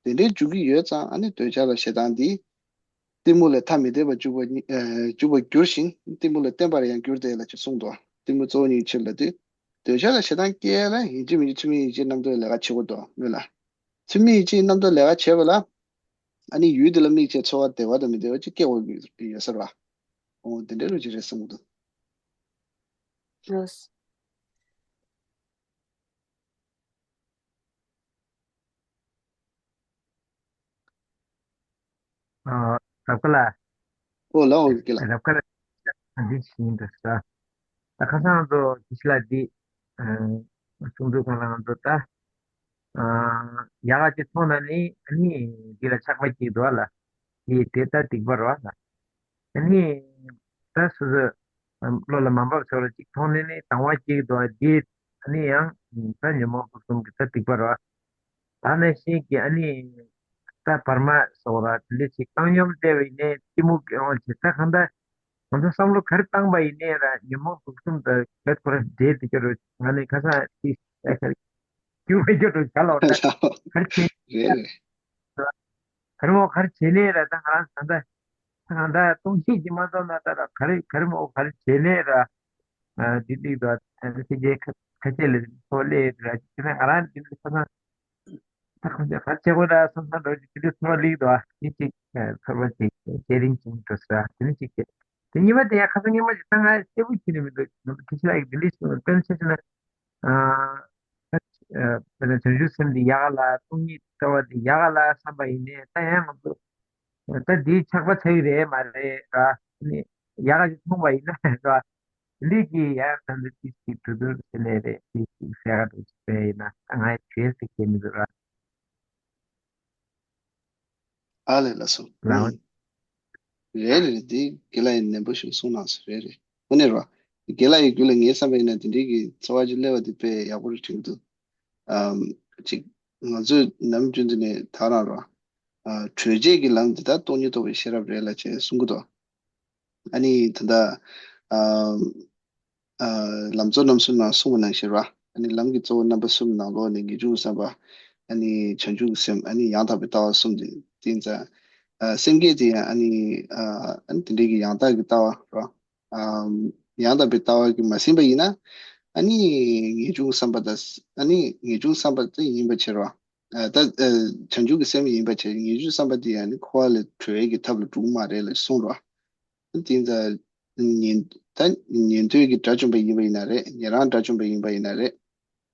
བ། དེ་འདྲའི་འཇུག་གི་ཡོད་ཙང་ཨ་ནི་འདོད་ཆགས་དང་ཞེ་སྡང་འདི་གཏི་མུག་ལས་ཐ་མི་དད་པར་འཇུག་པ་ཉིད་ཨ་འཇུག་པར་འགྱུར་ཞིང་། གཏི་མུག་ལས་བརྟེན་པར་ཡང་འགྱུར་ཏེ་ལ་ཅེས་གསུངས་འདུག་གཏི་མུག་གཙོ་བོ་ཉིད་ཕྱིར་ལ་དུས། འདོད་ཆགས་དང་ཞེ་སྡང་སྐྱེ་ལ་ཡིན་གཅིག་མིན་གཅིག་ཚུལ་མིན་ཡིད་ཆེས་རྣམ་རྟོག་ལས་ཀ་བྱེད་དགོས་འདུག་མོད་ལ། ཚུལ་མིན་ཡིད་ཆེས་རྣམ་རྟོག་ལས་ཀ་བྱེད་པ་ལ་ཨ་ནི་ཡུལ་དེ་ལ་དམིགས་བྱས་ཚོར་བ་བདེ་བ་དང་མི་བདེ་བ་ཅིག་སྐྱེ་དགོས་ཀྱི་ཡོད་ས་རེད་བ། འོ་དེ་འདྲའི་རུ་ཅིག་རེད་གསུངས་འདུག་ཨ་རབ་དཀར་ལགས། ཨོ་ལགས། འོ་དགེ་ལགས། རབ་དཀར་ལགས་འདི་ཞིག་ཡིན་འདུག་ས། ད་ཁ་སང་ཚོ་དགེ་བཤེས་ལགས་འདི་ཨ་གསུང་དུས་སྒང་ལ་ང་ཚོ་ད་ཨ་ཡག་ག་ཅིག་མཐོང་ན་ནི་ཨ་ནི་འདི་ལ་ཆགས་པ་སྐྱེ་འདུག་ལ། དེ་དེ་ལྟར་སྡིག་པ་རེད་བ། ཨ་ནི་ད་སོ་སོ་བློ་ལ་མ་འབབ་ཆོག་ལ་ཅིག་མཐོང་ནས་ནི་དང་བ་སྐྱེ་འདུག་དེ་ཨ་ནི་ཡང་ད་ཉོན་མོངས་དུག་གསུམ་གྱི་ད་སྡིག་པ་རེད་བ། ད་ནས་ཤེས་ཀྱི་ཨ་ནི་ད་བར་མ་སོགས་ར་དེ་འདྲ་ཞིག་བཏང་སྙོམས་བལྟས་པ་ཡིན་ནའི་གཏི་མུག་གི་དབང་ཆེ་ད་གང་ལྟར་ང་ཚོ་བསམ་བློ་ག་རེ་བཏང་པ་ཡིན་ནའི་ར་ཉོན་མོངས་དུག་གསུམ་དང་བེད་ཁོ་ར་འདྲེས་དེ་སྐྱོ་རུ་ང་ནི་ཁ་སང་དེ་ཨ་ཁ་རེ་སྐྱུར་བའི་སྐྱོ་རུ་བྱ་ལོག་ད་ག་རེ་བྱེད། རེད་རེད། ག་རེ་མོ་ག་རེ་བྱེད་ནའི་ར་ད་ང་རང་ད་ད་ད་ད་སྟོང་ཉིད་ཀྱི་མ་ཐོབ་ན་ད་ར་ག་རེ་ག་རེ་མོ་ག་རེ་བྱེད་ནའི་ར་ཨ་འདི་འདི་ད་ཨ་ནི་ཕྱི་རྒྱལ་ཁ་ཁ་ཆེ་ལས་ཚོ་ལས་ར་ཅི་ན་ང་རང་འདི་འདི་ཁ་སང་ད་ཁོང་ཚོས་ག་རེ་བྱེད་དགོས་ར་བསམ་བསམ་འགྲོ་ཅི་འདི་འདི་ཚོ་ལིག་ད་ཨ་ནི་ཅིག་ཚོར་བ་ཅིག་ཤེས་རིང་ཅིག་འགྲོ་ས་དེ་ནི་ཅིག་བྱེད། དེ་གཉིས་པ་དེ་ཡང་ཁ་སང་སྔོན་མ་ཞིག་ད་ང་གསལ་པོ་ཁྱེར་ནས་མི་འདུག་ཁྱི་ཤ་ཡག་འདི་འདྲ་ཞིག་དཔེར་ན་ཆ་བཞག་ན། ཨ་ད་བྱང་ཆུབ་སེམས་འདི་ཡག་ལ་སྟོང་ཉིད་ལྟ་བ་འདི་ཡག་ལ་བསམ་པ་ཡིན་ནའི་ད་ཡང་ང་ཚོ་ད་འདིའི་ཆགས་པ་ཆགས་ཀྱི་རེད་མ་རེད་ར། ནི་ཡག་ཅིག་མཐོང་བ་ཡིན་ན་ར། འདི་གི་ཡང་ད་འདི་ཅིག་ཅིག་གྲོས་བསྡུར་བྱས་ནས་རེད། འདི་ཅིག་གསལ་ཁ་འདྲ་ཅིག་བྱས་ཡིན་ན་ད་ང་ཡི་བྱས་ཟེར་གྱི་མི་འདུག་ར། ཨ་ལས་ལགས་སོ། ལགས། ཨུམ། རེད་རེད། དེ་དགེ་ལགས་ཡིས་ནན་པོ་ཞིག་གསུངས་གནང་སོང་། རེད་རེད། དངོས་གནས་རོ། དགེ་ལགས་ཡི་རྒྱུད་ལ་ངས་བསམ་པ་ཡིན་ན་དེ་འདྲའི་གི་ཚོར་བ་ཅིག་སླེབས་པ་དེ་དཔེ་ཡག་པོ་རེད་དྲན་གྱི་འདུག་ཨམ། ཅིག་ང་ཚོས་ནམ་རྒྱུན་དུ་ནས་ད་རང་རོ། ཨ་གྲོལ་བྱེད་ཀྱི་ལམ་འདི་ད་སྟོང་ཉིད་རྟོགས་པའི་ཤེས་རབ་རེད་ལབ་བྱས་གསུང་གི་འདུག་ཨ་ནི་ད་ལྟ་ཨ་ཨ་ལམ་གཙོ་རྣམ་གསུམ་ནང་གསུངས་པ་ནང་བཞིན་ར། ཨ་ནི་ལམ་གྱི་གཙོ་བོ་རྣམ་པ་གསུམ་ནང་ལོགས་ནས་ངེས་འབྱུང་བསམ་པ། ཨ་ནི་བྱང་ཆུབ་ཀྱི་སེམས། ཨ་ནི་ཡང་དག་པའི་ལྟ་བ་གསུམ་དེ་ཡིན་ཙང་། ཨ་སེམས་བསྐྱེད་དེ་ཡང་ཨ་ནི་ཨ་ཨ་ནི་དེ་འདྲའི་གི་ཡང་དག་གི་ལྟ་བ་ར། ཨ་ཡང་དག་པའི་ལྟ་བ་གིས་མ་ཟིན་པ་ཡིན་ན། ཨ་ནི་ངེས་འབྱུང་བསམ་པ་དང་། ཨ་ནི་ངེས་འབྱུང་བསམ་པ་དེ་ཡིན་པ་བྱེད་ར། ཨ་ད་ཨ་བྱང་ཆུབ་ཀྱི་སེམས་ཡིན་པ་བྱས། ངེས་འབྱུང་བསམ་པ་དེ་ཡང་ནི་འཁོར་བ་ལས་གྲོལ་བའི་གི་ཐབས་ལ་གྲུབ་མ་རེད་ལ་གསུངས་རོ། དེ་ཡིན་ཙང་ཉན་ད་ཉན་ཐོས་ཀྱི་དགྲ་བཅོམ་པ་ཡིན་པ་ཡིན་ན་རེད། ཉན་རང་དགྲ་བཅོམ་པ་ཡིན་པ་ཡིན་ན་རེད།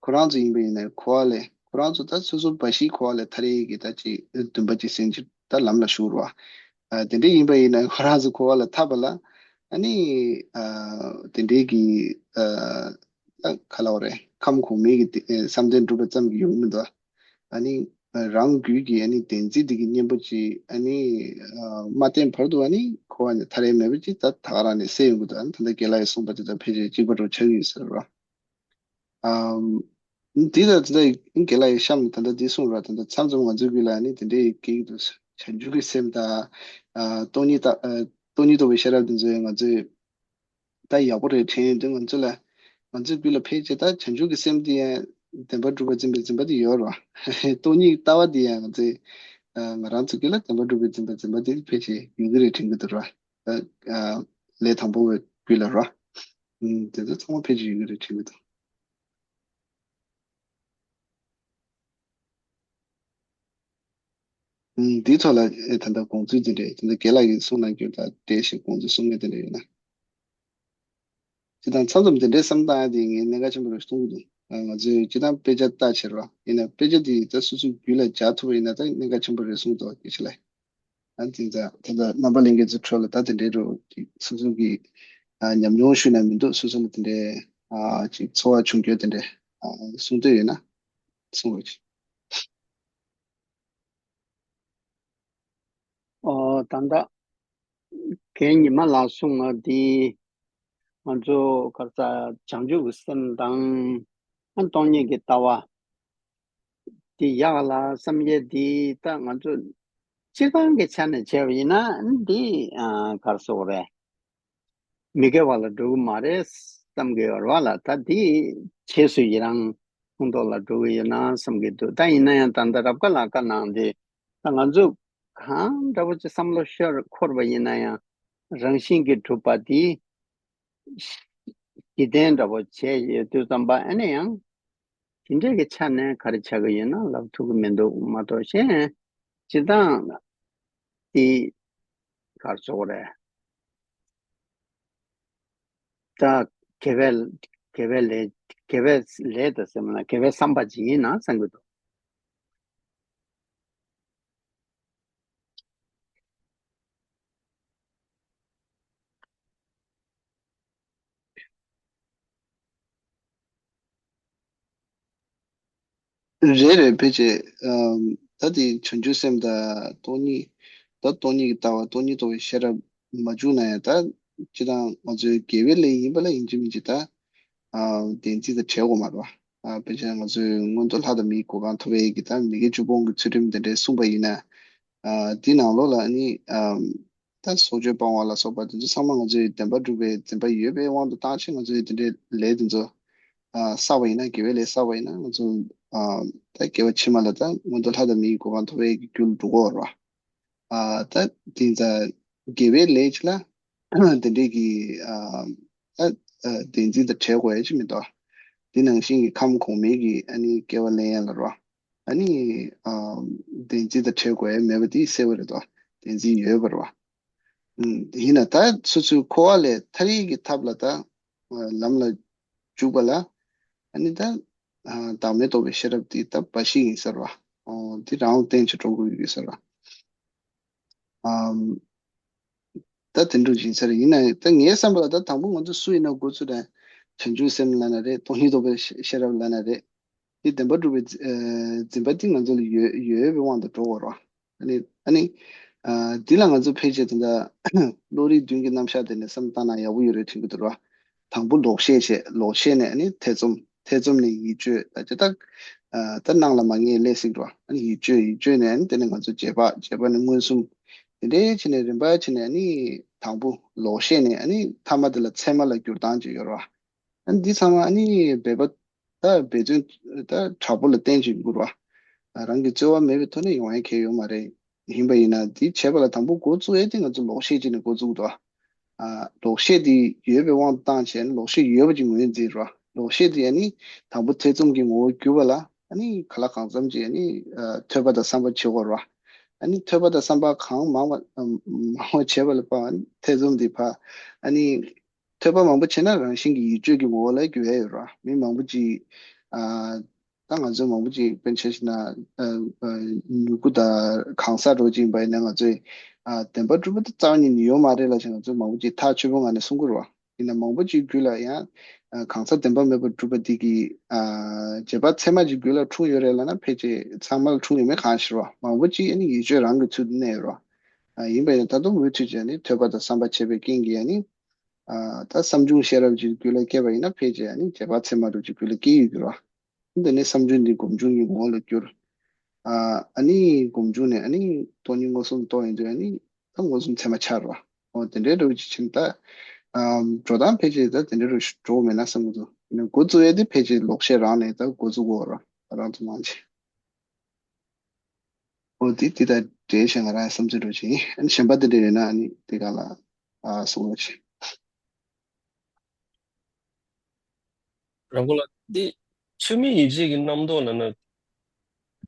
ཁོ་རང་ཚོ་ཡིན་པ་ཡིན་ན་འཁོར་བ་ལས་ཁོ་རང་ཚོ་ད་སོ་སོ་འབའ་ཞིག་འཁོར་བ་ལས་ཐར་ཡས་ཀྱི་ད་ཅིག་འདུན་པ་ཅིག་ཟིན་ཅིག་ད་ལམ་ལ་ཞུགས་རོ། ཨ་དེ་འདྲ་ཡིན་པ་ཡིན་ན་ཁོ་རང་ཚོ་འཁོར་བ་ལས་ཐར་པ་ལ་ཨ་ནི་ཨ་དེ་འདྲའི་གི་ཨ་ད་ག་ལབ་དགོས་རེད། ཁམས་གོང་མའི་གི་དེ་བསམ་གཏན་སྒྲུབ་པ་ཙམ་གྱིས་ཡོང་གི་མི་འདུག་ཨ་ནི་རང་རྒྱུད་ཀྱི་ཨ་ནི་བདེན་ཚིག་འདི་གི་གཉེན་པོ་ཅིག་ཨ་ནི་ཨ་མ་བསྟེན་བར་དུ་ཨ་ནི་འཁོར་བ་ནས་ཐར་ཡས་མེད་པ་ཅིག་ད་ད་ག་རང་ནས་གསལ་ཡོང་གི་འདུག་ཨ་ནི་ད་ལྟ་དགེ་ལགས་ཀྱིས་གསུངས་པ་དེ་དང་ཕལ་ཆེར་གཅིག་པ་འདྲ་ཆགས་ཀྱི་ཡོད་ས་རེད་རོ། ཨམ། འདི་ལ་ད་ལྟ་དགེ་ལགས་ཀྱི་གཤམ་ད་ལྟ་འདི་གསུངས་ར། ད་ལྟ་མཚམས་མཚམས་ང་ཚོའི་རྒྱུད་ལ་ནི་དེ་འདྲའི་སྐད་ཀྱི་འདུག་བྱང་ཆུབ་ཀྱི་སེམས་དང་། ཨ་སྟོང་ཉིད་ལྟ། ཨ་སྟོང་ཉིད་རྟོགས་པའི་ཤེས་རབ་འདི་ཚོ་ཡང་ང་ཚོས་ད་ཡག་པོ་རེད་དྲན་ཡོང་དུས་ང་ཚོ་ལ། ང་ཚོའི་རྒྱུད་ལ་ཕལ་ཆེར་ད་བྱང་ཆུབ་ཀྱི་སེམས་འདི་ཡང་བདེན་པར་གྲུབ་པར་འཛིན་པའི་འཛིན་པ་འདི་ཡོད་ར། སྟོང་ཉིད་ལྟ་བ་འདི་ཡང་ང་ཚོས་ཨ་ང་རང་ཚོའི་རྒྱུད་ལ་བདེན་པར་གྲུབ་པར་འཛིན་པའི་འཛིན་པ་འདི་ཕལ་ཆེར་ཡོད་ཀྱི་རེད་དྲན་གྱི་འདུག་ར། ཨ་ལས་དང་པོ་བའི་རྒྱུད་ལ་ར། ཨུམ། དེ་ཚོ་ཚང་མ་ཕལ་ཆེར་ཡོད་ཀྱི་རེད་དྲན་གྱི་འདུག་ཨུམ། འདིའི་ཐོག་ལ་ཨེ་ད་ལྟ་དགོངས་ཚུལ་དེ་འདྲས་དེ་འདྲ་རྒན་ལགས་ཀྱིས་གསུངས་གནང་རྒྱུ་དང་འབྲེལ་ཞིང་དགོངས་ཚུལ་གསུང་མཁན་དེ་འདྲ་ཡོད་ན། ཅི་དང་མཚམས་མཚམས་དེ་འདྲའི་བསམ་བཏང་ཡ་དེ་ངས་གནད་འགག་ཆེན་པོ་རེད་གསུང་གི་འདུག་ང་ཚོས་ཅི་དང་དཔེ་ཆ་ལྟ་ཕྱིར་རོ། ཡིན་ན་དཔེ་ཆ་དེ་ད་སོ་སོའི་རྒྱུད་ལ་འཇགས་ཐུབ་པ་ཡིན་ན་ད་གནད་འགག་ཆེན་པོ་རེད་གསུང་འདུག་སྐད་ཆ་ལ། ཨ་དེ་ཚ་ད་ལྟ་རྣམ་པ་ལྷན་རྒྱས་ཚོའི་ཁྲོད་ལ་ད་དེ་འདྲའི་རུ་སོ་སོ་གི་ཨ་ཉམས་མྱོང་ཞུས་ན་མི་འདུག་སོ་སོ་ལ་དེ་འདྲའི་ཨ་ཅིག་ཚོར་བ་བྱུང་རྒྱུ་དེ་འདྲའི་ཨ་གསུང་འདོད་ཡོད་ན་གསུང་རོགས་གྱིས། ཨོ་ད་ལྟ་རྒན་ཉི་མ་ལགས་གསུངས་པ་འདི་ང་ཚོ་ག་རེ་ཟ་བྱང་ཆུབ་ཀྱི་སེམས་དང་ཨ་སྟོང་ཉིད་ཀྱི་ལྟ་བ་འདི་ཡག་ལ་བསམ་ཡས་འདི་ད་ང་ཚོ་སྤྱིར་བཏང་གི་ཆ་ནས་བྱས་པ་ཡིན་ན་འདི་ཨ་ག་རེ་ཟེར་དགོས་རེད། མི་དགེ་བ་ལ་འགྲོ་གི་མ་རེད་བསམ་གི་ཡོད་རེད་བ་ལ། ད་འདི་རྗེས་སུ་ཡི་རང་ཕུང་ཐོགས་ལ་འགྲོ་གི་ཡོད་ན་བསམ་གི་འདུག་ད་ཡིན་ན་ཡང་ད་ལྟ་རབ་དགའ་ལགས་བཀའ་གནང་སྟེ་ད་ང་ཚོ་གང་འདྲ་པོ་ཅིག་བསམ་བློ་ཤོར་འཁོར་བ་ཡིན་ན་ཡང་རང་བཞིན་གྱིས་གྲུབ་པ་འདི་གཞི་རྟེན་འདྲ་པོ་བྱས་ཡོད་དུས་ཙམ་པ་ཨ་ནི་ཡང་དེ་འདྲས་ཀྱི་ཆ་ནས་ག་རེ་ཆགས་ཀྱི་ཡོད་ན་ལབ་ཐུབ་ཀྱི་མི་འདུག་མ་གཏོགས་གཞན་སྤྱིར་བཏང་དེ་ག་རེ་ཟེར་དགོས་རེད། ད་དགེ་བའི་དགེ་བའི་ལས་དགེ་བའི་ལས་དང་ཟེར་མ་ན་དགེ་བའི་བསམ་པ་ཅིག་ཡིན་ན་བསམ་གྱི་འདུག་རེད་རེད། ཕལ་ཆེར་ཨམ་ད་དེ་བྱང་ཆུབ་སེམས་དང་སྟོང་ཉིད། ད་སྟོང་ཉིད་ཀྱི་ལྟ་བ་སྟོང་ཉིད་རྟོགས་པའི་ཤེས་རབ་མ་བྱུང་ན་ཡང་ད་སྤྱིར་བཏང་ང་ཚོའི་དགེ་བའི་ལས་ཡིན་པ་ལ་ཡིན་གཅིག་མིན་གཅིག་ད་ཨ་བདེན་ཚིག་དང་བྲལ་དགོས་མ་རེད་བ། ཨ་དཔེ་ཆ་ང་ཚོའི་མངོན་མཐོ་ལྷ་དང་མིའི་གོ་འཕང་ཐོབ་པའི་གི་ད་མི་དགེ་བཅུ་སྤོང་གི་ཚུལ་ཁྲིམས་དེ་འདྲའི་གསུངས་པ་ཡིན་ན་ཨ་དེ་ནང་ལོགས་ལ་ནི་ཨམ། ད་སྲོག་གཅོད་སྤང་བ་ལ་སོགས་པ་དེ་ཚོ་ཚང་མ་ང་ཚོའི་བདེན་པ་སྒྲུབ་པའི་འཛིན་པ་ཡོད་པའི་དབང་དུ་བཏང་ཕྱིན་ང་ཚོའི་དེ་འདྲའི་ལས་དེ་ཚོ་ཨ་བསགས་པ་ཡིན་ན་དགེ་བའི་ལས་བསགས་པ་ཡིན་ན་ང་ཚོ་ཨ་ད་སྐྱེ་བ་ཕྱི་མ་ལ་ད་མངོན་མཐོ་ལྷ་དང་མིའི་གོ་འཕང་ཐོབ་པའི་རྒྱུ་ལ་འགྲོ་གི་ཡོད་རེད་བ། ཨ་ད་དེ་ཚོ་དགེ་བའི་ལས་ཅིག་ལ་དེ་འདྲའི་གི་ཨ་ད་ཨ་བདེན་འཛིན་དང་བྲལ་དགོས་ཡ་ཅིག་མི་འདུག་དེ་ནང་བཞིན་གྱི་ཁམས་གོང་མའི་གི་ཨ་ནི་སྐྱེ་བ་ལེན་ཡ་ལ་རེད་བ། ཨ་ནི་ཨ་བདེན་འཛིན་དང་བྲལ་དགོས་ཡ་མེད་པ་དེ་གསལ་པོ་རེད་དོ། བདེན་འཛིན་ཡོད་པ་རེད་བ། ཨུམ། ཡིན་ན་ད་སོ་སོའི་འཁོར་བ་ལས་ཐར་ཡས་ཀྱི་ཐབས་ལ་ད་ཨ་ལམ་ལ་འཇུག་པ་ལ་ཨ་ནི་ད་ཨ་བདག་མེད་རྟོགས་པའི་ཤེས་རབ་དེ་ད་འབའ་ཞིག་ཡིན་ཟེར་བ། ཨོ་དེ་རང་ལ་བརྟེན་བྱས་འགྲོ་དགོས་ཀྱི་ཡོད་ཟེར་བ། ཨམ། ད་དེ་འདྲ་ཡིན་ས་རེད། ཡིན་ན་ད་ངའི་བསམ་པ་ལ་ད་དང་པོ་ང་ཚོ་སུ་ཡིན་ན་འགོ་ཚུགས་དང་བྱང་ཆུབ་སེམས་ལབ་ན་རེད། སྟོང་ཉིད་རྟོགས་པའི་ཤེས་ཤེས་རབ་ལབ་ན་རེད། དེ་བདེན་པ་སྒྲུབ་པའི་འཛི་ཨ་འཛིན་པ་དེ་ང་ཚོ་ལ་ཡོད་ཡོད་པའི་དབང་དུ་འགྲོ་དགོས་རེད་བ། ཨ་ནི་ཨ་ནི་ཨ་འདི་ལ་ང་ཚོ་ཕལ་ཆེར་ད་ལྟ་བློ་རིག་བདུན་གྱི་རྣམ་གཞག་དེ་ནས་བསམ་བཏང་ན་ཡག་པོ་ཡོད་རེད་དྲན་གྱི་འདུག་ར། དང་པོ་ལོག་ཤེས་བྱས། ལོག་ཤེས་ནས་ཨ་ནི་ཐེ་ཚོམ། ཐེ་ཚོམ་ནས་ཡིད་དཔྱོད། ད་ཅི་ད་ཨ་ད་སྣང་ལ་མ་ངེས་ལས་སྲིད་འགྲོ། ཨ་ནི་ཡིད་དཔྱོད། ཡིད་དཔྱོད་ནས་ཨ་ནི་དེ་ནས་ང་ཚོ་རྗེས་དཔག་རྗེས་དཔག་ནས་མངོན་སུམ། དེ་འདྲའི་བྱས་ནས་རིམ་པ་བྱས་ནས་ཨ་ནི་དང་པོ་ལོག་ཤེས་ནས་ཨ་ནི་ཐ་མ་དེ་ལ་མཚན་མ་ལ་འགྱུར་སྟངས་ཅིག་ཡོད་ར། ཨ་ནི་འདི་ཚང་མ་ཨ་ནི་འབད་པ་ད་འབད་བརྩོན་ད་དྲག་པོ་ལ་བརྟེན་ཅིག་དགོས་ར། རང་གི་རྩོལ་བ་མེད་པའི་ཐོག་ནས་ཡོང་ཡ་གལ་ཡོད་མ་རེད། ཡིན་པ་ཡིན་ན་འདི་བྱས་པ་ལ་དང་པོ་འགོ་བཙུགས་ཡས་དེ་ང་ཚོ་ལོག་ཤེས་ཅིག་ནས་འགོ་བཙུགས་འདུག་ཨ་ལོག་ཤེས་དེ་ཡོད་པའི་དབང་དུ་བཏང་བྱས་ན་ལོག་ཤེས་ཡོད་པ་ཅིག་ངོས་འཛིན་ར། ལོག་ཤེས་དེ་ཨ་ནི་དང་པོ་ཐེ་ཚོམ་གྱི་ངོ་བོར་གྱུར་པ་ལ་ཨ་ནི་ག་ལ་གང་འཚམ་ཅིག་ཨ་ནི་ཨ་ཐོས་པ་དང་བསམ་པ་བྱེད་དགོས་ར། ཨ་ནི་ཐོས་པ་དང་བསམ་པ་གང་མང་བ་ཨ་མང་བ་བྱས་པ་ལ་ཕར་ཨ་ནི་ཐེ་ཚོམ་དེ་ཕར་ཨ་ནི་ཐོས་པ་མང་པོ་བྱས་ན་རང་བཞིན་གྱིས་ཡིད་དཔྱོད་ཀྱི་ངོ་བོ་ལ་འགྱུར་ཡ་ཡོད་ར། མི་མང་པོ་ཅིག་ཨ་ད་ང་ཚོ་མང་པོ་ཅིག་དཔེར་ན་ཆ་བཞག་ན་ཨ་ཨ་མྱུ་གུ་དང་གང་ཟག་འདྲ་བོ་ཅིག་ཡིན་པ་ཡིན་ན་ང་ཚོས་ཨ་བདེན་པ་གྲུབ་པ་དེ་རྩ་བ་ཉིད་ནས་ཡོད་མ་རེད་ལབ་བྱས་ང་ཚོ་མང་པོ་ཅིག་ཐག་ཆོད་པོ་ངང་ནས་གསུང་གི་རེད་བ། ཡིན་ན་མང་པོ་ཅིག་རྒྱུད་ལ་ཡང་ཨ་གང་ཟག་བདེན་པ་མེད་པར་གྲུབ་པ་འདི་གི་ཨ་རྗེས་དཔག་ཚད་མ་ཅིག་རྒྱུད་ལ་འཁྲུངས་ཡོད་རེད་ལབ་ན་ཕལ་ཆེར་ཚང་མ་ལ་འཁྲུངས་ཡོད་མེད་གང་ཤེས་རེད་བ། མང་པོ་ཅིག་ཨ་ནི་ཡིད་དཔྱོད་རང་གི་ཚུལ་དུ་གནས་ཡོད་རེད་བ། ཨ་ཡིན་པ་ཡིན་ན་ད་དུང་མུ་མཐུད་བྱས་ནས་ཐོས་པ་དང་བསམ་པ་བྱས་པའི་རྐྱེན་གྱིས་ཨ་ནི་ཨ་ད་བསམ་བྱུང་ཤེས་རབ་ཅིག་རྒྱུད་ལ་སྐྱེས་པ་ཡིན་ན་ཕལ་ཆེར་ཨ་ནི་རྗེས་དཔག་ཚད་མ་རུ་ཅིག་རྒྱུད་ལ་སྐྱེ་ཡོད་ཀྱི་རེད་བ། འདི་ནི་བསམ་བྱུང་འདི་སྒོམ་བྱུང་གི་ངོ་བོ་ལ་འགྱུར། ཨ་ཨ་ནི་སྒོམ་བྱུང་ནས་ཨ་ནི་སྟོང་ཉིད་མངོན་སུམ་རྟོགས་ཡོང་དུས་ཨ་ནི་ད་མངོན་སུམ་ཚད་མ་ཆགས་རེད་བ། འོ་དེ་འདྲའི་འདྲ་བོ་ཅིག་ཕྱིན་ད། ཨ་འགྲོ་སྟངས་ཕལ་ཆེར་ད་དེ་འདྲའི་འདྲ་བོ་ཞིག་འགྲོ་མེད་ན་བསམ་གྱི་འདུག་ཡིན་ན་འགོ་བཙུགས་ཡས་དེ་ཕལ་ཆེར་ལོག་ཤེས་རང་ནས་ད་འགོ་བཙུགས་དགོས་རེད་བ། རང་དུ་མང་ཆེ། འོ་དེ་དེ་དང་འབྲེལ་བྱས་ང་རང་བསམ་ཚུལ་འདྲ་བོ་ཅིག་ཡིན། ཨ་ནི་གཞན་པ་དེ་འདྲ་ཡོད་ན་ཨ་ནི་དེ་ག་ལ་ཨ་གསུང་རོགས་གྱིས། རང་གོ་ལ་འདི་ཆོས་མིན་ཡིད་བྱེད་ཀྱི་རྣམ་རྟོག་ལབ་ན་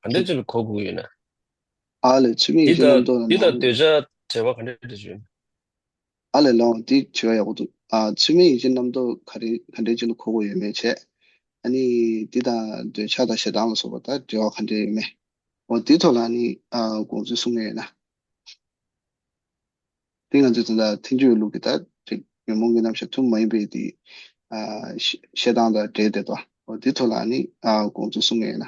ག་འདྲ་ཅིག་ལ་གོ་དགོས་ཡོད་ན། ཨ་ལས་ཚུལ་མིན་ཡིད་ཆེས་རྣམ་རྟོག་ལ་ན། འདི་དང་འདོད་ཆགས་བྲལ་བ་ག་འདྲ་འདྲ་བྱུང་། ཨ་ལས་ལོ་འདི་དྲི་བ་ཡག་པོ་འདུག་ཨ་ཚུལ་མིན་ཡིད་ཆེས་རྣམ་རྟོག་ག་རེ་ག་འདྲའི་ཅིག་ལ་གོ་དགོས་ཡོད་མེད་བྱས། ཨ་ནི་འདི་དང་འདོད་ཆགས་དང་ཞེ་སྡང་ལ་སོགས་པ་དང་འབྲེལ་བ་ག་འདྲ་ཡོད་མེད། འོ་འདི་ཐོག་ལ་ཨ་ནི་ཨ་དགོངས་ཚུལ་གསུང་གི་ཡོད་ན། དེ་ང་ཚོས་ད་ལྟ་ཐེངས་མཇུག་ལུགས་ཀྱི་ད་ཅིག་ཉོན་མོངས་ཀྱི་རྣམ་གཞག་ཐུན་མོང་མ་ཡིན་པའི་དེ་ཨ་ཞེ་སྡང་དང་འབྲེལ་བསྡད་དོ། འོ་དེ་ཐོག་ལ་ནི་ཨ་དགོངས་ཚུལ་གསུང་ངེས་ན།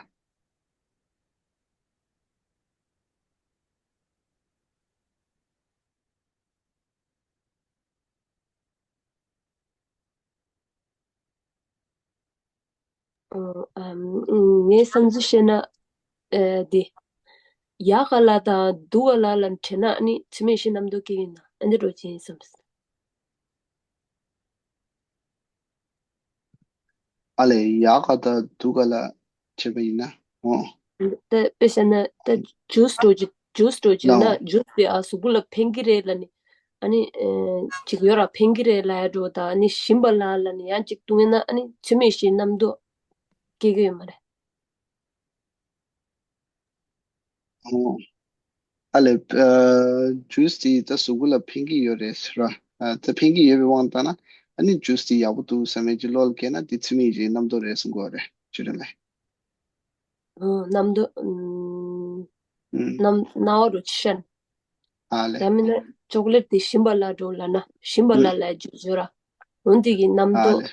ངའི་བསམ་ཚུལ་བཤད་ན། ཨ་འདི། ཡག་ག་ལ་དང་སྡུག་ག་ལ་ལ་དྲན་ན་ནི་ཚུལ་མིན་ཡིད་ཆེས་རྣམ་རྟོག་སྐྱེ་གི་ཡིན་ན་ཨ་འདི་འགྲོ་ཅན་ཡིན་བསམ། ཨ་ལས་ཡག་ག་དང་སྡུག་ག་ལ་བྱས་པ་ཡིན་ན་འོ། ད་དཔེ་བཤད་ན་ད་ཇུས་འགྲོ་ཅི་ཇུས་འགྲོ་ཅི་ན་ཇུས་དེ་ཨ་གཟུགས་པོ་ལ་ཕན་གི་རེད་ལ་ནི། ཨ་ནི་ཅིག་ཡོད་ར་ཕན་གི་རེད་ལ་ཡ་འགྲོ་ད་ཨ་ནི་ཞིམ་པ་ལ་ལ་ནི་ཡང་ཅིག་བཏུང་ཡིན་ན་ཨ་ནི་ཚུལ་མིན་ཡིད་ཆེས་རྣམ་རྟོག་སྐྱེ་གི་ཡོད་མ་རེད། ཨ་ལས། ཇུས་དེ་ད་གཟུགས་པོ་ལ་ཕན་གྱི་ཡོད་རེད་ཟེར་བ། ད་ཕན་གྱི་ཡོད་པའི་དབང་བཏང་ན་ཨ་ནི་ཇུས་དེ་ཡག་པོ་འདུག་བསམ་མེད་ཀྱི་བློ་ལ་སྐྱེས་ན་དེ་ཚུལ་མིན་གྱི་རྣམ་རྟོག་རེད་གསུང་གི་ཡོད་རེད་ཅི་རེད་ལས། རྣམ་རྟོག་རྣམ་སྣང་བ་རུ་ཆེན། ཨ་ལས། ཡང་མིན་ན་ཅོག་ལེ་ཊི་དེ་ཞིམ་པ་ལ་འགྲོ་ལ་ན་ཞིམ་པ་ལ་ལ་ཇུས་ཡོད་ར། འོན་དེ་གི་རྣམ་རྟོག་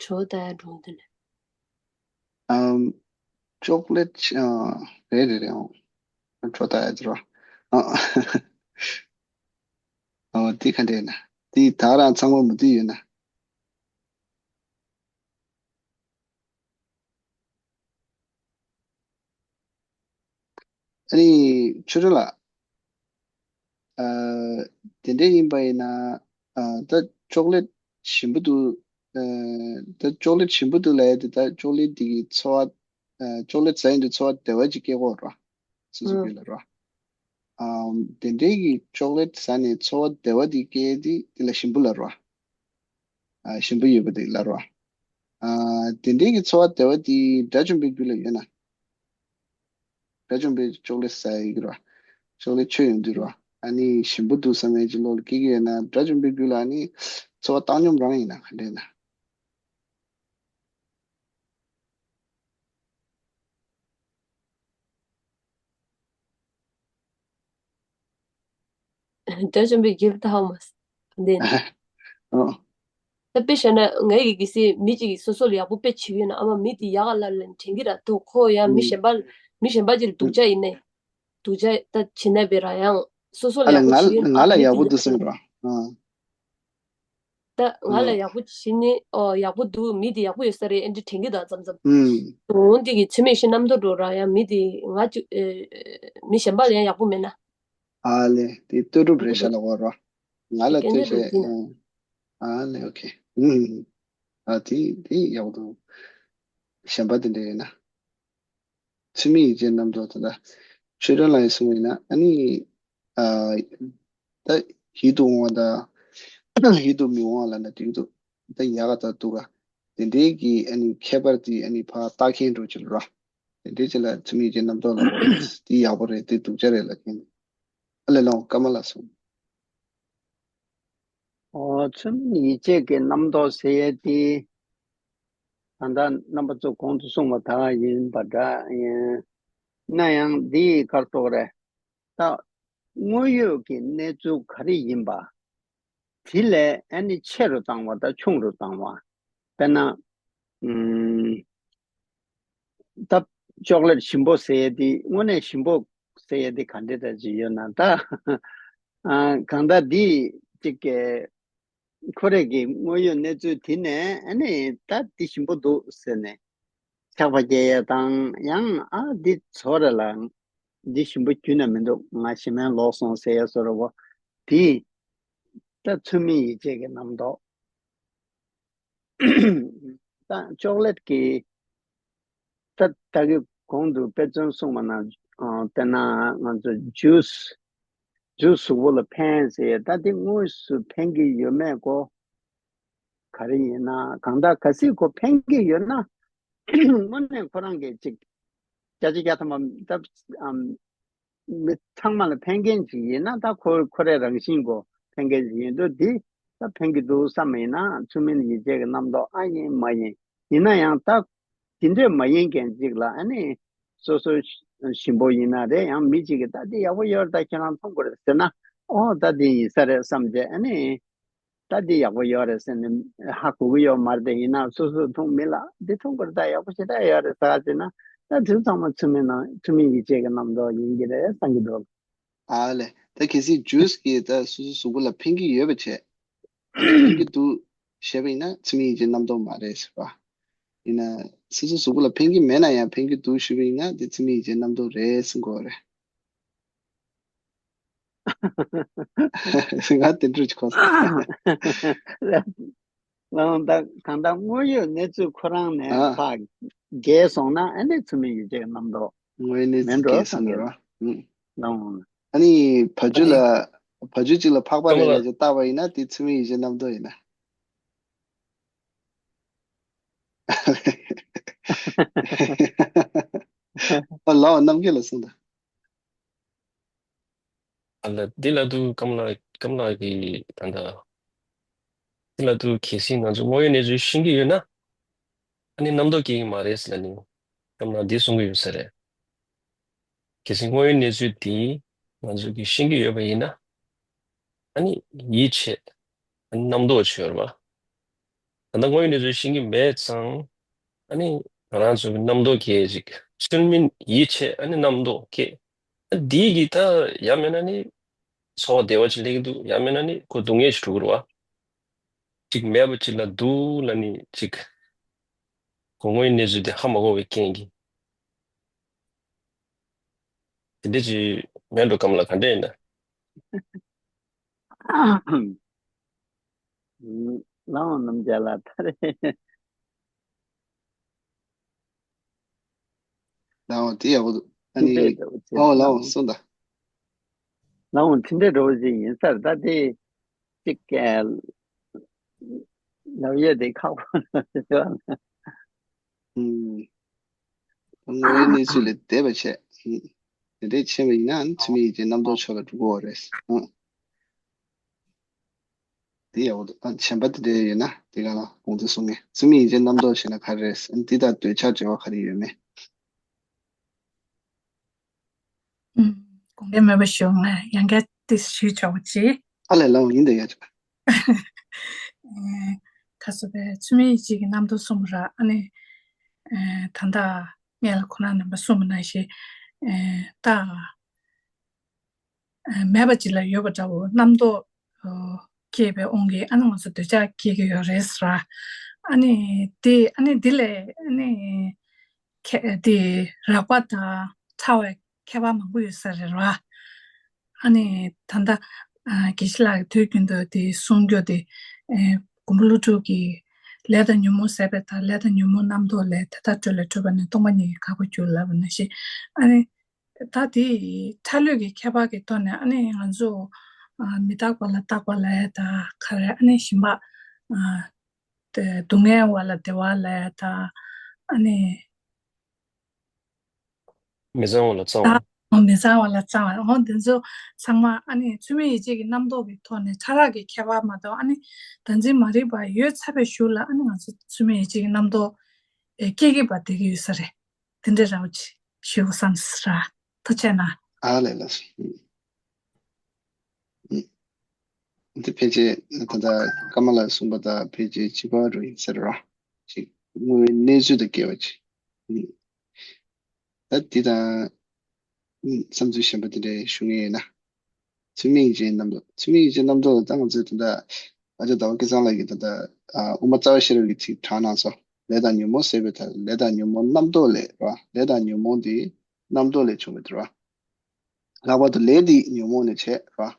བྲོ་ད་ཡ་འགྲོ་དེ་ནས། ཨམ། ཅོག་ལེ་ཊི་ཨ་རེད་རེད་རེད་ཨང་། ཁྲོ་ད་ཡ་ཅི་རོ། ཨ་ཨ་དེ་ག་འདྲ་ཡིན་ན་དེ་ད་རང་ཚང་མ་མུ་མཐུད་ཡོད་ན། ཨ་ནི་ཆོས་སྒྲོན་ལགས། ཨ་དེ་འདྲ་ཡིན་པ་ཡིན་ན་ཨ་ད་ཅོག་ལེ་ཊི་ཞིམ་པོ་འདུག་ཨ་ད་ཅོག་ལེ་ཊི་ཞིམ་པོ་འདུག་ལབ་ཡ་དེ་ད་ཅོག་ལེ་ཊི་དེ་གི་ཚོར་བ་ཨ་ཅོག་ལེ་ཊི་ཟ་ཡིན་དུས་ཚོར་བ་བདེ་བ་ཅིག་སྐྱེ་གོ་ར་སོ་སོ་ཨུ་རྒྱུད་ལ་ར། ཨ་དེ་འདྲའི་གི་ཅོག་ལེ་ཊི་ཟ་ནས་ཚོར་བ་བདེ་བ་དེ་སྐྱེ་དེ་དེ་ལ་ཞིམ་པོ་ལབ་ར། ཨ་ཞིམ་པོ་ཡོད་པ་དེ་ལབ་ར། ཨ་དེ་འདྲའི་གི་ཚོར་བ་བདེ་བ་དེ་དགྲ་བཅོམ་པའི་རྒྱུད་ལ་ཡོད་ན། དགྲ་བཅོམ་པའི་ཅོག་ལེ་ཊི་ཟ་ཡི་གི་ར། ཅོག་ལེ་ཊི་མཆོད་ཡོང་དུས་ར། ཨ་ནི་ཞིམ་པོ་འདུག་བསམ་ཡས་ཀྱི་བློ་ལ་སྐྱེ་གི་ཡོད་ན་དགྲ་བཅོམ་པའི་རྒྱུད་ལ་ཨ་ནི་ཚོར་བ་བཏང་སྙོམས་རང་ཡིན་ན་ག་འདྲ་ཡིན་ན། དགྲ་བཅོམ་པའི་རྒྱུད་ལ་ད་ཧ་མ་སོང་། འདི། ཨ། ད་དཔེ་བཤད་ན་ངའི་གི་གལ་སྲིད་མི་གཅིག་གིས་སོ་སོ་ལ་ཡག་པོ་དཔེ་བྱེད་ཀྱི་ཡོད་ན་ཨ་མ་མི་དེ་ཡག་ག་ལ་ལ་དྲན་གྱི་ར་འདུག་ཁོ་ཡང་མི་གཞན་པ་མི་གཞན་པ་ཅིག་ལ་སྡུག་ཅག་ཡིན་ནའི་སྡུག་ཅག་ད་བྱེད་ན་བས་ར་ཡང་སོ་སོ་ལ་ཨ་ལས་ཡག་པོ་ང་བྱེད་ཀྱི་ཡོད་ན་ང་ལ་ཡག་པོ་འདུག་སེམས་ར། ཨ། ད་ང་ལ་ཡག་པོ་བྱེད་ནི་ཨོ་ཡག་པོ་འདུག་མི་དེ་ཡག་པོ་ཡོད་ས་རེད་ཨེ་འདྲ་དྲན་གྱི་འདུག་མཚམས་མཚམས། འོ་འདི་གི་ཚུལ་མིན་ཡིད་ཆེས་རྣམ་རྟོག་འགྲོ་ར་ཡང་མི་དེ་ང་ཅི་ཨེ་མི་གཞན་པ་ལ་ཡང་ཡག་པོ་མེད་ན། ཨ་ལས་དེ་ལྟོས་གྲུབ་རེད་ཤག་ལ་གོ་ར། ང་ལ་ལྟོས་བྱས། ཨ་ལས་ཨོ་ཁེ། ཨ་དེ་དེ་ཡག་པོ་འདུག་གཞན་པ་དེ་འདྲ་ཡོད་ན། ཚུལ་མིན་ཡིད་ཆེས་རྣམ་རྟོག་དེ་ལ་ཆོས་སྒྲོན་ལགས་ཡིན་གསུངས་ཡིན་ན་ཨ་ནི་ཨ་ད་ཡིད་དུ་འོང་བ་དང་ཡིད་དུ་མི་འོང་བ་ལ་ན་དེ་ཡིད་དུ་ད་ཡག་ག་ད་སྡུག་ག་དེ་འདྲའི་གི་ཨ་ནི་ཁྱད་པར་དེ་ཨ་ནི་ཕར་ལྟ་མཁན་འགྲོ་ཅིག་ལ་ར། དེ་འདྲའི་ཅིག་ལ་ཚུལ་མིན་ཡིད་ཆེས་རྣམ་རྟོག་ལ་འོ་དེ་ཡག་པོ་རེད་དེ་སྡུག་ཅག་རེད་ལབ་མཁན་ཨ་ལས་ལོང་ཀརྨ་ལགས་སོང་། ཨོ་ཚུལ་མིན་ཡིད་ཆེས་ཀྱི་རྣམ་རྟོག་ཟེར་ཡས་དེ། ད་ལྟ་རྣམ་པ་ཚོ་གོང་དུ་གསུངས་པ་དག་ཡིན་པ་འདྲ་ཡིན། ན་ཡང་འདི་ཡི་ཁར་གཏོགས་རེད། ད་དངོས་ཡོད་ཀྱི་གནས་ཚུལ་ག་རེ་ཡིན་པ། དེ་ལས་ཨ་ནི་ཆེ་རུ་བཏང་བ་དང་ཆུང་རུ་བཏང་བ། དཔེར་ན། ཨུམ། ད་ཅོག་ལེ་ཊི་ཞིམ་པོ་ཟེར་ཡས་དེ་དངོས་གནས་ཞིམ་པོ་ཟེར་ཡས་དེ་ག་འདྲ་འདྲ་ཅིག་ཡོད་ན་ད། ཨ་གང་ལྟར་འདི་གཅིག་གི་ཁོ་རེ་གི་དངོས་ཡོད་གནས་ཚུལ་དེ་ནས་ཨ་ནི་ད་འདི་ཞིམ་པོ་འདུག་ཟེར་ནས་ཆགས་པ་སྐྱེ་ཡས་དང་ཡང་ཨ་འདི་བཟོ་ར་ལ་འདི་ཞིམ་པོ་རྒྱུན་ན་མི་འདུག་ང་ཞེ་མེར་ལོག་སོང་ཟེར་ཡས་བཟོ་འདྲ་བོ་དེ་ད་ཚུལ་མིན་ཡིད་ཆེས་ཀྱི་རྣམ་རྟོག་ད་ཅོག་ལེ་ཊི་གི་ད་ད་གི་གོང་དུ་དཔེ་མཚོན་གསུངས་པ་ན་ཨ་དཔེར་ན་ང་ཚོ་ཇུས་ཇུས་གཟུགས་པོ་ལ་ཕན་ཟེར་ད་དེ་དངོས་སུ་ཕན་གྱི་ཡོད་མེད་གོ་ག་རེ་ཡིན་ན་གང་ལྟར་གལ་སྲིད་ཁོ་ཕན་གྱི་ཡོད་ན་དངོས་གནས་ཁོ་རང་གིས་ཅིག་བརྒྱ་ཆ་བརྒྱ་ཐམ་པ་ད་ཨམ། མི་ཚང་མ་ལ་ཕན་མཁན་ཅིག་ཡིན་ན། ད་ཁོ་ཁོ་རའི་རང་བཞིན་གོ་ཕན་མཁན་ཅིག་ཡིན་དུས། འདི་ད་ཕན་གྱི་འདུག་བསམ་ཡིན་ན། ཚུལ་མིན་ཡིད་བྱེད་ཀྱི་རྣམ་རྟོག་ཨ་ཡིན་མ་ཡིན། ཡིན་ན་ཡང་ད་དེ་འདྲས་མ་ཡིན་མཁན་ཅིག་ལ། ཨ་ནི་སོ་སོ་ཞིམ་པོ་ཡིན་ན་རེད། ཡང་མི་གཅིག་གིས་ད་འདི་ཡག་པོ་ཡོད་རེད། ད་ཁྱེད་རང་འཐུང་དགོས་རེད་ཟེར་ན། ཨོ་ད་འདི་ཡིན་ས་རེད་བསམ་བྱས། ཨ་ནི་ད་འདི་ཡག་པོ་ཡོད་རེད་ཟེར་ནས་ཧ་གོ་གི་ཡོད་མ་རེད། དེ་ཡིན་ན་སོ་སོས་འཐུང་མི་ལ་འདི་འཐུང་དགོས་རེད། ད་ཡག་པོ་ཞེ་དྲག་ཡོད་རེད་ཟེར་བ་ཟེར་ན། ད་དེ་ཚང་མ་ཚུལ་མིན་ནང་ཚུལ་མིན་ཡིད་བྱེད་ཀྱི་རྣམ་རྟོག་ཡིན་གྱི་རེད་བསམ་གྱི་འདུག་ཨ་ལས། ད་གལ་སྲིད་ཇུས་ཀྱིས་ད་སོ་སོའི་གཟུགས་པོ་ལ་ཕན་གྱི་ཡོད་པ་བྱས། ཕན་གྱི་འདུག་བཤད་པ་ཡིན་ན་ཚུལ་མིན་ཡིད་བྱེད་རྣམ་རྟོག་མ་རེད་ཟེར་བ། ཡིན་ན་སོ་སོའི་གཟུགས་པོ་ལ་ཕན་གྱི་མེད་ན་ཡང་ཕན་གྱི་འདུག་ཞུས་པ་ཡིན་ན་དེ་ཚུལ་མིན་ཡིད་བྱེད་རྣམ་རྟོག་རེད་ཟེར་དགོས་རེད། ང་དེ་འདྲ་ཅིག་གོ་སོང་། ལགས་འོང་། ད་གང་ལྟར་དངོས་ཡོད་གནས་ཚུལ་ཁོ་རང་ནས་ཨ། ཕར་བརྒལ་སོང་ན། ཨ་ནི་ཚུལ་མིན་ཡིད་བྱེད་རྣམ་རྟོག་དངོས་གནས་མིན་འགྲོ་ཚིག་བསམ་གྱི་རེད། ཨུམ། ལགས་འོང་། ཨ་ནི་བ་ཕྱུགས་ལ། བ་ཕྱུགས་གཅིག་ལ་ཕག་པ་རེད་ལབ་བྱས་བཏགས་པ་ཡིན་ན་དེ་ཚུལ་མིན་ཡིད་བྱེད་རྣམ་རྟོག་ཡིན་ན། ཨ་ལགས་འོང་། རྣམ་རྒྱལ་ལགས་གསུངས་དང་། ཨ་ལ། འདི་ལ་དུ་ཀམ་ལ་ཀམ་ལ་གི་ད་ལྟ། འདི་ལ་དུ་གལ་སྲིད་ང་ཚོ་དངོས་ཡོད་གནས་ཚུལ་ཤེས་ཀྱི་ཡོད་ན། ཨ་ནི་རྣམ་རྟོག་སྐྱེ་གི་མ་རེད་ཟེར་ལ་ནི། ཀམ་ལ་འདི་གསུང་གི་ཡོད་ས་རེད། གལ་སྲིད་དངོས་ཡོད་གནས་ཚུལ་འདི་ང་ཚོ་གི་ཤེས་ཀྱི་ཡོད་པ་ཡིན་ན། ཨ་ནི་ཡིད་བྱེད། ཨ་ནི་རྣམ་རྟོག་ཅིག་ཡོད་རེད་པ། ད་ལྟ་དངོས་ཡོད་གནས་ཚུལ་ཤེས་ཀྱི་མེད་ཙང་། ཨ་ནི་ང་རང་ཚོ་གི་རྣམ་རྟོག་སྐྱེ་ཅིག་ཚུལ་མིན་ཡིད་བྱེད། ཨ་ནི་རྣམ་རྟོག་སྐྱེ། ཨ་འདི་གི་ད་ཡང་མིན་ན་ནི་ཚོར་བ་བདེ་བ་ཅིག་སླེབས་ཀྱི་འདུག་ཡང་མིན་ན་ནི་ཁོ་སྡུག་བསྔལ་ཞིག་འགྲོ་གི་རེད་པ། ཅིག་མེད་པ་ཅིག་ལ་འདུག་ལབ་ནི་ཅིག་ཁོ་དངོས་ཡོད་གནས་ཚུལ་དེ་ཧ་མ་གོ་བའི་རྐྱེན་གྱིས། དེ་འདྲ་ཅིག་མེད་འགྲོ། ཀམ་ལ་ག་འདྲ་ཡིན་ན། ལགས་འོང་། རྣམ་རྒྱལ་ལགས། ད་རེས། ལགས་འོང་། དེ་ཡག་པོ་འདུག་ཨ་ནི། དེ་འདྲ་འདྲ་པོ་ཅིག་ཨོ་ལགས་འོང་། གསུངས་དང་། ལགས་འོང་། དེ་འདྲ་འདྲ་པོ་ཅིག་ཡིན་ས་རེད། ད་དེ་ཅིག་ཨ། ལབ་ཡས་དེ་ཁག་པོ་རེད་པ། ཨུམ། དངོས་ཡོད་གནས་ཚུལ་ལས་འདས་པ་བྱས། ཨུམ། དེ་འདྲས་བྱས་པ་ཡིན་ན་ཚུལ་མིན་ཡིད་བྱེད་རྣམ་རྟོག་ཕྱོགས་ལ་འགྲོ་གི་ཡོད་རེད། ཨུམ། དེ་ཡག་པོ་འདུག་ཨ། གཞན་པ་དེ་འདྲས་ཡོད་ན་དེ་ག་ལ་གོང་དུ་གསུངས་ངེས། ཚུལ་མིན་ཡིད་བྱེད་རྣམ་རྟོག་ཞེ་ན་ག་རེ་རེད། ཨ། འདི་དང་འདོད་ཆགས་འབྲེལ་བ་ག་རེ་ཡོད་མེད། ཨུམ། དགོངས་འགལ་མེད་པ་ཞུ། ང་ཡང་བསྐྱར་ཏོག་ཙམ་ཞུས་ཆོག་པ་ཅིག་ཨ་ལས། ལགས་འོང་། ཡིན་དང་ཡ་ཆོག་ཨ། ཁ་སོ་པའི་ཚུལ་མིན་ཡིད་བྱེད་ཀྱི་རྣམ་རྟོག་གསུངས་པ་ར། ཨ་ནི། ཨ། ད་ལྟ་སྔོན་ལ་ཁོ་རང་རྣམ་པས་གསུངས་པ་ནང་བཞིན། ཨ། ད། ཨ། མེད་པ་ཅིག་ལ་ཡོད་པ་འདྲ་བོ་རྣམ་རྟོག་ཨ། སྐྱེས་པའི་དབང་གིས་ཨ་ནི་ང་ཚོ་འདོད་ཆགས་སྐྱེ་གི་ཡོད་རེད་ཟེར། ཨ་ནི་དེ། ཨ་ནི་དེ་ལས་ཨ་ནི་ཁྱད། དེ་རགས་པ་དང་ཕྲ་བའི་ཁྱད་པར་མང་པོ་ཡོད་ས་རེད་ར། ཨ་ནི་ད་ལྟ་ཨ། དགེ་བཤེས་ལགས་ཀྱིས་དུས་རྒྱུན་དུ་དེ་གསུང་རྒྱུ་དེ། ཨ། མགོན་པོ་ཀླུ་སྒྲུབ་ཀྱིས་ལས་དང་ཉོན་མོངས་ཟད་པའི་མཐར། ལས་དང་ཉོན་མོངས་རྣམ་རྟོག་ལས། དེ་དག་སྤྲོས་ལས་གྲུབ་པ་ནི། སྟོང་པ་ཉིད་ཀྱིས་དགག་པར་འགྱུར་ལབ་པ་ནང་བཞིན། ཨ་ནི། ད་དེ་ཕྲ་ལོས་ཀྱི་ཁྱད་པར་གྱི་ཐོག་ནས་ཨ་ནི་ང་ཚོ། ཨ། མི་རྟག་པ་ལ་རྟག་པ་ལབ་ཡ་དང་ག་རེ། ཨ་ནི་ཞེན་པ། ཨ། དེ་སྡུག་བསྔལ་བ་ལ་བདེ་བ་ལབ་ཡ་དང་། ཨ་ནི། མི་གཙང་བ་ལ་གཙང་བ། ཨ། མི་གཙང་བ་ལ་གཙང་བ། འོ་འདི་ཚོ་ཚང་མ་ཨ་ནི་ཚུལ་མིན་ཡིད་བྱེད་ཀྱི་རྣམ་རྟོག་གི་ཐོག་ནས་ཕྲ་རགས་ཀྱི་ཁྱད་པར་མ་གཏོགས། ཨ་ནི་བདག་འཛིན་མ་རིག་པ་ཡོད་ཚར་བའི་གཞུག་ལ་ཨ་ནི་ང་ཚོ་ཚུལ་མིན་ཡིད་བྱེད་ཀྱི་རྣམ་རྟོག་ཨེ། སྐྱེ་གི་བ་བསྡད་ཀྱི་ཡོད་ས་རེད། དེ་འདྲའི་ར་བ་ཅིག་ཞུ་དགོས་བསམ་སོང་ར། ཐུགས་རྗེ་གནང་། ཨ་ལས། ལགས་སོ། ཨུམ། ཨུམ། འདི་ཕལ་ཆེར་ད་ལྟ་ཀརྨ་ལགས་གསུངས་པ་དང་ཕལ་ཆེར་གཅིག་པ་རུ་ཡིན་ས་རེད་ར། ཅིག་དངོས་པོའི་གནས་ཚུལ་དང་འགལ་བ་ཅིག་ཨུམ། ད་འདི་དང་། ཨུམ། བསམ་ཚུལ་གཞན་པ་དེ་འདྲ་ཞུ་མཁན་ཡོད་ན། ཚུལ་མིན་ཡིད་བྱེད་རྣམ་རྟོག་ཚུལ་མིན་ཡིད་བྱེད་རྣམ་རྟོག་ལ་ད་ང་ཚོས་ད་ལྟ་ཨ་ཅག་ཟླ་བ་སྐལ་བཟང་ལགས་ཀྱིས་ད་ལྟ་ཨ། དབུ་མ་རྩ་བ་ཤེས་རབ་ཀྱི་ཚིག་དྲངས་གནང་སོང་། ལས་དང་ཉོན་མོངས་ཟད་པའི་མཐར། ལས་དང་ཉོན་མོངས་རྣམ་རྟོག་ལས་ར། ལས་དང་ཉོན་མོངས་དེ་རྣམ་རྟོག་ལས་བྱུང་བའི་དེ་ར། ལྷག་པར་དུ་ལས་དེ་ཉོན་མོངས་ནས་བྱས་ར།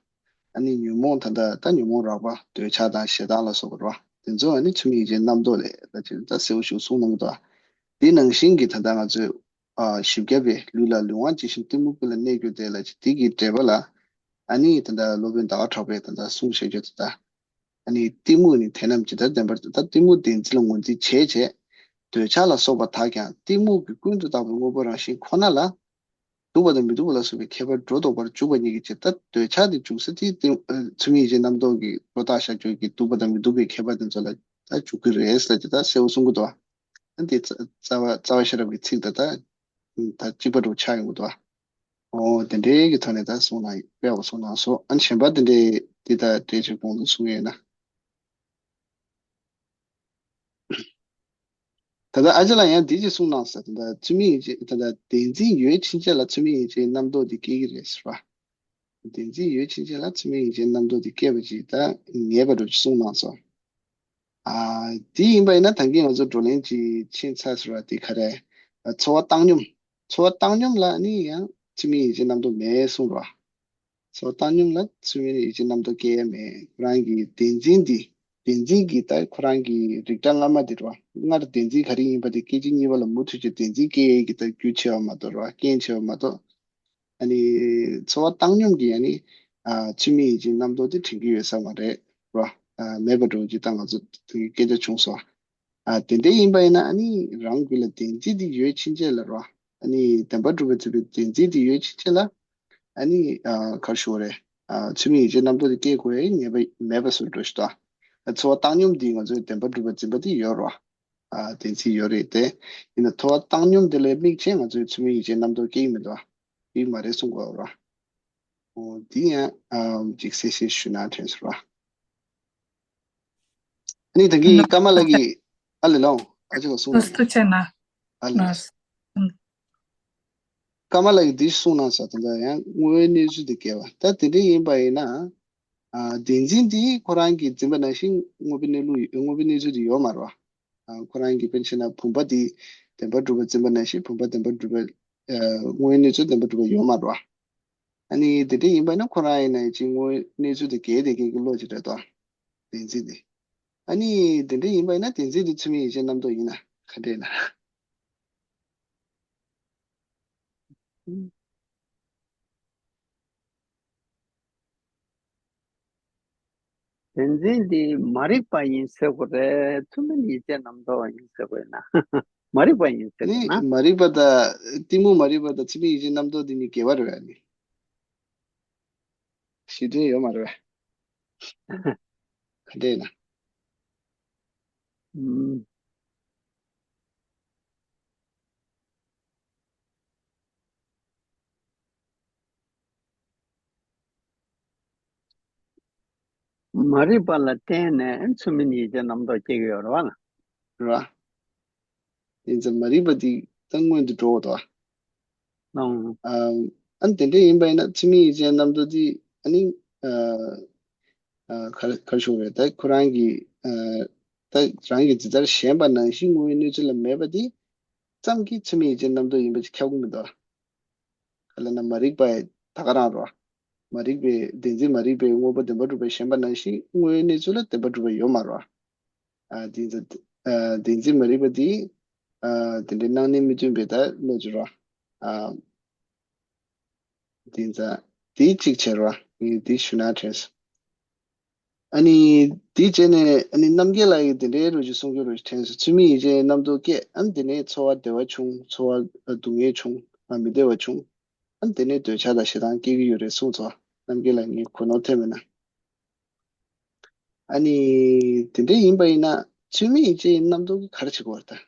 ཨ་ནི་ཉོན་མོངས་ད་ལྟ་ད་ཉོན་མོངས་རགས་པ་འདོད་ཆགས་དང་ཞེ་སྡང་ལ་སོགས་པ་ར། དེ་ཚོ་ཨ་ནི་ཚུལ་མིན་ཡིད་བྱེད་རྣམ་རྟོག་ལས་ད་ཅི་ད་གསལ་པོ་ཞིག་གསུངས་གནང་གི་འདུག་དེ་ནང་བཞིན་གྱི་ད་ལྟ་ང་ཚོས། ཨ། བཞི་བརྒྱ་པའི་ལུས་ལ་ལུས་དབང་ཇི་བཞིན་གཏི་མུག་ཀུན་ལ་གནས་གྱུར་ཏེ་ལ་ཅི། དེ་གི་འགྲེལ་པ་ལ་ཨ་ནི་ད་ལྟ་སློབ་དཔོན་ཟླ་བ་གྲགས་པས་ད་ལྟ་གསུངས་བཞག་རྒྱུ་ད་ལྟ། ཨ་ནི་གཏི་མུག་ནི་དེ་རྣམས་ཇི་ལྟར་བདེན་པར། ད་གཏི་མུག་བདེན་འཛིན་ལ་ངོས་འཛིན་བྱས་བྱས། འདོད་ཆགས་ལ་སོགས་པ་དག་ཀྱང་གཏི་མུག་གི་ཀུན་ཏུ་བརྟགས་པའི་དངོས་པོ་རང་བཞིན་ཁོ་ན་ལ། སྡུག་པ་དང་མི་སྡུག་པ་ལ་སོགས་པའི་ཁྱད་པར་སྒྲོ་འདོགས་པར་འཇུག་པ་ཉིད་ཀྱི་ཕྱིར། ད་འདོད་ཆགས་དེ་འཇུག་ས་དེ་སྟེ། ཚུལ་མིན་ཡིད་བྱེད་རྣམ་རྟོག་གིས་སྒྲོ་བཏགས་བཞག་རྒྱུ་གི་སྡུག་པ་དང་མི་སྡུག་པའི་ཁྱད་པར་དེ་ཚོ་ལ་ད་འཇུག་གི་རེད་ཟེར་གྱི་ད་གསལ་བོ་གསུང་གི་འདུག་ཨ་འདི་རྩ་རྩ་བ་རྩ་བ་ཤེས་རབ་ཀྱི་ཚིག་ད་ད་ད་གཅིག་པ་འདྲ་བོ་ཆགས་ཡོང་གི་འདུག་འོ་དེ་འདྲའི་གི་ཐོག་ནས་ད་གསུང་གནང་དཔེ་བ་གསུང་གནང་སོང་། ཨ་གཞན་པ་དེ་འདྲའི་འདི་ད་འདྲའི་ཅིག་གོང་དུ་གསུང་ཡོད་ན། ད་ལྟ་ཨ་ཅེ་ལགས་ཡང་འདི་ཅིག་གསུངས་གནང་ཟེར། ད་ལྟ་ཚུལ་མིན་ཡིད་བྱེད་ད་ལྟ་བདེན་འཛིན་ཡོད་ཕྱིན་ཆད་ལ་ཚུལ་མིན་ཡིད་བྱེད་རྣམ་རྟོག་འདི་སྐྱེ་གི་རེད་ཟེར་བ། བདེན་འཛིན་ཡོད་ཕྱིན་ཆད་ལ་ཚུལ་མིན་ཡིད་བྱེད་རྣམ་རྟོག་འདི་སྐྱེ་བ་ཅིག་ད་ངེས་པ་འདྲ་ཅིག་གསུངས་གནང་སོང་། ཨ་འདི་ཡིན་པ་ཡིན་ན་ད་གིན་ང་ཚོ་བགྲོ་གླེང་ཅིག་ཕྱིན་ཚར་ཟེར་བ་འདི་ག་རེ། ཚོར་བ་བཏང་སྙོམས། ཚོར་བ་བཏང་སྙོམས་ལ་ནི་ཡང་ཚུལ་མིན་ཡིད་བྱེད་རྣམ་རྟོག་མེད་གསུངས་རོ། ཚོར་བ་བཏང་སྙོམས་ལ་ཚུལ་མིན་ཡིད་བྱེད་རྣམ་རྟོག་སྐྱེ་ཡ་མེད། ཁོ་རང་གི་བདེན་འཛིན་འདི། བདེན་འཛིན་གྱི་ད་ཁོ་རང་གི་རིགས་འདྲ་སྔ་མ་འདི་རོ། སྔར་བདེན་འཛིན་ག་རེ་ཡིན་པ་དེ་སྐད་ཅིག་གཉིས་པ་ལ་མུ་མཐུད་ཀྱི་བདེན་འཛིན་སྐྱེ་ཡས་ཀྱི་ད་རྒྱུ་ཆེ་བ་མ་གཏོགས་རོ། རྐྱེན་ཆེ་བ་མ་གཏོགས། ཨ་ནི་ཚོར་བ་བཏང་སྙོམས་ཀྱི་ཨ་ནི་ཨ་ཚུལ་མིན་ཡིད་བྱེད་རྣམ་རྟོག་དེ་དྲན་གྱི་ཡོད་ས་མ་རེད་རོ། ཨ་མེད་པ་འདྲ་བོ་ཅིག་ད་ང་ཚོ་དེ་གི་སྐད་ཆ་བྱུང་སོང་། ཨ་དེ་འདྲ་ཡིན་པ་ཡིན་ན་ཨ་ནི་རང་རྒྱུད་ལ་བདེན་འཛིན་དེ་ཡོད་ཕྱིན་ཆད་ལ་རོ། ཨ་ནི་བདེན་པར་གྲུབ་པའི་རྩོད་པའི་བདེན་འཛིན་དེ་ཡོད་ཕྱིན་ཆད་ལ་ཨ་ནི་ཨ་ག་རེ་ཞུ་དགོས་རེད། ཨ་ཚུལ་མིན་ཡིད་བྱེད་རྣམ་རྟོག་དེ་སྐྱེ་དགོས་ཡ་ངེས་པ་མེད་པ་བཟོ་འགྲོ་ཞིག་ད། ཨ་ཚོར་བ་བཏང་སྙོམས་དེ་ང་ཚོའི་བདེན་པར་གྲུབ་པ་འཛིན་པ་དེ་ཡོད་རོ། ཨ་བདེན་འཛིན་ཡོད་རེད་དེ། ཡིན་ན་ཚོར་བ་བཏང་སྙོམས་དེ་ལ་དམིགས་བྱས་ང་ཚོའི་ཚུལ་མིན་ཡིད་བྱེད་རྣམ་རྟོག་སྐྱེ་གི་མི་འདུག་སྐྱེ་གི་མ་རེད་གསུང་དགོས་རོ། འོ་འདི་ཡང་ཨ་ཅིག་གསལ་བཤད་ཞུ་ན་དྲན་སོང་ར། ཨ་ནི་ད་གིན་ཀརྨ་ལགས་ཀྱིས། ཨ་ལེ་ལོ། ཨ་ཅེ་ལགས་གསུངས་གནང་། ཐུགས་རྗེ་ཆེ་གནང་། ཨ་ལེ། ལགས། ཀརྨ་ལགས་ཀྱིས་འདི་གསུངས་གནང་ཟེར། ད་ལྟ་ཡང་དངོས་ཡོད་གནས་ཚུལ་དེ་སྐྱེལ་བ་ད་དེ་འདྲ་ཡིན་པ་ཡིན་ན། ཨ་བདེན་འཛིན་འདི་ཁོ་རང་གིས་འཛིན་པ་ནང་བཞིན་དངོས་པོའི་གནས་ལུགས་དངོས་པོའི་གནས་ཚུལ་དེ་ཡོད་མ་རེད་བ། ཨ་ཁོ་རང་གིས་དཔེར་ན་ཆ་བྱས་ན་བུམ་པ་འདི་བདེན་པར་གྲུབ་པ་འཛིན་པ་ནང་བཞིན་བུམ་པ་བདེན་པར་གྲུབ་པ། ཨ་དངོས་ཡོད་གནས་ཚུལ་བདེན་པར་གྲུབ་པ་ཡོད་མ་རེད་བ། ཨ་ནི་དེ་འདྲ་ཡིན་པ་ཡིན་ན་ཁོ་རང་ཡིན་ན་ཅིག་དངོས་གནས་ཚུལ་དེ་འགལ་བསྡད་མཁན་གྱི་བློ་ཅིག་རེད་དོ། བདེན་འཛིན་དེ། ཨ་ནི་དེ་འདྲ་ཡིན་པ་ཡིན་ན་བདེན་འཛིན་དེ་ཚུལ་མིན་ཡིད་བྱེད་རྣམ་རྟོག་ཡིན་ན་ག་འདྲ་ཡིན་ན། བདེན་འཛིན་འདི་མ་རིག་པ་ཡིན་ཟེར་དགོས་རེད། ཚུལ་མིན་ཡིད་བྱེད་རྣམ་རྟོག་ཡིན་ཟེར་དགོས་ན། མ་རིག་པ་ཡིན་ཟེར་དགོས་ན། ནི་མ་རིག་པ་དང་གཏི་མུག་མ་རིག་པ་དང་ཚུལ་མིན་ཡིད་བྱེད་རྣམ་རྟོག་འདི་གཉིས་འགལ་བ་རེད་བས་ནི། གཞི་མཐུན་ཡོད་མ་རེད་བས། ག་འདྲ་ཡིན་ན། ཨུམ། མ་རིག་པ་ལ་བརྟེན་ནས་ཚུལ་མིན་ཡིད་བྱེད་རྣམ་རྟོག་སྐྱེ་གི་ཡོད་རེད་བ་ལ། རེད་བ། དེ་ཚོ་མ་རིག་པ་དེ་ད་སྔོན་དུ་འགྲོ་བ་དང་། ཨང་། ཨ་ནི་དེ་འདྲ་ཡིན་པ་ཡིན་ན་ཚུལ་མིན་ཡིད་བྱེད་རྣམ་རྟོག་དེ་ཨ་ནི། ཨ། ཨ། ག་རེ་ག་རེ་ཞུ་དགོས་རེད། ད་ཁོ་རང་གི། ཨ། ད་རང་གི་འཛིན་ཚུལ་ཞེན་པ་ནང་བཞིན་དངོས་ཡོད་གནས་ཚུལ་ལ་མེད་པ་དེ་ཙམ་གྱིས་ཚུལ་མིན་ཡིད་བྱེད་རྣམ་རྟོག་ཡིན་པ་ཅིག་ཁྱབ་ཀྱི་མི་འདུག་ག་ལབ་ན་མ་རིག་པ་ད་ག་རང་རོ། མ་རིག་པའི་བདེན་འཛིན་མ་རིག་པའི་དངོས་པོ་བདེན་པར་གྲུབ་པ་ཞེན་པ་ནང་བཞིན་དངོས་ཡོད་གནས་ཚུལ་ལ་བདེན་པར་གྲུབ་པ་ཡོད་མ་རེད་བ། ཨ། དེ་ཚོ། ཨ། བདེན་འཛིན་མ་རིག་པ་དེ། ཨ། དེ་འདྲའི་སྣང་གནས་མི་མཐུན་པའི་ད་བློ་ཅིག་རེད་བ། ཨ། དེ་ཚོ། དེ་གཅིག་བྱས་རེད་བ། ངས་དེ་ཞུ་ན་དྲན་སོང་། ཨ་ནི། དེ་བྱས་ནས་ཨ་ནི་རྣམ་རྒྱལ་ལགས་ཀྱིས་དེ་འདྲའི་རུ་ཅིག་གསུང་གི་རུ་ཅིག་དྲན་སོང་། ཚུལ་མིན་ཡིད་བྱེད་རྣམ་རྟོག་སྐྱེས། ཨ་ནི་དེ་ནས་ཚོར་བ་བདེ་བ་བྱུང་། ཚོར་བ་སྡུག་བསྔལ་བྱུང་། ཨ། མི་བདེ་བ་བྱུང་། ཨ་ནི་དེ་ནས་འདོད་ཆགས་དང་ཞེ་སྡང་སྐྱེ་གི་ཡོད་རེད་གསུངས་སོང་། རྣམ་རྒྱལ་ལགས་ངས་གོ་ནོར་ཐེབས་མེད་ན། ཨ་ནི། དེ་འདྲ་ཡིན་པ་ཡིན་ན་ཚུལ་མིན་ཡིད་བྱེད་རྣམ་རྟོག་གིས་ག་རེ་བྱེད་དགོས་རེད་ད།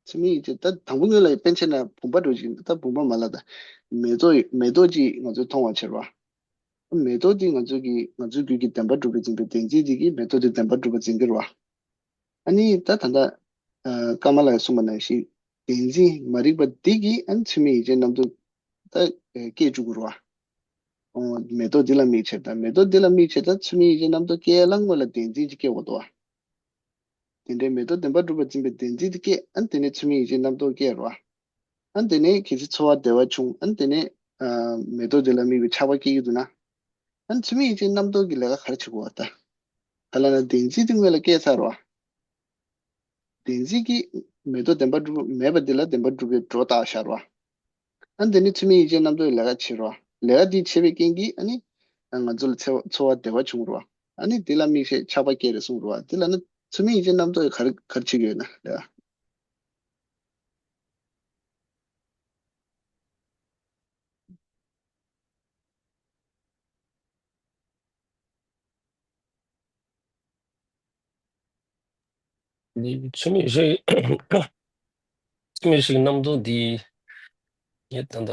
ཚུལ་མིན་ཡིད་བྱེད་ད་དང་པོ་ངོས་ལ་དཔེར་ན་ཆ་བྱས་ན་བུམ་པ་འདྲ་བོ་ཅིག་ད་བུམ་པ་མ་ལབ་ད། མེ་ཏོག་མེ་ཏོག་ཅིག་ང་ཚོས་མཐོང་བ་བྱས་རེད་བ། མེ་ཏོག་འདི་ང་ཚོ་གི་ང་ཚོའི་རྒྱུད་ཀྱི་བདེན་པར་གྲུབ་པའི་འཛིན་པའི་བདེན་འཛིན་འདི་གིས་མེ་ཏོག་འདི་བདེན་པར་གྲུབ་པ་འཛིན་གྱི་རེད་བ། ཨ་ནི་ད་ད་ལྟ། ཨ། ཀརྨ་ལགས་གསུངས་པ་ནང་བཞིན་བདེན་འཛིན་མ་རིག་པ་འདི་གིས་ཨ་ནི་ཚུལ་མིན་ཡིད་བྱེད་རྣམ་རྟོག་ད་སྐྱེ་བཅུག་གི་རེད་བ། ཨོ། མེ་ཏོག་འདི་ལ་དམིགས་བྱས་ད་མེ་ཏོག་འདི་ལ་དམིགས་བྱས་ད་ཚུལ་མིན་ཡིད་བྱེད་རྣམ་རྟོག་སྐྱེ་ཡ་ལ་སྔོན་ལ་བདེན་འཛིན་ཅིག་སྐྱེ་དགོས་འདུག་བ། དེ་འདྲའི་མེ་ཏོག་བདེན་པར་གྲུབ་པ་འཛིན་པའི་བདེན་འཛིན་དེ་སྐྱེས། ཨ་ནི་དེ་ནས་ཚུལ་མིན་ཡིད་བྱེད་རྣམ་རྟོག་སྐྱེ་རེད་བ། ཨ་ནི་དེ་ནས་གལ་སྲིད་ཚོར་བ་བདེ་བ་བྱུང་། ཨ་ནི་དེ་ནས་ཨ་མེ་ཏོག་དེ་ལ་དམིགས་པའི་ཆགས་པ་སྐྱེ་གི་འདུག་ན། ཨ་ནི་ཚུལ་མིན་ཡིད་བྱེད་རྣམ་རྟོག་གི་ལས་ཀ་ག་རེ་བྱེད་དགོས་བ་ད། ག་ལབ་ན་བདེན་འཛིན་དེ་སྔོན་ལ་སྐྱེས་ཚར་བ། བདེན་འཛིན་གྱིས་མེ་ཏོག་བདེན་པར་གྲུབ་མེད་པ་འདི་ལ་བདེན་པར་གྲུབ་པའི་སྒྲོ་བཏགས་བཞག་རོ། ཨ་ནི་དེ་ནི་ཚུལ་མིན་ཡིད་བྱེད་རྣམ་རྟོག་གི་ལས་ཀ་བྱེད་རོ། ལས་ཀ་འདི་བྱེད་པའི་རྐྱེན་གྱིས་ཨ་ནི་ང་ཚོ་ལ་ཚེ་བ་ཚོར་བ་བདེ་བ་བྱུང་རོ། ཨ་ནི་འདི་ལ་དམིགས་བྱས་ཆགས་པ་སྐྱེ་རེད་གསུངས་རོ། འདི་ལ་ནི་ཚུལ་མིན་ཡིད་བྱེད་རྣམ་རྟོག་གིས་ག་རེ་ག་རེ་བྱེད་ཀྱི་ཡོད་ན་ལས་ཀ་འདི་ཚུལ་མིན་ཞིག་ཚུལ་མིན་ཞིག་རྣམ་རྟོག་འདི་ངས་ད་ལྟ་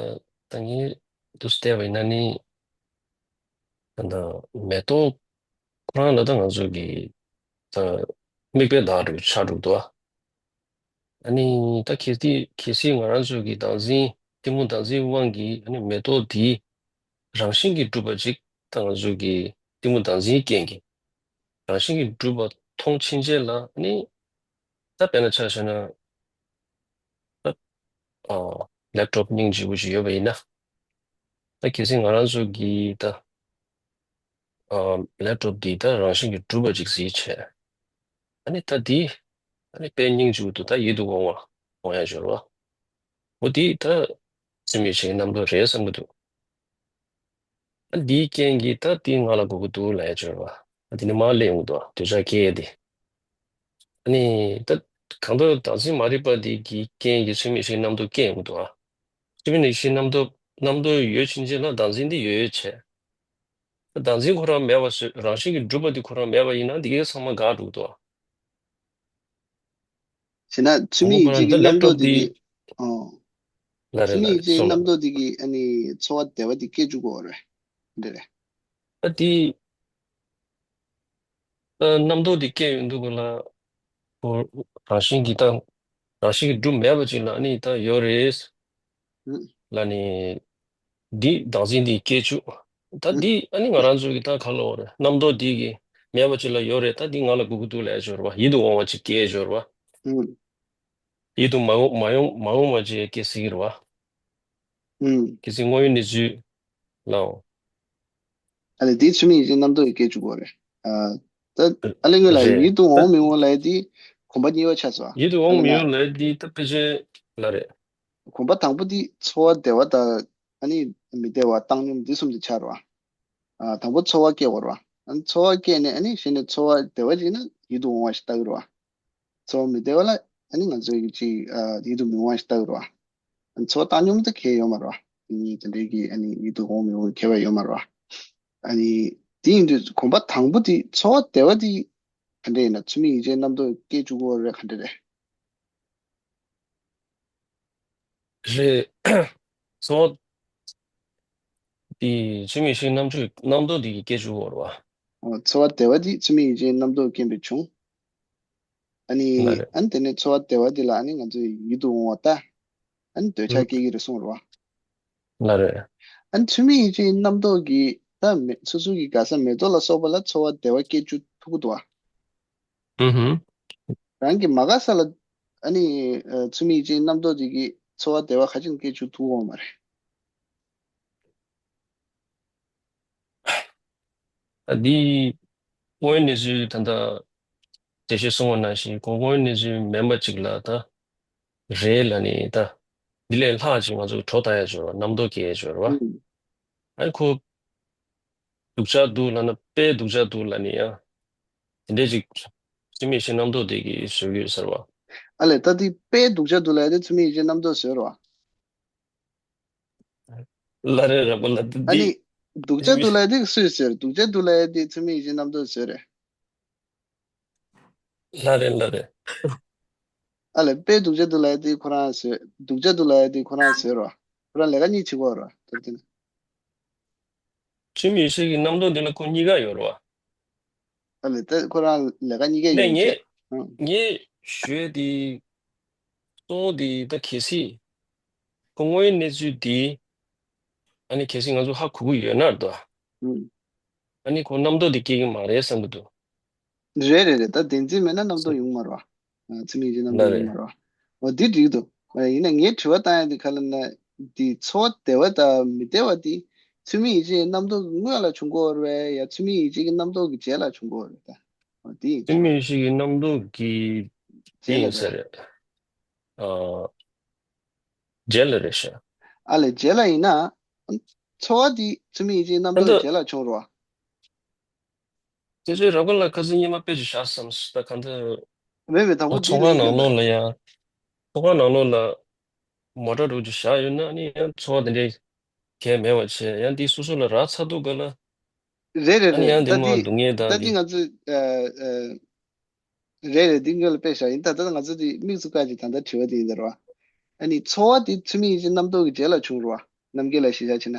ད་ངས་འདུག་བལྟས་པ་ཡིན་ན་ནི། ད་ལྟ་མེ་ཏོག་ཁོ་རང་ལ་ད་ང་ཚོ་གི་ད་མིག་དཔེ་དག་འགྲོ་ཆགས་འགྲོ་འདུག་ཨ་ནི་ད་གལ་སྲིད་གལ་སྲིད་ང་རང་ཚོ་གི་བདག་འཛིན་གཏི་མུག་བདག་འཛིན་དབང་གིས་ཨ་ནི་མེ་ཏོག་འདི་རང་བཞིན་གྱིས་གྲུབ་པ་ཅིག་ད་ང་ཚོ་གི་གཏི་མུག་བདག་འཛིན་རྐྱེན་གྱིས་རང་བཞིན་གྱིས་གྲུབ་པ་མཐོང་ཕྱིན་ཆད་ལ་ཨ་ནི་ད་དཔེར་ན་ཆ་བཞག་ན། ད་ཨ་ལེབ་ཊོབ་སྙིང་རྗེ་པོ་ཞིག་ཡོད་པ་ཡིན་ན། ད་གལ་སྲིད་ང་རང་ཚོ་གིས་ད་ཨ་ལེབ་ཊོབ་འདི་ད་རང་བཞིན་གྱིས་གྲུབ་པ་ཅིག་གཟིགས་བྱས། ཨ་ནི་ད་འདི་ཨ་ནི་དཔེ་སྙིང་རྗེ་པོ་འདུག་ད་ཡིད་དུ་འོང་བ་འོང་ཡ་སྦྱོར་བ། འོ་འདི་ད་ཚུལ་མིན་ཞིག་རྣམ་རྟོག་རེད་བསམ་གྱི་འདུག་ཨ་འདིའི་རྐྱེན་གྱིས་ད་འདི་ང་ལ་དགོས་ཀྱི་འདུག་ལབ་ཡ་སྦྱོར་བ། ཨ་འདི་ནི་མར་སླེབས་ཡོང་གི་འདུག་འདོད་ཆགས་སྐྱེ་ཡ་དེ། ཨ་ནི་ད་གང་ལྟར་བདག་འཛིན་མ་རིག་པ་འདི་གི་རྐྱེན་གྱིས་ཚུལ་མིན་ཞིག་རྣམ་རྟོག་སྐྱེ་ཡོང་གི་འདུག་ཨ། ཚུལ་མིན་ཞིག་རྣམ་རྟོག་རྣམ་རྟོག་ཡོད་ཕྱིན་ཆད་ལ་བདག་འཛིན་འདི་ཡོད་ཡོད་བྱས། ད་བདག་འཛིན་ཁོ་རང་མེད་པ་བཟོས་རང་བཞིན་གྱིས་གྲུབ་པ་འདི་ཁོ་རང་མེད་པ་ཡིན་ན་འདི་གའི་ཚང་མ་འགག་འགྲོ་གི་འདུག་ཨ། བྱས་ན་ཚུལ་དང་པོ་མིན་ཁོ་རང་ཡིད་ཅིག་གི་ད་ལེབ་རྣམ་རྟོག་ཊོབ་འདི་འདི་གི་ཨོ། ལ་རེད་ཚུལ་ལ་མིན་ཡིད་རེད་ཅིག་གི་གསུངས་ལ། རྣམ་རྟོག་འདི་གི་ཨ་ནི་ཚོར་བ་བདེ་བ་འདི་སྐྱེ་བཅུག་གོ་རེད། འདི་རེད། ད་འདི་ད་རྣམ་རྟོག་འདི་སྐྱེ་ཡོང་དུས་ག་ལ་ཁོ་རང་བཞིན་གྱིས་ད་རང་བཞིན་གྱིས་གྲུབ་མེད་པ་ཅིག་ལ་ཨ་ནི་ད་ཡོད་རེད། ཨུ། ལ་ནི་འདི་བདག་འཛིན་འདི་སྐྱེ་བཅུག་ད་ཨུ། འདི་ཨ་ནི་ང་རང་ཚོ་གི་ད་ག་ལ་འོ་རེད་རྣམ་རྟོག་འདི་གི་མེད་པ་ཅིག་ལ་ཡོད་རེད། ད་འདི་ང་ལ་དགོས་ཀྱི་འདུག་ལབ་ཡ་སྦྱོར་བ་ཡིད་དུ་འོང་བ་ཅིག་སྐྱེ་སྦྱོར་བ། ཨུ། ཡིད་དུ་མ་འོང་མ་ཡོང་མ་འོང་བ་ཅིག་སྐྱེ་སྲིད་ཀྱི་རེད་བ། ཨུ། གལ་སྲིད་དངོས་ཡོད་གནས་ཚུལ་ལའོ། ཨ་ལས་དེ་ཚུལ་མིན་ཡིད་ཅན་རྣམ་རྟོག་གི་སྐད་ཅིག་གོ་རེད། ཨ། ད་ཨ་ལས་ངོས་ལ་རེད་ཡིད་དུ་ད། འོང་མི་འོང་ལ་དེ་གོམ་པ་གཉིས་པ་ཆགས་སོ། ཡིད་དུ་ཨ་འོང་ལས་མི་ན། འོང་ལ་དེ་ད་ཕལ་ཆེར་ལ་རེད། གོམ་པ་དང་པོ་དེ་ཚོར་བ་བདེ་བ་དང་ཨ་ནི་མི་བདེ་བ་བཏང་སྙོམས་འདི་གསུམ་དེ་ཆགས་རོ། ཨ། དང་པོ་ཚོར་བ་སྐྱེ་བ་རོ། ཨ་ནི་ཚོར་བ་སྐྱེས་ནས་ཨ་ནི་གཞི་ནས་ཚོར་བ་བདེ་བ་ཅིག་ན་ཡིད་དུ་འོང་བ་ཞིག་ལྟ་གི་རོ། ཚོར་བ་མི་བདེ་བ་ལ་ཨ་ནི་ང་ཚོས་ཀྱི་ཅིག་ཨ་ཡིད་དུ་མི་འོང་བ་ཞིག་ལྟ་གི་རོ། ཨ་ནི་ཚོར་བ་བཏང་སྙོམས་དེ་གལ་ཡོད་མ་རེད་བ། དེ་གཉིས་དེ་འདྲའི་གི་ཨ་ནི་ཡིད་དུ་འོང་མི་འོང་གི་ཁྱད་པར་ཡོད་མ་རེད་བ། ཨ་ནི་དེ་ཡིན་དུས་གོམ་པ་དང་པོ་དེ་ཚོར་བ་བདེ་བ་དེ་ག་འདྲ་ཡིན་ན་ཚུལ་མིན་ཡིད་ཅན་རྣམ་རྟོག་སྐད་བཅུག་གི་རེད་ག་འདྲ་རེད། རེད། ཚོར་བ་དེ་ཚུལ་མིན་ཞིག་རྣམ་དཔྱོད་རྣམ་རྟོག་དེ་གི་སྐད་བཅུག་གི་རེད་བ། ཨོ། ཚོར་བ་བདེ་བ་དེ་ཚུལ་མིན་ཡིད་ཅན་རྣམ་རྟོག་རྐྱེན་པས་བྱུང་། ཨ་ནི། ལ་རེད། ཨ་ནི་དེ་ནས་ཚོར་བ་བདེ་བ་དེ་ལ་ཨ་ནི་ང་ཚོས་ཡིད་དུ་འོང་བ་ལྟ། ཨ་ནི་འདོད་ཆགས་ཨུ། སྐྱེ་གི་རེད་གསུངས་རེད་བ། ལ་རེད། ཨ་ནི་ཚུལ་མིན་ཡིད་ཅན་རྣམ་རྟོག་གིས་ད་མེ་སོ་སོ་གི་དགའ་ས་མེ་ཏོག་ལ་སོགས་པ་ལ་ཚོར་བ་བདེ་བ་སྐྱེ་བཅུག་ཐུབ་ཀྱི་འདུག་བ། ཨུ་ཧུམ། རང་གི་མ་དགའ་ས་ལ་ཨ་ནི་ཨ་ཚུལ་མིན་ཡིད་ཅན་རྣམ་རྟོག་དེ་གིས་ཚོར་བ་བདེ་བ་ག་ཅིག་སྐྱེ་བཅུག་ཐུབ་ཀྱི་ཡོད་མ་རེད། ད་འདི་དངོས་གནས་ཚུལ་ད་ལྟ་དེ་བཞིན་གསུངས་པ་ནང་བཞིན་གོ་དངོས་གནས་ཚུལ་མིན་པ་ཅིག་ལ་ད་རེད་ལ་ནི་ད་འདི་ལས་ལྷག་ཅིག་ང་ཚོ་གྲོགས་ལྟ་ཡ་སྦྱོར་བ་རྣམ་རྟོག་སྐྱེ་ཡ་སྦྱོར་བ། ཨུ། ཨ་ནི་ཁོ་སྡུག་ཅག་འདུག་ལབ་ན་དཔེ་སྡུག་ཅག་འདུག་ལབ་ནི་ཡང་དེ་འདྲས་ཅིག་ཚུལ་མིན་ཞིག་རྣམ་རྟོག་དེ་གིས་བཟོས་ཡོད་ཟེར་བ། ཨ་ལས་ད་འདི་དཔེ་སྡུག་ཅག་འདུག་ལབ་ཡ་དེ་ཚུལ་མིན་ཡིད་ཅན་རྣམ་རྟོག་ཟེར་བ། ལ་རེད་ར་པ་ལ་ད་ཨ་འདི་ནི། སྡུག་ཅག་འདུག་ལབ་ཡ་དེ་སུས་ཟེར། སྡུག་ཅག་འདུག་ལབ་ཡ་དེ་ཚུལ་མིན་ཡིད་ཅན་རྣམ་རྟོག་ཟེར་རེད། ལ་རེད་ལ་རེད། ཨ་ལས་དཔེ་སྡུག་ཅག་འདུག་ལབ་ཡ་དེ་ཁོ་རང་ཟེར། སྡུག་ཅག་འདུག་ལབ་ཡ་དེ་ཁོ་རང་ཟེར་རོ། ཁོ་རང་ལས་ཀ་གཉིས་བྱེད་ཀྱི་ཡོད་རོ་ད་དེ་ནི། ཚུལ་མིན་ཡིད་ཅན་གྱི་རྣམ་རྟོག་འདི་ལ་ཁོ་གཉིས་ཀ་ཡོད་རེད་བ། ཨ་ལས་ད་ཁོ་རང་ལས་ཀ་གཉིས་ཀ་ནས་ཡིན་ངས་བྱས། ཨང་། ངས་ཞུས་དེ་གཙོ་བོ་དེ་ད་གལ་སྲིད་ཁོ་དངོས་ཡོད་གནས་ཚུལ་དེ་ཨ་ནི་གལ་སྲིད་ང་ཚོ་ཧ་གོ་གི་ཡོད་ན་རེད་དོ། ཨང་། ཨ་ནི་ཁོ་རྣམ་རྟོག་དེ་སྐྱེ་གི་མ་རེད་བསམ་གི་འདུག་རེད་རེད་རེད། ད་བདེན་འཛིན་མེད་ན་རྣམ་རྟོག་ཡོང་མ་རེད་བ། ཚུལ་མིན་ཡིད་ཅན་རྣམ་ལ་རྟོག་ཡོང་རེད། མ་རེད་བ། འོ་འདི་འགྲིག་འདུག་ཡིན་ན་ངའི་དྲི་བ་བཏང་ཡ་འདི་ག་ལ་ན་འདི་ཚོར་བ་བདེ་བ་དང་མི་བདེ་བ་འདི་ཚུལ་མིན་ཡིད་ཅན་གྱི་རྣམ་རྟོག་གི་སྔོན་ལ་བྱུང་གི་ཡོད་རེད་བས། ཡ་ཚུལ་མིན་ཡིད་ཅན་གྱི་རྣམ་རྟོག་གི་རྗེས་ལ་བྱུང་གི་ཡོད་རེད་ད། འོ་འདི་ཡིན་ཚུལ་ཚོར་བ། མིན་ཡིད་ཅན་གྱི་རྣམ་རྟོག་གི་རྗེས་ལ་ཡིན་ས་རེད། རེད། ཨ། རྗེས་ལ་རེད་ཤག་ཨ་ལས་རྗེས་ལ་ཡིན་ན། ཚོར་བ་འདི་ཚུལ་མིན་ཡིད་ཅན་གྱི་རྣམ་རྟོག་གི་རྗེས་ལ་བྱུང་རེད་བ། དེ་ཚོའི་རབ་དགའ་ལ་ཁ་སང་ཉི་མ་དཔེ་ཅིག་བཞག་བསམ་སོང་ད་གང་ལྟར། མེད་མེད་དང་པོ་ཨོ་དེ་ཚོང་ཁང་ནང་ལོགས་ལ་ཡ། ཚོང་ཁང་ནང་ལོགས་ལ་མོ་ཊ་རུ་ཅིག་བཞག་ཡོད་ན་ཨ་ནི་ཡང་ཚོར་བ་དེ་འདྲའི་གས་མེད་པ་བྱས་ཡང་དེ་སོ་སོ་ལ་རག་ཚར་འདུག་ག་ལ། རེད་རེད་ཨ་ནི་རེད། ཡང་དེ་ད་མོ་དེ་སྡུག་བསྔལ་དང་ད་དེ་དེ། ང་ཚོས་ཨ་ཨ། རེད་རེད། འདི་སྔོན་ལ་དཔེ་བཞག་ཡིན། ད་ལྟ་ང་ཚོ་འདི་དམིགས་སུ་བཀར་ཅིག་ད་ལྟ་དྲི་བ་འདི་ཡིན་ད་རོ། ཨ་ནི་ཚོར་བ་འདི་ཚུལ་མིན་ཡིད་བྱེད་རྣམ་རྟོག་གི་རྗེས་ལ་བྱུང་རོ། རྣམ་མཁྱེན་ལ་གཞི་བཞག་བྱས་ན།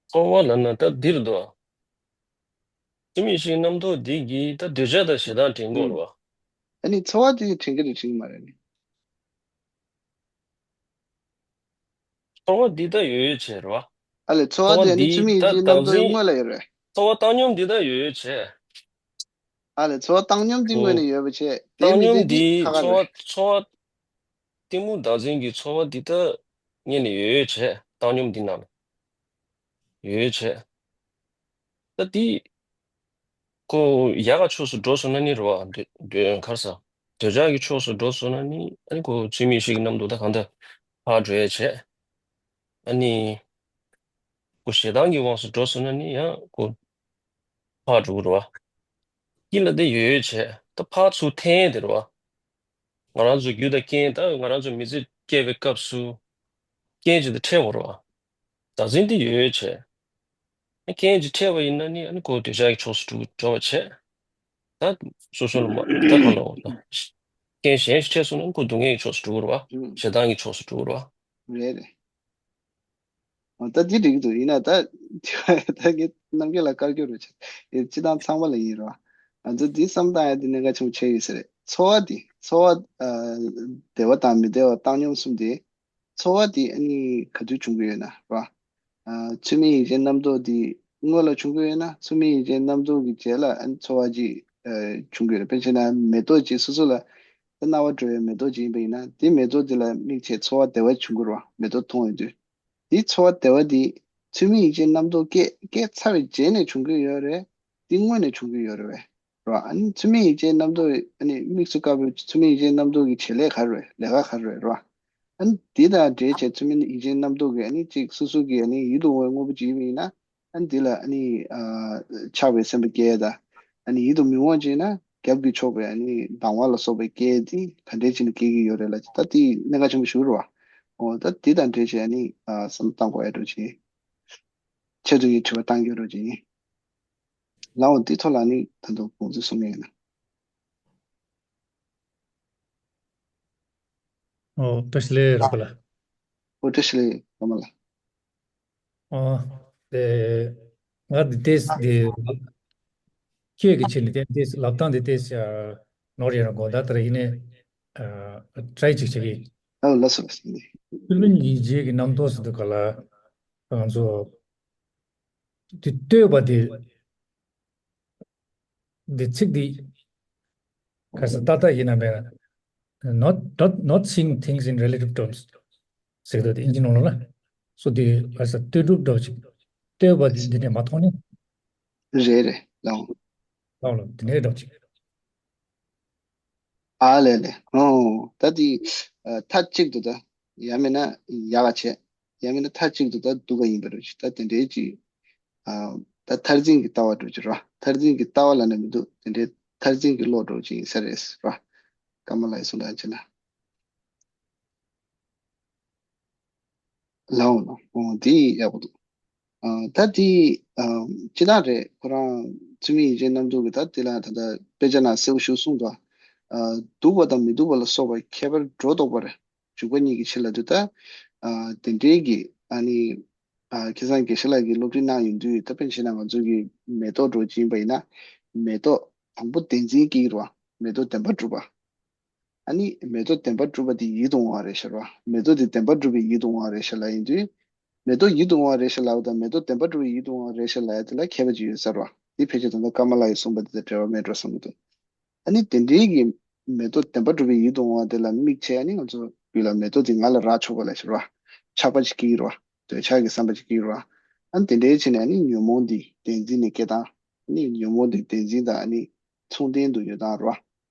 ཚོར་བ་ལབ་ན་ད་འདིར་འདུག་ཚུལ་མིན་ཡིད་བྱེད་རྣམ་རྟོག་འདི་གིས་ད་འདོད་ཆགས་དང་ཞེ་སྡང་དྲན་གྱི་ཡོད་རེད་བ། ཨ་ནི་ཚོར་བ་དེ་དྲན་གྱི་རེད་དྲན་གྱི་མ་རེད་ནི། ཚོར་བ་འདི་ད་ཡོད་ཡོད་བྱས་རེད་བ། ཨ་ལས་ཚོར་བ་ཚོར་བ་དེ་ཨ་ནི་འདི་ཚུལ་མིན་ཡིད་ད་བྱེད་རྣམ་རྟོག་དངོས་ལ་ཡོད་རེད། ཚོར་བ་བཏང་སྙོམས་འདི་ད་ཡོད་ཡོད་བྱས། ཨ་ལས་ཚོར་བ་བཏང་སྙོམས་འདི་ཨོ། དངོས་ནས་ཡོད་པ་བྱས་དེ་བཏང་མིན་སྙོམས་འདི་འདི་ཁ་ཁ་ཚོར་རེད། བ་ཚོར་བ་གཏི་མུག་བདག་འཛིན་གྱི་ཚོར་བ་འདི་ད་དངོས་ནས་ཡོད་ཡོད་བྱས། བཏང་སྙོམས་འདི་ནང་ལ་ཡོད་ཡོད་བྱས། ད་འདི་ཁོ་ཡག་ག་ཕྱོགས་སུ་འགྲོ་སོང་ན་ནི་རེད་བ། འདོད་འདོད་ག་རེ་ཟ། འདོད་ཆགས་ཀྱི་ཕྱོགས་སུ་འགྲོ་སོང་ན་ནི་ཨ་ནི་ཁོ་ཚུལ་མིན་ཡིད་བྱེད་ཀྱི་རྣམ་རྟོག་ད་གང་ལྟར་ཕར་འགྲོ་ཡས་བྱས། ཨ་ནི་ཁོ་ཞེ་སྡང་གི་དབང་སུ་འགྲོ་སོང་ན་ནི་ཡང་ཁོ་ཕར་འགྲོ་གི་རེད་བ། དཀྱིལ་ལ་དེ་ཡོད་ཡོད་བྱས་ད་ཕར་ཚུར་འཐེན་ཡས་དེ་རེད་བ། ང་རང་ཚོ་རྒྱུ་དང་རྐྱེན་ད་ང་རང་ཚོ་མི་ཚེ་སྐྱེལ་བའི་སྐབས་སུ་རྐྱེན་ཅིག་དང་འཕྲད་པ་རེད་བ། བདག་འཛིན་དེ་ཡོད་ཡོད་བྱས། རྐྱེན་ཅིག་འཕྲད་པ་ཡིན་ན་ནི་ཨ་ནི་ཁོ་འདོད་ཆགས་ཀྱི་ཕྱོགས་སུ་འགྲོ་འགྲོ་བ་བྱས། ད་སོ་སོ་ལ་མ་ད་གང་ལ་འོ་ད། རྐྱེན་གཞན་ཞིག་འཕྲད་སོང་ན་ཁོ་སྡུག་བསྔལ་གྱི་ཕྱོགས་སུ་འགྲོ་གི་རེད་བ། ཞེ་སྡང་གི་ཕྱོགས་སུ་འགྲོ་གི་རེད་བ། རེད་རེད། འོ་ད་འདི་འགྲིག་གི་འདུག་ཡིན་ན་ད་ད་ངས་རྣམ་རྒྱལ་ལ་བཀའ་བཀྱོན་རུ་བྱས། ཡིན་སྤྱི་བཏང་ཚང་མ་ལ་ཡིན་རོགས། ང་ཚོ་འདི་བསམ་བཏང་ཡ་འདི་གནད་འགག་ཆེན་པོ་ཆགས་ཡོད་ས་རེད། ཚོར་བ་འདི་ཚོར་བ་ཨ་བདེ་བ་དང་མི་བདེ་བ་བཏང་སྙོམས་གསུམ་དེ། ཚོར་བ་དེ་ཨ་ནི་ག་དུས་བྱུང་གི་ཡོད་ན་རོ། ཨ་ཚུལ་མིན་ཡིད་བྱེད་རྣམ་རྟོག་དེ་སྔོན་ལ་བྱུང་གི་ཡོད་ན་ཚུལ་མིན་ཡིད་བྱེད་རྣམ་རྟོག་གི་རྗེས་ལ་ཨ་ནི་ཚོར་བ་ཅིག་ཨ་བྱུང་གི་ཡོད་རེད། དཔེ་བྱས་ན་མེ་ཏོག་ཅིག་སོ་སོ་ལ་ད་རྣ་བར་འགྲོ་བའི་མེ་ཏོག་ཅིག་ཡིན་པ་ཡིན་ན་དེ་མེ་ཏོག་དེ་ལ་དམིགས་བྱས་ཚོར་བ་བདེ་བ་བྱུང་གི་རེད་བ། མེ་ཏོག་མཐོང་ཡོང་དུས། དེ་ཚོར་བ་བདེ་བ་དེ་ཚུལ་མིན་ཡིད་བྱེད་རྣམ་རྟོག་སྐྱེ་སྐྱེ་ཚར་བའི་རྗེས་ནས་བྱུང་གི་ཡོད་རེད། དེ་སྔོན་ནས་བྱུང་གི་ཡོད་རེད་བས། རོ། ཨ་ནི་ཚུལ་མིན་ཡིད་བྱེད་རྣམ་རྟོག་ཨ་ནི་དམིགས་སུ་བཀར་བའི་ཚུལ་མིན་ཡིད་བྱེད་རྣམ་རྟོག་གི་བྱེད་ལས་ག་རེ་རེད། ལས་ཀ་ག་རེ་རེད་རོ། ཨ་ནི་དེ་དང་འབྲེལ་བྱས་ཚུལ་མིན་ཡིད་བྱེད་རྣམ་རྟོག་གི་ཨ་ནི་གཅིག་སོ་སོ་གི་ཨ་ནི་ཡིད་དུ་འོང་བའི་དངོས་པོ་ཅིག་ཡིན་པ་ཡིན་ན། ཨ་ནི་དེ་ལ་ཨ་ནི་ཨ་ཆགས་པའི་སེམས་པ་སྐྱེ་ཡ་དང་། ཨ་ནི་ཡིད་དུ་མི་འོང་བ་ཅིག་ཡིན་ན་རྒྱབ་ཀྱིས་ཕྱོགས་པའི་ཨ་ནི་སྡང་བ་ལ་སོགས་པའི་སྐྱེ་ཡ་དེ་ག་འདྲས་བྱས་ནས་སྐྱེ་གི་ཡོད་རེད་ལ། ད་དེ་གནད་འགག་ཆེན་པོ་ཞིག་རེད་བ། འོ་ད་དེ་དང་འབྲེལ་བྱས་ཨ་ནི་ཨ་བསམ་བློ་བཏང་དགོས་ཡ་འགྲོ་ཅིག་ཆེད་དུ་ཡི་དྲི་བ་བཏང་རྒྱུ་རུ་ཅིག་ཡིན། ལའོ་འདི་ཐོག་ལ་ནི་ད་དུང་དགོངས་ཚུལ་གསུང་མཁན་ཡིན་ན། ཨོ་བཀྲ་ཤིས་བདེ་ལེགས་རོགས་པ་ལ། ཨོ་བཀྲ་ཤིས་བདེ་ལེགས་རོགས་པ་ལ། ཨོ་དེ་ང་འདི་ཏེས་འདི་ཁྱོད་ཀྱི་ཆེད་ནས་ཏེ་ཏེས་ལབ་སྟངས་འདི་ཏེས་ནོར་ཡོད་ན་དགོངས་དག་ལྟར་ཡིན་ནས་ཏྲའི་ཅིག་བྱེད་ཀྱི། ཨོ་ལགས་སོ་ལགས་སོ། ཚུལ་མིན་ཡིད་བྱེད་ཀྱི་རྣམ་རྟོག་ཟེར་དུས་ག་ལ་ང་ཚོ། དེ་ལྟོས་པ་དེ། འདི་ཚིག་འདི་ག་ས་ཏག་ཏག་ཡིན་ན་མེད་ན། Not, not, not seeing things in relative terms ཟེར་དུས་དེ་ཨིན་ཇི་ནང་ལ་ལ། སོ་དེ་ག་ས་ལྟོས་གྲུབ་འདྲ་ཅིག་ལྟོས་པ་དེ་འདི་ནས་མ་མཐོང་ནི། རེད་རེད་ལའོ། ལའོ་ལ་དེ་ནས་འདྲ་ཅིག་ཨ་ལས་ལས། ཨོ། ད་དེ་ཨ་མཐའ་གཅིག་ཏུ་ད་ཡང་མིན་ན་ཡག་ག་བྱས། ཡང་མིན་ན་མཐའ་གཅིག་ཏུ་ད་སྡུག་ག་ཡིན་པ་རེད། ད་དེ་འདྲའི་ཅིག་ཨ་ད་མཐར་འཛིན་གྱི་ལྟ་བ་འགྲོ་ཅིག་ར། མཐར་འཛིན་གྱི་ལྟ་བ་ལ་ནི་མི་འདུག་དེ་འདྲའི་མཐར་འཛིན་གྱི་བློ་འགྲོ་ཅིག་ཡིན་ས་རེད་ར། ཀརྨ་ལགས་ཀྱིས་གསུངས་དང་བྱས་ན། ལའོ་ལ། ཨོ་དེ་ཡག་པོ་འདུག་ཨ་ད་དེ་ཨ་སྤྱི་བཏང་རེད། ཁོ་རང་ཚུལ་མིན་ཡིད་བྱེད་རྣམ་རྟོག་གི་ད་དེ་ལ་ད་ལྟ་དཔེ་ཆ་ནང་གསལ་པོ་ཞིག་གསུངས་འདུག་ཨ་སྡུག་པ་དང་མི་སྡུག་པ་ལ་སོགས་པ་ཁྱད་པར་སྒྲོ་འདོགས་པར་འཇུག་པ་ཉིད་ཀྱི་ཕྱིར་ལབ་དུས་ད་ཨ་དེ་འདྲའི་གི་ཨ་ནི་ཨ་ཁ་སང་དགེ་བཤེས་ལགས་ཀྱིས་སློབ་ཁྲིད་གནང་ཡོང་དུས་ད་དཔེར་ན་ང་ཚོ་གི་མེ་ཏོག་འདྲ་ཅིག་ཡིན་པ་ཡིན་ན་མེ་ཏོག་དང་པོ་བདེན་འཛིན་སྐྱེ་གི་རེད་བ། མེ་ཏོག་བདེན་པར་གྲུབ་པ། ཨ་ནི་མེ་ཏོག་བདེན་པར་གྲུབ་པ་དེ་ཡིད་དུ་འོང་བ་རེད་ཤག་ར། མེ་ཏོག་དེ་བདེན་པར་གྲུབ་པའི་ཡིད་དུ་འོང་བ་རེད་ཤག་ལབ་ཡིན་དུས། མེ་ཏོག་ཡིད་དུ་འོང་བ་རེད་ཤག་ལབ་པ་དང་མེ་ཏོག་བདེན་པར་གྲུབ་པའི་ཡིད་དུ་འོང་བ་རེད་ཤག་ལབ་ཡ་དེ་ལ་ཁྱད་པར་ཅིག་ཡོད་ས་རེད་བ། དེ་ཕལ་ཆེར་ད་ལྟ་ཀརྨ་ལགས་ཀྱིས་གསུངས་པ་དེ་དང་འབྲེལ་བ་མེད་འགྲོ་བསམ་གྱི་འདུག་ཨ་ནི་དེ་འདྲའི་གི་མེ་ཏོག་བདེན་པར་གྲུབ་པའི་ཡིད་དུ་འོང་བ་དེ་ལ་དམིགས་བྱས་ཨ་ནི་ང་ཚོ་རྒྱུད་ལ་མེ་ཏོག་དེ་ང་ལ་རག་ཆོག་པ་ལབ་ཤག་ར། ཆགས་པ་ཅིག་སྐྱེ་གི་རེད་བ། འདོད་ཆགས་ཀྱི་བསམ་པ་ཅིག་སྐྱེ་གི་རེད་བ། ཨ་ནི་དེ་འདྲའི་ཕྱིར་ནས་ཨ་ནི་ཉོན་མོངས་འདི་བདེན་འཛིན་ནས་སྐྱེ་སྟངས། ཨ་ནི་ཉོན་མོངས་འདི་བདེན་འཛིན་དང་ཨ་ནི། མཚུངས་ལྡན་དུ་ཡོད་སྟངས་རེད་བ།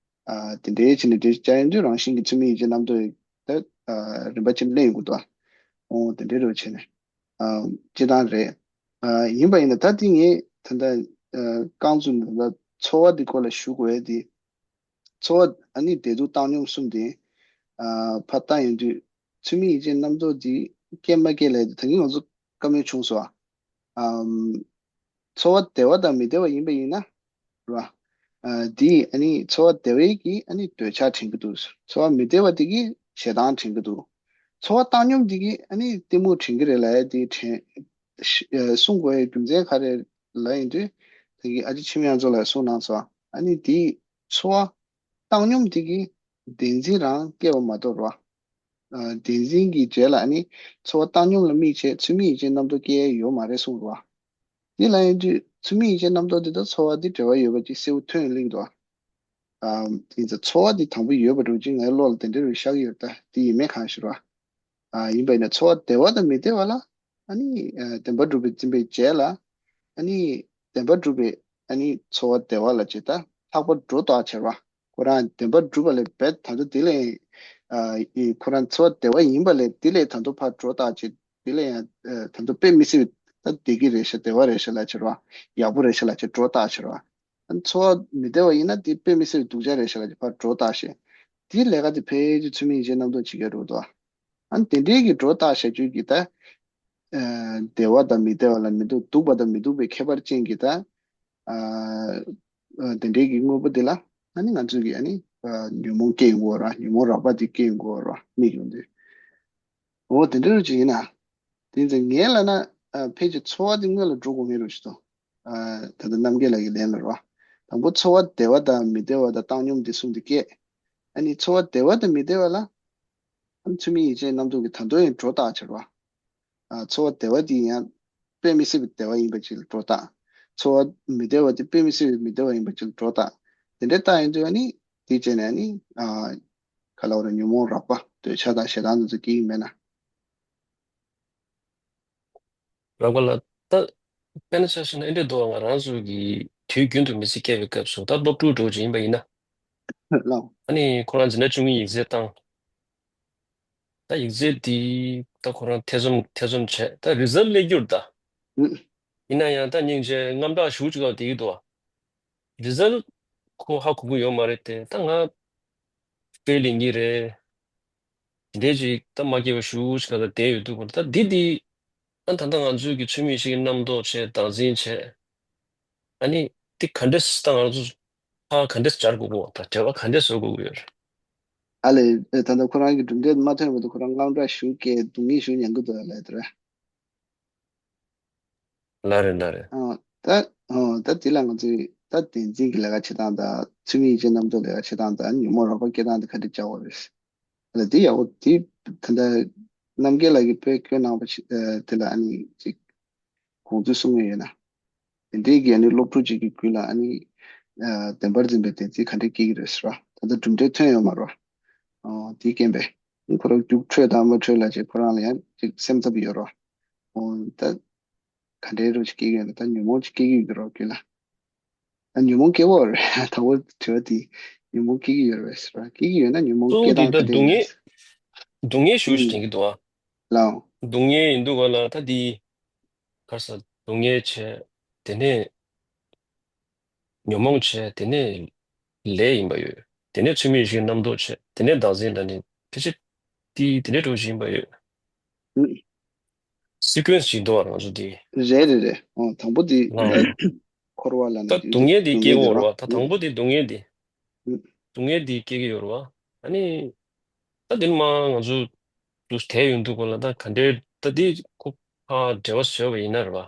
ཨ་དེ་འདྲའི་ཕྱིར་ནས་འགྲེལ་བཤད་བྱ་ཡོང་དུས་རང་བཞིན་གྱིས་ཚུལ་མིན་ཡིད་བྱེད་རྣམ་རྟོག་དེ་ཨ་རིམ་པ་བྱས་ནས་གླེང་ཡོང་གི་འདུག་ཨ། འོ་དེ་འདྲའི་རེད་བྱས་ནས། ཨ་སྤྱིར་བཏང་རེད། ཨ་ཡིན་པ་ཡིན་ན་ད་ལྟ་ངས་ད་ལྟ་ཨ་རྐང་བཙུགས་ནས་ད་ལྟ་ཚོར་བ་འདི་སྐོར་ལ་ཞུ་དགོས་ཡ་དེ། ཚོར་བ་ཨ་ནི་བདེ་སྡུག་བཏང་སྙོམས་གསུམ་དེ། ཨ་ཕར་བཏང་ཡོང་དུས་ཚུལ་མིན་ཡིད་བྱེད་རྣམ་རྟོག་འདི་སྐྱེ་མ་སྐྱེ་ལབ་ཡ་དེ་ད་གིན་ང་ཚོ་བཀའ་མོལ་བྱུང་སོང་ཨ། ཨམ། ཚོར་བ་བདེ་བ་དང་མི་བདེ་བ་ཡིན་པ་ཡིན་ན། རེད་བ། ཨ། དེ་ཨ་ནི་ཚོར་བ་བདེ་བའི་གིས་ཨ་ནི་འདོད་ཆགས་དྲན་གྱི་འདུག་ཚོར་བ་མི་བདེ་བ་དེ་གིས་ཞེ་སྡང་དྲན་གྱི་འདུག་ཚོར་བ་བཏང་སྙོམས་དེ་གིས་ཨ་ནི་གཏི་མུག་དྲན་གྱི་རེད་ལབ་ཡ་དེ་དྲན། ཨ། གསུང་དགོས་ཡའི་རྒྱུ་མཚན་ག་རེ་ལབ་ཡིན་དུས། དེ་གི་ཨ་ཅེ་འཆི་མེད་ཨ་མཚོ་ལགས་གསུངས་གནང་སོང་། ཨ་ནི་དེ་ཚོར་བ་བཏང་སྙོམས་དེ་གིས་བདེན་འཛིན་རང་སྐྱེ་བ་མ་གཏོགས་རེད་བ། ཨ། བདེན་འཛིན་གྱི་རྗེས་ལ་ཨ་ནི་ཚོར་བ་བཏང་སྙོམས་ལ་དམིགས་བྱས་ཚུལ་མིན་ཡིད་བྱེད་རྣམ་རྟོག་སྐྱེ་ཡ་ཡོད་མ་རེད་གསུངས་རེད་བ། དེ་ལ་ཡིན་དུས་ཚུལ་མིན་ཡིད་བྱེད་རྣམ་རྟོག་འདི་དང་ཚོར་བ་འདི་འབྲེལ་བ་ཡོད་པ་ཅིག་གསལ་པོ་ཐོན་སླེབས་འདུག་ཨ། ཡིན་ཙང་ཚོར་བ་འདི་དང་པོ་ཡོད་པ་འདྲ་བོ་ཅིག་ངའི་བློ་ལ་དེ་འདྲ་རུ་ཤར་གྱི་ཡོད། ད་དེ་ཡིན་མིན་གང་ཤེས་རེད་བ། ཨ། ཡིན་པ་ཡིན་ན་ཚོར་བ་བདེ་བ་དང་མི་བདེ་བ་ལ་ཨ་ནི། ཨ། བདེན་པར་གྲུབ་པའི་འཛིན་པའི་རྗེས་ལ་ཨ་ནི་བདེན་པར་གྲུབ་པའི་ཨ་ནི་ཚོར་བ་བདེ་བ་ལ་ཇི་ལྟར་ལྷག་པར་སྒྲོ་བཏགས་བྱས་རེད་བ། ཁོ་རང་བདེན་པར་གྲུབ་པ་ལས་རྦད་ད་དུང་དེ་ལས། ཨ། ཨི། ཁོ་རང་ཚོར་བ་བདེ་བ་ཡིན་པ་ལས་དེ་ལས་ད་དུང་ཕར་སྒྲོ་བཏགས་བྱས་དེ་ལས་ཡང་། ཨ། ད་དུང་དཔེ་མི་སྲིད་པའི་ད་བདེ་སྐྱིད་རེད་ཤག་བདེ་བ་རེད་ཤག་ལབ་བྱས་རེད་བ། ཡག་པོ་རེད་ཤག་ལབ་བྱས་སྒྲོ་བཏགས་བྱས་རེད་བ། ཨ་ནི་ཚོར་བ་མི་བདེ་བ་ཡིན་ན་དེ་དཔེ་མི་སྲིད་པའི་སྡུག་ཅག་རེད་ཤག་ལབ་བྱས་ཕར་སྒྲོ་བཏགས་བྱས། དེའི་ལས་ཀ་དེ་ཕལ་ཆེར་ཚུལ་མིན་ཡིད་བྱེད་རྣམ་རྟོག་བྱེད་ཀྱི་རེད་འདུག་ཨ་ནི་དེ་འདྲའི་གི་སྒྲོ་བཏགས་བྱ་རྒྱུ་གི་ད། ཨ། བདེ་བ་དང་མི་བདེ་བ་ལ་མི་སྡུག་སྡུག་པ་དང་མི་སྡུག་པའི་ཁྱད་པར་ཅན་གྱི་ད། ཨ། ཨ། དེ་འདྲའི་གི་དངོས་པོ་འདི་ལ་ཨ་ནི་ང་ཚོས་ཀྱི་ཨ་ནི། ཨ། ཉོན་མོངས་སྐྱེ་ཡོང་གི་ཡོད་རེད། ཉོན་མོངས་རགས་པ་དེ་སྐྱེ་ཡོང་གི་ཡོད་རེད། དམིགས་ཡོང་དུས། འོ་དེ་འདྲ་རུ་ཅིག་ཡིན་ན། དེ་ཚོ་ངས་ལབ་ན། ཨ། ཕལ་ཆེར་ཚོར་བ་དེ་སྔོན་ལ་འགྲོ་དགོས་ངེས་རེད་ཞུ་དོ། ཨ། ད་ལྟ་རྣམ་རྒྱལ་ལགས་ཀྱི་ལན་ལ་རེད་བ། དང་པོ་ཚོར་བ་བདེ་བ་དང་མི་བདེ་བ་དང་བཏང་སྙོམས་དེ་གསུམ་དེ་སྐྱེས། ཨ་ནི་ཚོར་བ་བདེ་བ་དང་མི་བདེ་བ་ལ། ཨ་ནི་ཚུལ་མིན་ཡིད་བྱེད་རྣམ་རྟོག་གིས་ད་དུང་ཡང་སྒྲོ་བཏགས་བྱས་རེད་བ། ཨ། ཚོར་བ་བདེ་བ་དེ་ཡང་དཔེ་མི་སྲིད་པའི་བདེ་བ་ཡིན་པ་ཅིག་ལ་སྒྲོ་བཏགས། ཚོར་བ་མི་བདེ་བ་དེ་དཔེ་མི་སྲིད་པའི་མི་བདེ་བ་ཡིན་པ་ཅིག་ལ་སྒྲོ་བཏགས། དེ་འདྲའི་བཏགས་ཡོང་དུས་ཨ་ནི་དེ་བྱས་ནས་ཨ་ནི། ཨ། ག་ལབ་དགོས་རེད། ཉོན་མོངས་རགས་པ་འདོད་ཆགས་དང་ཞེ་སྡང་དེ་ཚོ་སྐྱེ་གི་མེད་ན། རགས་པ་ལ་ད་དཔེར་ན་ཆ་བཞག་ན་ཨེ་འདྲས་འདུག་ང་རང་ཚོ་གི་དུས་རྒྱུན་དུ་མི་ཚེ་སྐྱེལ་བའི་སྐབས་སུ་ད་སློབ་ཕྲུག་འདྲ་བོ་ཅིག་ཡིན་པ་ཡིན་ན། ལགས། ཨ་ནི་ཁོ་རང་འཛིན་གྲྭ་བཅུ་གཉིས་ཡིག་ཚད་བཏང་། ད་ཡིག་ཚད་དེ་ད་ཁོ་རང་ཐེ་ཚོམ་ཐེ་ཚོམ་བྱས། ད་རི་ཛལ་སླེབས་རྒྱུར་ད། ཨུ། ཡིན་ན་ཡང་ད་སྙིང་རྗེ་དངངས་སྐྲག་ཞེ་པོ་ཅིག་ལ་བསྡད་ཀྱི་འདུག་བ། རི་ཛལ་ཁོ་ཧ་གོ་གི་ཡོད་མ་རེད་དེ། ད་ང་ཕེལ་ཡིན་གྱི་རེད། དེ་འདྲས་ཅིག་ད་མ་སྐྱེས་པ་ཞེ་པོ་ཅིག་ལ་བསྡད་ཡོད་དུས་སྐོར་ད་འདི་འདི། ཨ། ད་ལྟ་ང་ཚོའི་གི་ཚུལ་མིན་ཞིག་གི་རྣམ་རྟོག་བྱས་བདག་འཛིན་བྱས། ཨ་ནི་འདི་ག་འདྲས་ད་ང་ཚོ་ཧ་ག་འདྲས་སྦྱར་དགོས་གོ་ད་འབྲེལ་བ་ག་འདྲས་བཟོ་དགོས་ཀྱི་ཡོད་རེད། ཨ་ལས། ཨེ། ད་ལྟ་ཁོ་རང་གི་གྲུབ་འབྲས་མ་ཐོན་བར་དུ་ཁོ་རང་དངངས་སྐྲག་ཞེ་པོ་སྐྱེ། སྡུག་བསྔལ་ཞེ་པོ་མྱང་གི་འདུག་ལབ་དེ་རེད། ལགས་རེད། ལགས་རེད། ཨ། ད། ཨ། ད་དེ་ལ་ང་ཚོས་ད་བདེན་འཛིན་གྱི་ལས་ཀ་བྱེད་སྟངས་དང་ཚུལ་མིན་ཡིད་བྱེད་རྣམ་རྟོག་ལས་ཀ་བྱེད་སྟངས་དང་ཉོན་མོངས་རགས་པ་སྐྱེ་སྟངས་དེ་ག་འདྲས་བྱ་དགོས་རེད། ལ་དེ་ཡག་པོ་དེ་ད་ལྟ་རྣམ་རྒྱལ་ལགས་ཀྱིས་དཔེ་བཀོད་གནང་བ་ཞིག་ཨ། དེ་ལ་ཨ་ནི་ཅིག་དགོངས་ཚུལ་གསུང་གི་ཡོད་ན། དེ་འདྲའི་གི་ཨ་ནི་སློབ་ཕྲུག་ཅིག་གི་རྒྱུད་ལ་ཨ་ནི། ཨ། བདེན་པར་འཛིན་པའི་བདེན་འཛིན་ག་འདྲས་སྐྱེ་གི་རེད་ཟེར་བ། ད་ལྟ་གྲུབ་འབྲས་ཐོན་ཡོད་མ་རེད་བ། ཨ། དེའི་རྐྱེན་པས་ཁོ་རང་རྒྱུགས་འཕྲོད་དང་མ་འཕྲོད་ལ་ཅིག་ཁོ་རང་ལ་ཡང་ཅིག་སེམས་འཚབ་ཡོད་རེད་བ། ཨོ། ད་ག་འདྲའི་རོ་ཅིག་སྐྱེ་གི་ཡོད་ན། ད་ཉོན་མོངས་ཅིག་སྐྱེ་གི་ཡོད་ཀྱི་རོ་རྒྱུད་ལ། ཨ། ཉོན་མོངས་སྐྱེ་བོ་རེད། དང་པོ་དྲི་བ་དེ་ཉོན་མོངས་སྐྱེ་གི་ཡོད་རེད་ཟེར་བ། སྐྱེ་གི་ཡོད་ན་ཉོན་མོངས་གཙོ་བོ་སྐྱེ་འདི་སྟངས་ད་ག་འདྲ་སྡུག་ཡིན་ན། བསྔལ་སྡུག་བསྔལ་ཞེ་པོ་ཞིག་ཨུ། དྲན་གྱི་འདུག་ཨ། ལའོ། སྡུག་བསྔལ་ཡིན་འདུག་ག་ལ་ད་འདི། ག་རེ་ཟ། སྡུག་བསྔལ་བྱས། དེ་ནས་ཉོན་མོངས་བྱས། དེ་ནས་ལས་ཡིན་པ་ཡོད། དེ་ནས་ཚུལ་མིན་ཞིག་རྣམ་རྟོག་བྱས། དེ་ནས་བདག་འཛིན་ལ་ནི་ཕལ་ཆེར་དེ་དེ་འདྲའི་འགྲོ་བཞིན་པ་ཡོད། ཨུ། སི་ཀུན་སི་ཞིག་འདུག་བ་རང་ཚོ་དེ། རེད་རེད་རེད། ཨོ། དང་པོ་དེ། ལའོ། འཁོར་བ་ལ་ད་ནི་དེ་སྡུག་བསྔལ་དེ་སྡུག་སྐྱེ་བསྔལ་གོ་དེ་རེད་བ། རོ། ད་དང་པོ་དེ་སྡུག་བསྔལ་དེ། ཨུ། སྡུག་བསྔལ་དེ་སྐྱེ་གི་ཡོད་རེད་བ། ཨ་ནི། ད་དེ་ནི་མ་ང་ཚོ་དུ་བསྡད་ཡོང་དུས་སྐོར་ལ་ད་ག་འདྲའི་ད་དེ་ཁོ་ཕ་འབྲེལ་བ་བཟོས་པ་ཡིན་ན་རེད་བ།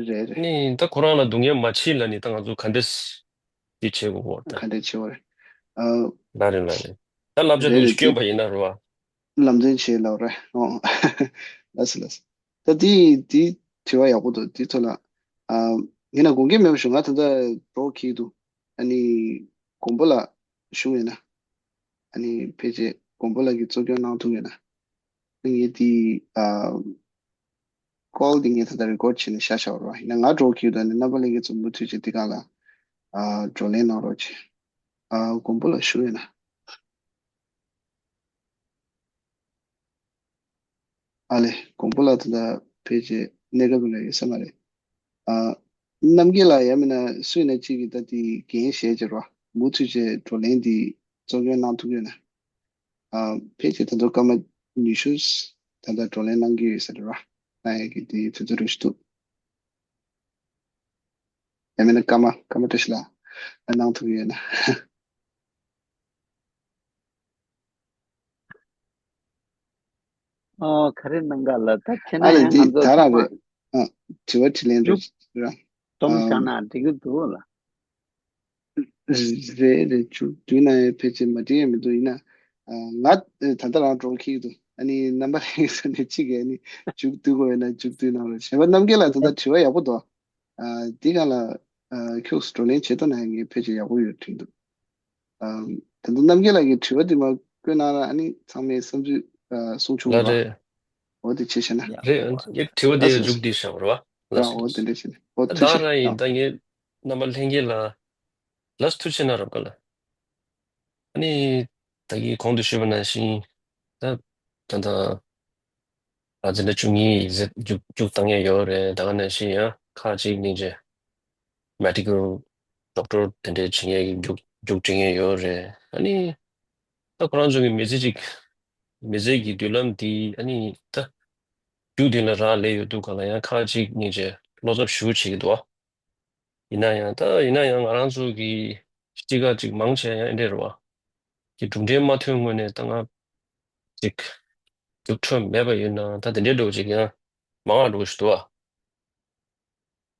རེད་རེད། ནི་ད་ཁོ་རང་ལ་སྡུག་བསྔལ་མ་མཆིས་ལ་ནི་ད་ང་ཚོ་ག་འདྲས་འདི་བྱེད་དགོས་གོ་ད། ག་འདྲས་བྱེད་དགོས་རེད། ཨ། ལགས་རེད། ལགས་རེད། ད་བསླབ་བྱ་རེད་དུ་རེད། སྐྱོན་པ་ཡིན་ན་རེད་བ། ལམ་སྟོན་བྱེད་ལབ་རེད། ཨོ། ལགས་སོ་ལགས་སོ། ད་དེ་དེ་དྲི་བ་ཡག་པོ་འདུག་དེ་ཐོག་ལ། ཨ། ངས་ན་དགོངས་འགལ་མེད་པ་ཞུ། ང་ད་ལྟ་འགྲོ་འཁྱེར་འདུག་ཨ་ནི་མགོན་པོ་ལགས་ཞུ་ཡོད་ན། ཨ་ནི་ཕལ་ཆེར་མགོན་པོ་ལགས་ཀྱིས་གཙོ་སྐྱོང་གནང་ཐུབ་ཡོད་ན། ངས་དེ། ཨ། ཀོལ་འདི་ངས་ད་ལྟ་རི་ཀོཌ་བྱས་ནས་བཞག་བཞག་པ་རེད་བ། ཡིན་ན་ང་འགྲོ་འཁྱེར་འདུག་ཨ་ནི་རྣམ་པ་ལྷན་རྒྱས་ཚོ་མུ་མཐུད་བྱས་འདི་སྒང་ལ། ཨ། བགྲོ་གླེང་གནང་རོགས་བྱེད། ཨ། མགོན་པོ་ལགས་ཞུ་ཡོད་ན། ཨ་ལས། མགོན་པོ་ལགས་ད་ལྟ་ཕལ་ཆེར་གནས་སྐབས་ལ་ཡོད་ས་མ་རེད། ཨ། རྣམ་རྒྱལ་ལགས་ཡང་མིན་ན་སུ་ཡིན་ན་གཅིག་གིས་ད་དེ་འགན་བཞེས་བྱས་རོགས། མུ་མཐུད་བྱས་བགྲོ་གླེང་འདི་གཙོ་སྐྱོང་གནང་ཐུབ་ཡོད་ན། ཨ། ཕལ་ཆེར་ད་དུང་སྐར་མ་ཉི་ཤུ་ད་ལྟ་བགྲོ་གླེང་གནང་གི་ཡོད་ས་རེད་རོགས། གནང་ཡས་ཀྱི་དེ་དུས་ཚོད་རེ་ཞིག་འདུག་ཡང་མིན་ན་སྐར་མ་སྐར་མ་བཀྲ་ཤིས་ལགས་གནང་ཐུབ་ཡོད་ན། ཨོ་ག་རེ་གནང་ག་ལ། ད་ཁྱེད་ཨ་ནི་རྣམ་འདི་ད་རང་རེད། ཨ་དྲི་བ་དྲིས་ལན་རེད་ར། སྟོང་ཨམ། བཞག་ན་འགྲིག་གི་འདུག་ལ། རེད་རེད། མཇུག་བསྡུས་ན་ཡང་ཕལ་ཆེར་མ་འགྲིག་ཡང་མི་འདུག་ཡིན་ན། ཨ་ང་ད་ལྟ་རང་འགྲོ་འཁྱེར་གྱི་འདུག་ཨ་ནི་རྣམ་པ་ལྷན་རྒྱས་ཚོ་ནས་གཅིག་གིས་ཨ་ནི་མཇུག་བསྡུ་དགོས་ཡོད་ན་མཇུག་བསྡུས་གནང་རོགས། གཞན་པ་རྣམ་རྒྱལ་ལགས་ད་ལྟ་དྲི་བ་ཡག་པོ་འདུག་ཨ་འདི་སྒང་ལ་ཨ་ཁྱོད་བགྲོ་གླེང་བྱེད་ཐུབ་ན་ངས་ཕལ་ཆེར་ཡག་པོ་ཡོད་དྲན་འདུག་ཨ་ད་ལྟ་རྣམ་རྒྱལ་ལགས་ཀྱི་དྲི་བ་དེ་མར་བཀོད་གནང་ར། ཨ་ནི་ཚང་མས་བསམ་ཚུལ་ཨ་གསུང་ཆོག་གི་ལ་རེད། འོ་དེ་བྱས་བྱས་ན། ཡ་རེད། ངས་དྲི་བ་ལགས་དེ་སོ་མཇུག་སོ་བསྡུས་བཞག་རེད་བ། ལགས་ཡ་སོ་འོ་དེ་འདྲ་བྱས་ན་འོ་ད་ཐུགས་རྗེ་ཆེ། རང་ཡིན་ཡང་ད་ངས་རྣམ་པ་ལྷན་རྒྱས་ལ་ལགས་སོ་ཐུགས་རྗེ་ཆེ་གནང་རོགས་ག་ལ། ཨ་ནི་ད་གིན་གོང་དུ་ཞུས་པ་ནང་བཞིན་ད་ད་ད་ཨ་འཛིན་གྲྭ་བཅུ་གཉིས་ཡིག་ཚད་རྒྱུགས་རྒྱུགས་བཏང་ཡས་ཡོད་རེད། ད་ག་ནང་བཞིན་ཡང་ཁག་ཅིག་སྙིང་རྗེ་མེ་ཌི་ཀལ་ཌོག་ཊར་དེ་འདྲའི་བྱེད་མཁན་གྱི་རྒྱུགས་རྒྱུགས་འབྲི་མཁན་ཡོད་རེད། ཨ་ནི་ད་ཁོ་རང་ཚོ་གི་མི་ཚེ་གཅིག་མི་ཚེ་གི་མདུན་ལམ་འདི་ཨ་ནི་ད་རྒྱུགས་འདི་ལ་རག་ལས་ཡོད་དུས་ག་ལ་ཡང་ཁག་ཅིག་སྙིང་རྗེ་བློ་འཚབ་ཞེ་པོ་བྱེད་ཀྱི་འདུག་ཡིན་ན་ཡང་ད་ཡིན་ན་ཡང་ང་རང་ཚོ་གི་སྤྱི་ཁག་ཅིག་མང་ཆེ་ཡང་ཨེ་འདྲས་རེད་བ། གི་གྲུབ་འབྲས་མ་ཐོན་སྔོན་ནས་ད་ང་ཅིག་རྒྱུགས་འཕྲོད་མེད་པ་ཡིན་ན་ད་དེ་འདྲའི་འགྲོ་ཅིག་ཡང་མང་བ་འགྲོ་ཞིག་འདུག་བ།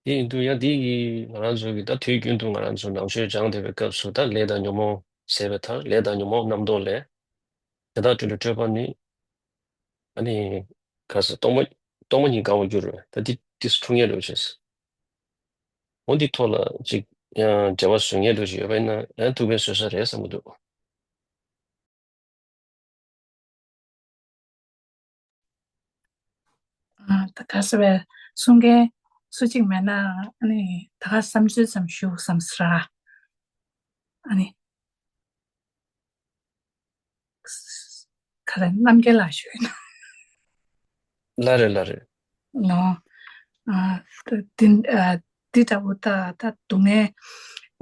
དེ་ཡིན་དུས་ཡང་དེ་གི་ང་རང་ཚོ་གི་ད་དུས་རྒྱུན་དུ་ང་རང་ཚོ་ནང་ཆོས་སྦྱངས་བསྡད་པའི་སྐབས་སུ་ད་ལས་དང་ཉོན་མོངས་ཟད་པའི་མཐར། ལས་དང་ཉོན་མོངས་རྣམ་རྟོག་ལས། དེ་དག་གྲོལ་བའི་སྤྲོས་པ་ནི། ཨ་ནི་ག་ས་སྟོང་པ་སྟོང་པ་ཉིད་འགག་པར་འགྱུར་བས། ད་འདི་འདི་འཁྲུལ་ངེས་འགྲོ་བྱས། འོ་འདི་ཐོག་ལ་ཅིག་ཡང་འགྲེལ་བ་བཟོ་མཁན་འགྲོ་ཞིག་ཡོད་པ་ཡིན་ན་ཡང་ཐུགས་ཕན་གསོས་ས་རེད་བསམ་གྱི་འདུག་ཨ་ད་ག་ཟེར་བའི་གསུང་མཁན་སུ་གཅིག་མེད་ན་ཨ་ནི་ད་ག་བསམ་ཚུལ་ཙམ་ཞུ་བསམ་ཟེར། ཨ་ནི། ག་རེ་རྣམ་རྒྱལ་ལགས་ཞུས་ན། ལ་རེ་ལ་རེ། ལོ། ཨ་ད་འདི་ཨ་འདི་འདྲ་བོ་ད་ད་སྡུག་བསྔལ་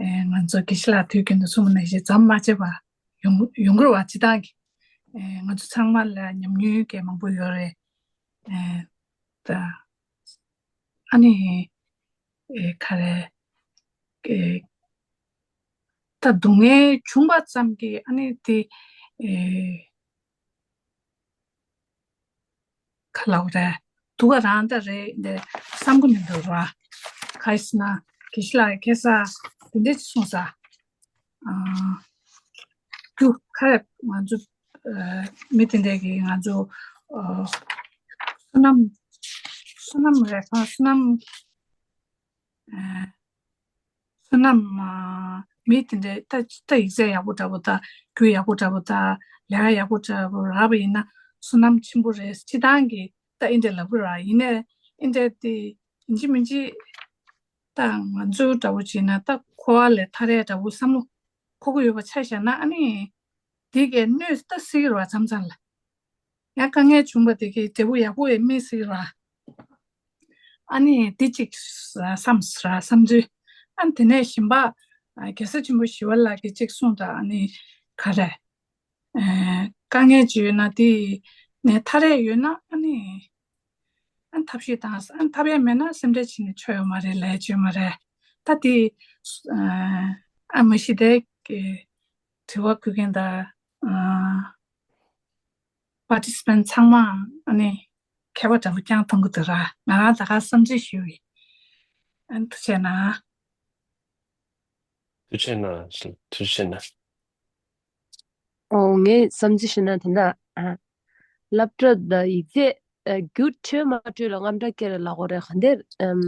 ཨེ་ང་ཚོ་དགེ་བཤེས་ལགས་དུས་རྒྱུན་དུ་གསུངས་པ་ནང་བཞིན་མཚམས་མ་ཆད་པ་ཡོང་ཡོང་གི་རེད་བ། སྤྱིར་བཏང་གི་ཨེ་ང་ཚོ་ཚང་མ་ལ་ཉམས་མྱོང་གི་མང་པོ་ཡོད་རེད། ཨེ་ད་ཨ་ནི་ཨེ་ག་རེ་ཨེ་ད་སྡུག་བསྔལ་བྱུང་བ་ཙམ་གྱིས་ཨ་ནི་དེ་ཨེ་ག་ལབ་རེད། སྡུག་ག་རང་ད་རེད་འདི་བསམ་གི་མི་འདུག་ར། ག་ཡིན་ཟེར་ན་དགེ་བཤེས་ལགས་ཁ་སང་དེ་འདྲས་ཅིག་གསུངས་ས། ཨ་རྒྱུ་ཁ་ང་ཚོ་ཨ་མི་དེ་འདྲས་ཀྱིས་ང་ཚོ་ཨ་བསོད་ནམས་བསོད་ནམས་རེད་ཁ་བསོད་ནམས་ཨ་བསོད་ནམས་ཨ་མི་དེ་འདྲས་ད་ད་ཡིག་ཚད་ཡག་པོ་འདྲ་པོ་དང་རྒྱུ་ཡག་པོ་འདྲ་པོ་དང་ལས་ཀ་ཡག་པོ་འདྲ་པོ་རག་པ་ཡིན་ན་བསོད་ནམས་ཆེན་པོ་རེད། སྤྱིར་བཏང་གི་ད་ཨེ་འདྲས་ལབ་གི་ར། ཡིན་ནའི་ཨེ་འདྲས་དེ་ཡིན་གཅིག་མིན་གཅིག་ད་ང་ཚོ་འདྲ་པོ་བྱས་ན་ད་འཁོར་བ་ལས་ཐར་ཡས་འདྲ་པོ་བསམ་བློ་འཁོར་གི་ཡོད་པ་ཆ་བཞག་ན་ཨ་ནི་དེ་གས་གནོད་ད་སྲིད་ར་མཚམས་མཚམས་ལ། ཡང་དཀའ་ངལ་བྱུང་བ་དེ་གས་འབྲས་བུ་ཡག་པོ་ཡང་སྨིན་སྲིད་ར། ཨ་ནི་དེ་གཅིག་བསམ་ར་བསམ་ཚུལ། ཨ་ནི་དེ་ནས་གཞན་པ་རྒྱལ་སྲས་ཆེན་པོ་ཞི་བ་ལྷ་གིས་གཅིག་གསུངས་དང་ཨ་ནི་ག་རེ། ཨེ་དཀའ་ངལ་ཅིག་ཡོད་ན་དེ་ནས་ཐར་ཡས་ཡོད་ན་ཨ་ནི་ཨ་ནི་ཐབས་ཤེས་དང་ཨ་ནི་ཐར་ཡས་མེད་ན་སེམས་ཁྲལ་བྱས་ནས་ཆོ་ཡོད་མ་རེད། ལས་བྱེད་མ་རེད། ད་དེ་ཨ་མ་གཞི་དེ་གི་དྲི་བ་འགོད་མཁན་དང་ཨ་པར་ཊི་སི་པེན་ཊི་ཚང་མ་ཨ་ནི་མཁས་པ་འདྲ་པོ་རྐྱང་མཐོང་གི་འདུག་ར། ང་རང་ད་ག་བསམ་ཚུལ་ཞུ་ཡི། ཨ་ནི་ཐུགས་རྗེ་གནང་། ཐུགས་རྗེ་གནང་། ཐུགས་རྗེ་གནང་། ཨོ་ངས་བསམ་ཚུལ་ཞུ་ན་དེ་འདྲ། ཨ་སློབ་གྲྭ་དང་ཡིག་ཚད་ཨ་རྒྱུགས་འཕྲོད་མ་འཕྲོད་ལ་དངངས་སྐྲག་སྐྱེ་རེད་ལབ་དགོས་རེད། ག་འདྲ་ཨམ།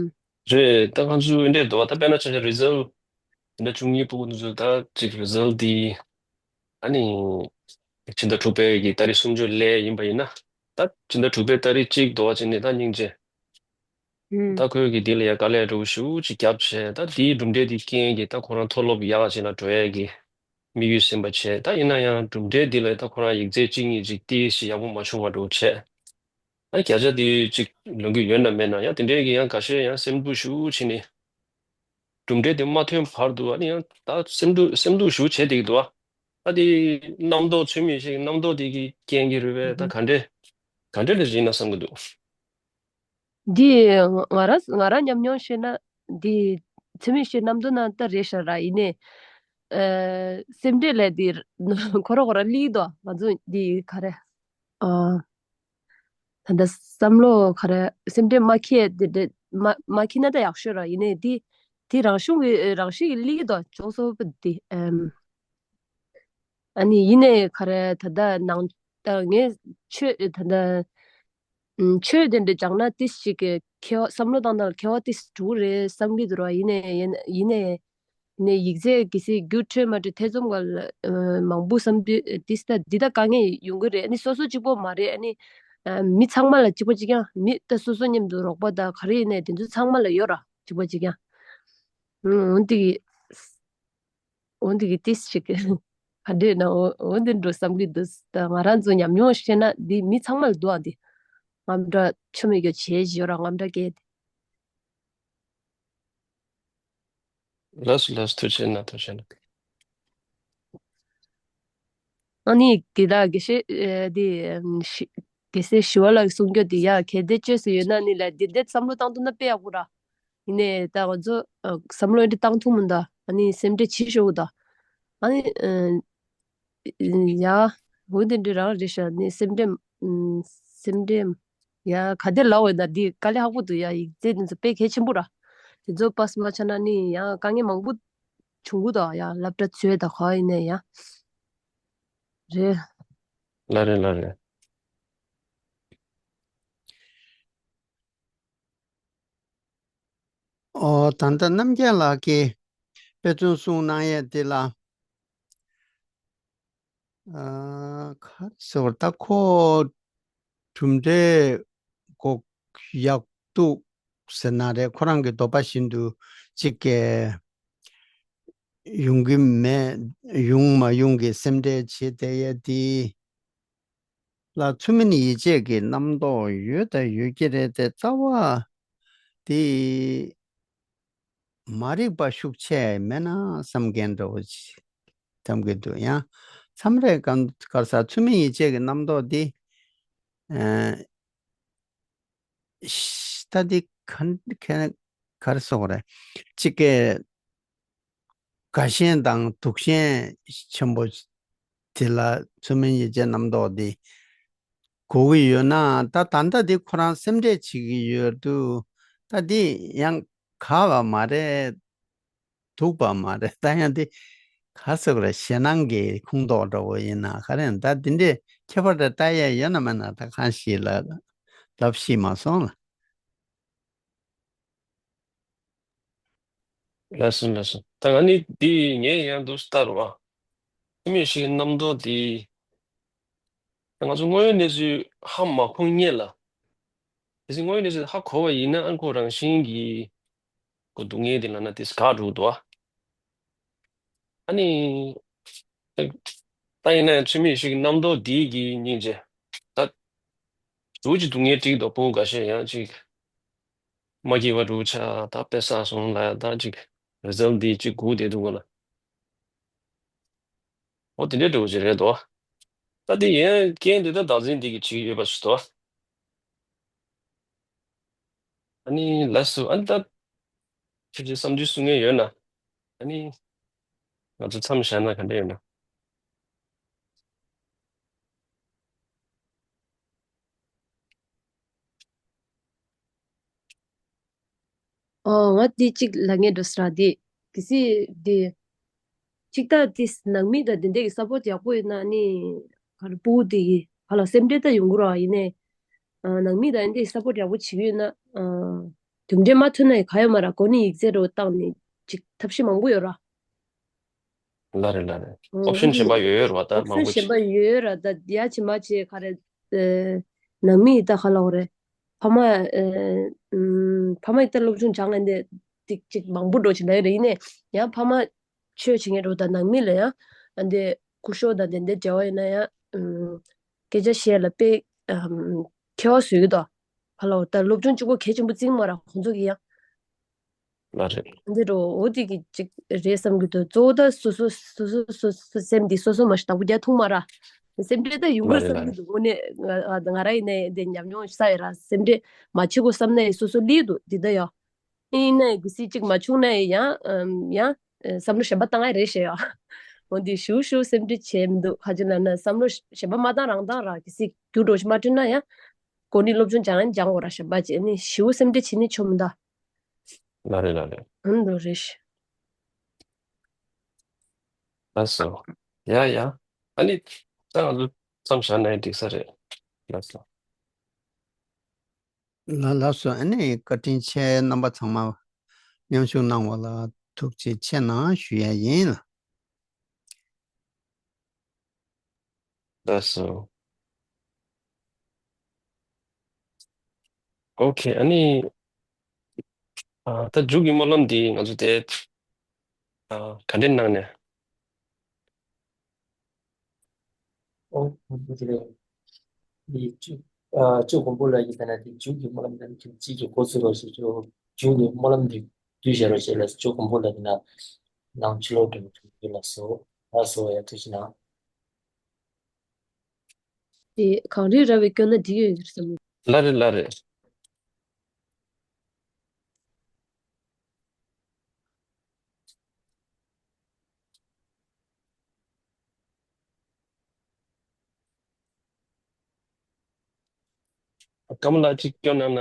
རེད། ད་ང་ཚོ་འདི་འདྲས་འདུག་བ། ད་དཔེར་ན་ཆ་བཞག་རི་ཛལ་འདི་འདྲ་བྱུང་ཡིན་ཕྲུ་གུ་འདི་ཚོ་ད་ཅིག་རི་ཛལ་འདི་ཨ་ནི་ཕྱི་ཟླ་དྲུག་པའི་གི་ཏ་རིག་སུམ་ཅུ་སླེབས་ཡིན་པ་ཡིན་ན། ད་ཕྱི་ཟླ་དྲུག་པའི་ཏ་རིག་གཅིག་འདུག་བ་བྱས་ནས་ད་སྙིང་རྗེ། ཨུམ། ད་ཁོས་གི་འདི་ལ་ཡ་དཀའ་ལས་འདྲ་པོ་ཞེ་པོ་ཅིག་བརྒྱབ་བྱས། ད་དེའི་གྲུབ་འབྲས་དེ་རྐྱེན་གྱིས་ད་ཁོ་རང་མཐོ་སློབ་ཡག་ཅིག་ལ་འགྲོ་ཡས་ཀྱི་དམིགས་ཡུལ་ཟིན་པ་བྱས། ད་ཡིན་ན་ཡང་གྲུབ་འབྲས་འདི་ལ་ད་ཁོ་རང་ཡིག་ཚད་གཅིག་གཉིས་ཅིག་ཏོག་ཙམ་ཡག་པོ་མ་བྱུང་བ་འདྲ་པོ་བྱས། ཨ་བརྒྱ་ཆ་དེ་གཅིག་ལོན་གྱི་ཡོད་ན་མེད་ན་ཡང་དེ་འདྲའི་གི་ཡང་འགའ་ཤས་ཡང་སེམས་སྡུག་ཞེ་པོ་བྱས་ནས། གྲུབ་འབྲས་དེ་མ་ཐོན་བར་དུ་ཨ་ནི་ཡང་ད་སེམས་སྡུག་སེམས་སྡུག་ཞེ་པོ་བྱས་བསྡད་ཀྱི་འདུག་ཨ། ད་དེ་རྣམ་རྟོག་ཚུལ་མིན་ཞིག་རྣམ་རྟོག་དེ་གི་རྐྱེན་གྱིས་རེད་པས། ད་ག་འདྲས་ག་འདྲས་ལ་ཟིན་ན་བསམ་གྱི་འདུག་འདི་ང་རང་ང་རང་ཉམས་མྱོང་བཤད་ན། འདི་ཚད་མེད་བཤད་རྣམ་རྟོག་ནང་ལྟར་རེད་ཤག་ར། ཡིན་ནའི་ཨ་སེམས་ཁྲལ་ལས་འདི་ཁོ་ར་ཁོ་ར་སླེབས་འདུག་ང་ཚོ་འདི་ག་རེ། ཨ་ད་ལྟ་བསམ་བློ་ག་རེ། སེམས་ཁྲལ་མ་འཁྱེར་དེ་འདྲ་མ་མ་འཁྱེར་ན་ད་ཡག་ཤོས་ར། ཡིན་ནའི་འདི་དེ་རང་བྱུང་གི་རང་བཞིན་གྱི་སླེབས་འདུག་ཅུང་ཟད་པོ་འདི་ཨམ། ཨ་ནི་ཡིན་ནའི་ག་རེ། ད་ལྟ་ནང་ད་ངས་ཆོས་ད་ལྟ་ཨམ་ཆོས་དེ་འདྲ་སྦྱངས་ན་ཏིས་ཅིག་གི་མཁས་པ་བསམ་བློ་བཏང་ན་མཁས་པ་ཏིས་འགྲོ་གི་རེད་བསམ་གྱི་འདུག་ར། ཡིན་ནའི་ཡིན་ཡིན་ནའི་ནས་ཡིག་ཚད་གལ་སྲིད་རྒྱུགས་འཕྲོད་མ་འཕྲོད་ཐེ་ཚོམ་སྒང་ལ་ཨ་མང་པོ་བསམ་དུས་ཏིས་ད་འདི་ད་དཀའ་ངལ་ཡོང་གི་རེད། ཨ་ནི་སོ་སོ་གཅིག་པོ་མ་རེད། ཨ་ནི་ཨ་མི་ཚང་མ་ལ་གཅིག་པ་གཅིག་རྐྱང་། མི་ད་སོ་སོ་མཉམ་དུ་རོགས་པ་ད་ག་རེ་ཡིན་ནའི་དེ་ཚོ་ཚང་མ་ལ་ཡོད་ར། གཅིག་པ་གཅིག་རྐྱང་། ཨ་འོན་ཏེ་གི་འོན་ཏེ་གི་ཏིས་ཞིག་ག་འདྲས་ན་འོ་འོ་འདི་འགྲོ་བསམ་གྱི་འདུག་ད་ང་རང་ཚོ་ཉམས་མྱོང་བཤད་ན་འདི་མི་ཚང་མ་ལ་འདུག་ཨ། འདི་ངམ་འདྲ་ཆོ་མེད་རྒྱུ་བྱས་ཞིག་ཡོད་ར། ངམ་འདྲ་སྐད་དེ། ལགས་སོ་ལགས་སོ། ཐུགས་རྗེ་གནང་། ཐུགས་རྗེ་གནང་། ཨ་ནི་དེ་ལ་དགེ་བཤེས་ཨེ་དེ་ཨམ་ཞི་དགེ་བཤེས་ཞི་བ་ལྷ་གིས་གསུང་རྒྱུ་དེ་ཡ་གལ་ཏེ་བཅོས་སུ་ཡོད་ན་ནི་ལ་དེ་འདྲས་བསམ་བློ་བཏང་ཐུབ་ན་དཔེ་ཡག་པོ་ར། ཡིན་ནའི་ད་ང་ཚོ་ཨ་བསམ་བློ་འདི་བཏང་ཐུབ་མི་འདུག་ཨ་ནི་སེམས་ཁྲལ་བྱེད་ཤོག་འདུག་ཨ་ནི་ཨ་ཡ་འོ་དེ་འདྲ་རང་རེད་ཤག་ནི་སེམས་ཁྲལ་ཨམ་སེམས་ཁྲལ་ཡ་ག་དེ་ལབ་འོས་ན་འདི་དཀའ་ལས་ཁག་པོ་འདུག་ཡ། ཡིག་ཚད་འདི་ཚོ་དཔེ་གལ་ཆེན་པོ་ར། དེ་ཚོ་པཱས་མ་ཆགས་ན་ནི་ཡ་དཀའ་ངལ་མང་པོ་བྱུང་གི་འདུག་ཡ། སློབ་གྲྭ་ཚོས་ད་ག་ཡིན་ནའི་ཡ་རེད། ལགས་རེད་ལགས་རེད། ཨོ་ད་ལྟ་རྣམ་རྒྱལ་ལགས་ཀྱིས་དཔེ་མཚོན་གསུངས་གནང་ཡས་དེ་ལ་ཨ་ག་རེ་ཟེར་བ། ད་ཁོ་གྲུབ་འབྲས་ཁོ་ཡག་འདུག་ཟེར་ན་རེད། ཁོ་རང་གི་འདོད་པ་བཞིན་དུ་གཅིག་གི་ཡོང་གི་མེད། ཡོང་མ་ཡོང་གི་སེམས་ཁྲལ་བྱེད་བསྡད་ཡས་དེ་ལ་ཚུལ་མིན་ཡིད་བྱེད་ཀྱི་རྣམ་རྟོག་ཡོད་ད་ཡོད་ཀྱི་རེད་དེ། རྩ་བ་དེ་མ་རིག་པ་ཤུགས་ཆེ་མེད་ན་བསམ་མཁན་འདྲ་བོ་ཅིག་བསམ་གྱི་འདུག་ཡང་མཚམས་རེ་གང་གར་ས་ཚུལ་མིན་ཡིད་བྱེད་ཀྱི་རྣམ་རྟོག་འདི་ཨ་ད་འདི་ག་ག་ག་རེ་ཟེར་དགོས་རེད། གཅིག་གི་དགའ་ཞེན་དང་སྡུག་ཞེན་ཆེན་པོ་དེ་ལ་ཚུལ་མིན་ཡིད་བྱེད་རྣམ་རྟོག་འདི་དགོས་ཀྱི་ཡོད་ན། ད་ད་ལྟ་འདི་ཁོ་རང་སེམས་ཁྲལ་བྱེད་ཀྱི་ཡོད་དུས་ད་འདི་ཡང་དགའ་བ་མ་རེད། སྡུག་པ་མ་རེད། ད་ཡང་འདི་ག་ཟེར་དགོས་རེད། ཞེད་སྣང་གི་ཁོངས་གཏོགས་འདྲ་བོ་ཡིན་ན་ག་རེ་ཡིན། ད་འདི་འདྲའི་ཁྱད་པར་དེ་ལྟ་ཡས་ཡོད་ན་མེད་ན་ད་གང་ཞིག་ལ་ལབ་ཤེས་མ་སོང་ལ། ལགས་སོ་ལགས་སོ། ད་ང་ནི་འདི་ངས་ཡང་འདུག་ལྟ་རུ་བ། ཚུལ་མིན་ཡིད་བྱེད་རྣམ་རྟོག་འདི། ད་ང་ཚོ་དངོས་ཡོད་གནས་ཚུལ་ཧ་མ་གོ་མཁན་ལ། དེ་ཚོ་དངོས་ཡོད་གནས་ཚུལ་ཧ་གོ་བ་ཡིན་ན་ཨ་ཁོ་རང་བཞིན་གྱིས་ཁོ་སྡུག་བསྔལ་དེ་ལབ་ན་དེ་དགའ་འགྲོ་འདུག་ཨ། ཨ་ནི། ད་ཡིན་ན་ཚུལ་མིན་ཡིད་བྱེད་རྣམ་རྟོག་འདི་གི་སྙིང་རྗེ། ད། འདུག་ཅིག་སྡུག་བསྔལ་འགྲིག་འདུག་ཕྲུ་གུ་འགའ་ཤས་ཡང་ཅིག་མ་སྐྱིད་པ་འདྲ་བོ་ཆགས། ད་དཔེ་བསགས་སོང་ལབ་ཡ། ད་ཅིག་རི་ཛལ་འདི་ཅིག་སྒུག་བསྡད་འདུག་ག་ལ། འོ་དེ་འདྲའི་འདྲ་བོ་ཅིག་རེད་འདུག་ད་དེ་ཡན་རྐྱེན་དེ་ད་བདག་འཛིན་འདི་གིས་བྱེད་ཀྱི་ཡོད་པ་ཞིག་འདུག་ཨ་ནི་ལགས་སོ། ཨ་ནི་ད་ཁྱེད་ཀྱིས་བསམ་ཚུལ་གསུང་མཁན་ཡོད་ན། ཨ་ནི་ང་ཚོ་མཚམས་བཞག་ན་ག་འདྲ་ཡོད་ན། ཨོ་ང་འདི་གཅིག་ལབ་ངེས་འགྲོ་ས་ར། འདི་གལ་སྲིད་འདི་གཅིག་ད་འདི་ནང་མི་དང་འདི་འདྲ་གི་སཔོར་ཊི་ཡག་པོ་ཡོད་ན་ནི་ག་རེ་སྤུ་གུ་འདི་གི་ཧ་ལ་སེམས་ཁྲལ་ད་ཡོང་གི་ར། ཡིན་ནའི་ཨ་ནང་མི་དང་འདི་འདྲ་གི་སཔོར་ཊི་ཡག་པོ་བྱེད་ཀྱི་ཡོད་ན་ཨ་གྲུབ་འབྲས་མ་ཐོན་ན་ཡང་ག་ཡོད་མ་ར། གོ་གནས་ཡིག་ཚད་རོ་བཏང་ནས་ཅིག་ཐབས་ཤེས་མང་པོ་ཡོད་ར། ལ་རེད་ལ་རེད། ཨོ་ཨོབ་ཤན་གཞན་པ་ཡོད་ཡོད་རེད་བ། ད་ཨོབ་ཤན་མང་པོ་གཞན་ཅིག་པ་ཡོད་ཡོད་ར། ད་ཡ་ཅི་མ་ཅི་ག་རེ་ཨེ་ནང་མི་ད་ག་ལ་འོ་རེད། ཕ་མ་ཨེ་ཨམ་ཕ་མ་ཡི་ད་སློབ་སྦྱོང་སྦྱང་ངན་དེ་ཏིག་ཅིག་མང་པོ་འགྲོ་ཅིག་ལ་ཡོད་རེད། ཡིན་ནའི་ཡང་ཕ་མ་ཆོས་བྱེད་མཁན་འགྲོ་ད་ནང་མི་ལ་ཡང་ཨ་འདི་སྐུ་ཞབས་དང་དེ་འདྲ་འབྲེལ་བ་ཡོད་ན་ཡང་ཨམ་སྐད་ཆ་བཤད་ལ་དཔེ་ཨམ་མཁས་པ་བཟོ་གི་འདུག་ཧ་ལོ། ད་སློབ་སྦྱོང་གཅིག་པོ་གལ་ཆེན་པོ་བརྩི་གི་མ་རེད་ཁོང་ཚོ་གི་ཡང་། ལ་རེད། འདི་རུ་འོ་དེ་གི་ཅིག་རེད་བསམ་གི་འདུག་གཙོ་བོ་ད་སོ་སོ་སོ་སོ་སོ་སོ་སེམས་འདི་སོ་སོ་མ་ཞིག་བདག་པོ་རྒྱག་ཐུབ་མ་རེད། སེམས་ཁྲལ་ད་ཡོང་གི་རེད་བསམ་གྱི་འདུག་དངོས་གནས་ང་ང་རང་ཡིན་ནའི་འདི་ཉམས་མྱོང་ཞིག་ཡོད་ར། སེམས་ཁྲལ་མ་བྱེད་དགོས་བསམ་ནའི་སོ་སོ་ལི་འདུག་འདི་ད་ཡ། ཡིན་ནའི་གུ་སི་གཅིག་མ་བྱུང་ནའི་ཡང་ཨམ་ཡང་ཨ་བསམ་བློ་གཞན་པ་བཏང་ཡ་རེད་ཞེས་ཡ། འོ་འདི་ཞུ་ཞུ་སེམས་ཁྲལ་བྱས་མི་འདུག་ཁ་ཅིག་ལབ་ན་བསམ་བློ་གཞན་པ་མ་བཏང་རང་བཏང་ར་གུ་སི་རྒྱུགས་འགྲོ་ཞིག་མ་བསྐྲུན་ན་ཡང་གོ་ནི་སློབ་སྦྱོང་སྦྱང་ཡང་སྦྱང་དགོས་ར་གཞན་པ་བྱས་ནི་ཞུ་སེམས་ཁྲལ་བྱེད་ནི་ཆོ་མི་འདུག་ལ་རེད་ལ་རེད། ཨ་འདུག་རེད་ཤི། ལགས་སོ། ཡ་ཡ། ཨ་ནི། ད་ང་ཚོ་མཚམས་བཞག་ནའི་འགྲིག་ས་རེད། ལགས་སོ། ལ་ལགས་སོ། ཨ་ནི་བཀའ་དྲིན་ཆེ། རྣམ་པ་ཚང་མ་མཉམ་ཞུགས་གནང་བ་ལ་ཐུགས་རྗེ་ཆེ་གནང་ཞུ་ཡ་ཡིན་ལ། ལགས་སོ། ཨོ་ཁེ། ཨ་ནི། ཨ་ད་མཇུག་གི་སྨོན་ལམ་འདི་ང་ཚོ་དེ་ཨ་ག་འདྲས་གནང་ནས། ཨོ་ཁེ་དེ་རེད། འདི་བཅུ་ཨ་བཅུ་མགོན་པོ་ལ་ཡི་ད་ན་དེ་མཇུག་གི་སྨོན་ལམ་འདི་གཅིག་གི་འགོ་ཚུགས་རོགས་ཞེས་བཅུ་མཇུག་གི་སྨོན་ལམ་འདི་བསྡུས་བཞག་རོགས་ཞེས་ལ་བཅུ་མགོན་པོ་ལ་ཡི་ན་ནང་ཕྱི་ལོགས་འགྲོ་མི་ཐུབ་ཡོད་ལ་སོ། ལ་སོ་ཡ་ཐུགས་རྗེ་གནང་། དེ་གངས་རི་ར་བས་སྐྱོན་ན་འགྲིག་ཡོད་ཀྱི་རེད་བསམ། ལ་རེད་ལ་རེད། སྐམ་ལ་གཅིག་སྐྱོན་ན་ན།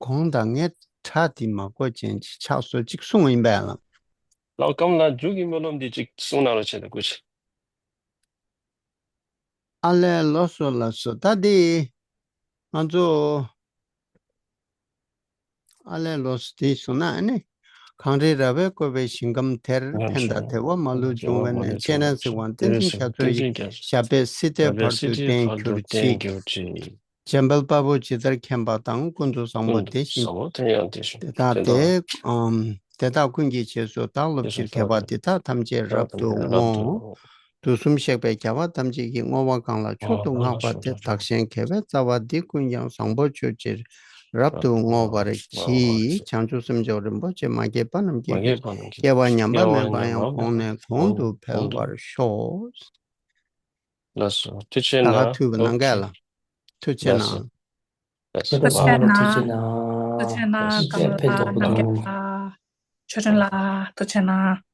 གོང་དང་ངས་ཁྲ་དེ་མ་གོ་ཅན་ཅིག་ཆགས་སོ་ཅིག་གསུང་ཡིན་པས་ལ། ལགས་སྐམ་ལ་མཇུག་གི་སྨོན་ལམ་འདི་ཅིག་གསུང་གནང་རོགས་བྱས་ད་སྐུ་མཁྱེན། ཨ་ལས་ལོ་སོ་ལ་སོ་ད་དེ་ང་ཚོ། ཨ་ལས་ལོ་སོ་དེ་སོང་ན་ཨ་ནི། གངས་རི་ར་བས་བསྐོར་བའི་ཞིང་ཁམས་དེར། ཕན་དང་བདེ་བ་མ་ལུས་འབྱུང་བའི་གནས། སྤྱན་རས་གཟིགས་དབང་བསྟན་འཛིན་རྒྱ་མཚོ་ཡི། ཞབས་པད་སྲིད་མཐའི་བར་དུ་བརྟན་གྱུར་ཅིག་འཇམ་དཔལ་དཔའ་བོས་ཇི་ལྟར་མཁྱེན་པ་དང་། ཀུན་ཏུ་བཟང་པོ་དེ་བཞིན་དེ་དག་དེ། ཨམ། དེ་དག་ཀུན་གྱི་རྗེས་སུ་བདག་སློབ་ཕྱིར། དགེ་བ་འདི་དག་ཐམས་ཅད་རབ་ཏུ་བསྔོ། དུས་གསུམ་གཤེགས་པའི་རྒྱལ་བ་ཐམས་ཅད་ཀྱིས། བསྔོ་བ་གང་ལ་མཆོག་ཏུ་བསྔགས་པ་དེ། བདག་གཞན་དགེ་བའི་རྩ་བ་འདི་ཀུན་ཀྱང་། བཟང་པོ་སྤྱོད་ཕྱིར་རབ་ཏུ་བསྔོ་བར་བགྱི། བྱང་ཆུབ་སེམས་མཆོག་རིན་པོ་ཆེ། མ་སྐྱེས་པ་རྣམས་སྐྱེ་གྱུར་ཅིག་སྐྱེས་པ་ཉམས་པ་མེད་པ་ཡང་། གོང་ནས་གོང་དུ་འཕེལ་བར་ཤོག་ལགས་སོ། ཐུགས་རྗེ་ཆེ་གནང་། ད་ག་ཐུབ་པ་གནང་གས་ལ། ཐུགས་རྗེ་གནང་། ལགས་སོ། ཐུགས་རྗེ་གནང་། ཐུགས་རྗེ་གནང་། ཐུགས་རྗེ་གནང་། ལགས་སོ། ཐུགས་རྗེ་གནང་། ལགས་སོ། ཆོས་སྒྲོན་ལགས་ཐུགས་རྗེ་གནང་།